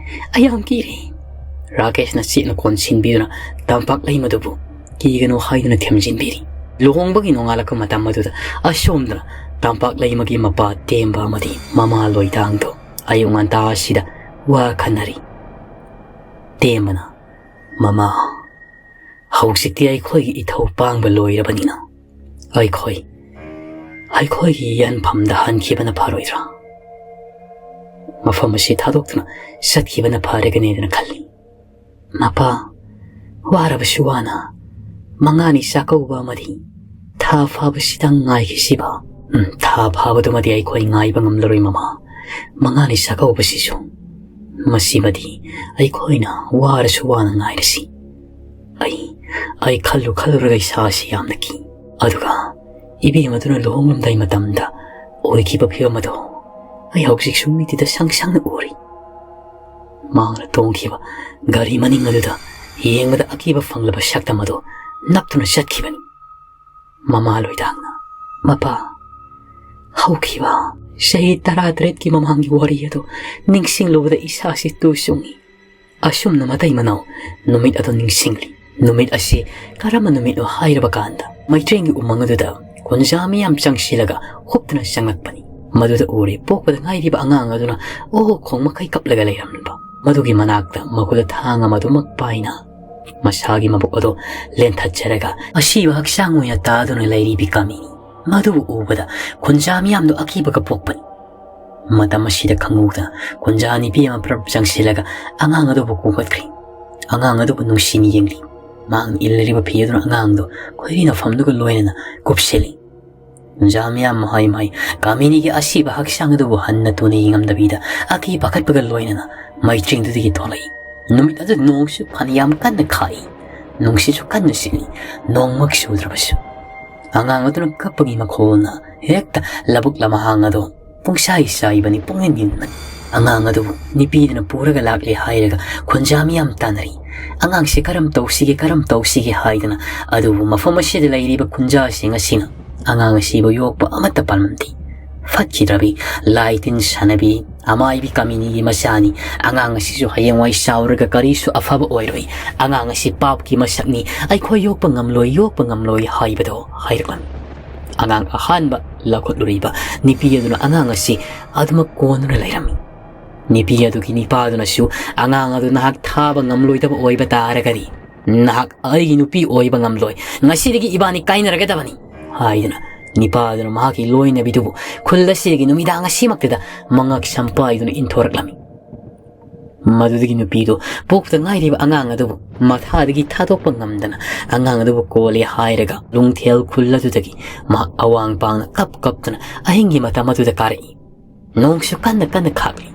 ꯑꯩ ꯌꯥꯝ ꯀꯤꯔꯦ꯫ ꯔꯥꯀꯦꯁꯅ ꯆꯦꯠꯅ ꯀꯣꯟꯁꯤꯟꯕꯤꯗꯨꯅ ꯇꯝꯄꯥꯛ ꯂꯩꯃꯗꯨꯕꯨ ꯀꯤꯒꯅꯨ ꯍꯥꯏꯗꯨꯅ ꯊꯦꯝꯖꯤꯟꯕꯤꯔꯤ꯫ ꯂꯨꯍꯣꯡꯕꯒꯤ ꯅꯣꯡꯉꯥꯜꯂꯛꯄ ꯃꯇꯝ ꯑꯗꯨꯗ ꯑꯁꯣꯝꯗꯅ ꯇꯝꯄꯥꯛ ꯂꯩꯃꯒꯤ ꯃꯄꯥ ꯇꯦꯝꯕ ꯑꯃꯗꯤ ꯃꯃꯥ ꯂꯣꯏꯗꯥꯡꯗꯣ ꯑꯌꯨꯛ ꯉꯟꯇꯥ ꯑꯁꯤꯗ ꯋꯥ ꯈꯟꯅꯔꯤ꯫ ꯇꯦꯝꯕꯅ, "ꯃꯃꯥ, ꯍꯧꯖꯤꯛꯇꯤ ꯑꯩꯈꯣꯏꯒꯤ ꯏꯊꯧ ꯄꯥꯡꯕ ꯂꯣꯏꯔꯕꯅꯤꯅ ꯑꯩꯈꯣꯏ, ꯑꯩꯈꯣꯏꯒꯤ ꯌꯦꯟꯐꯝꯗ ꯍꯟꯈꯤꯕꯅ ꯐꯔꯣꯏꯗ꯭ꯔꯥ? ꯃꯐꯝ ꯑꯁꯤ ꯊꯥꯗꯣꯛꯇꯨꯅ ꯆꯠꯈꯤꯕꯅ ꯐꯔꯒꯅꯤꯗꯅ ꯈꯜꯂꯤ꯫ ꯃꯄꯥ, ꯋꯥꯔꯕꯁꯨ ꯋꯥꯅ ꯃꯉꯥꯅꯤ ꯆꯥꯛꯀꯧꯕ ꯑꯃꯗꯤ ꯊꯥ ꯐꯥꯕꯁꯤꯗꯪ ꯉꯥꯏꯈꯤꯁꯤꯕ?" "ꯎꯝ, ꯊꯥ ꯐꯥꯕꯗꯨꯃꯗꯤ ꯑꯩꯈꯣꯏ ꯉꯥꯏꯕ ꯉꯝꯂꯔꯣꯏ, ꯃꯃꯥ꯫ ꯃꯉꯥꯅꯤ ꯆꯥꯛꯀꯧꯕꯁꯤꯁꯨ, ꯃꯁꯤꯃꯗꯤ ꯑꯩꯈꯣꯏꯅ ꯋꯥꯔꯁꯨ ꯋꯥꯅ ꯉꯥꯏꯔꯁꯤ꯫ ꯑꯩ, ꯑꯩ ꯈꯜꯂꯨ ꯈꯜꯂꯨꯔꯒ ꯏꯁꯥꯁꯤ ꯌꯥꯝꯅ ꯀꯤ꯫ ꯑꯗꯨꯒ ꯏꯕꯦꯝ ꯑꯗꯨꯅ ꯂꯨꯍꯣꯡꯂꯝꯗꯥꯏ ꯃꯇꯝꯗ ꯑꯣꯏꯈꯤꯕ ꯐꯤꯕꯝ ꯑꯗꯣ ꯑꯩ ꯍꯧꯖꯤꯛꯁꯨ ꯃꯤꯠꯇꯨꯗ ꯁꯪ ꯁꯪꯅ ꯎꯔꯤ꯫" ꯃꯍꯥꯛꯅ ꯇꯣꯡꯈꯤꯕ ꯒꯥꯔꯤ ꯃꯅꯤꯡ ꯑꯗꯨꯗ ꯌꯦꯡꯕꯗ ꯑꯀꯤꯕ ꯐꯪꯂꯕ ꯁꯛꯇꯝ ꯑꯗꯨ ꯅꯞꯇꯨꯅ ꯆꯠꯈꯤꯕꯅꯤ꯫ ꯃꯃꯥ ꯂꯣꯏꯗꯥꯡꯅ, "ꯃꯄꯥ, ꯍꯧꯈꯤꯕ ꯆꯍꯤ ꯇꯔꯥꯇꯔꯦꯠꯀꯤ ꯃꯃꯥꯡꯒꯤ ꯋꯥꯔꯤ ꯑꯗꯨ ꯅꯤꯡꯁꯤꯡꯂꯨꯕꯗ ꯏꯁꯥꯁꯤ ꯇꯨ ꯆꯨꯡꯏ꯫ ꯑꯁꯨꯝꯅ ꯃꯇꯩ ꯃꯅꯥꯎ ꯅꯨꯃꯤꯠ ꯑꯗꯨ ꯅꯤꯡꯁꯤꯡꯂꯤ꯫ ꯅꯨꯃꯤꯠ ꯑꯁꯤ ꯀꯔꯝꯕ ꯅꯨꯃꯤꯠꯅꯣ ꯍꯥꯏꯔꯕ ꯀꯥꯟꯗ, ꯃꯩꯇ꯭ꯔꯦꯟꯒꯤ ꯎꯃꯪ ꯑꯗꯨꯗ ꯀꯨꯟꯖꯥ ꯃꯤꯌꯥꯝ ꯆꯪꯁꯤꯜꯂꯒ ꯍꯨꯞꯇꯨꯅ ꯆꯪꯂꯛꯄꯅꯤ꯫ ꯃꯗꯨꯗ ꯎꯔꯦ ꯄꯣꯛꯄꯗ ꯉꯥꯏꯔꯤꯕ ꯑꯉꯥꯡ ꯑꯗꯨꯅ ꯑꯣ ꯈꯣꯡ ꯃꯈꯩ ꯀꯞꯂꯒ ꯂꯩꯔꯝꯂꯝꯕ꯫ ꯃꯗꯨꯒꯤ ꯃꯅꯥꯛꯇ ꯃꯈꯨꯠꯇ ꯊꯥꯡ ꯑꯃꯗꯨꯃꯛ ꯄꯥꯏꯅ ꯃꯁꯥꯒꯤ ꯃꯕꯨꯛ ꯑꯗꯨ ꯂꯦꯟꯊꯠꯆꯔꯒ ꯑꯁꯤꯕ ꯍꯛꯆꯥꯡ ꯑꯣꯏꯅ ꯇꯥꯗꯨꯅ ꯂꯩꯔꯤꯕꯤ ꯀꯥꯃꯤꯅꯤ꯫ ꯃꯗꯨꯕꯨ ꯎꯕꯗ ꯀꯨꯟꯖꯥ ꯃꯤꯌꯥꯝꯗꯨ ꯑꯀꯤꯕꯒ ꯄꯣꯛꯄꯅꯤ꯫ ꯃꯇꯝ ꯑꯁꯤꯗ ꯈꯪꯍꯧꯗꯅ ꯀꯨꯟꯖꯥ ꯅꯨꯄꯤ ꯑꯃ ꯄ꯭ꯔꯞ ꯆꯪꯁꯤꯜꯂꯒ ꯑꯉꯥꯡ ꯑꯗꯨꯕꯨ ꯀꯣꯛꯈꯠꯈ꯭ꯔꯦ꯫ ꯑꯉꯥꯡ ꯑꯗꯨꯕꯨ ꯅꯨꯡꯁꯤꯅ ꯌꯦꯡꯂꯤ꯫ ꯃꯍꯥꯛꯅ ꯏꯜꯂꯤꯕ ꯐꯤ ꯑꯗꯨꯅ ꯑꯉꯥꯡꯗꯨ ꯈꯣꯏꯔꯤ ꯅꯐꯝꯗꯨꯒ ꯂꯣꯏꯅꯅ ꯀꯨꯞꯁꯤꯜꯂꯤ꯫ ꯀꯨꯟꯖꯥ ꯃꯤꯌꯥꯝ ꯃꯍꯥꯏ ꯃꯍꯥꯏ ꯀꯥꯃꯤꯅꯤꯒꯤ ꯑꯁꯤꯕ ꯍꯛꯆꯥꯡ ꯑꯗꯨꯕꯨ ꯍꯟꯅ ꯇꯨꯅ ꯌꯦꯡꯉꯝꯗꯕꯤꯗ ꯑꯀꯤ ꯄꯥꯈꯠꯄꯒ ꯂꯣꯏꯅꯅ ꯃꯩꯇ꯭ꯔꯦꯟꯗꯨꯗꯒꯤ ꯊꯣꯛꯂꯛꯏ꯫ ꯅꯨꯃꯤꯠ ꯑꯗꯨ ꯅꯣꯡꯁꯨ ꯐꯅꯌꯥꯝ ꯀꯟꯅ ꯈꯥꯛꯏ, ꯅꯨꯡꯁꯤꯠꯁꯨ ꯀꯟꯅ ꯁꯤꯠꯂꯤ꯫ ꯅꯣꯡꯃꯛ ꯆꯨꯗ꯭ꯔꯕꯁꯨ ꯑꯉꯥꯡ ꯑꯗꯨꯅ ꯀꯞꯄꯒꯤ ꯃꯈꯣꯜꯅ ꯍꯦꯛꯇ ꯂꯧꯕꯨꯛ ꯂꯝꯍꯥꯡ ꯑꯗꯨ ꯄꯨꯡꯁꯥꯏ ꯁꯥꯏꯕꯅꯤ, ꯄꯨꯡꯅꯤꯟ ꯅꯤꯟꯕꯅꯤ꯫ ꯑꯉꯥꯡ ꯑꯗꯨꯕꯨ ꯅꯨꯄꯤꯗꯨꯅ ꯄꯨꯔꯒ ꯂꯥꯛꯂꯦ ꯍꯥꯏꯔꯒ ꯈꯨꯟꯖꯥ ꯃꯤꯌꯥꯝ ꯇꯥꯟꯅꯔꯤ꯫ ꯑꯉꯥꯡꯁꯤ ꯀꯔꯝ ꯇꯧꯁꯤꯒꯦ, ꯀꯔꯝ ꯇꯧꯁꯤꯒꯦ ꯍꯥꯏꯗꯅ꯫ ꯑꯗꯨꯕꯨ ꯃꯐꯝ ꯑꯁꯤꯗ ꯂꯩꯔꯤꯕ ꯈꯨꯟꯖꯥꯁꯤꯡ ꯑꯁꯤꯅ ꯑꯉꯥꯡ ꯑꯁꯤꯕꯨ ꯌꯣꯛꯄ ꯑꯃꯠꯇ ꯄꯥꯝꯂꯝꯗꯦ꯫ ꯐꯠꯈꯤꯗ꯭ꯔꯕꯤ ꯂꯥꯏ ꯇꯤꯟ ꯁꯥꯟꯅꯕꯤ ꯑꯃꯥꯏꯕꯤ ꯀꯥꯃꯤꯅꯤꯒꯤ ꯃꯆꯥꯅꯤ꯫ ꯑꯉꯥꯡ ꯑꯁꯤꯁꯨ ꯍꯌꯦꯡꯋꯥꯏ ꯆꯥꯎꯔꯒ ꯀꯔꯤꯁꯨ ꯑꯐꯕ ꯑꯣꯏꯔꯣꯏ꯫ ꯑꯉꯥꯡ ꯑꯁꯤ ꯄꯥꯞꯀꯤ ꯃꯁꯛꯅꯤ꯫ ꯑꯩꯈꯣꯏ ꯌꯣꯛꯄ ꯉꯝꯂꯣꯏ, ꯌꯣꯛꯄ ꯉꯝꯂꯣꯏ" ꯍꯥꯏꯕꯗꯣ ꯍꯥꯏꯔꯛꯂꯝꯃꯤ꯫ ꯑꯉꯥꯡ ꯑꯍꯥꯟꯕ ꯂꯧꯈꯠꯂꯨꯔꯤꯕ ꯅꯨꯄꯤ ꯑꯗꯨꯅ ꯑꯉꯥꯡ ꯑꯁꯤ ꯑꯗꯨꯃꯛ ꯀꯣꯟꯗꯨꯅ ꯂꯩꯔꯝꯃꯤ꯫ ꯅꯨꯄꯤ ꯑꯗꯨꯒꯤ ꯅꯨꯄꯥꯗꯨꯅꯁꯨ ꯑꯉꯥꯡ ꯑꯗꯨ ꯅꯍꯥꯛ ꯊꯥꯕ ꯉꯝꯂꯣꯏꯗꯕ ꯑꯣꯏꯕ ꯇꯥꯔꯒꯗꯤ, "ꯅꯍꯥꯛ ꯑꯩꯒꯤ ꯅꯨꯄꯤ ꯑꯣꯏꯕ ꯉꯝꯂꯣꯏ꯫ ꯉꯁꯤꯗꯒꯤ ꯏꯕꯥꯅꯤ ꯀꯥꯏꯅꯔꯒꯗꯕꯅꯤ" ꯍꯥꯏꯗꯨꯅ ꯅꯨꯄꯥ ꯑꯗꯨꯅ ꯃꯍꯥꯛꯀꯤ ꯂꯣꯏꯅꯕꯤꯗꯨꯕꯨ ꯈꯨꯜ ꯑꯁꯤꯗꯒꯤ ꯅꯨꯃꯤꯗꯥꯡ ꯑꯁꯤꯃꯛꯇꯗ ꯃꯉꯛ ꯁꯝꯄꯥꯏꯗꯨꯅ ꯏꯟꯊꯣꯔꯛꯂꯝꯃꯤ꯫ ꯃꯗꯨꯗꯒꯤ ꯅꯨꯄꯤꯗꯨ ꯄꯣꯛꯇ ꯉꯥꯏꯔꯤꯕ ꯑꯉꯥꯡ ꯑꯗꯨꯕꯨ ꯃꯊꯥꯗꯒꯤ ꯊꯥꯗꯣꯛꯄ ꯉꯝꯗꯅ ꯑꯉꯥꯡ ꯑꯗꯨꯕꯨ ꯀꯣꯜꯂꯦ ꯍꯥꯏꯔꯒ ꯂꯨꯡꯊꯦꯜ ꯈꯨꯜ ꯑꯗꯨꯗꯒꯤ ꯃꯍꯥꯛ ꯑꯋꯥꯡ ꯄꯥꯡꯅ ꯀꯞ ꯀꯞꯇꯨꯅ ꯑꯍꯤꯡꯒꯤ ꯃꯇꯝ ꯑꯗꯨꯗ ꯀꯥꯔꯛꯏ꯫ ꯅꯣꯡꯁꯨ ꯀꯟꯅ ꯀꯟꯅ ꯈꯥꯛꯂꯤ꯫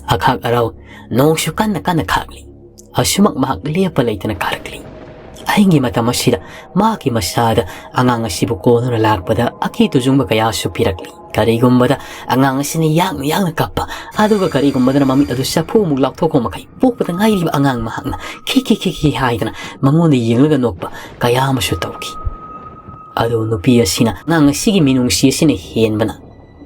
ꯑꯈꯥꯛ ꯑꯔꯥꯎ ꯅꯣꯡꯁꯨ ꯀꯟꯅ ꯀꯟꯅ ꯈꯥꯛꯂꯤ꯫ ꯑꯁꯨꯃꯛ ꯃꯍꯥꯛ ꯂꯦꯞꯄ ꯂꯩꯇꯅ ꯀꯥꯔꯛꯂꯤ꯫ ꯑꯍꯤꯡꯒꯤ ꯃꯇꯝ ꯑꯁꯤꯗ ꯃꯍꯥꯛꯀꯤ ꯃꯁꯥꯗ ꯑꯉꯥꯡ ꯑꯁꯤꯕꯨ ꯀꯣꯟꯗꯨꯅ ꯂꯥꯛꯄꯗ ꯑꯀꯤ ꯇꯨꯖꯨꯡꯕ ꯀꯌꯥꯁꯨ ꯄꯤꯔꯛꯂꯤ꯫ ꯀꯔꯤꯒꯨꯝꯕꯗ ꯑꯉꯥꯡ ꯑꯁꯤꯅ ꯌꯥꯡꯅ ꯌꯥꯡꯅ ꯀꯞꯄ, ꯑꯗꯨꯒ ꯀꯔꯤꯒꯨꯝꯕꯗꯅ ꯃꯃꯤꯠ ꯑꯗꯨ ꯆꯐꯨꯃꯨꯛ ꯂꯥꯎꯊꯣꯛꯄ ꯃꯈꯩ ꯄꯣꯛꯄꯗ ꯉꯥꯏꯔꯤꯕ ꯑꯉꯥꯡ ꯃꯍꯥꯛꯅ "ꯈꯤ ꯈꯤ ꯈꯤ ꯈꯤ" ꯍꯥꯏꯗꯅ ꯃꯉꯣꯟꯗ ꯌꯦꯡꯂꯒ ꯅꯣꯛꯄ ꯀꯌꯥ ꯑꯃꯁꯨ ꯇꯧꯈꯤ꯫ ꯑꯗꯨ ꯅꯨꯄꯤ ꯑꯁꯤꯅ ꯑꯉꯥꯡ ꯑꯁꯤꯒꯤ ꯃꯤꯅꯨꯡꯁꯤ ꯑꯁꯤꯅ ꯍꯦꯟꯕꯅ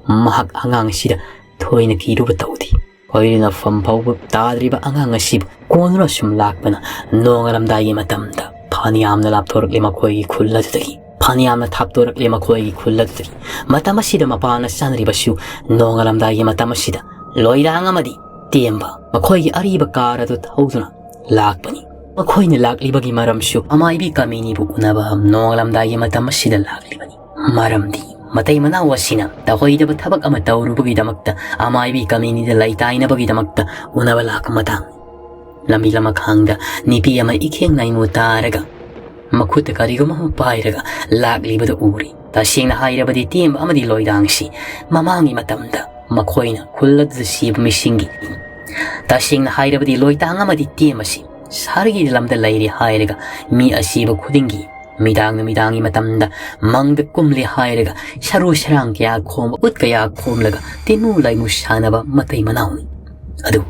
ꯃꯍꯥꯛ ꯑꯉꯥꯡ ꯑꯁꯤꯗ ꯊꯣꯏꯅ ꯀꯤꯔꯨꯕ ꯇꯧꯗꯦ꯫ ꯈꯣꯏꯔꯤꯅꯐꯝ ꯐꯥꯎꯕ ꯇꯥꯗ꯭ꯔꯤꯕ ꯑꯉꯥꯡ ꯑꯁꯤꯕꯨ ꯀꯣꯟꯗꯨꯅ ꯁꯨꯝ ꯂꯥꯛꯄꯅ ꯅꯣꯡꯉꯥꯜꯂꯝꯗꯥꯏꯒꯤ ꯃꯇꯝꯗ ꯐꯅꯌꯥꯝꯅ ꯂꯥꯞꯊꯣꯔꯛꯂꯦ ꯃꯈꯣꯏꯒꯤ ꯈꯨꯜ ꯑꯗꯨꯗꯒꯤ꯫ ꯐꯅꯌꯥꯝꯅ ꯊꯥꯞꯇꯣꯔꯛꯂꯦ ꯃꯈꯣꯏꯒꯤ ꯈꯨꯜ ꯑꯗꯨꯗꯒꯤ꯫ ꯃꯇꯝ ꯑꯁꯤꯗ ꯃꯄꯥꯅ ꯆꯥꯅꯔꯤꯕꯁꯨ ꯅꯣꯡꯉꯥꯜꯂꯝꯗꯥꯏꯒꯤ ꯃꯇꯝ ꯑꯁꯤꯗ ꯂꯣꯏꯔꯥꯡ ꯑꯃꯗꯤ ꯇꯦꯝꯕ ꯃꯈꯣꯏꯒꯤ ꯑꯔꯤꯕ ꯀꯥꯔ ꯑꯗꯨ ꯊꯧꯗꯨꯅ ꯂꯥꯛꯄꯅꯤ꯫ ꯃꯈꯣꯏꯅ ꯂꯥꯛꯂꯤꯕꯒꯤ ꯃꯔꯝꯁꯨ ꯑꯃꯥꯏꯕꯤ ꯀꯥꯃꯤꯅꯤꯕꯨ ꯎꯅꯕ ꯅꯣꯡꯉꯥꯜꯂꯝꯗꯥꯏꯒꯤ ꯃꯇꯝ ꯑꯁꯤꯗ ꯂꯥꯛꯂꯤꯕꯅꯤ꯫ ꯃꯔꯝꯗꯤ ꯃꯇꯩ ꯃꯅꯥꯎ ꯑꯁꯤꯅ ꯇꯧꯍꯩꯗꯕ ꯊꯕꯛ ꯑꯃ ꯇꯧꯔꯨꯕꯒꯤꯗꯃꯛꯇ ꯑꯃꯥꯏꯕꯤ ꯀꯥꯃꯤꯅꯤꯗ ꯂꯩꯇꯥꯏꯅꯕꯒꯤꯗꯃꯛꯇ ꯎꯅꯕ ꯂꯥꯛꯄ ꯃꯇꯥꯡꯅꯤ꯫ ꯂꯝꯕꯤ ꯂꯃꯈꯥꯡꯗ ꯅꯨꯄꯤ ꯑꯃ ꯏꯈꯦꯡ ꯅꯥꯏꯃꯨ ꯇꯥꯔꯒ ꯃꯈꯨꯠꯇ ꯀꯔꯤꯒꯨꯝꯕ ꯑꯃ ꯄꯥꯏꯔꯒ ꯂꯥꯛꯂꯤꯕꯗꯨ ꯎꯔꯤ꯫ ꯇꯁꯦꯡꯅ ꯍꯥꯏꯔꯕꯗꯤ ꯇꯦꯝꯕ ꯑꯃꯗꯤ ꯂꯣꯏꯗꯥꯡꯁꯤ ꯃꯃꯥꯡꯒꯤ ꯃꯇꯝꯗ ꯃꯈꯣꯏꯅ ꯈꯨꯜ ꯑꯗꯨꯗ ꯁꯤꯕ ꯃꯤꯁꯤꯡꯒꯤ, ꯇꯁꯦꯡꯅ ꯍꯥꯏꯔꯕꯗꯤ ꯂꯣꯏꯇꯥꯡ ꯑꯃꯗꯤ ꯇꯦꯝꯕꯁꯤ ꯁꯍꯔꯒꯤ ꯂꯝꯗ ꯂꯩꯔꯦ ꯍꯥꯏꯔꯒ ꯃꯤ ꯑꯁꯤꯕ ꯈꯨꯗꯤꯡꯒꯤ ꯃꯤꯗꯥꯡ ꯅꯨꯃꯤꯗꯥꯡꯒꯤ ꯃꯇꯝꯗ ꯃꯪꯗ ꯀꯨꯝꯂꯦ ꯍꯥꯏꯔꯒ ꯁꯔꯨ ꯁꯔꯥꯡ ꯀꯌꯥ ꯈꯣꯝꯕ, ꯎꯠ ꯀꯌꯥ ꯈꯣꯝꯂꯒ ꯇꯤꯃꯨ ꯂꯥꯏꯃꯨ ꯁꯥꯟꯅꯕ ꯃꯇꯩ ꯃꯅꯥꯎꯅꯤ꯫ ꯑꯗꯨ,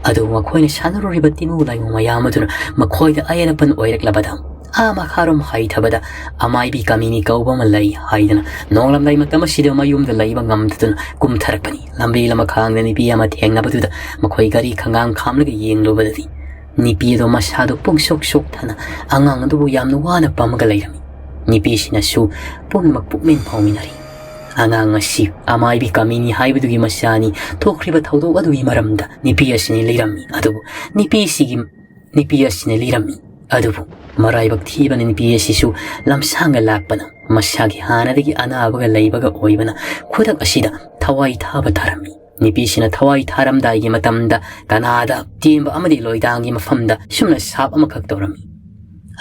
ꯑꯗꯨ ꯃꯈꯣꯏꯅ ꯁꯥꯟꯅꯔꯨꯔꯤꯕ ꯇꯤꯃꯨ ꯂꯥꯏꯃꯨ ꯃꯌꯥꯝ ꯑꯗꯨꯅ ꯃꯈꯣꯏꯗ ꯑꯌꯦꯠ ꯑꯄꯟ ꯑꯣꯏꯔꯛꯂꯕꯗ ꯑꯥ ꯃꯈꯥꯔꯣꯝ ꯍꯥꯏꯊꯕꯗ ꯑꯃꯥꯏꯕꯤ ꯀꯥꯃꯤꯅꯤ ꯀꯧꯕ ꯑꯃ ꯂꯩ ꯍꯥꯏꯗꯅ ꯅꯣꯡꯂꯝꯗꯥꯏ ꯃꯇꯝ ꯑꯁꯤꯗ ꯃꯌꯨꯝꯗ ꯂꯩꯕ ꯉꯝꯗꯗꯨꯅ ꯀꯨꯝꯊꯔꯛꯄꯅꯤ꯫ ꯂꯝꯕꯤ ꯂꯃꯈꯥꯡꯗ ꯅꯨꯄꯤ ꯑꯃ ꯊꯦꯡꯅꯕꯗꯨꯗ ꯃꯈꯣꯏ ꯒꯥꯔꯤ ꯈꯪꯒꯥꯡ ꯈꯥꯝꯂꯒ ꯌꯦꯡꯂꯨꯕꯗꯗꯤ ꯅꯨꯄꯤ ꯑꯗꯣ ꯃꯁꯥꯗꯣ ꯄꯨꯡꯁꯣꯛ ꯁꯣꯛꯊꯅ ꯑꯉꯥꯡ ꯑꯗꯨꯕꯨ ꯌꯥꯝꯅ ꯋꯥꯅ ꯄꯝꯃꯒ ꯂꯩꯔꯝꯃꯤ꯫ ꯅꯨꯄꯤꯁꯤꯅꯁꯨ ꯄꯨꯝꯅꯃꯛ ꯄꯨꯛꯃꯦꯟ ꯐꯥꯎꯃꯤꯟꯅꯔꯤ꯫ ꯑꯉꯥꯡ ꯑꯁꯤ ꯑꯃꯥꯏꯕꯤ ꯀꯥꯃꯤꯅꯤ ꯍꯥꯏꯕꯗꯨꯒꯤ ꯃꯆꯥꯅꯤ꯫ ꯊꯣꯛꯈ꯭ꯔꯤꯕ ꯊꯧꯗꯣꯛ ꯑꯗꯨꯒꯤ ꯃꯔꯝꯗ ꯅꯨꯄꯤ ꯑꯁꯤꯅ ꯂꯤꯔꯝꯃꯤ꯫ ꯑꯗꯨꯕꯨ ꯅꯨꯄꯤꯁꯤꯒꯤ ꯅꯨꯄꯤ ꯑꯁꯤꯅ ꯂꯤꯔꯝꯃꯤ꯫ ꯑꯗꯨꯕꯨ ꯃꯔꯥꯏꯕꯛ ꯊꯤꯕꯅ ꯅꯨꯄꯤ ꯑꯁꯤꯁꯨ ꯂꯝꯁꯥꯡꯒ ꯂꯥꯛꯄꯅ ꯃꯁꯥꯒꯤ ꯍꯥꯟꯅꯗꯒꯤ ꯑꯅꯥꯕꯒ ꯂꯩꯕꯒ ꯑꯣꯏꯕꯅ ꯈꯨꯗꯛ ꯑꯁꯤꯗ ꯊꯋꯥꯏ ꯊꯥꯕ ꯇꯥꯔꯝꯃꯤ꯫ ꯅꯨꯄꯤꯁꯤꯅ ꯊꯋꯥꯏ ꯊꯥꯔꯝꯗꯥꯏꯒꯤ ꯃꯇꯝꯗ ꯀꯅꯥꯗ ꯇꯦꯝꯕ ꯑꯃꯗꯤ ꯂꯣꯏꯗꯥꯡꯒꯤ ꯃꯐꯝꯗ ꯁꯨꯝꯅ ꯁꯥꯞ ꯑꯃꯈꯛ ꯇꯧꯔꯝꯃꯤ꯫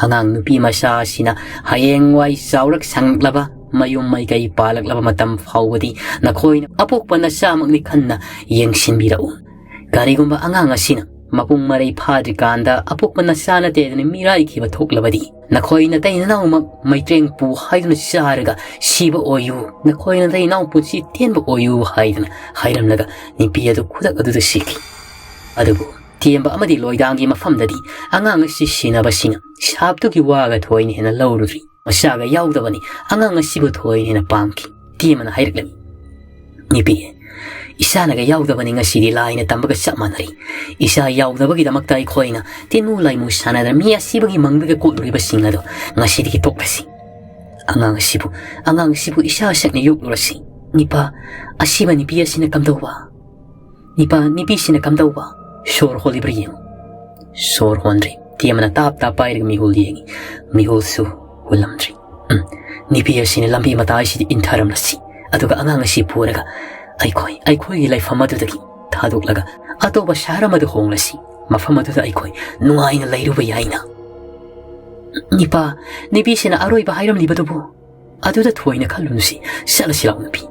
ꯑꯉꯥꯡ ꯅꯨꯄꯤ ꯃꯆꯥ ꯑꯁꯤꯅ ꯍꯌꯦꯡꯋꯥꯏ ꯆꯥꯎꯔꯛ ꯁꯪꯂꯛꯂꯕ ꯃꯌꯨꯝ ꯃꯩꯀꯩ ꯄꯥꯜꯂꯛꯂꯕ ꯃꯇꯝ ꯐꯥꯎꯕꯗꯤ ꯅꯈꯣꯏꯅ ꯑꯄꯣꯛꯄ ꯅꯆꯥꯃꯛꯅꯤ ꯈꯟꯅ ꯌꯦꯡꯁꯤꯟꯕꯤꯔꯛꯎ꯫ ꯀꯔꯤꯒꯨꯝꯕ ꯑꯉꯥꯡ ꯑꯁꯤꯅ ꯃꯄꯨꯡ ꯃꯔꯩ ꯐꯥꯗ꯭ꯔꯤꯀꯥꯟꯗ ꯑꯄꯣꯛꯄ ꯅꯆꯥ ꯅꯠꯇꯦꯗꯅ ꯃꯤꯔꯥꯏꯈꯤꯕ ꯊꯣꯛꯂꯕꯗꯤ ꯅꯈꯣꯏ ꯅꯇꯩ ꯅꯅꯥꯎꯃꯛ ꯃꯩꯇ꯭ꯔꯦꯡ ꯄꯨ ꯍꯥꯏꯗꯨꯅ ꯆꯥꯔꯒ ꯁꯤꯕ ꯑꯣꯏꯌꯨ, ꯅꯈꯣꯏ ꯅꯇꯩ ꯅꯅꯥꯎ ꯄꯨꯟꯁꯤ ꯇꯦꯟꯕ ꯑꯣꯏꯌꯨ ꯍꯥꯏꯗꯅ ꯍꯥꯏꯔꯝꯂꯒ ꯅꯨꯄꯤ ꯑꯗꯨ ꯈꯨꯗꯛ ꯑꯗꯨꯗ ꯁꯤꯈꯤ꯫ ꯑꯗꯨꯕꯨ ꯇꯦꯝꯕ ꯑꯃꯗꯤ ꯂꯣꯏꯗꯥꯡꯒꯤ ꯃꯐꯝꯗꯗꯤ ꯑꯉꯥꯡ ꯑꯁꯤ ꯁꯤꯅꯕꯁꯤꯅ ꯁꯥꯞꯇꯨꯒꯤ ꯋꯥꯒ ꯊꯣꯏꯅ ꯍꯦꯟꯅ ꯂꯧꯔꯨꯗ꯭ꯔꯤ꯫ ꯃꯆꯥꯒ ꯌꯥꯎꯗꯕꯅꯤ, ꯑꯉꯥꯡ ꯑꯁꯤꯕꯨ ꯊꯣꯏꯅ ꯍꯦꯟꯅ ꯄꯥꯝꯈꯤ꯫ ꯇꯦꯝꯕꯅ ꯍꯥꯏꯔꯛꯂꯝꯃꯤ, ꯅꯨꯄꯤ, ꯏꯁꯥꯅꯒ ꯌꯥꯎꯗꯕꯅꯤ, ꯉꯁꯤꯗꯤ ꯂꯥꯏꯅ ꯇꯝꯕꯒ ꯆꯞ ꯃꯥꯟꯅꯔꯤ꯫ ꯏꯁꯥ ꯌꯥꯎꯗꯕꯒꯤꯗꯃꯛꯇ ꯑꯩꯈꯣꯏꯅ ꯇꯤꯟꯃꯨ ꯂꯥꯏꯃꯨ ꯁꯥꯟꯅꯗꯅ ꯃꯤ ꯑꯁꯤꯕꯒꯤ ꯃꯪꯗꯒ ꯀꯣꯠꯂꯨꯔꯤꯕꯁꯤꯡ ꯑꯗꯣ ꯉꯁꯤꯗꯒꯤ ꯇꯣꯛꯂꯁꯤ꯫ ꯑꯉꯥꯡ ꯑꯁꯤꯕꯨ, ꯑꯉꯥꯡ ꯑꯁꯤꯕꯨ ꯏꯁꯥ ꯁꯛꯅ ꯌꯣꯛꯂꯨꯔꯁꯤ꯫ ꯅꯤꯄꯥ, ꯑꯁꯤꯕ ꯅꯨꯄꯤ ꯑꯁꯤꯅ ꯀꯝꯗꯧꯕ? ꯅꯤꯄꯥ, ꯅꯨꯄꯤꯁꯤꯅ ꯀꯝꯗꯧꯕ? ꯁꯣꯔ ꯍꯣꯜꯂꯤꯕ꯭ꯔꯥ ꯌꯦꯡꯉꯨ꯫ ꯁꯣꯔ ꯍꯣꯟꯗ꯭ꯔꯤ꯫ ꯇꯦꯝꯕꯅ ꯇꯥꯞ ꯇꯥꯞ ꯄꯥꯏꯔꯒ ꯃꯤꯍꯨꯜ ꯌꯦꯡꯉꯤ꯫ ꯃꯤꯍꯨꯜꯁꯨ ꯍꯨꯜꯂꯝꯗ꯭ꯔꯤ꯫ ꯎꯝ, ꯅꯨꯄꯤ ꯑꯁꯤꯅ ꯂꯝꯕꯤ ꯃꯇꯥꯏꯁꯤꯗ ꯏꯟꯊꯔꯝꯂꯁꯤ꯫ ꯑꯗꯨꯒ ꯑꯉꯥꯡ ꯑꯁꯤ ꯄꯨꯔꯒ ꯑꯩꯈꯣꯏ, ꯑꯩꯈꯣꯏꯒꯤ ꯂꯩꯐꯝ ꯑꯗꯨꯗꯒꯤ ꯊꯥꯗꯣꯛꯂꯒ ꯑꯇꯣꯞꯄ ꯁꯍꯔ ꯑꯃꯗ ꯍꯣꯡꯂꯁꯤ꯫ ꯃꯐꯝ ꯑꯗꯨꯗ ꯑꯩꯈꯣꯏ ꯅꯨꯡꯉꯥꯏꯅ ꯂꯩꯔꯨꯕ ꯌꯥꯏꯅ꯫ ꯅꯤꯄꯥ, ꯅꯨꯄꯤꯁꯤꯅ ꯑꯔꯣꯏꯕ ꯍꯥꯏꯔꯝꯂꯤꯕꯗꯨꯕꯨ? ꯑꯗꯨꯗ ꯊꯣꯏꯅ ꯈꯜꯂꯨꯅꯨꯁꯤ, ꯆꯠꯂꯁꯤ ꯂꯥꯛꯎ ꯅꯨꯄꯤ꯫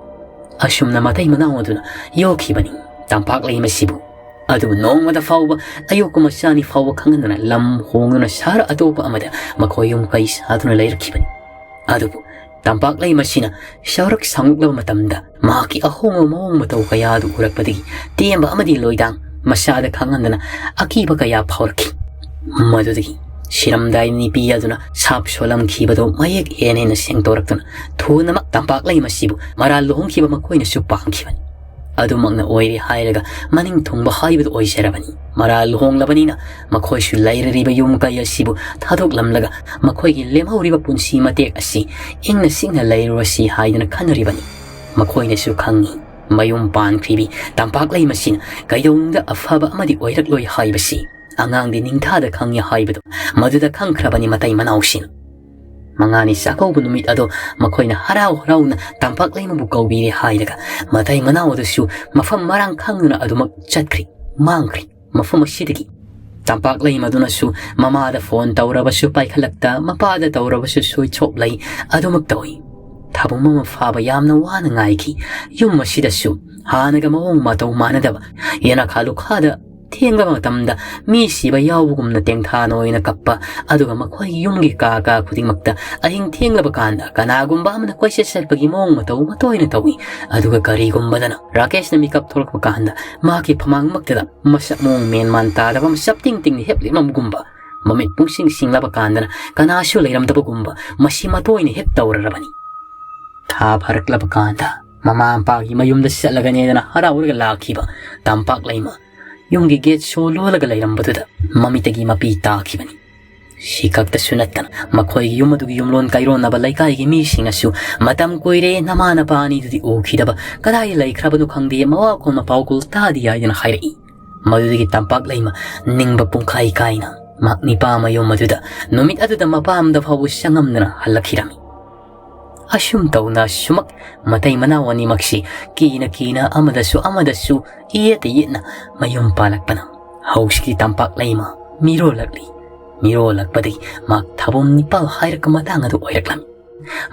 ꯑꯁꯨꯝꯅ ꯃꯇꯩ ꯃꯅꯥꯎ ꯑꯗꯨꯅ ꯌꯣꯛꯈꯤꯕꯅꯤ ꯇꯝꯄꯥꯛ ꯂꯩꯃ ꯑꯁꯤꯕꯨ꯫ ꯑꯗꯨꯕꯨ ꯅꯣꯡꯃꯗ ꯐꯥꯎꯕ ꯑꯌꯣꯛꯄ ꯃꯆꯥꯅꯤ ꯐꯥꯎꯕ ꯈꯪꯍꯟꯗꯅ ꯂꯝ ꯍꯣꯡꯗꯨꯅ ꯁꯍꯔ ꯑꯇꯣꯞꯄ ꯑꯃꯗ ꯃꯈꯣꯏ ꯌꯨꯝ ꯀꯩ ꯁꯥꯗꯨꯅ ꯂꯩꯔꯛꯈꯤꯕꯅꯤ꯫ ꯑꯗꯨꯕꯨ ꯇꯝꯄꯥꯛ ꯂꯩꯃ ꯑꯁꯤꯅ ꯆꯥꯎꯔꯛ ꯁꯥꯡꯂꯛꯂꯕ ꯃꯇꯝꯗ ꯃꯍꯥꯛꯀꯤ ꯑꯍꯣꯡꯕ ꯃꯑꯣꯡ ꯃꯇꯧ ꯀꯌꯥ ꯑꯗꯨ ꯎꯔꯛꯄꯗꯒꯤ ꯇꯦꯝꯕ ꯑꯃꯗꯤ ꯂꯣꯏꯗꯥꯡ ꯃꯆꯥꯗ ꯈꯪꯍꯟꯗꯅ ꯑꯀꯤꯕ ꯀꯌꯥ ꯐꯥꯎꯔꯛꯈꯤ꯫ ꯃꯗꯨꯗꯒꯤ ꯁꯤꯔꯝꯗꯥꯏ ꯅꯨꯄꯤ ꯑꯗꯨꯅ ꯁꯥꯞ ꯁꯣꯜꯂꯝꯈꯤꯕꯗꯨ ꯃꯌꯦꯛ ꯍꯦꯟꯅ ꯍꯦꯟꯅ ꯁꯦꯡꯗꯣꯔꯛꯇꯨꯅ ꯊꯨꯅꯃꯛ ꯇꯝꯄꯥꯛꯂꯩꯃ ꯑꯁꯤꯕꯨ ꯃꯔꯥꯜ ꯂꯨꯍꯣꯡꯈꯤꯕ ꯃꯈꯣꯏꯅꯁꯨ ꯄꯥꯝꯈꯤꯕꯅꯤ꯫ ꯑꯗꯨꯃꯛꯅ ꯑꯣꯏꯔꯦ ꯍꯥꯏꯔꯒ ꯃꯅꯤꯡ ꯊꯨꯡꯕ ꯍꯥꯏꯕꯗꯨ ꯑꯣꯏꯖꯔꯕꯅꯤ꯫ ꯃꯔꯥꯜ ꯂꯨꯍꯣꯡꯂꯕꯅꯤꯅ ꯃꯈꯣꯏꯁꯨ ꯂꯩꯔꯔꯤꯕ ꯌꯨꯝ ꯀꯩ ꯑꯁꯤꯕꯨ ꯊꯥꯗꯣꯛꯂꯝꯂꯒ ꯃꯈꯣꯏꯒꯤ ꯂꯦꯝꯍꯧꯔꯤꯕ ꯄꯨꯟꯁꯤ ꯃꯇꯦꯛ ꯑꯁꯤ ꯏꯪꯅ ꯆꯤꯛꯅ ꯂꯩꯔꯨꯔꯁꯤ ꯍꯥꯏꯗꯅ ꯈꯟꯅꯔꯤꯕꯅꯤ꯫ ꯃꯈꯣꯏꯅꯁꯨ ꯈꯪꯏ, ꯃꯌꯨꯝ ꯄꯥꯟꯈ꯭ꯔꯤꯕꯤ ꯇꯝꯄꯥꯛꯂꯩꯃ ꯑꯁꯤꯅ ꯀꯩꯗꯧꯅꯨꯡꯗ ꯑꯐꯕ ꯑꯃꯗꯤ ꯑꯣꯏꯔꯛꯂꯣꯏ ꯍꯥꯏꯕꯁꯤ꯫ ꯑꯉꯥꯡꯗꯤ ꯅꯤꯡꯊꯥꯗ ꯈꯪꯏ ꯍꯥꯏꯕꯗꯨ ꯃꯗꯨꯗ ꯈꯪꯈ꯭ꯔꯕꯅꯤ ꯃꯇꯩ ꯃꯅꯥꯎꯁꯤꯡ꯫ ꯃꯉꯥꯅꯤ ꯆꯥꯛꯀꯧꯕ ꯅꯨꯃꯤꯠ ꯑꯗꯣ ꯃꯈꯣꯏꯅ ꯍꯔꯥꯎ ꯍꯔꯥꯎꯅ ꯇꯝꯄꯥꯛꯂꯩꯃꯕꯨ ꯀꯧꯕꯤꯔꯦ ꯍꯥꯏꯔꯒ ꯃꯇꯩ ꯃꯅꯥꯎ ꯑꯗꯨꯁꯨ ꯃꯐꯝ ꯃꯔꯥꯡ ꯈꯪꯗꯨꯅ ꯑꯗꯨꯃꯛ ꯆꯠꯈ꯭ꯔꯤ, ꯃꯥꯡꯈ꯭ꯔꯤ꯫ ꯃꯐꯝ ꯑꯁꯤꯗꯒꯤ ꯇꯝꯄꯥꯛꯂꯩꯃꯗꯨꯅꯁꯨ ꯃꯃꯥꯗ ꯐꯣꯟ ꯇꯧꯔꯕꯁꯨ ꯄꯥꯏꯈꯠꯂꯛꯇ, ꯃꯄꯥꯗ ꯇꯧꯔꯕꯁꯨ ꯁ꯭ꯋꯤꯆ ꯑꯣꯐ ꯂꯩ, ꯑꯗꯨꯃꯛ ꯇꯧꯏ꯫ ꯊꯥꯕꯨꯝ ꯑꯃ ꯐꯥꯕ ꯌꯥꯝꯅ ꯋꯥꯅ ꯉꯥꯏꯈꯤ꯫ ꯌꯨꯝ ꯑꯁꯤꯗꯁꯨ ꯍꯥꯟꯅꯒ ꯃꯑꯣꯡ ꯃꯇꯧ ꯃꯥꯟꯅꯗꯕ, ꯌꯦꯅꯈꯥ ꯂꯨꯈꯥꯗ ꯊꯦꯡꯂꯕ ꯃꯇꯝꯗ ꯃꯤ ꯁꯤꯕ ꯌꯥꯎꯕꯒꯨꯝꯅ ꯇꯦꯡꯊꯥꯅ ꯑꯣꯏꯅ ꯀꯞꯄ, ꯑꯗꯨꯒ ꯃꯈꯣꯏꯒꯤ ꯌꯨꯝꯒꯤ ꯀꯥ ꯀꯥ ꯈꯨꯗꯤꯡꯃꯛꯇ ꯑꯍꯤꯡ ꯊꯦꯡꯂꯕ ꯀꯥꯟꯗ ꯀꯅꯥꯒꯨꯝꯕ ꯑꯃꯅ ꯀꯣꯏꯆꯠ ꯆꯠꯄꯒꯤ ꯃꯑꯣꯡ ꯃꯇꯧ ꯑꯃ ꯇꯣꯏꯅ ꯇꯧꯏ꯫ ꯑꯗꯨꯒ ꯀꯔꯤꯒꯨꯝꯕꯗꯅ ꯔꯥꯀꯦꯁꯅ ꯃꯤꯀꯞ ꯊꯣꯛꯂꯛꯄ ꯀꯥꯟꯗ ꯃꯍꯥꯛꯀꯤ ꯐꯃꯥꯡꯃꯛꯇꯗ ꯃꯁꯛ ꯃꯑꯣꯡ ꯃꯦꯟ ꯃꯥꯟ ꯇꯥꯗꯕ ꯑꯃ ꯆꯞ ꯇꯤꯡ ꯇꯤꯡꯅ ꯍꯦꯞ ꯂꯦꯞꯂꯝꯕꯒꯨꯝꯕ, ꯃꯃꯤꯠ ꯄꯨꯡꯁꯤꯡ ꯁꯤꯡꯂꯕ ꯀꯥꯟꯗꯅ ꯀꯅꯥꯁꯨ ꯂꯩꯔꯝꯗꯕꯒꯨꯝꯕ, ꯃꯁꯤ ꯃꯇꯣꯏꯅ ꯍꯦꯞ ꯇꯧꯔꯔꯕꯅꯤ꯫ ꯊꯥ ꯐꯥꯔꯛꯂꯕ ꯀꯥꯟꯗ ꯃꯃꯥ ꯃꯄꯥꯒꯤ ꯃꯌꯨꯝꯗ ꯆꯠꯂꯒꯅꯦꯗꯅ ꯍꯔꯥꯎꯔꯒ ꯂꯥꯛꯈꯤꯕ ꯇꯝꯄꯥꯛ ꯂꯩꯃ ꯌꯨꯝꯒꯤ ꯒꯦꯠ ꯁꯣ ꯂꯣꯜꯂꯒ ꯂꯩꯔꯝꯕꯗꯨꯗ ꯃꯃꯤꯠꯇꯒꯤ ꯃꯄꯤ ꯇꯥꯈꯤꯕꯅꯤ꯫ ꯁꯤ ꯈꯛꯇꯁꯨ ꯅꯠꯇꯅ ꯃꯈꯣꯏꯒꯤ ꯌꯨꯝ ꯑꯗꯨꯒꯤ ꯌꯨꯝꯂꯣꯟ ꯀꯩꯔꯣꯟꯅꯕ ꯂꯩꯀꯥꯏꯒꯤ ꯃꯤꯁꯤꯡꯅꯁꯨ ꯃꯇꯝ ꯀꯨꯏꯔꯦ ꯅꯃꯥ ꯅꯄꯥ ꯑꯅꯤꯗꯨꯗꯤ ꯎꯈꯤꯗꯕ, ꯀꯗꯥꯏ ꯂꯩꯈ꯭ꯔꯕꯅꯣ ꯈꯪꯗꯦ, ꯃꯋꯥ ꯈꯣꯟ ꯃꯄꯥꯎ ꯀꯨꯜ ꯇꯥꯗꯦ ꯍꯥꯏꯗꯅ ꯍꯥꯏꯔꯛꯏ꯫ ꯃꯗꯨꯗꯒꯤ ꯇꯝꯄꯥꯛ ꯂꯩꯃ ꯅꯤꯡꯕ ꯄꯨꯡꯈꯥꯏ ꯀꯥꯏꯅ ꯃꯍꯥꯛ ꯅꯤꯄꯥ ꯃꯌꯨꯝ ꯑꯗꯨꯗ ꯅꯨꯃꯤꯠ ꯑꯗꯨꯗ ꯃꯄꯥꯝꯗ ꯐꯥꯎꯕ ꯆꯪꯉꯝꯗꯅ ꯍꯜꯂꯛꯈꯤꯔꯝꯃꯤ꯫ ꯑꯁꯨꯝ ꯇꯧꯅ ꯁꯨꯃꯛ ꯃꯇꯩ ꯃꯅꯥꯎ ꯑꯅꯤꯃꯛꯁꯤ ꯀꯤꯅ ꯀꯤꯅ ꯑꯃꯗꯁꯨ ꯑꯃꯗꯁꯨ ꯌꯦꯠꯇ ꯌꯦꯠꯅ ꯃꯌꯨꯝ ꯄꯥꯜꯂꯛꯄꯅ ꯍꯧꯖꯤꯛꯇꯤ ꯇꯝꯄꯥꯛ ꯂꯩꯃ ꯃꯤꯔꯣꯜꯂꯛꯂꯤ꯫ ꯃꯤꯔꯣꯜꯂꯛꯄꯗꯒꯤ ꯃꯍꯥꯛ ꯊꯥꯕꯨꯝ ꯅꯤꯄꯥꯜ ꯍꯥꯏꯔꯛꯄ ꯃꯇꯥꯡ ꯑꯗꯨ ꯑꯣꯏꯔꯛꯂꯝꯃꯤ꯫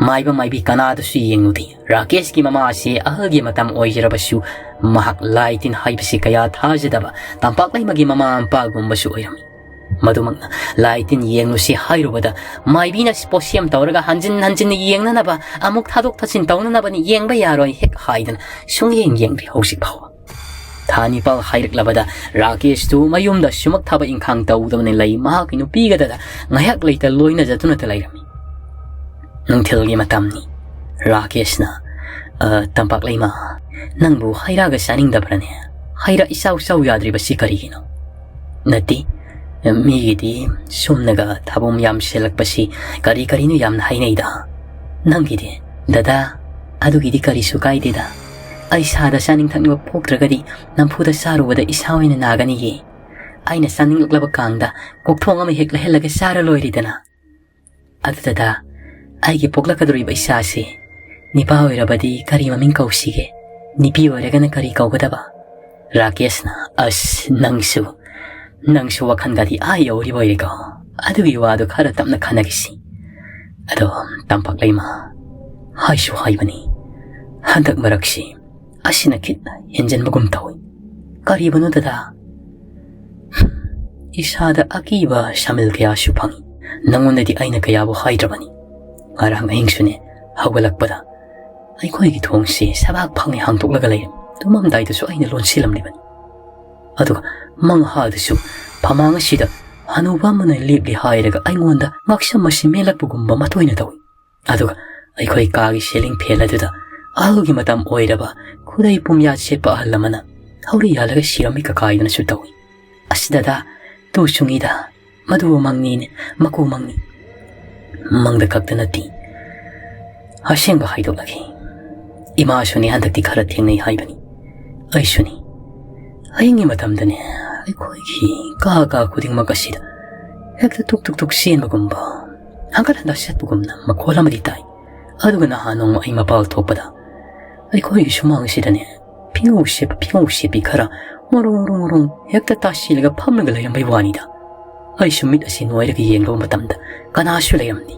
ꯃꯥꯏꯕ ꯃꯥꯏꯕꯤ ꯀꯅꯥꯗꯁꯨ ꯌꯦꯡꯂꯨꯗꯦ꯫ ꯔꯥꯀꯦꯁꯀꯤ ꯃꯃꯥ ꯑꯁꯤ ꯑꯍꯜꯒꯤ ꯃꯇꯝ ꯑꯣꯏꯖꯔꯕꯁꯨ ꯃꯍꯥꯛ ꯂꯥꯏ ꯇꯤꯟ ꯍꯥꯏꯕꯁꯤ ꯀꯌꯥ ꯊꯥꯖꯗꯕ ꯇꯝꯄꯥꯛ ꯂꯩꯃꯒꯤ ꯃꯃꯥ ꯃꯄꯥꯒꯨꯝꯕꯁꯨ ꯑꯣꯏꯔꯝꯃꯤ꯫ ꯃꯗꯨꯃꯛꯅ ꯂꯥꯏ ꯇꯤꯟ ꯌꯦꯡꯂꯨꯁꯤ ꯍꯥꯏꯔꯨꯕꯗ ꯃꯥꯏꯕꯤꯅ ꯄꯣꯠꯁꯦꯝ ꯇꯧꯔꯒ ꯍꯟꯖꯤꯟ ꯍꯟꯖꯤꯟꯅ ꯌꯦꯡꯅꯅꯕ, ꯑꯃꯨꯛ ꯊꯥꯗꯣꯛ ꯊꯥꯖꯤꯟ ꯇꯧꯅꯅꯕꯅꯤ, ꯌꯦꯡꯕ ꯌꯥꯔꯣꯏ ꯍꯦꯛ ꯍꯥꯏꯗꯅ ꯁꯨꯡꯌꯦꯡ ꯌꯦꯡꯗ꯭ꯔꯤ ꯍꯧꯖꯤꯛ ꯐꯥꯎꯕ꯫ ꯊꯥ ꯅꯤꯄꯥꯜ ꯍꯥꯏꯔꯛꯂꯕꯗ ꯔꯥꯀꯦꯁꯇꯨ ꯃꯌꯨꯝꯗ ꯁꯨꯃꯛ ꯊꯕꯛ ꯏꯪꯈꯥꯡ ꯇꯧꯗꯕꯅ ꯂꯩ꯫ ꯃꯍꯥꯛꯀꯤ ꯅꯨꯄꯤꯒꯗꯗ ꯉꯥꯏꯍꯥꯛ ꯂꯩꯇ ꯂꯣꯏꯅꯖꯗꯨꯅꯇ ꯂꯩꯔꯝꯃꯤ꯫ ꯅꯨꯡꯊꯤꯜꯒꯤ ꯃꯇꯝꯅꯤ꯫ ꯔꯥꯀꯦꯁꯅ, "ꯑ, ꯇꯝꯄꯥꯛ ꯂꯩꯃ, ꯅꯪꯕꯨ ꯍꯩꯔꯥꯒ ꯆꯥꯅꯤꯡꯗꯕ꯭ꯔꯅꯦ? ꯍꯩꯔꯥ ꯏꯆꯥꯎ ꯆꯥꯎ ꯌꯥꯗ꯭ꯔꯤꯕꯁꯤ ꯀꯔꯤꯒꯤꯅꯣ?" "ꯅꯠꯇꯦ, ꯃꯤꯒꯤꯗꯤ ꯁꯨꯝꯅꯒ ꯊꯥꯕꯣꯝ ꯌꯥꯝ ꯁꯦꯜꯂꯛꯄꯁꯤ ꯀꯔꯤ ꯀꯔꯤꯅꯣ ꯌꯥꯝꯅ ꯍꯥꯏꯅꯩꯗ꯫ ꯅꯪꯒꯤꯗꯤ?" "ꯗꯗꯥ, ꯑꯗꯨꯒꯤꯗꯤ ꯀꯔꯤꯁꯨ ꯀꯥꯏꯗꯦꯗ꯫ ꯑꯩ ꯏꯁꯥꯗ ꯆꯥꯅꯤꯡ ꯊꯛꯅꯤꯡꯕ ꯄꯣꯛꯇ꯭ꯔꯒꯗꯤ ꯅꯝꯐꯨꯗ ꯆꯥꯔꯨꯕꯗ ꯏꯁꯥ ꯑꯣꯏꯅ ꯅꯥꯒꯅꯤꯌꯦ꯫ ꯑꯩꯅ ꯆꯥꯅꯤꯡꯂꯛꯂꯕ ꯀꯥꯡꯗ ꯀꯣꯛꯊꯣꯡ ꯑꯃ ꯍꯦꯛ ꯂꯩꯍꯜꯂꯒ ꯆꯥꯔ ꯂꯣꯏꯔꯦꯗꯅ꯫ ꯑꯗꯨꯗ ꯑꯩꯒꯤ ꯄꯣꯛꯂꯛꯀꯗꯧꯔꯤꯕ ꯏꯆꯥꯁꯤ ꯅꯤꯄꯥ ꯑꯣꯏꯔꯕꯗꯤ ꯀꯔꯤ ꯃꯃꯤꯡ ꯀꯧꯁꯤꯒꯦ? ꯅꯨꯄꯤ ꯑꯣꯏꯔꯒꯅ ꯀꯔꯤ ꯀꯧꯒꯗꯕ?" ꯔꯥꯀꯦꯁꯅ, "ꯑꯁ, ꯅꯪꯁꯨ, ꯅꯪꯁꯨ ꯋꯥꯈꯜꯒꯗꯤ ꯑꯥ ꯌꯧꯔꯤꯕ ꯑꯣꯏꯔꯦꯀꯣ꯫ ꯑꯗꯨꯒꯤ ꯋꯥꯗꯨ ꯈꯔ ꯇꯞꯅ ꯈꯟꯅꯈꯤꯁꯤ꯫ ꯑꯗꯣ, ꯇꯝꯄꯥꯛ ꯂꯩꯃ, ꯍꯥꯏꯁꯨ ꯍꯥꯏꯕꯅꯤ, ꯍꯟꯗꯛ ꯃꯔꯛꯁꯤ ꯑꯁꯤꯅ ꯈꯤꯠ ꯍꯦꯟꯖꯟꯕꯒꯨꯝ ꯇꯧꯏ꯫ ꯀꯔꯤꯕꯅꯣ ꯗꯗꯥ?" "ꯏꯁꯥꯗ ꯑꯀꯤꯕ ꯁꯥꯃꯤꯜ ꯀꯌꯥꯁꯨ ꯐꯪꯏ꯫ ꯅꯉꯣꯟꯗꯗꯤ ꯑꯩꯅ ꯀꯌꯥꯕꯨ ꯍꯥꯏꯗ꯭ꯔꯕꯅꯤ꯫ ꯉꯔꯥꯡ ꯑꯍꯤꯡꯁꯨꯅꯦ, ꯍꯧꯒꯠꯂꯛꯄꯗ ꯑꯩꯈꯣꯏꯒꯤ ꯊꯣꯡꯁꯤ ꯁꯕꯥꯛ ꯐꯪꯉꯦ ꯍꯥꯡꯗꯣꯛꯂꯒ ꯂꯩꯔꯝꯃꯤ꯫ ꯇꯨꯝꯃꯝꯗꯥꯏꯗꯁꯨ ꯑꯩꯅ ꯂꯣꯟꯁꯤꯜꯂꯝꯂꯤꯕꯅꯤ꯫ ꯑꯗꯨꯒ ꯃꯪꯍꯥꯗꯁꯨ ꯐꯃꯥꯡ ꯑꯁꯤꯗ ꯍꯅꯨꯕ ꯑꯃꯅ ꯂꯦꯞꯂꯤ ꯍꯥꯏꯔꯒ ꯑꯩꯉꯣꯟꯗ ꯉꯛꯁꯝ ꯑꯁꯤ ꯃꯦꯜꯂꯛꯄꯒꯨꯝꯕ ꯃꯇꯣꯏꯅ ꯇꯧꯏ꯫ ꯑꯗꯨꯒ ꯑꯩꯈꯣꯏ ꯀꯥꯒꯤ ceiling fan ꯑꯗꯨꯗ ꯑꯍꯜꯒꯤ ꯃꯇꯝ ꯑꯣꯏꯔꯕ ꯈꯨꯗꯩ ꯄꯨꯝꯌꯥꯠ ꯁꯦꯠꯄ ꯑꯍꯜ ꯑꯃꯅ ꯊꯧꯔꯤ ꯌꯥꯜꯂꯒ ꯁꯤꯔꯝꯃꯤ ꯀꯀꯥꯏꯗꯅꯁꯨ ꯇꯧꯏ꯫ ꯑꯁ ꯗꯗꯥ, ꯇꯨ ꯆꯨꯡꯉꯤꯗ, ꯃꯗꯨꯕꯨ ꯃꯪꯅꯤꯅꯦ, ꯃꯀꯨ ꯃꯪꯅꯤ꯫ ꯃꯪꯗ ꯈꯛꯇ ꯅꯠꯇꯦ, ꯑꯁꯦꯡꯕ ꯍꯥꯏꯗꯣꯛꯂꯒꯦ꯫ ꯏꯃꯥꯁꯨꯅꯤ ꯍꯟꯗꯛꯇꯤ ꯈꯔ ꯊꯦꯡꯅꯩ ꯍꯥꯏꯕꯅꯤ꯫ ꯑꯩꯁꯨꯅꯤ꯫ ꯑꯍꯤꯡꯒꯤ ꯃꯇꯝꯗꯅꯦ, ꯑꯩꯈꯣꯏꯒꯤ ꯀꯥ ꯀꯥ ꯈꯨꯗꯤꯡꯃꯛ ꯑꯁꯤꯗ ꯍꯦꯛꯇ ꯇꯨꯛ ꯇꯨꯛ ꯇꯨꯛ ꯆꯦꯟꯕꯒꯨꯝꯕ, ꯍꯪꯒꯠ ꯍꯟꯗ ꯆꯠꯄꯒꯨꯝꯅ ꯃꯈꯣꯜ ꯑꯃꯗꯤ ꯇꯥꯏ꯫ ꯑꯗꯨꯒ ꯅꯍꯥꯟ ꯅꯣꯡꯃ ꯑꯩ ꯃꯄꯥꯜ ꯊꯣꯛꯄꯗ ꯑꯩꯈꯣꯏꯒꯤ ꯁꯨꯃꯥꯡ ꯑꯁꯤꯗꯅꯦ, ꯐꯤꯉꯧ ꯁꯦꯠꯄ ꯐꯤꯉꯧ ꯁꯦꯠꯄꯤ ꯈꯔ ꯃꯔꯣꯡ ꯃꯔꯣꯡ ꯃꯔꯣꯡ ꯍꯦꯛꯇ ꯇꯥꯁꯤꯜꯂꯒ ꯐꯝꯂꯒ ꯂꯩꯔꯝꯕꯩ ꯋꯥꯅꯤꯗ꯫ ꯑꯩꯁꯨ ꯃꯤꯠ ꯑꯁꯤ ꯅꯣꯏꯔꯒ ꯌꯦꯡꯂꯨꯕ ꯃꯇꯝꯗ ꯀꯅꯥꯁꯨ ꯂꯩꯔꯝꯗꯦ꯫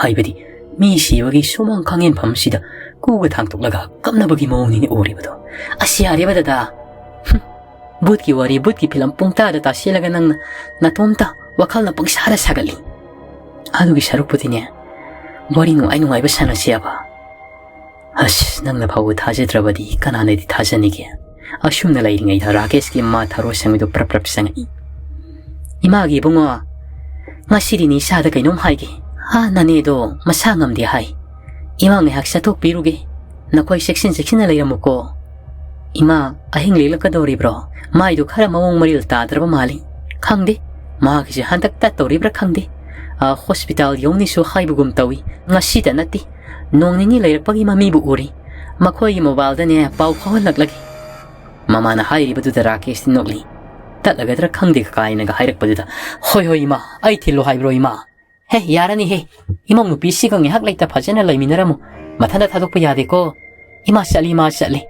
ꯍꯥꯏꯕꯗꯤ ꯃꯤ ꯁꯤꯕꯒꯤ ꯁꯨꯃꯥꯡ ꯈꯥꯡꯍꯦꯟꯐꯝꯁꯤꯗ ꯀꯨꯒ ꯊꯥꯡꯇꯣꯛꯂꯒ ꯀꯞꯅꯕꯒꯤ ꯃꯑꯣꯡꯅꯤꯅꯦ ꯎꯔꯤꯕꯗꯣ꯫ ꯑꯁ, ꯌꯥꯔꯦꯕ ꯗꯗꯥ꯫ ꯍꯨꯝ, ꯚꯨꯠꯀꯤ ꯋꯥꯔꯤ, ꯚꯨꯠꯀꯤ ꯐꯤꯂꯝ ꯄꯨꯡꯇꯥꯗ ꯇꯥꯁꯤꯜꯂꯒ ꯅꯪꯅ ꯅꯇꯣꯝꯇ ꯋꯥꯈꯜꯅ ꯄꯪꯁꯥꯗ ꯁꯥꯒꯠꯂꯤ꯫ ꯑꯗꯨꯒꯤ ꯁꯔꯨꯛꯄꯨꯗꯤꯅꯦ, ꯋꯥꯔꯤ ꯅꯨꯡꯉꯥꯏ ꯅꯨꯡꯉꯥꯏꯕ ꯁꯥꯟꯅꯁꯦꯕ꯫ ꯑꯁ, ꯅꯪꯅ ꯐꯥꯎꯕ ꯊꯥꯖꯗ꯭ꯔꯕꯗꯤ ꯀꯅꯥꯅꯗꯤ ꯊꯥꯖꯅꯤꯒꯦ? ꯑꯁꯨꯝꯅ ꯂꯩꯔꯤꯉꯩꯗ ꯔꯥꯀꯦꯁꯀꯤ ꯏꯃꯥ ꯊꯔꯣ ꯁꯪꯕꯤꯗꯨ ꯄ꯭ꯔꯞ ꯄ꯭ꯔꯞ ꯆꯪꯉꯛꯏ꯫ "ꯏꯃꯥꯒꯤ ꯏꯕꯨꯡꯉꯣ, ꯉꯁꯤꯗꯤ ꯅꯤꯁꯥꯗ ꯀꯩꯅꯣꯝ ꯍꯥꯏꯒꯦ꯫ ꯑꯥ, ꯅꯅꯦꯗꯣ ꯃꯁꯥ ꯉꯝꯗꯦ ꯍꯥꯏ꯫ ꯏꯃꯥ ꯉꯥꯏꯍꯥꯛ ꯆꯠꯊꯣꯛꯄꯤꯔꯨꯒꯦ꯫ ꯅꯈꯣꯏ ꯆꯦꯛꯁꯤꯟ ꯆꯦꯛꯁꯤꯟꯅ ꯂꯩꯔꯝꯃꯨꯀꯣ꯫" "ꯏꯃꯥ ꯑꯍꯤꯡ ꯂꯦꯛꯂꯛꯀꯗꯧꯔꯤꯕ꯭ꯔꯣ? ꯃꯥꯏꯗꯨ ꯈꯔ ꯃꯑꯣꯡ ꯃꯔꯤꯜ ꯇꯥꯗ꯭ꯔꯕ ꯃꯥꯜꯂꯤ꯫" "ꯈꯪꯗꯦ, ꯃꯍꯥꯛꯀꯤꯁꯦ ꯍꯟꯗꯛ ꯇꯠꯇꯧꯔꯤꯕ꯭ꯔꯥ ꯈꯪꯗꯦ꯫ ꯑ, ꯍꯣꯁꯄꯤꯇꯥꯜ ꯌꯧꯅꯤꯁꯨ ꯍꯥꯏꯕꯒꯨꯝ ꯇꯧꯏ꯫ ꯉꯁꯤꯗ ꯅꯠꯇꯦ, ꯅꯣꯡ ꯅꯤꯅꯤ ꯂꯩꯔꯛꯄꯒꯤ ꯃꯃꯤꯕꯨ ꯎꯔꯤ꯫ ꯃꯈꯣꯏꯒꯤ ꯃꯣꯕꯥꯏꯜꯗꯅꯦ ꯄꯥꯎ ꯐꯥꯎꯍꯜꯂꯛꯂꯒꯦ꯫" ꯃꯃꯥꯅ ꯍꯥꯏꯔꯤꯕꯗꯨꯗ ꯔꯥꯀꯦꯁꯇꯤ ꯅꯣꯛꯂꯤ꯫ "ꯇꯠꯂꯒꯗ꯭ꯔꯥ ꯈꯪꯗꯦ ꯀꯀꯥꯏꯅꯒ ꯍꯥꯏꯔꯛꯄꯗꯨꯗ, ꯍꯣꯏ ꯍꯣꯏ ꯏꯃꯥ, ꯑꯩ ꯊꯤꯜꯂꯨ ꯍꯥꯏꯕ꯭ꯔꯣ ꯏꯃꯥ? ꯍꯦ, ꯌꯥꯔꯅꯤ ꯍꯦ, ꯏꯃꯧ ꯅꯨꯄꯤꯁꯤꯒ ꯉꯥꯏꯍꯥꯛ ꯂꯩꯇ ꯐꯖꯅ ꯂꯩꯃꯤꯟꯅꯔꯝꯃꯨ꯫ ꯃꯊꯟꯇ ꯊꯥꯗꯣꯛꯄ ꯌꯥꯗꯦꯀꯣ꯫ ꯏꯃꯥ ꯆꯠꯂꯤ, ꯏꯃꯥ ꯆꯠꯂꯤ꯫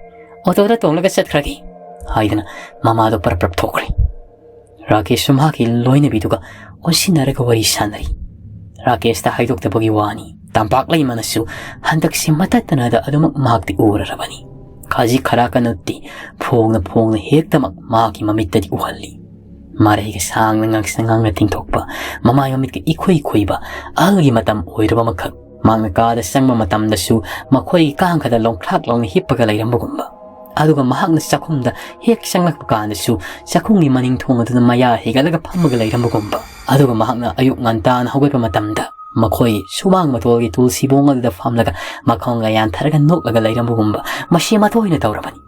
ꯑꯣꯇꯣꯗ ꯇꯣꯡꯂꯒ ꯆꯠꯈ꯭ꯔꯒꯦ," ꯍꯥꯏꯗꯅ ꯃꯃꯥꯗꯣ ꯄꯔꯞ ꯄꯔꯞ ꯊꯣꯛꯈ꯭ꯔꯦ꯫ ꯔꯥꯀꯦꯁꯁꯨ ꯃꯍꯥꯛꯀꯤ ꯂꯣꯏꯅꯕꯤꯗꯨꯒ ꯑꯣꯟꯁꯤꯟꯅꯔꯒ ꯋꯥꯔꯤ ꯁꯥꯟꯅꯔꯤ꯫ ꯔꯥꯀꯦꯁꯇ ꯍꯥꯏꯗꯣꯛꯇꯕꯒꯤ ꯋꯥꯅꯤ꯫ ꯇꯝꯄꯥꯛ ꯂꯩꯃꯅꯁꯨ ꯍꯟꯗꯛꯁꯤ ꯃꯇꯠꯇꯅꯗ ꯑꯗꯨꯃꯛ ꯃꯍꯥꯛꯇꯤ ꯎꯔꯔꯕꯅꯤ꯫ ꯈꯖꯤꯛ ꯈꯔꯥꯛꯀ ꯅꯠꯇꯦ, ꯐꯣꯡꯅ ꯐꯣꯡꯅ ꯍꯦꯛꯇꯃꯛ ꯃꯍꯥꯛꯀꯤ ꯃꯃꯤꯠꯇꯗꯤ ꯎꯍꯜꯂꯤ꯫ ꯃꯔꯩꯒ ꯁꯥꯡꯅ ꯉꯥꯡꯁꯪ ꯉꯥꯡꯅ ꯇꯤꯡꯊꯣꯛꯄ, ꯃꯃꯥꯏ ꯃꯃꯤꯠꯀ ꯏꯈꯨꯏ ꯈꯨꯏꯕ, ꯑꯍꯜꯒꯤ ꯃꯇꯝ ꯑꯣꯏꯔꯕ ꯑꯃꯈꯛ꯫ ꯃꯍꯥꯛꯅ ꯀꯥꯗ ꯆꯪꯕ ꯃꯇꯝꯗꯁꯨ ꯃꯈꯣꯏꯒꯤ ꯀꯥꯡꯈꯗ ꯂꯣꯡꯈ꯭ꯔꯥꯛ ꯂꯥꯎꯅ ꯍꯤꯞꯄꯒ ꯂꯩꯔꯝꯕꯒꯨꯝꯕ꯫ ꯑꯗꯨꯒ ꯃꯍꯥꯛꯅ ꯆꯥꯛꯈꯨꯝꯗ ꯍꯦꯛ ꯆꯪꯂꯛꯄ ꯀꯥꯟꯗꯁꯨ ꯆꯥꯛꯈꯨꯝꯒꯤ ꯃꯅꯤꯡ ꯊꯣꯡ ꯑꯗꯨꯗ ꯃꯌꯥ ꯍꯤꯒꯠꯂꯒ ꯐꯝꯃꯒ ꯂꯩꯔꯝꯕꯒꯨꯝꯕ꯫ ꯑꯗꯨꯒ ꯃꯍꯥꯛꯅ ꯑꯌꯨꯛ ꯉꯟꯇꯥꯅ ꯍꯧꯒꯠꯄ ꯃꯇꯝꯗ ꯃꯈꯣꯏ ꯁꯨꯃꯥꯡ ꯃꯇꯣꯜꯒꯤ ꯇꯨꯜꯁꯤꯕꯣꯡ ꯑꯗꯨꯗ ꯐꯝꯂꯒ ꯃꯈꯣꯡꯒ ꯌꯥꯟꯊꯔꯒ ꯅꯣꯛꯂꯒ ꯂꯩꯔꯝꯕꯒꯨꯝꯕ꯫ ꯃꯁꯤ ꯃꯇꯣꯏꯅ ꯇꯧꯔꯕꯅꯤ꯫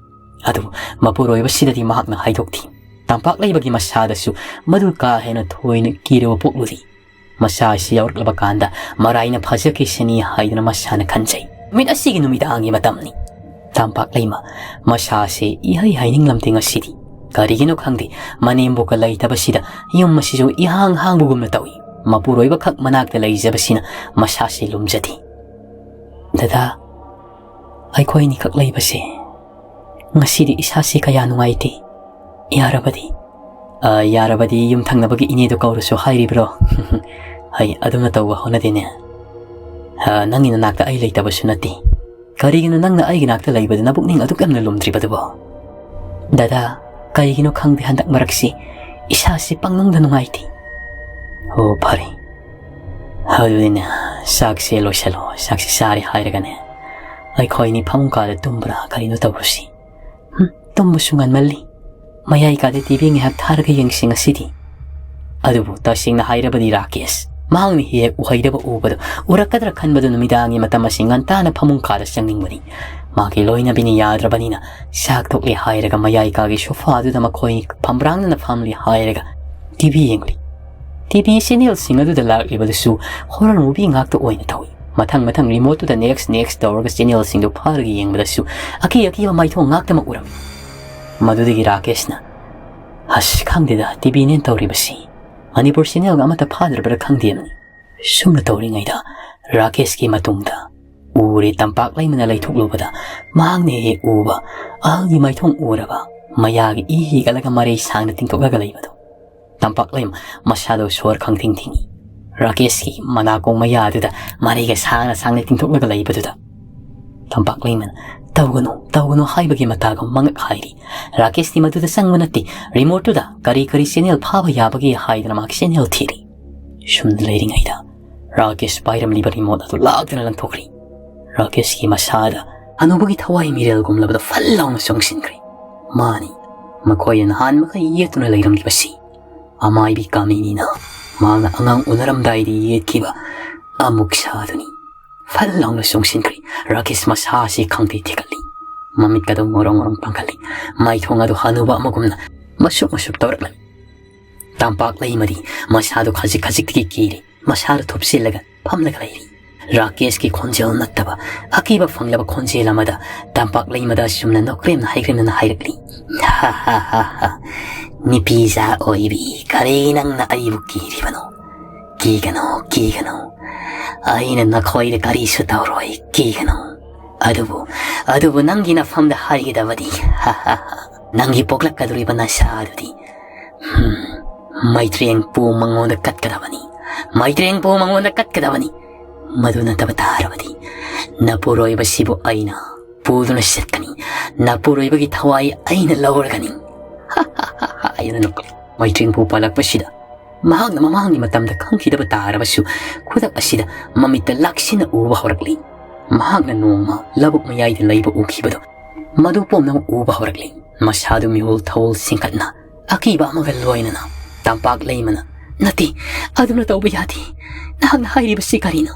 ꯑꯗꯨꯕꯨ ꯃꯄꯨꯔꯣꯏꯕꯁꯤꯗꯗꯤ ꯃꯍꯥꯛꯅ ꯍꯥꯏꯗꯣꯛꯈꯤ꯫ ꯇꯝꯄꯥꯛ ꯂꯩꯕꯒꯤ ꯃꯁꯥꯗꯁꯨ ꯃꯗꯨ ꯀꯥ ꯍꯦꯟꯅ ꯊꯣꯏꯅ ꯀꯤꯔꯕ ꯄꯣꯛꯂꯨꯗꯦ꯫ ꯃꯆꯥ ꯑꯁꯤ ꯌꯥꯎꯔꯛꯂꯕ ꯀꯥꯟꯗ ꯃꯔꯥꯏꯅ ꯐꯖꯈꯤꯁꯅꯤ ꯍꯥꯏꯗꯨꯅ ꯃꯁꯥꯅ ꯈꯟꯖꯩ꯫ ꯅꯨꯃꯤꯠ ꯑꯁꯤꯒꯤ ꯅꯨꯃꯤꯗꯥꯡꯒꯤ ꯃꯇꯝꯅꯤ꯫ ꯇꯝꯄꯥꯛ ꯂꯩꯃ ꯃꯁꯥꯁꯦ ꯏꯍꯩ ꯍꯩꯅꯤꯡꯂꯝꯗꯦ ꯉꯁꯤꯗꯤ꯫ ꯀꯔꯤꯒꯤꯅꯣ ꯈꯪꯗꯦ, ꯃꯅꯦꯝꯕꯣꯛꯀ ꯂꯩꯇꯕꯁꯤꯗ ꯌꯨꯝ ꯑꯁꯤꯁꯨ ꯏꯍꯥꯡ ꯍꯥꯡꯕꯒꯨꯝꯅ ꯇꯧꯏ꯫ ꯃꯄꯨꯔꯣꯏꯕꯈꯛ ꯃꯅꯥꯛꯇ ꯂꯩꯖꯕꯁꯤꯅ ꯃꯁꯥꯁꯦ ꯂꯨꯝꯖꯗꯦ꯫ "ꯗꯗꯥ, ꯑꯩꯈꯣꯏ ꯑꯅꯤꯈꯛ ꯂꯩꯕꯁꯦ ꯉꯁꯤꯗꯤ ꯏꯁꯥꯁꯤ ꯀꯌꯥ ꯅꯨꯡꯉꯥꯏꯇꯦ꯫ ꯌꯥꯔꯕꯗꯤ, ꯑ, ꯌꯥꯔꯕꯗꯤ ꯌꯨꯝꯊꯪꯅꯕꯒꯤ ꯏꯅꯦꯗꯨ ꯀꯧꯔꯨꯁꯨ ꯍꯥꯏꯔꯤꯕ꯭ꯔꯣ?" "ꯍꯩ, ꯑꯗꯨꯝꯅ ꯇꯧꯕ ꯍꯧꯅꯗꯦꯅꯦ꯫ ꯑ, ꯅꯪꯒꯤ ꯅꯅꯥꯛꯇ ꯑꯩ ꯂꯩꯇꯕꯁꯨ ꯅꯠꯇꯦ꯫ ꯀꯔꯤꯒꯤꯅꯣ ꯅꯪꯅ ꯑꯩꯒꯤ ꯅꯥꯛꯇ ꯂꯩꯕꯗ ꯅꯕꯨꯛꯅꯤꯡ ꯑꯗꯨꯛ ꯌꯥꯝꯅ ꯂꯨꯝꯗ꯭ꯔꯤꯕꯗꯨꯕꯣ?" "ꯗꯗꯥ, ꯀꯔꯤꯒꯤꯅꯣ ꯈꯪꯗꯦ, ꯍꯟꯗꯛ ꯃꯔꯛꯁꯤ ꯏꯁꯥꯁꯤ ꯄꯪꯅꯨꯡꯗ ꯅꯨꯡꯉꯥꯏꯇꯦ꯫" "ꯑꯣ, ꯐꯔꯦ꯫ ꯑꯗꯨꯗꯤꯅꯦ, ꯆꯥꯛꯁꯦ ꯂꯣꯏꯁꯜꯂꯣ꯫ ꯆꯥꯛꯁꯦ ꯆꯥꯔꯦ ꯍꯥꯏꯔꯒꯅꯦ, ꯑꯩꯈꯣꯏꯅꯤ ꯐꯃꯨꯡ ꯀꯥꯗ ꯇꯨꯝꯕ꯭ꯔꯥ ꯀꯔꯤꯅꯣ ꯇꯧꯔꯨꯁꯤ꯫ ꯍꯨꯝ, ꯇꯨꯝꯕꯁꯨ ꯉꯟꯃꯜꯂꯤ꯫ ꯃꯌꯥꯏ ꯀꯥꯗ ꯇꯤ ꯚꯤ ꯉꯥꯏꯍꯥꯛ ꯊꯥꯔꯒ ꯌꯦꯡꯁꯤ ꯉꯁꯤꯗꯤ꯫ ꯑꯗꯨꯕꯨ ꯇꯁꯦꯡꯅ ꯍꯥꯏꯔꯕꯗꯤ ꯔꯥꯀꯦꯁ, ꯃꯍꯥꯛꯅ ꯍꯦꯛ ꯍꯦꯛ ꯎꯍꯩꯗꯕ ꯎꯕꯗꯣ ꯎꯔꯛꯀꯗ꯭ꯔꯥ ꯈꯟꯕꯗꯨ ꯅꯨꯃꯤꯗꯥꯡꯒꯤ ꯃꯇꯝ ꯑꯁꯤ ꯉꯟꯇꯥꯅ ꯐꯃꯨꯡ ꯀꯥꯗ ꯆꯪꯅꯤꯡꯕꯅꯤ꯫ ꯃꯥꯒꯤ ꯂꯣꯏꯅꯕꯤꯅ ꯌꯥꯗ꯭ꯔꯕꯅꯤꯅ ꯆꯥꯛ ꯇꯣꯛꯂꯦ ꯍꯥꯏꯔꯒ ꯃꯌꯥꯏ ꯀꯥꯒꯤ ꯁꯣꯐꯥꯗꯨꯗ ꯃꯈꯣꯏ ꯐꯝꯕ꯭ꯔꯥꯡꯅꯅ ꯐꯝꯂꯤ ꯍꯥꯏꯔꯒ ꯇꯤ ꯚꯤ ꯌꯦꯡꯂꯤ꯫ ꯇꯤ ꯚꯤ ꯆꯦꯅꯦꯜꯁꯤꯡ ꯑꯗꯨꯗ ꯂꯥꯛꯂꯤꯕꯗꯨꯁꯨ ꯍꯣꯔꯔ ꯃꯨꯚꯤ ꯉꯥꯛꯇ ꯑꯣꯏꯅ ꯇꯧꯏ꯫ ꯃꯊꯪ ꯃꯊꯪ ꯔꯤꯃꯣꯠꯇꯨꯗ ꯅꯦꯛꯁ ꯅꯦꯛꯁ ꯇꯧꯔꯒ ꯆꯦꯅꯦꯜꯁꯤꯡꯗꯨ ꯐꯥꯔꯒ ꯌꯦꯡꯕꯗꯁꯨ ꯑꯀꯤ ꯑꯀꯤꯕ ꯃꯥꯏꯊꯣꯡ ꯉꯥꯛꯇꯃꯛ ꯎꯔꯝꯃꯤ꯫ ꯃꯗꯨꯗꯒꯤ ꯔꯥꯀꯦꯁꯅ, "ꯑꯁ, ꯈꯪꯗꯦꯗ, ꯇꯤ ꯚꯤꯅꯦꯅ ꯇꯧꯔꯤꯕꯁꯤ꯫ ꯃꯅꯤꯄꯨꯔ ꯆꯦꯅꯦꯜꯒ ꯑꯃꯠꯇ ꯐꯥꯗ꯭ꯔꯕ꯭ꯔꯥ ꯈꯪꯗꯦ" ꯑꯃꯅꯤ꯫ ꯁꯨꯝꯅ ꯇꯧꯔꯤꯉꯩꯗ ꯔꯥꯀꯦꯁꯀꯤ ꯃꯇꯨꯡꯗ ꯎꯔꯦ, ꯇꯝꯄꯥꯛ ꯂꯩꯃꯅ ꯂꯩꯊꯣꯛꯂꯨꯕꯗ ꯃꯍꯥꯛꯅ ꯍꯦꯛ ꯎꯕ ꯑꯍꯜꯒꯤ ꯃꯥꯏꯊꯣꯡ ꯎꯔꯕ, ꯃꯌꯥꯒꯤ ꯏ ꯍꯤꯒꯠꯂꯒ ꯃꯔꯩ ꯁꯥꯡꯅ ꯇꯤꯡꯊꯣꯛꯂꯒ ꯂꯩꯕꯗꯨ꯫ ꯇꯝꯄꯥꯛ ꯂꯩꯃ ꯃꯁꯥꯗꯣ ꯁꯣꯔ ꯈꯪꯊꯤꯡ ꯊꯤꯡꯏ꯫ ꯔꯥꯀꯦꯁꯀꯤ ꯃꯅꯥꯀꯣꯡ ꯃꯌꯥꯗꯨꯗ ꯃꯔꯩꯒ ꯁꯥꯡꯅ ꯁꯥꯡꯅ ꯇꯤꯡꯊꯣꯛꯂꯒ ꯂꯩꯕꯗꯨꯗ ꯇꯝꯄꯥꯛ ꯂꯩꯃꯅ, "ꯇꯧꯒꯅꯨ, ꯇꯧꯒꯅꯨ" ꯍꯥꯏꯕꯒꯤ ꯃꯇꯥꯒꯨꯝ ꯃꯉꯛ ꯍꯥꯏꯔꯤ꯫ ꯔꯥꯀꯦꯁꯇꯤ ꯃꯗꯨꯗ ꯆꯪꯕ ꯅꯠꯇꯦ꯫ ꯔꯤꯃꯣꯠꯇꯨꯗ ꯀꯔꯤ ꯀꯔꯤ ꯆꯦꯅꯦꯜ ꯐꯥꯕ ꯌꯥꯕꯒꯦ ꯍꯥꯏꯗꯅ ꯃꯍꯥꯛ ꯆꯦꯅꯦꯜ ꯊꯤꯔꯤ꯫ ꯁꯨꯝꯅ ꯂꯩꯔꯤꯉꯩꯗ ꯔꯥꯀꯦꯁ ꯄꯥꯏꯔꯝꯂꯤꯕ ꯔꯤꯃꯣꯠ ꯑꯗꯨ ꯂꯥꯛꯇꯨꯅ ꯂꯪꯊꯣꯛꯈ꯭ꯔꯤ꯫ ꯔꯥꯀꯦꯁꯀꯤ ꯃꯁꯥꯗ ꯑꯅꯧꯕꯒꯤ ꯊꯋꯥꯏ ꯃꯤꯔꯦꯜꯒꯨꯝꯂꯕꯗ ꯐꯜ ꯂꯥꯎꯅ ꯆꯣꯡꯁꯤꯟꯈ꯭ꯔꯤ꯫ ꯃꯥꯅꯤ, ꯃꯈꯣꯏꯅ ꯅꯍꯥꯟ ꯃꯈꯩ ꯌꯦꯠꯇꯨꯅ ꯂꯩꯔꯝꯂꯤꯕꯁꯤ ꯑꯃꯥꯏꯕꯤ ꯀꯥꯃꯤꯅꯤꯅ ꯃꯍꯥꯛꯅ ꯑꯉꯥꯡ ꯎꯅꯔꯝꯗꯥꯏꯗ ꯌꯦꯠꯈꯤꯕ ꯑꯃꯨꯛ ꯁꯥꯗꯨꯅꯤ꯫ ꯐꯜ ꯂꯥꯎꯅ ꯆꯣꯡꯁꯤꯟꯈ꯭ꯔꯤ꯫ ꯔꯥꯀꯦꯁ ꯃꯁꯥ ꯑꯁꯤ ꯈꯪꯇꯦꯛ ꯊꯦꯛꯀꯠꯂꯤ꯫ ꯃꯃꯤꯠꯀꯗꯧ ꯉꯧꯔꯣꯡ ꯉꯧꯔꯣꯡ ꯄꯥꯡꯈꯠꯂꯤ꯫ ꯃꯥꯏꯊꯣꯡ ꯑꯗꯨ ꯍꯅꯨꯕ ꯑꯃꯒꯨꯝꯅ ꯃꯁꯨꯞ ꯃꯁꯨꯞ ꯇꯧꯔꯛꯂꯝꯃꯤ꯫ ꯇꯝꯄꯥꯛ ꯂꯩꯃꯗꯤ ꯃꯁꯥꯗꯨ ꯈꯖꯤꯛ ꯈꯖꯤꯛꯇꯒꯤ ꯀꯤꯔꯤ꯫ ꯃꯁꯥꯗꯨ ꯊꯨꯞꯆꯤꯜꯂꯒ ꯐꯝꯂꯒ ꯂꯩꯔꯤ꯫ ꯔꯥꯀꯦꯁꯀꯤ ꯈꯣꯟꯖꯦꯜ ꯅꯠꯇꯕ ꯑꯀꯤꯕ ꯐꯪꯂꯕ ꯈꯣꯟꯖꯦꯜ ꯑꯃꯗ ꯇꯝꯄꯥꯛ ꯂꯩꯃꯗ ꯑꯁꯨꯝꯅ ꯅꯣꯛꯔꯦꯝꯅ ꯍꯥꯏꯒ꯭ꯔꯦꯝꯅꯅ ꯍꯥꯏꯔꯛꯂꯤ, "ꯍꯥ ꯍꯥ ꯍꯥ ꯍꯥ, ꯅꯨꯄꯤꯖꯥ ꯑꯣꯏꯕꯤ, ꯀꯔꯤ ꯅꯪꯅ ꯑꯩꯕꯨ ꯀꯤꯔꯤꯕꯅꯣ? ꯀꯤꯒꯅꯨ, ꯀꯤꯒꯅꯨ꯫ ꯑꯩꯅ ꯅꯈꯣꯏꯗ ꯀꯔꯤꯁꯨ ꯇꯧꯔꯣꯏ, ꯀꯤꯒꯅꯨ꯫ ꯑꯗꯨꯕꯨ, ꯑꯗꯨꯕꯨ ꯅꯪꯒꯤ ꯅꯐꯝꯗ ꯍꯥꯏꯒꯗꯕꯗꯤ, ꯍꯥ ꯍꯥ ꯍꯥ, ꯅꯪꯒꯤ ꯄꯣꯛꯂꯛꯀꯗꯧꯔꯤꯕ ꯅꯆꯥ ꯑꯗꯨꯗꯤ, ꯍꯝ, ꯃꯩꯇ꯭ꯔꯦꯡ ꯄꯨ ꯃꯉꯣꯟꯗ ꯀꯠꯀꯗꯕꯅꯤ꯫ ꯃꯩꯇ꯭ꯔꯦꯡ ꯄꯨ ꯃꯉꯣꯟꯗ ꯀꯠꯀꯗꯕꯅꯤ꯫ ꯃꯗꯨ ꯅꯠꯇꯕ ꯇꯥꯔꯕꯗꯤ ꯅꯄꯨꯔꯣꯏꯕꯁꯤꯕꯨ ꯑꯩꯅ ꯄꯨꯗꯨꯅ ꯆꯠꯀꯅꯤ꯫ ꯅꯄꯨꯔꯣꯏꯕꯒꯤ ꯊꯋꯥꯏ ꯑꯩꯅ ꯂꯧꯔꯒꯅꯤ" ꯍꯥꯏꯅ ꯅꯣꯛꯂꯛꯏ꯫ ꯃꯩꯇ꯭ꯔꯦꯡ ꯄꯨ ꯄꯜꯂꯛꯄꯁꯤꯗ ꯃꯍꯥꯛꯅ ꯃꯃꯥꯡꯒꯤ ꯃꯇꯝꯗ ꯈꯪꯈꯤꯗꯕ ꯇꯥꯔꯕꯁꯨ ꯈꯨꯗꯛ ꯑꯁꯤꯗ ꯃꯃꯤꯠꯇ ꯂꯥꯛꯁꯤꯟꯅ ꯎꯕ ꯍꯧꯔꯛꯂꯤ꯫ ꯃꯍꯥꯛꯅ ꯅꯣꯡꯃ ꯂꯧꯕꯨꯛ ꯃꯌꯥꯏꯗ ꯂꯩꯕ ꯎꯈꯤꯕꯗꯣ ꯃꯗꯨ ꯄꯨꯝꯅꯃꯛ ꯎꯕ ꯍꯧꯔꯛꯂꯤ꯫ ꯃꯁꯥꯗꯨ ꯃꯤꯍꯨꯜ ꯊꯧꯜ ꯁꯤꯡꯈꯠꯅ ꯑꯀꯤꯕ ꯑꯃꯒ ꯂꯣꯏꯅꯅ ꯇꯝꯄꯥꯛ ꯂꯩꯃꯅ, "ꯅꯠꯇꯦ, ꯑꯗꯨꯅ ꯇꯧꯕ ꯌꯥꯗꯦ꯫ ꯅꯍꯥꯛꯅ ꯍꯥꯏꯔꯤꯕꯁꯤ ꯀꯔꯤꯅꯣ?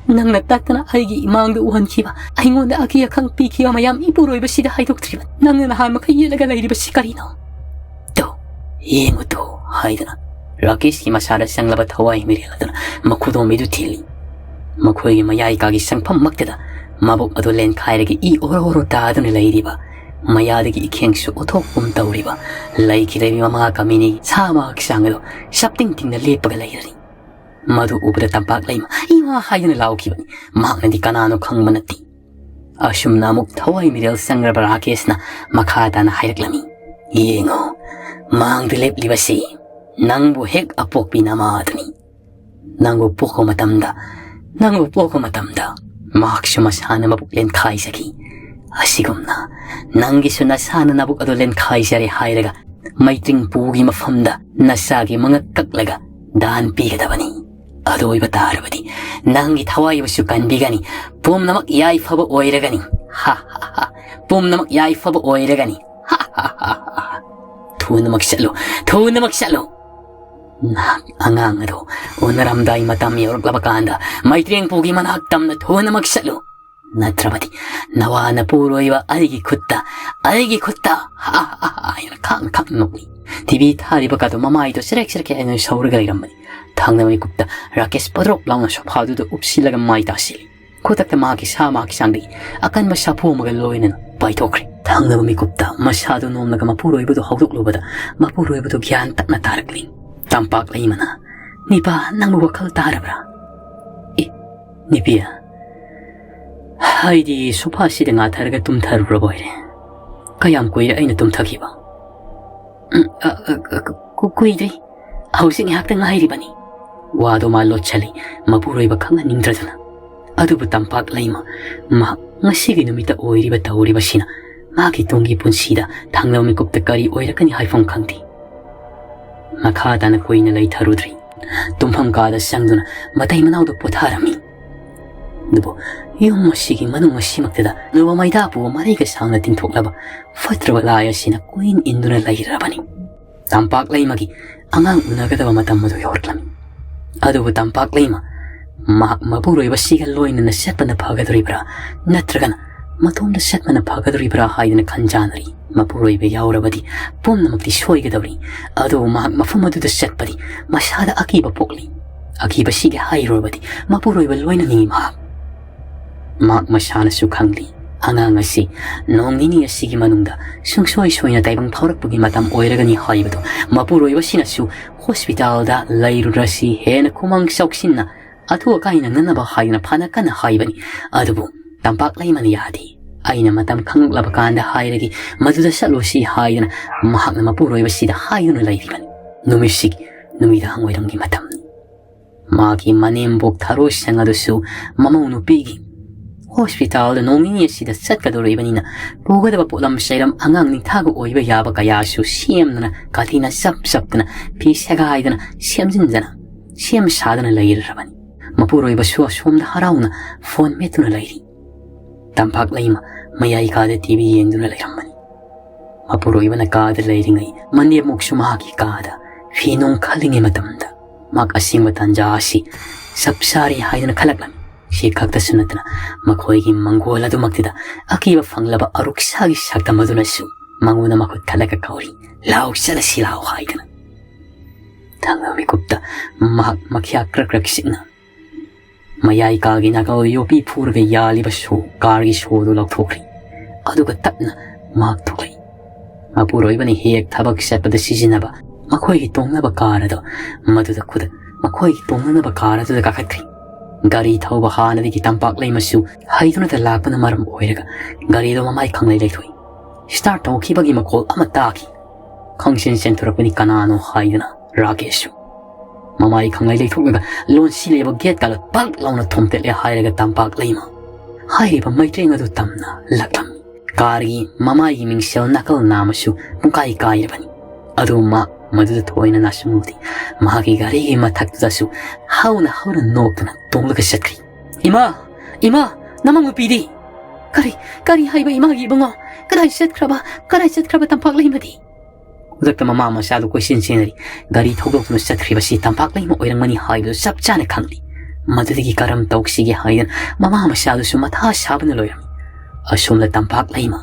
ꯅꯪꯅ ꯇꯠꯇꯅ ꯑꯩꯒꯤ ꯏꯃꯥꯡꯗ ꯎꯍꯟꯈꯤꯕ, ꯑꯩꯉꯣꯟꯗ ꯑꯀꯤ ꯑꯈꯪ ꯄꯤꯈꯤꯕ ꯃꯌꯥꯝ ꯏꯄꯨꯔꯣꯏꯕꯁꯤꯗ ꯍꯥꯏꯗꯣꯛꯇ꯭ꯔꯤꯕ ꯅꯪꯅ ꯅꯍꯥꯟ ꯃꯈꯩ ꯌꯦꯠꯂꯒ ꯂꯩꯔꯤꯕꯁꯤ ꯀꯔꯤꯅꯣ? ꯇꯣ, ꯌꯦꯡꯉꯨ ꯇꯣ," ꯍꯥꯏꯗꯨꯅ ꯔꯥꯀꯦꯁꯀꯤ ꯃꯁꯥꯗ ꯆꯪꯂꯕ ꯊꯋꯥꯏ ꯃꯤꯔꯦꯜ ꯑꯗꯨꯅ ꯃꯈꯨꯗꯣꯝꯕꯤꯗꯨ ꯊꯤꯜꯂꯤ꯫ ꯃꯈꯣꯏꯒꯤ ꯃꯌꯥꯏ ꯀꯥꯒꯤ ꯁꯪꯐꯝꯃꯛꯇꯗ ꯃꯕꯨꯛ ꯑꯗꯨ ꯂꯦꯟꯈꯥꯏꯔꯒ ꯏ ꯑꯣꯔꯣ ꯑꯣꯔꯣ ꯇꯥꯗꯨꯅ ꯂꯩꯔꯤꯕ, ꯃꯌꯥꯗꯒꯤ ꯏꯈꯦꯡꯁꯨ ꯎꯠꯊꯣꯛꯄꯨꯝ ꯇꯧꯔꯤꯕ, ꯂꯩꯈꯤꯗ꯭ꯔꯕꯤ ꯃꯃꯥ ꯀꯃꯤꯅꯤꯒꯤ ꯁꯥ ꯑꯃ ꯍꯛꯆꯥꯡ ꯑꯗꯨ ꯁꯞꯇꯤꯡ ꯇꯤꯡꯅ ꯂꯦꯞꯄꯒ ꯂꯩꯔꯔꯤ꯫ ꯃꯗꯨ ꯎꯕꯗ ꯇꯝꯄꯥꯛ ꯂꯩꯃ ꯏꯃꯥ ꯍꯥꯏꯗꯨꯅ ꯂꯥꯎꯈꯤꯕꯅꯤ꯫ ꯃꯍꯥꯛꯅꯗꯤ ꯀꯅꯥꯅꯣ ꯈꯪꯕ ꯅꯠꯇꯦ꯫ ꯑꯁꯨꯝꯅ ꯑꯃꯨꯛ ꯊꯋꯥꯏ ꯃꯤꯔꯦꯜ ꯆꯪꯂꯕ ꯔꯥꯀꯦꯁꯅ ꯃꯈꯥ ꯇꯥꯅ ꯍꯥꯏꯔꯛꯂꯝꯃꯤ, "ꯌꯦꯡꯉꯣ, ꯃꯥꯡꯗ ꯂꯦꯞꯂꯤꯕꯁꯤ ꯅꯪꯕꯨ ꯍꯦꯛ ꯑꯄꯣꯛꯄꯤ ꯅꯃꯥꯗꯨꯅꯤ꯫ ꯅꯪꯕꯨ ꯄꯣꯛꯄ ꯃꯇꯝꯗ, ꯅꯪꯕꯨ ꯄꯣꯛꯄ ꯃꯇꯝꯗ ꯃꯍꯥꯛꯁꯨ ꯃꯁꯥꯅ ꯃꯕꯨꯛ ꯂꯦꯟꯈꯥꯏꯖꯈꯤ꯫ ꯑꯁꯤꯒꯨꯝꯅ ꯅꯪꯒꯤꯁꯨ ꯅꯁꯥꯅ ꯅꯕꯨꯛ ꯑꯗꯨ ꯂꯦꯟꯈꯥꯏꯖꯔꯦ ꯍꯥꯏꯔꯒ ꯃꯩꯇ꯭ꯔꯤꯡ ꯄꯨꯒꯤ ꯃꯐꯝꯗ ꯅꯆꯥꯒꯤ ꯃꯉꯛ ꯀꯛꯂꯒ ꯗꯥꯟ ꯄꯤꯒꯗꯕꯅꯤ꯫ ꯑꯗꯨ ꯑꯣꯏꯕ ꯇꯥꯔꯕꯗꯤ ꯅꯪꯒꯤ ꯊꯋꯥꯏꯕꯨꯁꯨ ꯀꯟꯕꯤꯒꯅꯤ꯫ ꯄꯨꯝꯅꯃꯛ ꯌꯥꯏꯐꯕ ꯑꯣꯏꯔꯒꯅꯤ꯫ ꯍꯥ, ꯍꯥ, ꯍꯥ꯫ ꯄꯨꯝꯅꯃꯛ ꯌꯥꯏꯐꯕ ꯑꯣꯏꯔꯒꯅꯤ꯫ ꯍꯥ, ꯍꯥ, ꯍꯥ, ꯍꯥ꯫ ꯊꯨꯅꯃꯛ ꯆꯠꯂꯨ, ꯊꯨꯅꯃꯛ ꯆꯠꯂꯨ꯫ ꯅꯍꯥꯛ ꯑꯉꯥꯡ ꯑꯗꯨ ꯎꯅꯔꯝꯗꯥꯏ ꯃꯇꯝ ꯌꯧꯔꯛꯂꯕ ꯀꯥꯟꯗ ꯃꯩꯇ꯭ꯔꯦꯡꯄꯨꯒꯤ ꯃꯅꯥꯛ ꯇꯝꯅ ꯊꯨꯅꯃꯛ ꯆꯠꯂꯨ꯫ ꯅꯠꯇ꯭ꯔꯕꯗꯤ ꯅꯋꯥ ꯅꯄꯨꯔꯣꯏꯕ ꯑꯩꯒꯤ ꯈꯨꯠꯇ, ꯑꯩꯒꯤ ꯈꯨꯠꯇ ꯍꯥ, ꯍꯥ, ꯍꯥ ꯍꯥꯏꯅ ꯈꯥꯡ ꯈꯥꯡ ꯅꯣꯛꯂꯤ꯫ ꯇꯤꯚꯤ ꯊꯥꯔꯤꯕ ꯀꯥꯗꯨ ꯃꯃꯥꯏꯗꯣ ꯆꯔꯦꯛ ꯆꯔꯦꯛ ꯍꯥꯏꯅ ꯁꯧꯔꯒ ꯂꯩꯔꯝꯕꯅꯤ꯫ ꯊꯪꯅꯕ ꯃꯤꯀꯨꯞꯇ ꯔꯥꯀꯦꯁ ꯄꯗ꯭ꯔꯣꯛ ꯂꯥꯎꯅ ꯁꯣꯐꯥꯗꯨꯗ ꯎꯞꯁꯤꯜꯂꯒ ꯃꯥꯏ ꯇꯥꯁꯤꯜꯂꯤ꯫ ꯈꯨꯗꯛꯇ ꯃꯍꯥꯛꯀꯤ ꯁꯥ ꯃꯥꯒꯤ ꯆꯥꯡꯗꯒꯤ ꯑꯀꯟꯕ ꯁꯥꯐꯨ ꯑꯃꯒ ꯂꯣꯏꯅꯅ ꯄꯥꯏꯊꯣꯛꯈ꯭ꯔꯦ꯫ ꯊꯪꯅꯕ ꯃꯤꯀꯨꯞꯇ ꯃꯁꯥꯗꯨ ꯅꯣꯝꯂꯒ ꯃꯄꯨꯔꯣꯏꯕꯗꯨ ꯍꯧꯗꯣꯛꯂꯨꯕꯗ ꯃꯄꯨꯔꯣꯏꯕꯗꯨ ꯒ꯭ꯌꯥꯟ ꯇꯞꯅ ꯇꯥꯔꯛꯂꯤ꯫ ꯇꯝꯄꯥꯛ ꯂꯩꯃꯅ, "ꯅꯤꯄꯥ, ꯅꯪꯕꯨ ꯋꯥꯈꯜ ꯇꯥꯔꯕ꯭ꯔꯥ?" "ꯑꯦ, ꯅꯤꯄꯤ, ꯍꯥꯏꯗꯤ ꯁꯣꯐꯥꯁꯤꯗ ꯉꯥꯊꯔꯒ ꯇꯨꯝꯊꯔꯨꯔꯕ ꯑꯣꯏꯔꯦ꯫ ꯀꯌꯥꯝ ꯀꯨꯏꯔꯦ ꯑꯩꯅ ꯇꯨꯝꯊꯈꯤꯕ?" "ꯎꯝ, ꯑ, ꯑ, ꯑ, ꯀꯨ-, ꯀꯨꯏꯗ꯭ꯔꯤ꯫ ꯍꯧꯖꯤꯛ ꯉꯥꯏꯍꯥꯛꯇ ꯉꯥꯏꯔꯤꯕꯅꯤ꯫" ꯋꯥꯗꯣ ꯃꯥ ꯂꯣꯠꯁꯤꯜꯂꯤ, ꯃꯄꯨꯔꯣꯏꯕ ꯈꯪꯍꯟꯅꯤꯡꯗ꯭ꯔꯗꯅ꯫ ꯑꯗꯨꯕꯨ ꯇꯝꯄꯥꯛ ꯂꯩꯃ, ꯃꯍꯥꯛ ꯉꯁꯤꯒꯤ ꯅꯨꯃꯤꯠꯇ ꯑꯣꯏꯔꯤꯕ ꯇꯧꯔꯤꯕꯁꯤꯅ ꯃꯥꯒꯤ ꯇꯨꯡꯒꯤ ꯄꯨꯟꯁꯤꯗ ꯊꯪꯅꯕ ꯃꯤꯀꯨꯞꯇ ꯀꯔꯤ ꯑꯣꯏꯔꯛꯀꯅꯤ ꯍꯥꯏꯐꯝ ꯈꯪꯗꯦ꯫ ꯃꯈꯥ ꯇꯥꯅ ꯀꯨꯏꯅ ꯂꯩꯊꯔꯨꯗ꯭ꯔꯤ꯫ ꯇꯨꯝꯐꯝ ꯀꯥꯗ ꯆꯪꯗꯨꯅ ꯃꯇꯩ ꯃꯅꯥꯎꯗ ꯄꯣꯊꯥꯔꯝꯃꯤ꯫ ꯑꯗꯨꯕꯨ ꯌꯨꯝ ꯑꯁꯤꯒꯤ ꯃꯅꯨꯡ ꯑꯁꯤꯃꯛꯇꯗ ꯅꯨꯕ ꯃꯩꯗꯥ ꯄꯨꯕ ꯃꯔꯩꯒ ꯁꯥꯡꯅ ꯇꯤꯟꯊꯣꯛꯂꯕ ꯐꯠꯇ꯭ꯔꯕ ꯂꯥꯏ ꯑꯁꯤꯅ ꯀꯣꯏꯏꯟ ꯏꯟꯗꯨꯅ ꯂꯩꯔꯕꯅꯤ꯫ ꯇꯝꯄꯥꯛ ꯂꯩꯃꯒꯤ ꯑꯉꯥꯡ ꯎꯅꯒꯗꯕ ꯃꯇꯝ ꯑꯗꯨ ꯌꯧꯔꯛꯂꯝꯃꯤ꯫ ꯑꯗꯨꯕꯨ ꯇꯝꯄꯥꯛ ꯂꯩꯃ ꯃꯍꯥꯛ ꯃꯄꯨꯔꯣꯏꯕꯁꯤꯒ ꯂꯣꯏꯅꯅ ꯆꯠꯄꯅ ꯐꯒꯗꯧꯔꯤꯕ꯭ꯔꯥ, ꯅꯠꯇ꯭ꯔꯒꯅ ꯃꯇꯣꯝꯗ ꯆꯠꯄꯅ ꯐꯒꯗꯧꯔꯤꯕ꯭ꯔꯥ ꯍꯥꯏꯗꯅ ꯈꯟꯖꯥꯟꯅꯔꯤ꯫ ꯃꯄꯨꯔꯣꯏꯕ ꯌꯥꯎꯔꯕꯗꯤ ꯄꯨꯝꯅꯃꯛꯇꯤ ꯁꯣꯏꯒꯗꯧꯔꯤ꯫ ꯑꯗꯨꯕꯨ ꯃꯍꯥꯛ ꯃꯐꯝ ꯑꯗꯨꯗ ꯆꯠꯄꯗꯤ ꯃꯁꯥꯗ ꯑꯀꯤꯕ ꯄꯣꯛꯂꯤ꯫ ꯑꯀꯤꯕꯁꯤꯒꯤ ꯍꯥꯏꯔꯨꯔꯕꯗꯤ ꯃꯄꯨꯔꯣꯏꯕ ꯂꯣꯏꯅꯅꯤꯡꯏ ꯃꯍꯥꯛ꯫ ꯃꯍꯥꯛ ꯃꯁꯥꯅꯁꯨ ꯈꯪꯂꯤ, ꯑꯉꯥꯡ ꯑꯁꯤ ꯅꯣꯡ ꯅꯤꯅꯤ ꯑꯁꯤꯒꯤ ꯃꯅꯨꯡꯗ ꯁꯨꯡꯁꯣꯏ ꯁꯣꯏꯅ ꯇꯥꯏꯕꯪ ꯐꯥꯎꯔꯛꯄꯒꯤ ꯃꯇꯝ ꯑꯣꯏꯔꯒꯅꯤ ꯍꯥꯏꯕꯗꯨ꯫ ꯃꯄꯨꯔꯣꯏꯕꯁꯤꯅꯁꯨ ꯍꯣꯁꯄꯤꯇꯥꯜꯗ ꯂꯩꯔꯨꯔꯁꯤ, ꯍꯦꯟꯅ ꯈꯨꯃꯥꯡ ꯆꯥꯎꯁꯤꯟꯅ ꯑꯊꯨ ꯑꯀꯥꯏ ꯅꯪꯅꯅꯕ ꯍꯥꯏꯗꯨꯅ ꯐꯅ ꯀꯟꯅ ꯍꯥꯏꯕꯅꯤ꯫ ꯑꯗꯨꯕꯨ ꯇꯝꯄꯥꯛ ꯂꯩꯃꯅ ꯌꯥꯗꯦ꯫ ꯑꯩꯅ ꯃꯇꯝ ꯈꯪꯂꯛꯂꯕ ꯀꯥꯟꯗ ꯍꯥꯏꯔꯒꯦ, ꯃꯗꯨꯗ ꯆꯠꯂꯨꯁꯤ ꯍꯥꯏꯗꯨꯅ ꯃꯍꯥꯛꯅ ꯃꯄꯨꯔꯣꯏꯕꯁꯤꯗ ꯍꯥꯏꯗꯨꯅ ꯂꯩꯔꯤꯕꯅꯤ꯫ ꯅꯨꯃꯤꯠꯁꯤꯒꯤ ꯅꯨꯃꯤꯗꯥꯡ ꯋꯥꯏꯔꯝꯒꯤ ꯃꯇꯝꯅꯤ꯫ ꯃꯥꯒꯤ ꯃꯅꯦꯝꯕꯣꯛ ꯊꯔꯣꯏꯁꯪ ꯑꯗꯨꯁꯨ ꯃꯃꯧ ꯅꯨꯄꯤꯒꯤ ꯍꯣꯁꯄꯤꯇꯥꯜꯗ ꯅꯣꯡ ꯅꯤꯅꯤ ꯑꯁꯤꯗ ꯆꯠꯀꯗꯧꯔꯤꯕꯅꯤꯅ ꯄꯨꯒꯗꯕ ꯄꯣꯠꯂꯝ ꯆꯩꯔꯝ ꯑꯉꯥꯡ ꯅꯤꯡꯊꯥꯒ ꯑꯣꯏꯕ ꯌꯥꯕ ꯀꯌꯥꯁꯨ ꯁꯦꯝꯗꯅ, ꯀꯥꯇꯤꯅ ꯆꯞ ꯆꯞꯇꯅ, ꯐꯤ ꯁꯦꯒꯥꯏꯗꯅ, ꯁꯦꯝꯖꯤꯟꯗꯅ, ꯁꯦꯝ ꯁꯥꯗꯅ ꯂꯩꯔꯕꯅꯤ꯫ ꯃꯄꯨꯔꯣꯏꯕꯁꯨ ꯑꯁꯣꯝꯗ ꯍꯔꯥꯎꯅ ꯐꯣꯟ ꯃꯦꯠꯇꯨꯅ ꯂꯩꯔꯤ꯫ ꯇꯝꯄꯥꯛ ꯂꯩꯃ ꯃꯌꯥꯏ ꯀꯥꯗ ꯇꯤ ꯚꯤ ꯌꯦꯡꯗꯨꯅ ꯂꯩꯔꯝꯕꯅꯤ꯫ ꯃꯄꯨꯔꯣꯏꯕꯅ ꯀꯥꯗ ꯂꯩꯔꯤꯉꯩ ꯃꯅꯦꯝꯕꯣꯛꯁꯨ ꯃꯍꯥꯛꯀꯤ ꯀꯥꯗ ꯐꯤ ꯅꯨꯡ ꯈꯜꯂꯤꯉꯩ ꯃꯇꯝꯗ ꯃꯍꯥꯛ ꯑꯁꯦꯡꯕ ꯇꯥꯟꯖꯥ ꯑꯁꯤ ꯆꯞ ꯆꯥꯔꯦ ꯍꯥꯏꯗꯨꯅ ꯈꯜꯂꯛꯂꯝꯃꯤ꯫ ꯁꯤ ꯈꯛꯇꯁꯨ ꯅꯠꯇꯅ ꯃꯈꯣꯏꯒꯤ ꯃꯪꯒꯣꯜ ꯑꯗꯨꯃꯛꯇꯗ ꯑꯀꯤꯕ ꯐꯪꯂꯕ ꯑꯔꯨꯛꯁꯥꯒꯤ ꯁꯛꯇꯝ ꯑꯗꯨꯅꯁꯨ ꯃꯉꯣꯟꯗ ꯃꯈꯨꯠ ꯊꯠꯂꯒ ꯀꯧꯔꯤ, "ꯂꯥꯎ, ꯆꯠꯂꯁꯤ ꯂꯥꯎ" ꯍꯥꯏꯗꯅ꯫ ꯊꯪꯅ ꯃꯤꯀꯨꯞꯇ ꯃꯍꯥꯛ ꯃꯈ꯭ꯌꯥ ꯀ꯭ꯔꯛ ꯀ꯭ꯔꯛ ꯆꯤꯛꯅ ꯃꯌꯥꯏ ꯀꯥꯒꯤ ꯅꯥꯀꯜ ꯌꯣꯄꯤ ꯐꯨꯔꯒ ꯌꯥꯜꯂꯤꯕ ꯁꯣ, ꯀꯥꯔꯒꯤ ꯁꯣꯗꯨ ꯂꯧꯊꯣꯛꯈ꯭ꯔꯤ꯫ ꯑꯗꯨꯒ ꯇꯞꯅ ꯃꯍꯥꯛ ꯊꯣꯛꯂꯛꯏ꯫ ꯃꯄꯨꯔꯣꯏꯕꯅ ꯍꯦꯛ ꯊꯕꯛ ꯆꯠꯄꯗ ꯁꯤꯖꯤꯟꯅꯕ ꯃꯈꯣꯏꯒꯤ ꯇꯣꯡꯅꯕ ꯀꯥꯔ ꯑꯗꯣ ꯃꯗꯨꯗ ꯈꯨꯗꯛ ꯃꯈꯣꯏꯒꯤ ꯇꯣꯡꯅꯅꯕ ꯀꯥꯔ ꯑꯗꯨꯗ ꯀꯥꯈꯠꯈ꯭ꯔꯤ꯫ ꯒꯥꯔꯤ ꯊꯧꯕ ꯍꯥꯟꯅꯗꯒꯤ ꯇꯝꯄꯥꯛ ꯂꯩꯃꯁꯨ ꯍꯩꯗꯨꯅꯇ ꯂꯥꯛꯄꯅ ꯃꯔꯝ ꯑꯣꯏꯔꯒ ꯒꯥꯔꯤꯗꯣ ꯃꯃꯥꯏ ꯈꯪꯂꯩ ꯂꯩꯊꯣꯛꯏ꯫ ꯁ꯭ꯇꯥꯔꯠ ꯇꯧꯈꯤꯕꯒꯤ ꯃꯈꯣꯜ ꯑꯃ ꯇꯥꯈꯤ꯫ ꯈꯪꯆꯦꯟ ꯆꯦꯟꯊꯣꯔꯛꯄꯅꯤ ꯀꯅꯥꯅꯣ ꯍꯥꯏꯗꯨꯅ ꯔꯥꯀꯦꯁꯁꯨ꯫ ꯃꯃꯥꯏ ꯈꯪꯂꯩ ꯂꯩꯊꯣꯛꯂꯒ ꯂꯣꯟꯁꯤ ꯂꯩꯕ ꯒꯦꯠ ꯀꯥꯂꯣꯠ ꯄꯛ ꯂꯥꯎꯅ ꯊꯣꯝꯇꯠꯂꯦ ꯍꯥꯏꯔꯒ ꯇꯝꯄꯥꯛ ꯂꯩꯃ ꯍꯥꯏꯔꯤꯕ ꯃꯩꯇ꯭ꯔꯦꯡ ꯑꯗꯨ ꯇꯝꯅ ꯂꯥꯛꯂꯝꯃꯤ꯫ ꯀꯥꯔꯒꯤ ꯃꯃꯥꯏꯒꯤ ꯃꯤꯡꯁꯦꯜ ꯅꯥꯀꯜ ꯅꯥꯝꯃꯁꯨ ꯄꯨꯡꯀꯥꯏ ꯀꯥꯏꯔꯕꯅꯤ꯫ ꯑꯗꯨ ꯃꯥ ꯃꯗꯨꯗ ꯊꯣꯏꯅ ꯅꯥꯁꯨꯝꯂꯨꯗꯦ꯫ ꯃꯍꯥꯛꯀꯤ ꯒꯥꯔꯤꯒꯤ ꯃꯊꯛꯇꯨꯗꯁꯨ ꯍꯧꯅ ꯍꯧꯅ ꯅꯣꯛꯇꯨꯅ ꯇꯣꯡꯂꯒ ꯆꯠꯈ꯭ꯔꯤ꯫ "ꯏꯃꯥ, "ꯏꯃꯥ, ꯅꯃꯧ ꯅꯨꯄꯤꯗꯤ?" "ꯀꯔꯤ, ꯀꯔꯤ ꯍꯥꯏꯕ ꯏꯃꯥꯒꯤ ꯏꯕꯨꯡꯉꯣ? ꯀꯗꯥꯏ ꯆꯠꯈ꯭ꯔꯕ, ꯀꯗꯥꯏ ꯆꯠꯈ꯭ꯔꯕ ꯇꯝꯄꯥꯛ ꯂꯩꯃꯗꯤ?" ꯈꯨꯗꯛꯇ ꯃꯃꯥ ꯃꯆꯥꯗꯨ ꯀꯣꯏꯁꯦꯟ ꯁꯦꯟꯅꯔꯤ꯫ ꯒꯥꯔꯤ ꯊꯧꯗꯣꯛꯇꯨꯅ ꯆꯠꯈ꯭ꯔꯤꯕꯁꯤ ꯇꯝꯄꯥꯛ ꯂꯩꯃ ꯑꯣꯏꯔꯝꯒꯅꯤ ꯍꯥꯏꯕꯗꯨ ꯆꯞ ꯆꯥꯅ ꯈꯪꯂꯤ꯫ ꯃꯗꯨꯗꯒꯤ ꯀꯔꯝ ꯇꯧꯁꯤꯒꯦ ꯍꯥꯏꯗꯅ ꯃꯃꯥ ꯃꯆꯥꯗꯨꯁꯨ ꯃꯊꯥ ꯁꯥꯕꯅ ꯂꯣꯏꯔꯝꯃꯤ꯫ ꯑꯁꯣꯝꯗ ꯇꯝꯄꯥꯛ ꯂꯩꯃ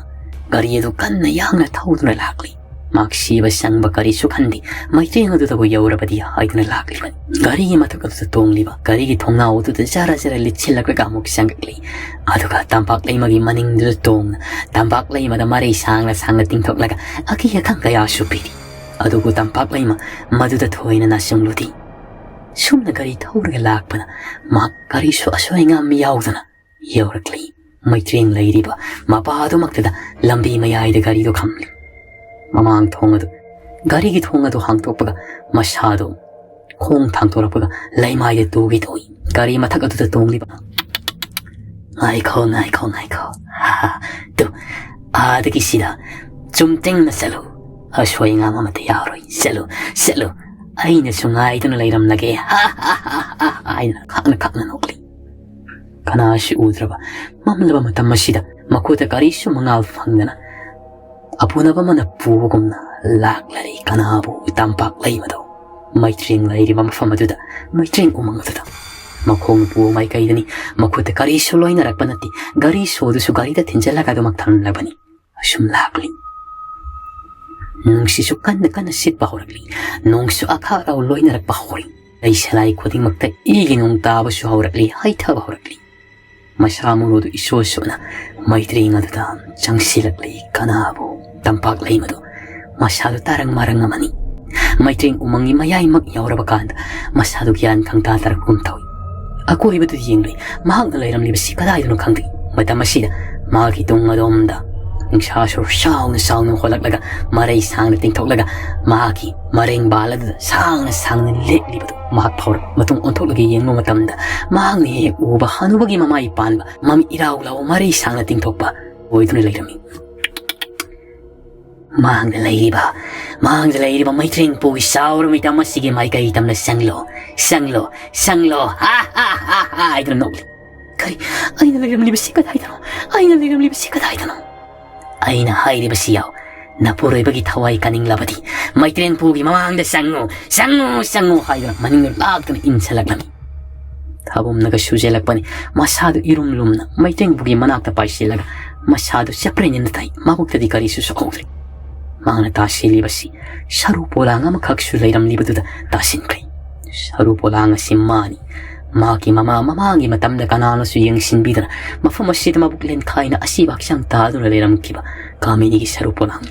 ꯒꯥꯔꯤ ꯑꯗꯨ ꯀꯟꯅ ꯌꯥꯡꯅ ꯊꯧꯗꯨꯅ ꯂꯥꯛꯂꯤ꯫ ꯃꯍꯥꯛ ꯁꯤꯕ ꯆꯪꯕ ꯀꯔꯤꯁꯨ ꯈꯟꯗꯦ, ꯃꯩꯇ꯭ꯔꯦꯡ ꯑꯗꯨꯗꯕꯨ ꯌꯧꯔꯕꯗꯤ ꯍꯥꯏꯗꯨꯅ ꯂꯥꯛꯂꯤꯕꯅꯤ꯫ ꯒꯥꯔꯤꯒꯤ ꯃꯊꯛ ꯑꯗꯨꯗ ꯇꯣꯡꯂꯤꯕ ꯒꯥꯔꯤꯒꯤ ꯊꯣꯡꯅꯥꯎ ꯑꯗꯨꯗ ꯖꯔ ꯖꯔ ꯂꯤꯠꯁꯤꯜꯂꯛꯂꯒ ꯑꯃꯨꯛ ꯆꯪꯂꯛꯂꯤ꯫ ꯑꯗꯨꯒ ꯇꯝꯄꯥꯛ ꯂꯩꯃꯒꯤ ꯃꯅꯤꯡꯗꯨꯗ ꯇꯣꯡꯅ ꯇꯝꯄꯥꯛ ꯂꯩꯃꯗ ꯃꯔꯩ ꯁꯥꯡꯅ ꯁꯥꯡꯅ ꯇꯤꯡꯊꯣꯛꯂꯒ ꯑꯀꯤ ꯑꯈꯪ ꯀꯌꯥꯁꯨ ꯄꯤꯔꯤ꯫ ꯑꯗꯨꯕꯨ ꯇꯝꯄꯥꯛ ꯂꯩꯃ ꯃꯗꯨꯗ ꯊꯣꯏꯅ ꯅꯥꯆꯨꯡꯂꯨꯗꯦ꯫ ꯁꯨꯝꯅ ꯒꯥꯔꯤ ꯊꯧꯔꯒ ꯂꯥꯛꯄꯅ ꯃꯍꯥꯛ ꯀꯔꯤꯁꯨ ꯑꯁꯣꯏ ꯑꯉꯥꯝ ꯌꯥꯎꯗꯅ ꯌꯧꯔꯛꯂꯤ꯫ ꯃꯩꯇ꯭ꯔꯦꯡ ꯂꯩꯔꯤꯕ ꯃꯄꯥ ꯑꯗꯨꯃꯛꯇꯗ ꯂꯝꯕꯤ ꯃꯌꯥꯏꯗ ꯒꯥꯔꯤꯗꯨ ꯈꯝꯂꯤ꯫ ꯃꯃꯥꯡ ꯊꯣꯡ ꯑꯗꯨ, ꯒꯥꯔꯤꯒꯤ ꯊꯣꯡ ꯑꯗꯨ ꯍꯥꯡꯗꯣꯛꯄꯒ ꯃꯁꯥꯗꯨ ꯈꯣꯡ ꯊꯥꯡꯗꯣꯔꯛꯄꯒ ꯂꯩꯃꯥꯏꯗ ꯇꯨꯒꯦ ꯇꯧꯏ꯫ ꯒꯥꯔꯤ ꯃꯊꯛ ꯑꯗꯨꯗ ꯇꯣꯡꯂꯤꯕ, "ꯉꯥꯏꯈꯣ, ꯉꯥꯏꯈꯣ, ꯉꯥꯏꯈꯣ꯫ ꯍꯥ, ꯍꯥ, ꯇꯨ, ꯑꯥꯗꯒꯤ ꯁꯤꯗ ꯆꯨꯝꯇꯤꯡꯅ ꯆꯠꯂꯨ꯫ ꯑꯁꯣꯏ ꯑꯉꯥꯝ ꯑꯃꯠꯇ ꯌꯥꯎꯔꯣꯏ꯫ ꯆꯠꯂꯨ, ꯆꯠꯂꯨ꯫ ꯑꯩꯅꯁꯨ ꯉꯥꯏꯗꯨꯅ ꯂꯩꯔꯝꯂꯒꯦ꯫" ꯍꯥ, ꯍꯥ, ꯍꯥ, ꯍꯥ, ꯍꯥ ꯍꯥꯏꯅ ꯈꯥꯛꯅ ꯈꯥꯛꯅ ꯅꯣꯛꯂꯤ꯫ ꯀꯅꯥꯁꯨ ꯎꯗ꯭ꯔꯕ ꯃꯝꯂꯕ ꯃꯇꯝ ꯑꯁꯤꯗ ꯃꯈꯨꯠꯇ ꯀꯔꯤꯁꯨ ꯃꯉꯥꯜ ꯐꯪꯗꯅ ꯑꯄꯨꯅꯕ ꯑꯃꯅ ꯄꯨꯕꯒꯨꯝꯅ ꯂꯥꯛꯂꯔꯤ꯫ ꯀꯅꯥꯕꯨ? ꯇꯝꯄꯥꯛ ꯂꯩꯃꯗꯣ꯫ ꯃꯩꯇ꯭ꯔꯦꯡ ꯂꯩꯔꯤꯕ ꯃꯐꯝ ꯑꯗꯨꯗ, ꯃꯩꯇ꯭ꯔꯦꯡ ꯎꯃꯪ ꯑꯗꯨꯗ꯫ ꯃꯈꯣꯡꯅ ꯄꯨꯕ ꯃꯥꯏꯀꯩꯗꯅꯤ, ꯃꯈꯨꯠꯇ ꯀꯔꯤꯁꯨ ꯂꯣꯏꯅꯔꯛꯄ ꯅꯠꯇꯦ꯫ ꯒꯥꯔꯤ ꯁꯣꯗꯨꯁꯨ ꯒꯥꯔꯤꯗ ꯊꯤꯟꯖꯤꯜꯂꯒ ꯑꯗꯨꯃꯛ ꯊꯝꯂꯕꯅꯤ꯫ ꯑꯁꯨꯝ ꯂꯥꯛꯂꯤ꯫ ꯅꯨꯡꯁꯤꯠꯁꯨ ꯀꯟꯅ ꯀꯟꯅ ꯁꯤꯠꯄ ꯍꯧꯔꯛꯂꯤ꯫ ꯅꯣꯡꯁꯨ ꯑꯈꯥꯛ ꯑꯔꯥꯎ ꯂꯣꯏꯅꯔꯛꯄ ꯍꯧꯔꯛꯂꯤ꯫ ꯂꯩ ꯁꯂꯥꯏ ꯈꯨꯗꯤꯡꯃꯛꯇ ꯏꯒꯤ ꯅꯣꯡ ꯇꯥꯕꯁꯨ ꯍꯧꯔꯛꯂꯤ, ꯍꯩꯊꯕ ꯍꯧꯔꯛꯂꯤ꯫ ꯃꯁꯥ ꯃꯎꯗꯨ ꯏꯁꯣꯏ ꯁꯣꯏꯅ ꯃꯩꯇ꯭ꯔꯦꯡ ꯑꯗꯨꯗ ꯆꯪꯁꯤꯜꯂꯛꯂꯤ꯫ ꯀꯅꯥꯕꯨ? ꯇꯝꯄꯥꯛ ꯂꯩꯃꯗꯨ꯫ ꯃꯁꯥꯗꯨ ꯇꯥꯔꯪ ꯃꯥꯔꯪ ꯑꯃꯅꯤ꯫ ꯃꯩꯇ꯭ꯔꯦꯡ ꯎꯃꯪꯒꯤ ꯃꯌꯥꯏꯃꯛ ꯌꯧꯔꯕ ꯀꯥꯟꯗ ꯃꯁꯥꯗꯨ ꯒ꯭ꯌꯥꯟ ꯈꯪꯇꯥ ꯇꯥꯔꯛꯄꯒꯨꯝ ꯇꯧꯏ꯫ ꯑꯀꯣꯏꯕꯗꯨ ꯌꯦꯡꯂꯨꯏ꯫ ꯃꯍꯥꯛꯅ ꯂꯩꯔꯝꯂꯤꯕꯁꯤ ꯀꯗꯥꯏꯗꯅꯣ ꯈꯪꯗꯦ꯫ ꯃꯇꯝ ꯑꯁꯤꯗ ꯃꯍꯥꯛꯀꯤ ꯇꯨꯡ ꯑꯗꯣꯝꯗ ꯅꯨꯡꯁꯥꯁꯨ ꯁꯥꯎꯅ ꯁꯥꯎꯅ ꯍꯣꯜꯂꯛꯂꯒ ꯃꯔꯩ ꯁꯥꯡꯅ ꯇꯤꯡꯊꯣꯛꯂꯒ ꯃꯍꯥꯛꯀꯤ ꯃꯔꯦꯡꯕꯥꯜ ꯑꯗꯨꯗ ꯁꯥꯡꯅ ꯁꯥꯡꯅ ꯂꯦꯞꯂꯤꯕꯗꯨ ꯃꯍꯥꯛ ꯐꯥꯎꯔꯛ꯫ ꯃꯇꯨꯡ ꯑꯣꯟꯊꯣꯛꯂꯒ ꯌꯦꯡꯂꯨꯕ ꯃꯇꯝꯗ ꯃꯍꯥꯛꯅ ꯍꯦꯛ ꯍꯦꯛ ꯎꯕ ꯍꯅꯨꯕꯒꯤ ꯃꯃꯥꯏ ꯄꯥꯟꯕ ꯃꯃꯤꯠ ꯏꯔꯥꯎ ꯂꯥꯎ ꯃꯔꯩ ꯁꯥꯡꯅ ꯇꯤꯡꯊꯣꯛꯄ ꯑꯣꯏꯗꯨꯅ ꯂꯩꯔꯝꯃꯤ꯫ "ꯃꯥꯡꯗ ꯂꯩꯔꯤꯕ, ꯃꯥꯡꯗ ꯂꯩꯔꯤꯕ ꯃꯩꯇ꯭ꯔꯦꯡ ꯄꯨꯒꯤ ꯆꯥꯎꯔ ꯃꯤꯇꯝ ꯑꯁꯤꯒꯤ ꯃꯥꯏꯀꯩ ꯇꯝꯅ ꯆꯪꯂꯣ, ꯆꯪꯂꯣ, ꯆꯪꯂꯣ, ꯍꯥ, ꯍꯥ, ꯍꯥ, ꯍꯥ" ꯍꯥꯏꯗꯨꯅ ꯅꯣꯛꯂꯤ꯫ ꯀꯔꯤ? ꯑꯩꯅ ꯂꯩꯔꯝꯂꯤꯕꯁꯤ ꯀꯗꯥꯏꯗꯅꯣ? ꯑꯩꯅ ꯂꯩꯔꯝꯂꯤꯕꯁꯤ ꯀꯗꯥꯏꯗꯅꯣ? ꯑꯩꯅ ꯍꯥꯏꯔꯤꯕꯁꯤ ꯌꯥꯎ꯫ ꯅꯄꯨꯔꯣꯏꯕꯒꯤ ꯊꯋꯥꯏ ꯀꯟꯅꯤꯡꯂꯕꯗꯤ ꯃꯩꯇ꯭ꯔꯦꯟ ꯄꯨꯒꯤ ꯃꯃꯥꯡꯗ ꯆꯪꯉꯨ, ꯆꯪꯉꯨ, ꯆꯪꯉꯨ ꯍꯥꯏꯗꯨꯅ ꯃꯅꯤꯡꯗ ꯂꯥꯛꯇꯨꯅ ꯏꯟꯁꯤꯜꯂꯛꯂꯝꯃꯤ꯫ ꯊꯥꯕꯨꯝꯅꯒ ꯁꯨꯖꯦꯜꯂꯛꯄꯅꯤ꯫ ꯃꯁꯥꯗꯨ ꯏꯔꯨꯝ ꯂꯨꯝꯅ ꯃꯩꯇ꯭ꯔꯦꯟ ꯄꯨꯒꯤ ꯃꯅꯥꯛꯇ ꯄꯥꯏꯁꯤꯜꯂꯒ ꯃꯁꯥꯗꯨ ꯆꯦꯞꯄ꯭ꯔꯦꯅꯤꯅ ꯇꯥꯏ꯫ ꯃꯕꯨꯛꯇꯗꯤ ꯀꯔꯤꯁꯨ ꯁꯣꯛꯍꯧꯗ꯭ꯔꯦ꯫ ꯃꯍꯥꯛꯅ ꯇꯥꯁꯤꯜꯂꯤꯕꯁꯤ ꯁꯔꯨ ꯄꯣꯂꯥꯡ ꯑꯃꯈꯛꯁꯨ ꯂꯩꯔꯝꯂꯤꯕꯗꯨꯗ ꯇꯥꯁꯤꯟꯈ꯭ꯔꯦ꯫ ꯁꯔꯨ ꯄꯣꯂꯥꯡ ꯑꯁꯤ ꯃꯥꯅꯤ꯫ ꯃꯍꯥꯛꯀꯤ ꯃꯃꯥ ꯃꯃꯥꯡꯒꯤ ꯃꯇꯝꯗ ꯀꯅꯥꯅꯁꯨ ꯌꯦꯡꯁꯤꯟꯕꯤꯗꯅ ꯃꯐꯝ ꯑꯁꯤꯗ ꯃꯕꯨꯛ ꯂꯦꯟꯈꯥꯏꯅ ꯑꯁꯤꯕ ꯍꯛꯆꯥꯡ ꯇꯥꯗꯨꯅ ꯂꯩꯔꯝꯈꯤꯕ ꯀꯥꯃꯤꯅꯤꯒꯤ ꯁꯔꯨ ꯄꯣꯂꯥꯡ꯫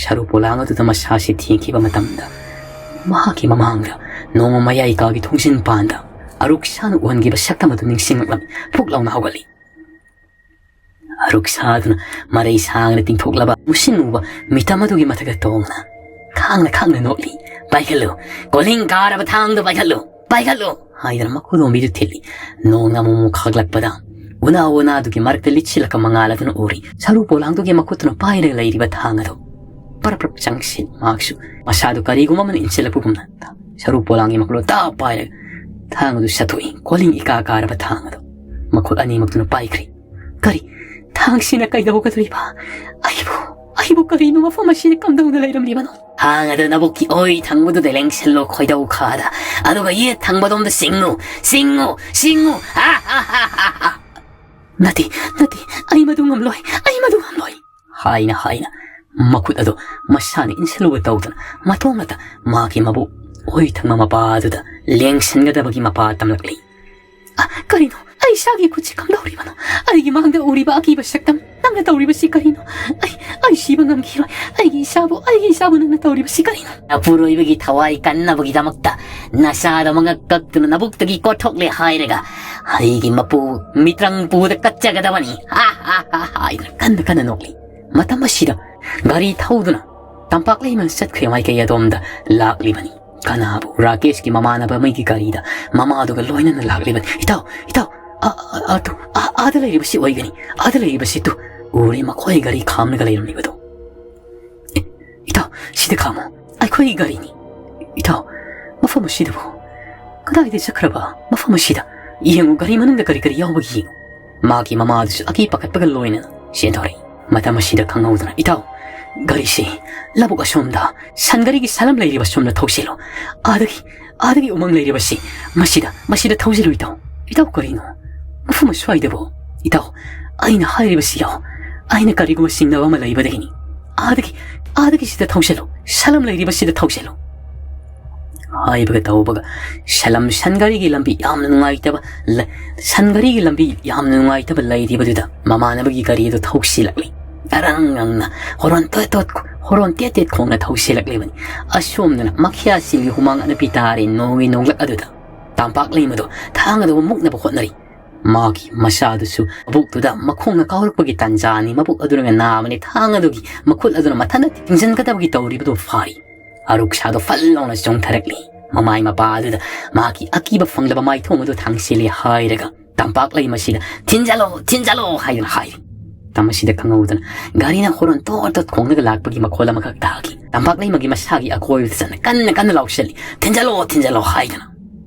ꯁꯔꯨ ꯄꯣꯂꯥꯡ ꯑꯗꯨꯗ ꯃꯁꯥꯁꯤ ꯊꯦꯡꯈꯤꯕ ꯃꯇꯝꯗ ꯃꯍꯥꯛꯀꯤ ꯃꯃꯥꯡꯗ ꯅꯣꯡꯃ ꯃꯌꯥꯏ ꯀꯥꯒꯤ ꯊꯣꯡꯖꯤꯟ ꯄꯥꯟꯗ ꯑꯔꯨꯛꯁꯥꯅ ꯎꯍꯟꯈꯤꯕ ꯁꯛꯇꯝ ꯑꯗꯨ ꯅꯤꯡꯁꯤꯡꯂꯛꯂꯝꯃꯤ꯫ ꯐꯨꯛ ꯂꯥꯎꯅ ꯍꯧꯒꯠꯂꯤ꯫ ꯑꯔꯨꯛꯁꯥꯗꯨꯅ ꯃꯔꯩ ꯁꯥꯡꯅ ꯇꯤꯡꯊꯣꯛꯂꯕ ꯃꯨꯁꯤꯟ ꯃꯨꯕ ꯃꯤꯇꯝ ꯑꯗꯨꯒꯤ ꯃꯊꯛꯇ ꯇꯣꯡꯅ ꯈꯥꯡꯅ ꯈꯥꯡꯅ ꯅꯣꯛꯂꯤ꯫ "ꯄꯥꯏꯈꯠꯂꯨ, ꯀꯣꯂꯤꯡ ꯀꯥꯔꯕ ꯊꯥꯡꯗꯨ ꯄꯥꯏꯈꯠꯂꯨ, ꯄꯥꯏꯈꯠꯂꯨ!" ꯍꯥꯏꯗꯨꯅ ꯃꯈꯨꯗꯣꯝꯕꯤꯗꯨ ꯊꯤꯜꯂꯤ꯫ ꯅꯣꯡꯅ ꯑꯃꯨꯛ ꯑꯃꯨꯛ ꯈꯥꯛꯂꯛꯄꯗ ꯎꯅꯥ ꯎꯅꯥꯗꯨꯒꯤ ꯃꯔꯛꯇ ꯂꯤꯠꯁꯤꯜꯂꯛꯄ ꯃꯉꯥꯜ ꯑꯗꯨꯅ ꯎꯔꯤ꯫ ꯁꯔꯨ ꯄꯣꯂꯥꯡꯗꯨꯒꯤ ꯃꯈꯨꯠꯇꯨꯅ ꯄꯥꯏꯔꯒ ꯂꯩꯔꯤꯕ ꯊꯥꯡ ꯑꯗꯨ ꯄꯔꯞ ꯄꯔꯞ ꯆꯪꯁꯤꯜ ꯃꯍꯥꯛꯁꯨ ꯃꯁꯥꯗꯨ ꯀꯔꯤꯒꯨꯝꯕ ꯑꯃꯅ ꯏꯟꯁꯤꯜꯂꯛꯄꯒꯨꯝꯅ ꯁꯔꯨ ꯄꯣꯂꯥꯡꯒꯤ ꯃꯈꯨꯠ ꯇꯥ ꯄꯥꯏꯔꯒ ꯊꯥꯡ ꯑꯗꯨ ꯁꯠꯇꯣꯛꯏ꯫ ꯀꯣꯂꯤꯡ ꯏꯀꯥ ꯀꯥꯔꯕ ꯊꯥꯡ ꯑꯗꯨ ꯃꯈꯨꯠ ꯑꯅꯤꯃꯛꯇꯨꯅ ꯄꯥꯏꯈ꯭ꯔꯤ꯫ "ꯀꯔꯤ? ꯊꯥꯡꯁꯤꯅ ꯀꯩꯗꯧꯒꯗꯧꯔꯤꯕ? ꯑꯩꯕꯨ, ꯑꯩꯕꯨ ꯀꯔꯤꯅꯣ ꯃꯐꯝ ꯑꯁꯤꯗ ꯀꯝꯗꯧꯅ ꯂꯩꯔꯝꯂꯤꯕꯅꯣ?" "ꯊꯥꯡ ꯑꯗꯨ ꯅꯕꯨꯛꯀꯤ ꯑꯣꯏ ꯊꯪꯕꯗꯨꯗ ꯂꯦꯡꯁꯤꯜꯂꯣ ꯈꯣꯏꯗꯧ ꯈꯥꯗ, ꯑꯗꯨꯒ ꯌꯦꯠ ꯊꯪꯕꯗꯣꯝꯗ ꯆꯤꯡꯉꯨ, ꯆꯤꯡꯉꯨ, ꯆꯤꯡꯉꯨ!" "ꯍꯥ, ꯍꯥ, ꯍꯥ, ꯍꯥ, ꯍꯥ!" "ꯅꯠꯇꯦ, ꯅꯠꯇꯦ, ꯑꯩ ꯃꯗꯨ ꯉꯝꯂꯣꯏ, ꯑꯩ ꯃꯗꯨ ꯉꯝꯂꯣꯏ!" ꯍꯥꯏꯅ ꯍꯥꯏꯅ ꯃꯈꯨꯠ ꯑꯗꯨ ꯃꯁꯥꯅ ꯏꯟꯁꯤꯜꯂꯨꯕ ꯇꯧꯗꯅ ꯃꯇꯣꯝꯇ ꯃꯥꯒꯤ ꯃꯕꯨꯛ ꯑꯣꯏ ꯊꯪꯕ ꯃꯄꯥ ꯑꯗꯨꯗ ꯂꯦꯡꯁꯤꯟꯒꯗꯕꯒꯤ ꯃꯄꯥ ꯇꯝꯂꯛꯂꯤ꯫ "ꯑ, ꯀꯔꯤꯅꯣ? ꯑꯩ ꯏꯁꯥꯒꯤ ꯈꯨꯠꯁꯤ ꯀꯝꯗꯧꯔꯤꯕꯅꯣ? ꯑꯩꯒꯤ ꯃꯥꯡꯗ ꯎꯔꯤꯕ ꯑꯀꯤꯕ ꯁꯛꯇꯝ ꯅꯪꯅ ꯇꯧꯔꯤꯕꯁꯤ ꯀꯔꯤꯅꯣ? ꯑꯩ, ꯑꯩ ꯁꯤꯕ ꯉꯝꯈꯤꯔꯣꯏ꯫ ꯑꯩꯒꯤ ꯏꯁꯥꯕꯨ, ꯑꯩꯒꯤ ꯏꯁꯥꯕꯨ ꯅꯪꯅ ꯇꯧꯔꯤꯕꯁꯤ ꯀꯔꯤꯅꯣ?" "ꯅꯄꯨꯔꯣꯏꯕꯒꯤ ꯊꯋꯥꯏ ꯀꯟꯅꯕꯒꯤꯗꯃꯛꯇ ꯅꯆꯥꯗꯣ ꯃꯉꯛ ꯀꯛꯇꯨꯅ ꯅꯕꯨꯛꯇꯒꯤ ꯀꯣꯠꯊꯣꯛꯂꯦ ꯍꯥꯏꯔꯒ ꯑꯩꯒꯤ ꯃꯄꯨ ꯃꯤꯇ꯭ꯔꯪ ꯄꯨꯗ ꯀꯠꯆꯒꯗꯕꯅꯤ!" ꯍꯥ, ꯍꯥ, ꯍꯥ, ꯍꯥꯏꯗꯨꯅ ꯀꯟꯅ ꯀꯟꯅ ꯅꯣꯛꯂꯤ꯫ ꯃꯇꯝ ꯑꯁꯤꯗ ꯒꯥꯔꯤ ꯊꯧꯗꯨꯅ ꯇꯝꯄꯥꯛ ꯂꯩꯃ ꯆꯠꯈ꯭ꯔꯦ ꯃꯥꯏꯀꯩ ꯑꯗꯣꯝꯗ ꯂꯥꯛꯂꯤꯕꯅꯤ꯫ ꯀꯅꯥꯕꯨ? ꯔꯥꯀꯦꯁꯀꯤ ꯃꯃꯥꯟꯅꯕ ꯑꯃꯒꯤ ꯒꯥꯔꯤꯗ ꯃꯃꯥꯗꯨꯒ ꯂꯣꯏꯅꯅ ꯂꯥꯛꯂꯤꯕꯅꯤ꯫ "ꯏꯇꯥꯎ, ꯏꯇꯥꯎ, ꯑ, ꯑ, ꯑ, ꯑꯗꯨ, ꯑ, ꯑꯥꯗ ꯂꯩꯔꯤꯕꯁꯤ ꯑꯣꯏꯒꯅꯤ, ꯑꯥꯗ ꯂꯩꯔꯤꯕꯁꯤ ꯇꯨ, ꯎꯔꯦ ꯃꯈꯣꯏ ꯒꯥꯔꯤ ꯈꯥꯝꯂꯒ ꯂꯩꯔꯝꯂꯤꯕꯗꯨ꯫ ꯑꯦ, ꯏꯇꯥꯎ, ꯁꯤꯗ ꯈꯥꯝꯃꯣ, ꯑꯩꯈꯣꯏꯒꯤ ꯒꯥꯔꯤꯅꯤ꯫ ꯏꯇꯥꯎ, ꯃꯐꯝ ꯑꯁꯤꯗꯕꯨ ꯀꯗꯥꯏꯗ ꯆꯠꯈ꯭ꯔꯕ ꯃꯐꯝ ꯑꯁꯤꯗ?" "ꯌꯦꯡꯉꯨ, ꯒꯥꯔꯤ ꯃꯅꯨꯡꯗ ꯀꯔꯤ ꯀꯔꯤ ꯌꯥꯎꯕꯒꯦ ꯌꯦꯡꯉꯨ"꯫ ꯃꯥꯒꯤ ꯃꯃꯥꯗꯨꯁꯨ ꯑꯀꯤ ꯄꯥꯈꯠꯄꯒ ꯂꯣꯏꯅꯅ ꯆꯦꯟꯊꯣꯔꯛꯏ꯫ ꯃꯇꯝ ꯑꯁꯤꯗ ꯈꯪꯍꯧꯗꯅ, "ꯏꯇꯥꯎ, ꯒꯥꯔꯤꯁꯤ ꯂꯧꯕꯨꯛ ꯑꯁꯣꯝꯗ ꯁꯟ ꯒꯥꯔꯤꯒꯤ ꯁꯂꯝ ꯂꯩꯔꯤꯕ ꯁꯣꯝꯗ ꯊꯧꯁꯤꯜꯂꯨ꯫ ꯑꯥꯗꯒꯤ, ꯑꯥꯗꯒꯤ ꯎꯃꯪ ꯂꯩꯔꯤꯕꯁꯤ ꯃꯁꯤꯗ, ꯃꯁꯤꯗ ꯊꯧꯖꯤꯜꯂꯨ ꯏꯇꯥꯎ"꯫ "ꯏꯇꯥꯎ, ꯀꯔꯤꯅꯣ? ꯃꯐꯝ ꯑꯁ꯭ꯋꯥꯏꯗꯕꯨ?" "ꯏꯇꯥꯎ, ꯑꯩꯅ ꯍꯥꯏꯔꯤꯕꯁꯤ ꯌꯥꯎ꯫ ꯑꯩꯅ ꯀꯔꯤꯒꯨꯝꯕ ꯆꯤꯡꯅꯕ ꯑꯃ ꯂꯩꯕꯗꯒꯤꯅꯤ꯫ ꯑꯥꯗꯒꯤ, ꯑꯥꯗꯒꯤ ꯁꯤꯗ ꯊꯧꯖꯤꯜꯂꯨ꯫ ꯁꯂꯝ ꯂꯩꯔꯤꯕꯁꯤꯗ ꯊꯧꯖꯤꯜꯂꯨ"꯫ ꯍꯥꯏꯕꯒ ꯇꯧꯕꯒ ꯁꯂꯝ ꯁꯟ ꯒꯥꯔꯤꯒꯤ ꯂꯝꯕꯤ ꯌꯥꯝꯅ ꯅꯨꯡꯉꯥꯏꯇꯕ ꯂ-, ꯁꯟ ꯒꯥꯔꯤꯒꯤ ꯂꯝꯕꯤ ꯌꯥꯝꯅ ꯅꯨꯡꯉꯥꯏꯇꯕ ꯂꯩꯔꯤꯕꯗꯨꯗ ꯃꯃꯥꯟꯅꯕꯒꯤ ꯒꯥꯔꯤꯗꯨ ꯊꯧꯁꯤꯜꯂꯛꯂꯤ꯫ ꯉꯔꯪ ꯉꯪꯅ ꯍꯣꯔꯣꯟ ꯇꯣꯠ ꯇꯣꯠ, ꯍꯣꯔꯣꯟ ꯇꯦꯠ ꯇꯦꯠ ꯈꯣꯡꯅ ꯊꯧꯁꯤꯜꯂꯛꯂꯤꯕꯅꯤ꯫ ꯑꯁꯣꯝꯗꯅ ꯃꯈ꯭ꯌꯥꯁꯤꯡꯒꯤ ꯍꯨꯃꯥꯡ ꯑꯅꯞꯄꯤ ꯇꯥꯔꯤ ꯅꯣꯡꯒꯤ ꯅꯣꯡꯂꯛ ꯑꯗꯨꯗ ꯇꯝꯄꯥꯛ ꯂꯩꯃꯗꯨ ꯊꯥꯡꯒꯗꯨꯕꯨ ꯃꯨꯛꯅꯕ ꯍꯣꯠꯅꯔꯤ꯫ ꯃꯥꯒꯤ ꯃꯁꯥꯗꯨꯁꯨ ꯃꯕꯨꯛꯇꯨꯗ ꯃꯈꯣꯡꯅ ꯀꯥꯎꯔꯛꯄꯒꯤ ꯇꯥꯟꯖꯥꯅꯤ꯫ ꯃꯕꯨꯛ ꯑꯗꯨꯅ ꯅꯥꯕꯅꯤ꯫ ꯊꯥꯡ ꯑꯗꯨꯒꯤ ꯃꯈꯨꯠ ꯑꯗꯨꯅ ꯃꯊꯟꯇ ꯊꯤꯡꯖꯤꯟꯒꯗꯕꯒꯤ ꯇꯧꯔꯤꯕꯗꯨ ꯐꯥꯔꯤ꯫ ꯑꯔꯨꯛꯁꯥꯗꯣ ꯐꯜ ꯂꯥꯎꯅ ꯆꯣꯡꯊꯔꯛꯂꯤ꯫ ꯃꯃꯥꯏ ꯃꯄꯥ ꯑꯗꯨꯗ ꯃꯍꯥꯛꯀꯤ ꯑꯀꯤꯕ ꯐꯪꯂꯕ ꯃꯥꯏꯊꯣꯡ ꯑꯗꯨ ꯊꯥꯡꯁꯤꯜꯂꯤ ꯍꯥꯏꯔꯒ ꯇꯝꯄꯥꯛ ꯂꯩꯃꯁꯤꯗ "ꯊꯤꯟꯖꯜꯂꯣ, ꯊꯤꯟꯖꯜꯂꯣ" ꯍꯥꯏꯗꯨꯅ ꯍꯥꯏꯔꯤ꯫ ꯃꯇꯝ ꯑꯁꯤꯗ ꯈꯪꯍꯧꯗꯅ ꯒꯥꯔꯤꯅ ꯍꯣꯔꯣꯟ ꯇꯣꯠ ꯇꯣꯠ ꯈꯣꯡꯂꯒ ꯂꯥꯛꯄꯒꯤ ꯃꯈꯣꯜ ꯑꯃꯈꯛ ꯇꯥꯈꯤ꯫ ꯇꯝꯄꯥꯛ ꯂꯩꯃꯒꯤ ꯃꯁꯥꯒꯤ ꯑꯀꯣꯏꯕꯗ ꯆꯠꯅ ꯀꯟꯅ ꯀꯟꯅ ꯂꯥꯎꯁꯤꯜꯂꯤ, "ꯊꯤꯟꯖꯜꯂꯣ, ꯊꯤꯟꯖꯜꯂꯣ" ꯍꯥꯏꯗꯨꯅ꯫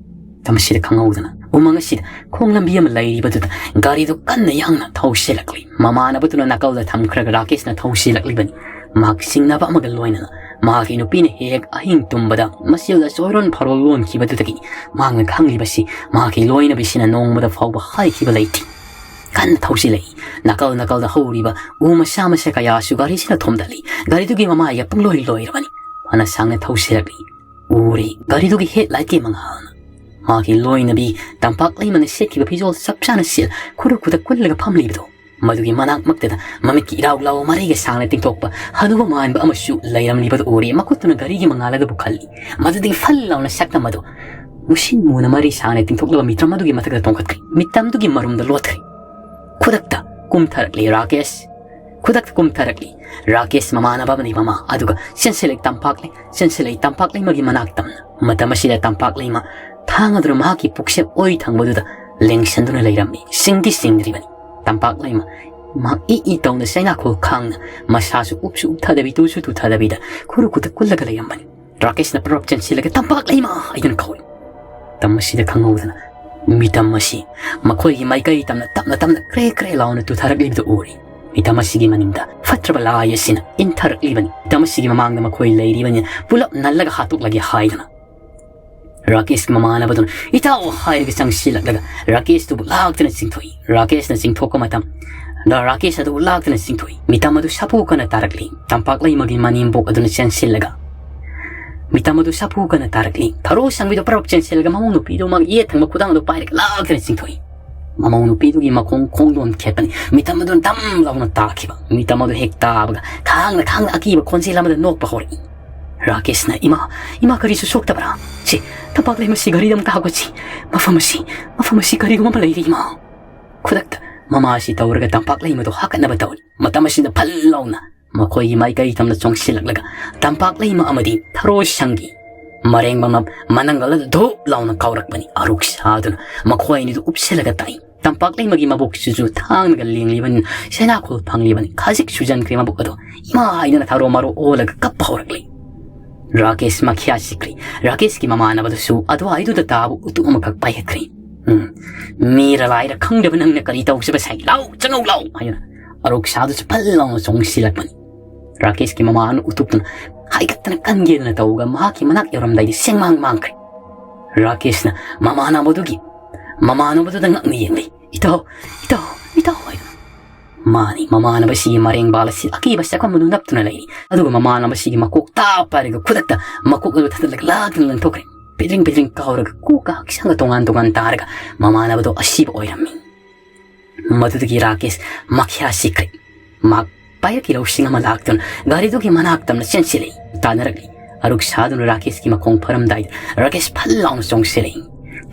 ꯃꯇꯝ ꯑꯁꯤꯗ ꯈꯪꯍꯧꯗꯅ ꯎꯃꯪ ꯑꯁꯤꯗ ꯈꯣꯡ ꯂꯝꯕꯤ ꯑꯃ ꯂꯩꯔꯤꯕꯗꯨꯗ ꯒꯥꯔꯤꯗꯨ ꯀꯟꯅ ꯌꯥꯡꯅ ꯊꯧꯁꯤꯜꯂꯛꯂꯤ꯫ ꯃꯃꯥꯟꯅꯕꯗꯨꯅ ꯅꯥꯀꯜꯗ ꯊꯝꯈ꯭ꯔꯒ ꯔꯥꯀꯦꯁꯅ ꯊꯧꯁꯤꯜꯂꯛꯂꯤꯕꯅꯤ꯫ ꯃꯍꯥꯛ ꯆꯤꯡꯅꯕ ꯑꯃꯒ ꯂꯣꯏꯅꯅ ꯃꯍꯥꯛꯀꯤ ꯅꯨꯄꯤꯅ ꯍꯦꯛ ꯍꯦꯛ ꯑꯍꯤꯡ ꯇꯨꯝꯕꯗ ꯃꯆꯤꯜꯗ ꯆꯣꯏꯔꯣꯟ ꯐꯥꯔꯣꯜ ꯂꯣꯟꯈꯤꯕꯗꯨꯗꯒꯤ ꯃꯍꯥꯛꯅ ꯈꯪꯂꯤꯕꯁꯤ ꯃꯍꯥꯛꯀꯤ ꯂꯣꯏꯅꯕꯤꯁꯤꯅ ꯅꯣꯡꯃꯗ ꯐꯥꯎꯕ ꯍꯥꯏꯈꯤꯕ ꯂꯩꯇꯦ꯫ ꯀꯟꯅ ꯊꯧꯁꯤꯜꯂꯛꯏ꯫ ꯅꯥꯀꯜ ꯅꯥꯀꯜꯗ ꯍꯧꯔꯤꯕ ꯎ ꯃꯆꯥ ꯃꯆꯥ ꯀꯌꯥꯁꯨ ꯒꯥꯔꯤꯁꯤꯅ ꯊꯣꯝꯗꯠꯂꯤ꯫ ꯒꯥꯔꯤꯗꯨꯒꯤ ꯃꯃꯥꯏꯒ ꯄꯨꯡꯂꯣꯏ ꯂꯣꯏꯔꯕꯅꯤ꯫ ꯐꯅ ꯁꯥꯡꯅ ꯊꯧꯁꯤꯜꯂꯛꯂꯤ꯫ ꯎꯔꯦ ꯒꯥꯔꯤꯗꯨꯒꯤ ꯍꯦꯠ ꯂꯥꯏꯠꯀꯤ ꯃꯉꯥꯜꯅ꯫ ꯃꯥꯒꯤ ꯂꯣꯏꯅꯕꯤ ꯇꯝꯄꯥꯛ ꯂꯩꯃꯅ ꯁꯦꯠꯈꯤꯕ ꯐꯤꯖꯣꯜ ꯆꯞ ꯆꯥꯅ ꯁꯦꯠ ꯈꯨꯔꯨ ꯈꯨꯗꯛ ꯀꯨꯜꯂꯒ ꯐꯝꯂꯤꯕꯗꯨ꯫ ꯃꯗꯨꯒꯤ ꯃꯅꯥꯛꯃꯛꯇꯗ ꯃꯃꯤꯠꯀꯤ ꯏꯔꯥꯎ ꯂꯥꯎ ꯃꯔꯩꯒ ꯁꯥꯡꯅ ꯇꯤꯡꯊꯣꯛꯄ ꯍꯅꯨꯕ ꯃꯥꯟꯕ ꯑꯃꯁꯨ ꯂꯩꯔꯝꯂꯤꯕꯗꯨ ꯎꯔꯦ꯫ ꯃꯈꯨꯠꯇꯨꯅ ꯒꯥꯔꯤꯒꯤ ꯃꯉꯥꯜ ꯑꯗꯨꯕꯨ ꯈꯜꯂꯤ꯫ ꯃꯗꯨꯗꯒꯤ ꯐꯜ ꯂꯥꯎꯅ ꯁꯛꯇꯝ ꯑꯗꯨ ꯃꯨꯁꯤꯟ ꯃꯨꯅ ꯃꯔꯩ ꯁꯥꯡꯅ ꯇꯤꯡꯊꯣꯛꯂꯕ ꯃꯤꯇ꯭ꯔꯝ ꯑꯗꯨꯒꯤ ꯃꯊꯛꯇ ꯇꯣꯡꯈꯠꯈ꯭ꯔꯦ꯫ ꯃꯤꯇ꯭ꯔꯝꯗꯨꯒꯤ ꯃꯔꯨꯝꯗ ꯂꯣꯠꯈ꯭ꯔꯦ꯫ ꯈꯨꯗꯛꯇ ꯀꯨꯝꯊꯔꯛꯂꯤ ꯔꯥꯀꯦꯁ꯫ ꯈꯨꯗꯛꯇ ꯀꯨꯝꯊꯔꯛꯂꯤ꯫ ꯔꯥꯀꯦꯁ ꯃꯃꯥꯟꯅꯕ ꯑꯃꯅꯤ ꯃꯃꯥ꯫ ꯑꯗꯨꯒ ꯆꯦꯟꯁꯤꯜꯂꯛꯏ ꯇꯝꯄꯥꯛꯂꯩ-, ꯆꯦꯟꯁꯤꯜꯂꯛꯏ ꯇꯝꯄꯥꯛꯂꯩꯃꯒꯤ ꯃꯅꯥꯛ ꯇꯝꯅ꯫ ꯃꯇꯝ ꯑꯁꯤꯗ ꯇꯝꯄꯥꯛꯂꯩꯃ ꯊꯥꯡ ꯑꯗꯨꯅ ꯃꯍꯥꯛꯀꯤ ꯄꯨꯛꯁꯦꯞ ꯑꯣꯏ ꯊꯪꯕꯗꯨꯗ ꯂꯦꯡꯁꯟꯗꯨꯅ ꯂꯩꯔꯝꯃꯤ꯫ ꯁꯤꯡꯗꯤ ꯁꯤꯡꯗ꯭ꯔꯤꯕꯅꯤ꯫ ꯇꯝꯄꯥꯛꯂꯩꯃ ꯃꯍꯥꯛ ꯏ ꯏ ꯇꯧꯅ ꯆꯩꯅꯥꯈꯣꯜ ꯈꯥꯡꯅ ꯃꯁꯥꯁꯨ ꯎꯞꯁꯨ ꯎꯞꯊꯗꯕꯤ ꯇꯨꯁꯨ ꯇꯨꯊꯗꯕꯤꯗ ꯈꯨꯔꯨ ꯈꯨꯠꯇ ꯀꯨꯜꯂꯒ ꯂꯩꯔꯝꯕꯅꯤ꯫ ꯔꯥꯀꯦꯁꯅ ꯄꯔꯞ ꯆꯦꯟꯁꯤꯜꯂꯒ "ꯇꯝꯄꯥꯛꯂꯩꯃ" ꯍꯥꯏꯗꯨꯅ ꯀꯧꯏ꯫ ꯃꯇꯝ ꯑꯁꯤꯗ ꯈꯪꯍꯧꯗꯅ ꯃꯤꯇꯝ ꯑꯁꯤ ꯃꯈꯣꯏꯒꯤ ꯃꯥꯏꯀꯩ ꯇꯝꯅ ꯇꯞꯅ ꯇꯞꯅ ꯀ꯭ꯔꯦ ꯀ꯭ꯔꯦ ꯂꯥꯎꯅ ꯇꯨꯊꯔꯛꯂꯤꯕꯗꯨ ꯎꯔꯤ꯫ ꯃꯤꯇꯝ ꯑꯁꯤꯒꯤ ꯃꯅꯤꯡꯗ ꯐꯠꯇ꯭ꯔꯕ ꯂꯥꯏ ꯑꯁꯤꯅ ꯏꯟꯊꯔꯛꯂꯤꯕꯅꯤ꯫ ꯃꯤꯇꯝ ꯑꯁꯤꯒꯤ ꯃꯃꯥꯡꯗ ꯃꯈꯣꯏ ꯂꯩꯔꯤꯕꯅꯤꯅ ꯄꯨꯂꯞ ꯅꯜꯂꯒ ꯍꯥꯠꯇꯣꯛꯂꯒꯦ ꯍꯥꯏꯗꯅ ꯔꯥꯀꯦꯁꯀꯤ ꯃꯃꯥꯟꯅꯕꯗꯨꯅ "ꯏꯇꯥꯎ" ꯍꯥꯏꯔꯒ ꯆꯪꯁꯤꯜꯂꯛꯂꯒ ꯔꯥꯀꯦꯁꯇꯨꯕꯨ ꯂꯥꯛꯇꯨꯅ ꯆꯤꯡꯊꯣꯛꯏ꯫ ꯔꯥꯀꯦꯁꯅ ꯆꯤꯡꯊꯣꯛꯄ ꯃꯇꯝ, ꯔꯥ-, ꯔꯥꯀꯦꯁ ꯑꯗꯨꯕꯨ ꯂꯥꯛꯇꯨꯅ ꯆꯤꯡꯊꯣꯛꯏ꯫ ꯃꯤꯇꯝ ꯑꯗꯨ ꯁꯥꯐꯨ ꯀꯟꯅ ꯇꯥꯔꯛꯂꯤ꯫ ꯇꯝꯄꯥꯛ ꯂꯩꯃꯒꯤ ꯃꯅꯦꯝꯕꯣꯛ ꯑꯗꯨꯅ ꯆꯦꯟꯁꯤꯜꯂꯒ, ꯃꯤꯇꯝ ꯑꯗꯨ ꯁꯥꯐꯨ ꯀꯟꯅ ꯇꯥꯔꯛꯂꯤ꯫ ꯊꯔꯣ ꯁꯪꯕꯤꯗꯨ ꯄꯔꯞ ꯆꯦꯟꯁꯤꯜꯂꯒ ꯃꯃꯧ ꯅꯨꯄꯤꯗꯨ ꯃꯥꯒꯤ ꯌꯦꯠ ꯊꯪꯕ ꯈꯨꯗꯥꯡꯗꯨ ꯄꯥꯏꯔꯒ ꯂꯥꯛꯇꯨꯅ ꯆꯤꯡꯊꯣꯛꯏ꯫ ꯃꯃꯧ ꯅꯨꯄꯤꯗꯨꯒꯤ ꯃꯈꯣꯡ ꯈꯣꯡꯗꯣꯟ ꯈꯦꯠꯄꯅꯤ꯫ ꯃꯤꯇꯝ ꯑꯗꯨꯅ ꯗꯝ ꯂꯥꯎꯅ ꯇꯥꯈꯤꯕ꯫ ꯃꯤꯇꯝ ꯑꯗꯨ ꯍꯦꯛ ꯇꯥꯕꯒ ꯈꯥꯡꯅ ꯈꯥꯡꯅ ꯑꯀꯤꯕ ꯈꯣꯟꯖꯦꯜ ꯑꯃꯗ ꯅꯣꯛꯄ ꯍꯧꯔꯛꯏ꯫ ꯔꯥꯀꯦꯁꯅ, "ꯏꯃꯥ, ꯏꯃꯥ, ꯀꯔꯤꯁꯨ ꯁꯣꯛꯇꯕ꯭ꯔꯥ? ꯁꯤ, ꯇꯝꯄꯥꯛ ꯂꯩꯃ ꯑꯁꯤ ꯒꯥꯔꯤꯗ ꯑꯝꯇ ꯍꯥꯞꯀꯠꯁꯤ꯫ ꯃꯐꯝ ꯑꯁꯤ, ꯃꯐꯝ ꯑꯁꯤ ꯀꯔꯤꯒꯨꯝꯕ ꯑꯃ ꯂꯩꯔꯤ, ꯏꯃꯥ꯫" ꯈꯨꯗꯛꯇ ꯃꯃꯥ ꯑꯁꯤ ꯇꯧꯔꯒ ꯇꯝꯄꯥꯛ ꯂꯩꯃꯗꯨ ꯍꯥꯀꯠꯅꯕ ꯇꯧꯔꯤ꯫ ꯃꯇꯝ ꯑꯁꯤꯗ ꯐꯜ ꯂꯥꯎꯅ ꯃꯈꯣꯏꯒꯤ ꯃꯥꯏꯀꯩ ꯇꯝꯅ ꯆꯣꯡꯁꯤꯜꯂꯛꯂꯒ ꯇꯝꯄꯥꯛ ꯂꯩꯃ ꯑꯃꯗꯤ ꯊꯔꯣ ꯁꯪꯒꯤ ꯃꯔꯦꯡꯕꯝꯅ ꯃꯅꯪꯒꯜ ꯑꯗꯨ ꯙꯨꯞ ꯂꯥꯎꯅ ꯀꯥꯎꯔꯛꯄꯅꯤ꯫ ꯑꯔꯨꯛ ꯁꯥꯗꯨꯅ ꯃꯈꯣꯏ ꯑꯅꯤꯗꯨ ꯎꯞꯁꯤꯜꯂꯒ ꯇꯥꯏ꯫ ꯇꯝꯄꯥꯛ ꯂꯩꯃꯒꯤ ꯃꯕꯨꯛꯁꯤꯁꯨ ꯊꯥꯡꯅꯒ ꯂꯦꯡꯂꯤꯕꯅꯤ꯫ ꯁꯦꯅꯥꯈꯣꯜ ꯐꯪꯂꯤꯕꯅꯤ꯫ ꯈꯖꯤꯛ ꯁꯨꯖꯟꯈ꯭ꯔꯦ ꯃꯕꯨꯛ ꯑꯗꯣ꯫ "ꯏꯃꯥ" ꯍꯥꯏꯗꯨꯅ ꯊꯔꯣ ꯃꯔꯣ ꯑꯣꯜꯂꯒ ꯀꯞꯄ ꯍꯧꯔꯛꯂꯤ꯫ ꯔꯥꯀꯦꯁ ꯃꯈ꯭ꯌꯥ ꯁꯤꯛꯈ꯭ꯔꯦ꯫ ꯔꯥꯀꯦꯁꯀꯤ ꯃꯃꯥꯟꯅꯕꯗꯨꯁꯨ ꯑꯗꯨꯋꯥꯏꯗꯨꯗ ꯇꯥꯕ ꯎꯇꯨꯞ ꯑꯃꯈꯛ ꯄꯥꯏꯈꯠꯈ꯭ꯔꯦ꯫ "ꯎꯝ, ꯃꯤꯔ ꯂꯥꯏꯔ ꯈꯪꯗꯕ ꯅꯪꯅ ꯀꯔꯤ ꯇꯧꯁꯤꯕ ꯁꯥꯏ? ꯂꯥꯎ, ꯆꯪꯉꯧ ꯂꯥꯎ" ꯍꯥꯏꯗꯨꯅ ꯑꯔꯨꯛ ꯁꯥꯗꯨꯁꯨ ꯐꯜ ꯂꯥꯎꯅ ꯆꯣꯡꯁꯤꯜꯂꯛꯄꯅꯤ꯫ ꯔꯥꯀꯦꯁꯀꯤ ꯃꯃꯥꯅ ꯎꯇꯨꯞꯇꯨꯅ ꯍꯥꯏꯒꯠꯇꯅ ꯀꯟꯒꯦꯗꯅ ꯇꯧꯕꯒ ꯃꯍꯥꯛꯀꯤ ꯃꯅꯥꯛ ꯌꯧꯔꯝꯗꯥꯏꯗ ꯁꯦꯡꯃꯥꯡ ꯃꯥꯡꯈ꯭ꯔꯦ꯫ ꯔꯥꯀꯦꯁꯅ ꯃꯃꯥꯟꯅꯕꯗꯨꯒꯤ, ꯃꯃꯥꯟꯅꯕꯗꯨꯗ ꯉꯛꯅ ꯌꯦꯡꯂꯤ꯫ "ꯏꯇꯥꯎ, ꯏꯇꯥꯎ, ꯏꯇꯥꯎ" ꯍꯥꯏꯗꯨꯅ꯫ ꯃꯥꯅꯤ, ꯃꯃꯥꯟꯅꯕꯁꯤꯒꯤ ꯃꯔꯦꯡꯕꯥꯜ ꯑꯁꯤ ꯑꯀꯤꯕ ꯆꯈꯝ ꯃꯅꯨꯡ ꯅꯞꯇꯨꯅ ꯂꯩꯔꯤ꯫ ꯑꯗꯨꯒ ꯃꯃꯥꯟꯅꯕꯁꯤꯒꯤ ꯃꯀꯣꯛ ꯇꯥꯞ ꯄꯥꯏꯔꯒ ꯈꯨꯗꯛꯇ ꯃꯀꯣꯛ ꯑꯗꯨ ꯊꯥꯗꯠꯂꯒ ꯂꯥꯛꯇꯨꯅ ꯂꯪꯊꯣꯛꯈ꯭ꯔꯦ꯫ ꯄꯤꯗ꯭ꯔꯤꯡ ꯄꯤꯗ꯭ꯔꯤꯡ ꯀꯥꯎꯔꯒ ꯀꯣꯛꯀ ꯍꯛꯆꯥꯡꯒ ꯇꯣꯉꯥꯟ ꯇꯣꯉꯥꯟ ꯇꯥꯔꯒ ꯃꯃꯥꯟꯅꯕꯗꯣ ꯑꯁꯤꯕ ꯑꯣꯏꯔꯝꯃꯤ꯫ ꯃꯗꯨꯗꯒꯤ ꯔꯥꯀꯦꯁ ꯃꯈ꯭ꯌꯥ ꯁꯤꯛꯈ꯭ꯔꯦ꯫ ꯃꯍꯥꯛ ꯄꯥꯏꯔꯛꯀꯤ ꯂꯧꯁꯤꯡ ꯑꯃ ꯂꯥꯛꯇꯨꯅ ꯒꯥꯔꯤꯗꯨꯒꯤ ꯃꯅꯥꯛ ꯇꯝꯅ ꯆꯦꯟꯁꯤꯜꯂꯛꯏ꯫ ꯇꯥꯟꯅꯔꯛꯂꯤ꯫ ꯑꯔꯨꯛ ꯁꯥꯗꯨꯅ ꯔꯥꯀꯦꯁꯀꯤ ꯃꯈꯣꯡ ꯐꯥꯔꯝꯗꯥꯏꯗ ꯔꯥꯀꯦꯁ ꯐꯜ ꯂꯥꯎꯅ ꯆꯣꯡꯁꯤꯜꯂꯛꯏ꯫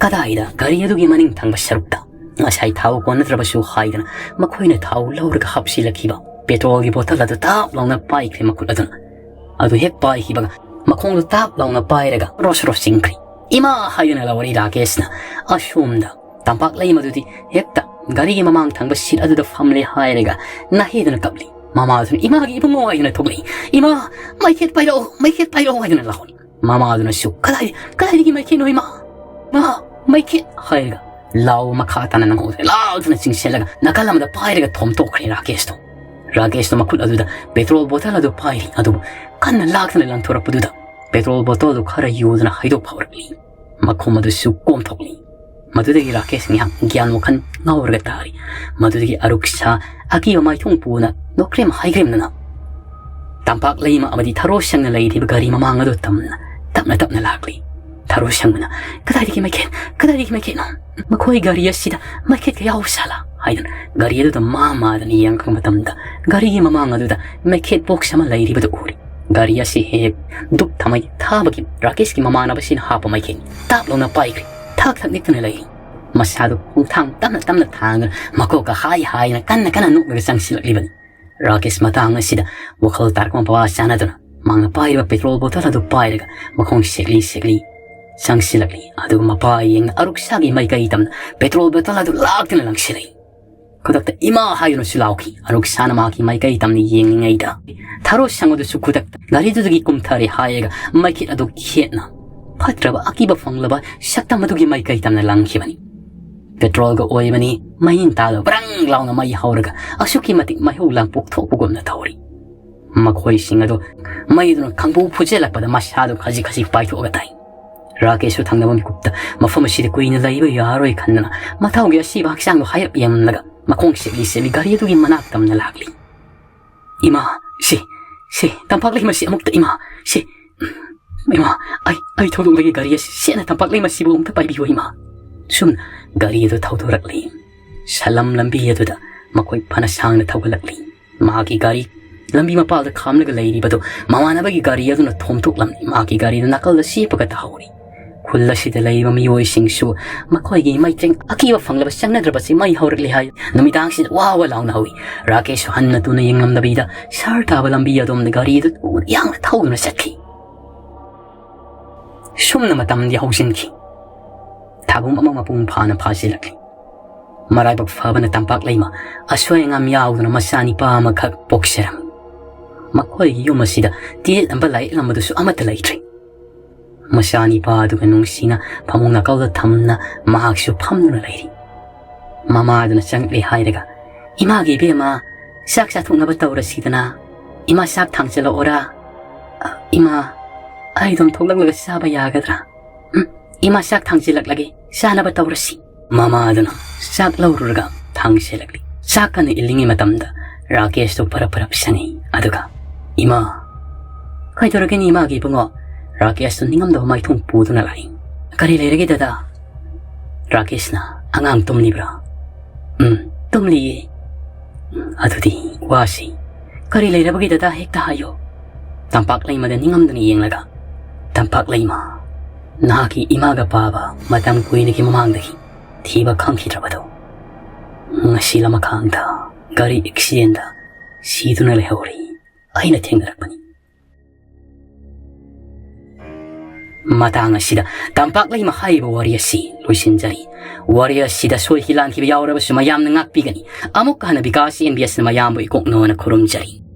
ꯀꯗꯥꯏꯗ ꯒꯥꯔꯤ ꯑꯗꯨꯒꯤ ꯃꯅꯤꯡ ꯊꯪꯕ ꯁꯔꯨꯛꯇ꯫ ꯉꯁꯥꯏ ꯊꯥꯎ ꯀꯣꯟꯅꯗ꯭ꯔꯕꯁꯨ ꯍꯥꯏꯗꯅ ꯃꯈꯣꯏꯅ ꯊꯥꯎ ꯂꯧꯔꯒ ꯍꯥꯞꯆꯤꯜꯂꯛꯈꯤꯕ ꯄꯦꯇ꯭ꯔꯣꯜꯒꯤ ꯕꯣꯇꯜ ꯑꯗꯨ ꯇꯥꯞ ꯂꯥꯎꯅ ꯄꯥꯏꯈ꯭ꯔꯦ ꯃꯈꯨꯠ ꯑꯗꯨꯅ꯫ ꯑꯗꯨ ꯍꯦꯛ ꯄꯥꯏꯈꯤꯕꯒ ꯃꯈꯣꯡꯗꯨ ꯇꯥꯞ ꯂꯥꯎꯅ ꯄꯥꯏꯔꯒ ꯔꯣꯁ ꯔꯣꯁ ꯆꯤꯡꯈ꯭ꯔꯦ꯫ "ꯏꯃꯥ" ꯍꯥꯏꯗꯨꯅ ꯂꯥꯎꯔꯤ ꯔꯥꯀꯦꯁꯅ꯫ ꯑꯁꯣꯝꯗ ꯇꯝꯄꯥꯛ ꯂꯩꯃꯗꯨꯗꯤ ꯍꯦꯛꯇ ꯒꯥꯔꯤꯒꯤ ꯃꯃꯥꯡ ꯊꯪꯕ ꯁꯤꯠ ꯑꯗꯨꯗ ꯐꯝꯂꯦ ꯍꯥꯏꯔꯒ ꯅꯥꯍꯦꯗꯨꯅ ꯀꯞꯂꯤ꯫ ꯃꯃꯥꯗꯨꯅ "ꯏꯃꯥꯒꯤ ꯏꯕꯨꯡꯉꯣ" ꯍꯥꯏꯗꯨꯅ ꯊꯣꯛꯂꯛꯏ꯫ "ꯏꯃꯥ, ꯃꯩꯈꯦꯠ ꯄꯥꯏꯔꯛꯑꯣ, ꯃꯩꯈꯦꯠ ꯄꯥꯏꯔꯛꯑꯣ" ꯍꯥꯏꯗꯨꯅ ꯂꯥꯎꯔꯤ꯫ ꯃꯃꯥꯗꯨꯅꯁꯨ "ꯀꯗꯥꯏ, ꯀꯗꯥꯏꯗꯒꯤ ꯃꯩꯈꯦꯠꯅꯣ ꯏꯃꯥ? ꯏꯃꯥ, "ꯃꯩꯈꯦꯠ!" ꯍꯥꯏꯔꯒ ꯂꯥꯎ ꯃꯈꯥ ꯇꯥꯅ ꯅꯪꯍꯧꯗ꯭ꯔꯦ꯫ ꯂꯥꯎꯗꯨꯅ ꯆꯤꯡꯁꯤꯜꯂꯒ ꯅꯥꯀꯜ ꯑꯃꯗ ꯄꯥꯏꯔꯒ ꯊꯣꯝꯇꯣꯛꯈ꯭ꯔꯦ ꯔꯥꯀꯦꯁꯇꯣ꯫ ꯔꯥꯀꯦꯁꯇꯣ ꯃꯈꯨꯠ ꯑꯗꯨꯗ ꯄꯦꯇ꯭ꯔꯣꯜ ꯕꯣꯇꯜ ꯑꯗꯨ ꯄꯥꯏꯔꯤ, ꯑꯗꯨꯕꯨ ꯀꯟꯅ ꯂꯥꯛꯇꯅ ꯂꯪꯊꯣꯔꯛꯄꯗꯨꯗ ꯄꯦꯇ꯭ꯔꯣꯜ ꯕꯣꯇꯜꯗꯨ ꯈꯔ ꯌꯨꯗꯨꯅ ꯍꯩꯗꯣꯛ ꯐꯥꯎꯔꯛꯂꯤ꯫ ꯃꯈꯨꯝ ꯑꯗꯨꯁꯨ ꯀꯣꯝꯊꯣꯛꯂꯤ꯫ ꯃꯗꯨꯗꯒꯤ ꯔꯥꯀꯦꯁ ꯉꯥꯏꯍꯥꯛ ꯒ꯭ꯌꯥꯟ ꯋꯥꯈꯜ ꯉꯥꯎꯔꯒ ꯇꯥꯔꯤ꯫ ꯃꯗꯨꯗꯒꯤ ꯑꯔꯨꯛꯁꯥ ꯑꯀꯤꯕ ꯃꯥꯏꯊꯣꯡ ꯄꯨꯅ ꯅꯣꯛꯈ꯭ꯔꯦꯝ ꯍꯥꯏꯈ꯭ꯔꯦꯝꯅꯅ ꯇꯝꯄꯥꯛ ꯂꯩꯃ ꯑꯃꯗꯤ ꯊꯔꯣ ꯁꯪꯅ ꯂꯩꯔꯤꯕ ꯒꯥꯔꯤ ꯃꯃꯥꯡ ꯑꯗꯨ ꯇꯝꯅ ꯇꯞꯅ ꯇꯞꯅ ꯂꯥꯛꯂꯤ꯫ ꯊꯔꯣ ꯁꯪꯕꯅ, "ꯀꯗꯥꯏꯗꯒꯤ ꯃꯩꯈꯦꯠ? ꯀꯗꯥꯏꯗꯒꯤ ꯃꯩꯈꯦꯠꯅꯣ? ꯃꯈꯣꯏ ꯒꯥꯔꯤ ꯑꯁꯤꯗ ꯃꯩꯈꯦꯠꯀ ꯌꯥꯎ ꯁꯥꯂꯥ?" ꯍꯥꯏꯗꯨꯅ ꯒꯥꯔꯤ ꯑꯗꯨꯗ ꯃꯥ ꯃꯥꯗꯅ ꯌꯦꯡꯂꯛꯄ ꯃꯇꯝꯗ ꯒꯥꯔꯤꯒꯤ ꯃꯃꯥꯡ ꯑꯗꯨꯗ ꯃꯩꯈꯦꯠ ꯕꯣꯛꯁ ꯑꯃ ꯂꯩꯔꯤꯕꯗꯨ ꯎꯔꯤ꯫ ꯒꯥꯔꯤ ꯑꯁꯤ ꯍꯦꯛ ꯍꯦꯛ ꯙꯨꯞ ꯊꯝꯃꯩ ꯊꯥꯕꯒꯤ ꯔꯥꯀꯦꯁꯀꯤ ꯃꯃꯥꯟꯅꯕꯁꯤꯅ ꯍꯥꯞꯄ ꯃꯩꯈꯦꯠ ꯇꯥꯞ ꯂꯥꯎꯅ ꯄꯥꯏꯈ꯭ꯔꯦ꯫ ꯊꯥꯛ ꯊꯛ ꯅꯤꯛꯇꯨꯅ ꯂꯩꯔꯤ꯫ ꯃꯁꯥꯗꯨ ꯈꯣꯡꯊꯥꯡ ꯇꯞꯅ ꯇꯞꯅ ꯊꯥꯡꯗꯨꯅ ꯃꯀꯣꯛꯀ ꯍꯥꯏ ꯍꯥꯏꯗꯅ ꯀꯟꯅ ꯀꯟꯅ ꯅꯣꯛꯂꯒ ꯆꯪꯁꯤꯜꯂꯛꯂꯤꯕꯅꯤ꯫ ꯔꯥꯀꯦꯁ ꯃꯇꯥꯡ ꯑꯁꯤꯗ ꯋꯥꯈꯜ ꯇꯥꯔꯛꯄ ꯃꯄꯥ ꯆꯥꯅꯗꯨꯅ ꯃꯥꯅ ꯄꯥꯏꯔꯤꯕ ꯄꯦꯇ꯭ꯔꯣꯜ ꯕꯣꯇꯜ ꯑꯗꯨ ꯄꯥꯏꯔꯒ ꯃꯈꯣꯡ ꯁꯦꯛꯂꯤ ꯁꯦꯛꯂꯤ ꯆꯪꯁꯤꯜꯂꯛꯂꯤ꯫ ꯑꯗꯨꯒ ꯃꯄꯥ ꯌꯦꯡꯅ ꯑꯔꯨꯛꯁꯥꯒꯤ ꯃꯥꯏꯀꯩ ꯇꯝꯅ ꯄꯦꯇ꯭ꯔꯣꯜ ꯕꯣꯇꯜ ꯑꯗꯨ ꯂꯥꯛꯇꯨꯅ ꯂꯪꯁꯤꯜꯂꯛꯏ꯫ ꯈꯨꯗꯛꯇ "ꯏꯃꯥ!" ꯍꯥꯏꯗꯨꯅꯁꯨ ꯂꯥꯎꯈꯤ꯫ ꯑꯔꯨꯛꯁꯥꯅ ꯃꯍꯥꯛꯀꯤ ꯃꯥꯏꯀꯩ ꯇꯝꯅ ꯌꯦꯡꯂꯤꯉꯩꯗ ꯊꯔꯣ ꯁꯪ ꯑꯗꯨꯁꯨ ꯈꯨꯗꯛꯇ ꯒꯥꯔꯤꯗꯨꯗꯒꯤ ꯀꯨꯝꯊꯔꯦ ꯍꯥꯏꯔꯒ ꯃꯩꯈꯦꯠ ꯑꯗꯨ ꯈꯦꯠꯅ ꯐꯠꯇ꯭ꯔꯕ ꯑꯀꯤꯕ ꯐꯪꯂꯕ ꯁꯛꯇꯝ ꯑꯗꯨꯒꯤ ꯃꯥꯏꯀꯩ ꯇꯝꯅ ꯂꯪꯈꯤꯕꯅꯤ꯫ ꯄꯦꯇ꯭ꯔꯣꯜꯒ ꯑꯣꯏꯕꯅꯤ, ꯃꯩ ꯇꯥꯗ ꯕ꯭ꯔꯪ ꯂꯥꯎꯅ ꯃꯩ ꯍꯧꯔꯒ ꯑꯁꯨꯛꯀꯤ ꯃꯇꯤꯛ ꯃꯩꯍꯧ ꯂꯥꯡꯄꯣꯛ ꯊꯣꯛꯄꯒꯨꯝꯅ ꯇꯧꯔꯤ꯫ ꯃꯈꯣꯏꯁꯤꯡ ꯑꯗꯨ ꯃꯩꯗꯨꯅ ꯈꯪꯕꯨ ꯐꯨꯖꯤꯜꯂꯛꯄꯗ ꯃꯁꯥꯗꯨ ꯈꯖꯤꯛ ꯈꯖꯤꯛ ꯄꯥꯏꯊꯣꯛꯑꯒ ꯇꯥꯏ꯫ ꯔꯥꯀꯦꯁꯁꯨ ꯊꯪꯅꯕ ꯃꯤꯀꯨꯞꯇ ꯃꯐꯝ ꯑꯁꯤꯗ ꯀꯨꯏꯅ ꯂꯩꯕ ꯌꯥꯔꯣꯏ ꯈꯟꯗꯨꯅ ꯃꯊꯧꯒꯤ ꯑꯁꯤꯕ ꯍꯛꯆꯥꯡꯗꯨ ꯍꯥꯏꯔꯞ ꯌꯦꯡꯂꯒ ꯃꯈꯣꯡ ꯁꯦꯛꯂꯤ ꯁꯦꯛꯂꯤ ꯒꯥꯔꯤ ꯑꯗꯨꯒꯤ ꯃꯅꯥꯛ ꯇꯝꯅ ꯂꯥꯛꯂꯤ꯫ "ꯏꯃꯥ, ꯁꯤ, ꯁꯤ, ꯇꯝꯄꯥꯛ ꯂꯩꯃ ꯁꯤ ꯑꯃꯨꯛꯇ, ꯏꯃꯥ, ꯁꯤ, ꯏꯃꯥ, ꯑꯩ, ꯑꯩ ꯊꯧꯗꯣꯛꯂꯒꯦ ꯒꯥꯔꯤ ꯑꯁꯤ, ꯁꯦꯠꯅ ꯇꯝꯄꯥꯛ ꯂꯩꯃ ꯁꯤꯕꯨ ꯑꯃꯨꯛꯇ ꯄꯥꯏꯕꯤꯌꯨ, ꯏꯃꯥ꯫" ꯁꯨꯝ ꯒꯥꯔꯤ ꯑꯗꯨ ꯊꯧꯗꯣꯔꯛꯂꯤ꯫ ꯁꯂꯝ ꯂꯝꯕꯤ ꯑꯗꯨꯗ ꯃꯈꯣꯏ ꯐꯅ ꯁꯥꯡꯅ ꯊꯧꯒꯠꯂꯛꯂꯤ꯫ ꯃꯍꯥꯛꯀꯤ ꯒꯥꯔꯤ ꯂꯝꯕꯤ ꯃꯄꯥꯜꯗ ꯈꯥꯝꯂꯒ ꯂꯩꯔꯤꯕꯗꯨ ꯃꯃꯥꯟꯅꯕꯒꯤ ꯒꯥꯔꯤ ꯑꯗꯨꯅ ꯊꯣꯝꯗꯣꯛꯂꯝꯃꯤ꯫ ꯃꯍꯥꯛꯀꯤ ꯒꯥꯔꯤꯗꯨ ꯅꯥꯀꯜꯗ ꯁꯦꯞꯄꯒ ꯇꯥꯍꯧꯔꯤ꯫ ꯈꯨꯜ ꯑꯁꯤꯗ ꯂꯩꯔꯤꯕ ꯃꯤꯑꯣꯏꯁꯤꯡꯁꯨ ꯃꯈꯣꯏꯒꯤ ꯃꯩꯇ꯭ꯔꯦꯡ ꯑꯀꯤꯕ ꯐꯪꯂꯕ ꯆꯪꯅꯗ꯭ꯔꯕꯁꯤ ꯃꯩ ꯍꯧꯔꯛꯂꯦ ꯍꯥꯏ꯫ ꯅꯨꯃꯤꯗꯥꯡꯁꯤꯗ ꯋꯥ ꯋꯥ ꯂꯥꯎꯅ ꯍꯧꯏ꯫ ꯔꯥꯀꯦꯁꯁꯨ ꯍꯟꯅ ꯇꯨꯅ ꯌꯦꯡꯂꯝꯗꯕꯤꯗ ꯁꯍꯔ ꯇꯥꯕ ꯂꯝꯕꯤ ꯑꯗꯣꯝꯗ ꯒꯥꯔꯤꯗꯨ ꯌꯥꯡꯅ ꯊꯧꯗꯨꯅ ꯆꯠꯈꯤ꯫ ꯁꯨꯝꯅ ꯃꯇꯝꯗꯤ ꯍꯧꯖꯤꯟꯈꯤ꯫ ꯊꯥꯕꯨꯝ ꯑꯃ ꯃꯄꯨꯡ ꯐꯥꯅ ꯐꯥꯖꯤꯜꯂꯛꯂꯤ꯫ ꯃꯔꯥꯏꯕꯛ ꯐꯕꯅ ꯇꯝꯄꯥꯛ ꯂꯩꯃ ꯑꯁꯣꯏ ꯑꯉꯥꯝ ꯌꯥꯎꯗꯅ ꯃꯆꯥ ꯅꯤꯄꯥ ꯑꯃꯈꯛ ꯄꯣꯛꯆꯔꯝꯃꯤ꯫ ꯃꯈꯣꯏꯒꯤ ꯌꯨꯝ ꯑꯁꯤꯗ ꯇꯤꯌꯦꯠꯂꯝꯕ ꯂꯥꯏꯌꯦꯠꯂꯝꯕꯗꯨꯁꯨ ꯑꯃꯠꯇ ꯂꯩꯇ꯭ꯔꯦ꯫ ꯃꯆꯥꯅꯤꯄꯥ ꯑꯗꯨꯒ ꯅꯨꯡꯁꯤꯅ ꯐꯃꯨꯡ ꯅꯥꯀꯜꯗ ꯊꯝꯅ ꯃꯍꯥꯛꯁꯨ ꯐꯝꯗꯨꯅ ꯂꯩꯔꯤ꯫ ꯃꯃꯥꯗꯨꯅ ꯆꯪꯂꯛꯂꯦ ꯍꯥꯏꯔꯒ, "ꯏꯃꯥꯒꯤ ꯏꯕꯦꯝꯃ, ꯆꯥꯛ ꯆꯥꯊꯣꯛꯅꯕ ꯇꯧꯔꯁꯤꯗꯅ꯫ ꯏꯃꯥ, ꯆꯥꯛ ꯊꯥꯡꯖꯜꯂꯛꯑꯣꯔꯥ? ꯏꯃꯥ, ꯑꯩ ꯑꯗꯨꯝ ꯊꯣꯛꯂꯛꯂꯒ ꯆꯥꯕ ꯌꯥꯒꯗ꯭ꯔꯥ? ꯎꯝ, ꯏꯃꯥ, ꯆꯥꯛ ꯊꯥꯡꯖꯤꯜꯂꯛꯂꯒꯦ, ꯆꯥꯅꯕ ꯇꯧꯔꯁꯤ꯫" ꯃꯃꯥꯗꯨꯅ ꯆꯥꯛ ꯂꯧꯔꯨꯔꯒ ꯊꯥꯡꯖꯤꯜꯂꯛꯂꯤ꯫ ꯆꯥꯛ ꯀꯟꯅ ꯏꯜꯂꯤꯉꯩ ꯃꯇꯝꯗ ꯔꯥꯀꯦꯁꯇꯨ ꯐꯔꯞ ꯐꯔꯞ ꯁꯪꯉꯤ꯫ ꯑꯗꯨꯒ, "ꯏꯃꯥ, ꯀꯩꯗꯧꯔꯒꯦꯅꯦ ꯏꯃꯥꯒꯤ ꯏꯕꯨꯡꯉꯣ?" ꯔꯥꯀꯦꯁꯇꯨ ꯅꯤꯡꯉꯝꯗꯕ ꯃꯥꯏꯊꯣꯡ ꯄꯨꯗꯨꯅ ꯂꯥꯛꯏ꯫ "ꯀꯔꯤ ꯂꯩꯔꯒꯦ ꯗꯗꯥ?" ꯔꯥꯀꯦꯁꯅ, "ꯑꯉꯥꯡ ꯇꯨꯝꯂꯤꯕ꯭ꯔꯥ?" "ꯎꯝ, ꯇꯨꯝꯂꯤꯌꯦ꯫" "ꯑꯗꯨꯗꯤ ꯋꯥꯁꯤ ꯀꯔꯤ ꯂꯩꯔꯕꯒꯦ ꯗꯗꯥ, ꯍꯦꯛꯇ ꯍꯥꯏꯌꯣ꯫" ꯇꯝꯄꯥꯛ ꯂꯩꯃꯗ ꯅꯤꯡꯉꯝꯗꯅ ꯌꯦꯡꯂꯒ, "ꯇꯝꯄꯥꯛ ꯂꯩꯃ, ꯅꯍꯥꯛꯀꯤ ꯏꯃꯥꯒ ꯄꯥꯕ ꯃꯇꯝ ꯀꯨꯏꯅꯒꯤ ꯃꯃꯥꯡꯗꯒꯤ ꯊꯤꯕ ꯈꯪꯈꯤꯗ꯭ꯔꯕꯗꯣ, ꯉꯁꯤ ꯂꯃꯈꯥꯡꯗ ꯒꯥꯔꯤ ꯑꯦꯛꯁꯤꯗꯦꯟꯗ ꯁꯤꯗꯨꯅ ꯂꯩꯍꯧꯔꯤ꯫ ꯑꯩꯅ ꯊꯦꯡꯅꯔꯛꯄꯅꯤ꯫" ꯃꯇꯥꯡ ꯑꯁꯤꯗ ꯇꯝꯄꯥꯛ ꯂꯩꯃ ꯍꯥꯏꯔꯤꯕ ꯋꯥꯔꯤ ꯑꯁꯤ ꯂꯣꯏꯁꯤꯟꯖꯔꯤ꯫ ꯋꯥꯔꯤ ꯑꯁꯤꯗ ꯁꯣꯏꯈꯤ ꯂꯥꯟꯈꯤꯕ ꯌꯥꯎꯔꯕꯁꯨ ꯃꯌꯥꯝꯅ ꯉꯥꯛꯄꯤꯒꯅꯤ꯫ ꯑꯃꯨꯛꯀ ꯍꯟꯅ ꯕꯤꯀꯥꯁ ꯑꯦꯝ ꯕꯤ ꯑꯦꯁꯅ ꯃꯌꯥꯝꯕꯨ ꯏꯀꯣꯛꯅꯧꯅ ꯈꯨꯔꯨꯝꯖꯔꯤ꯫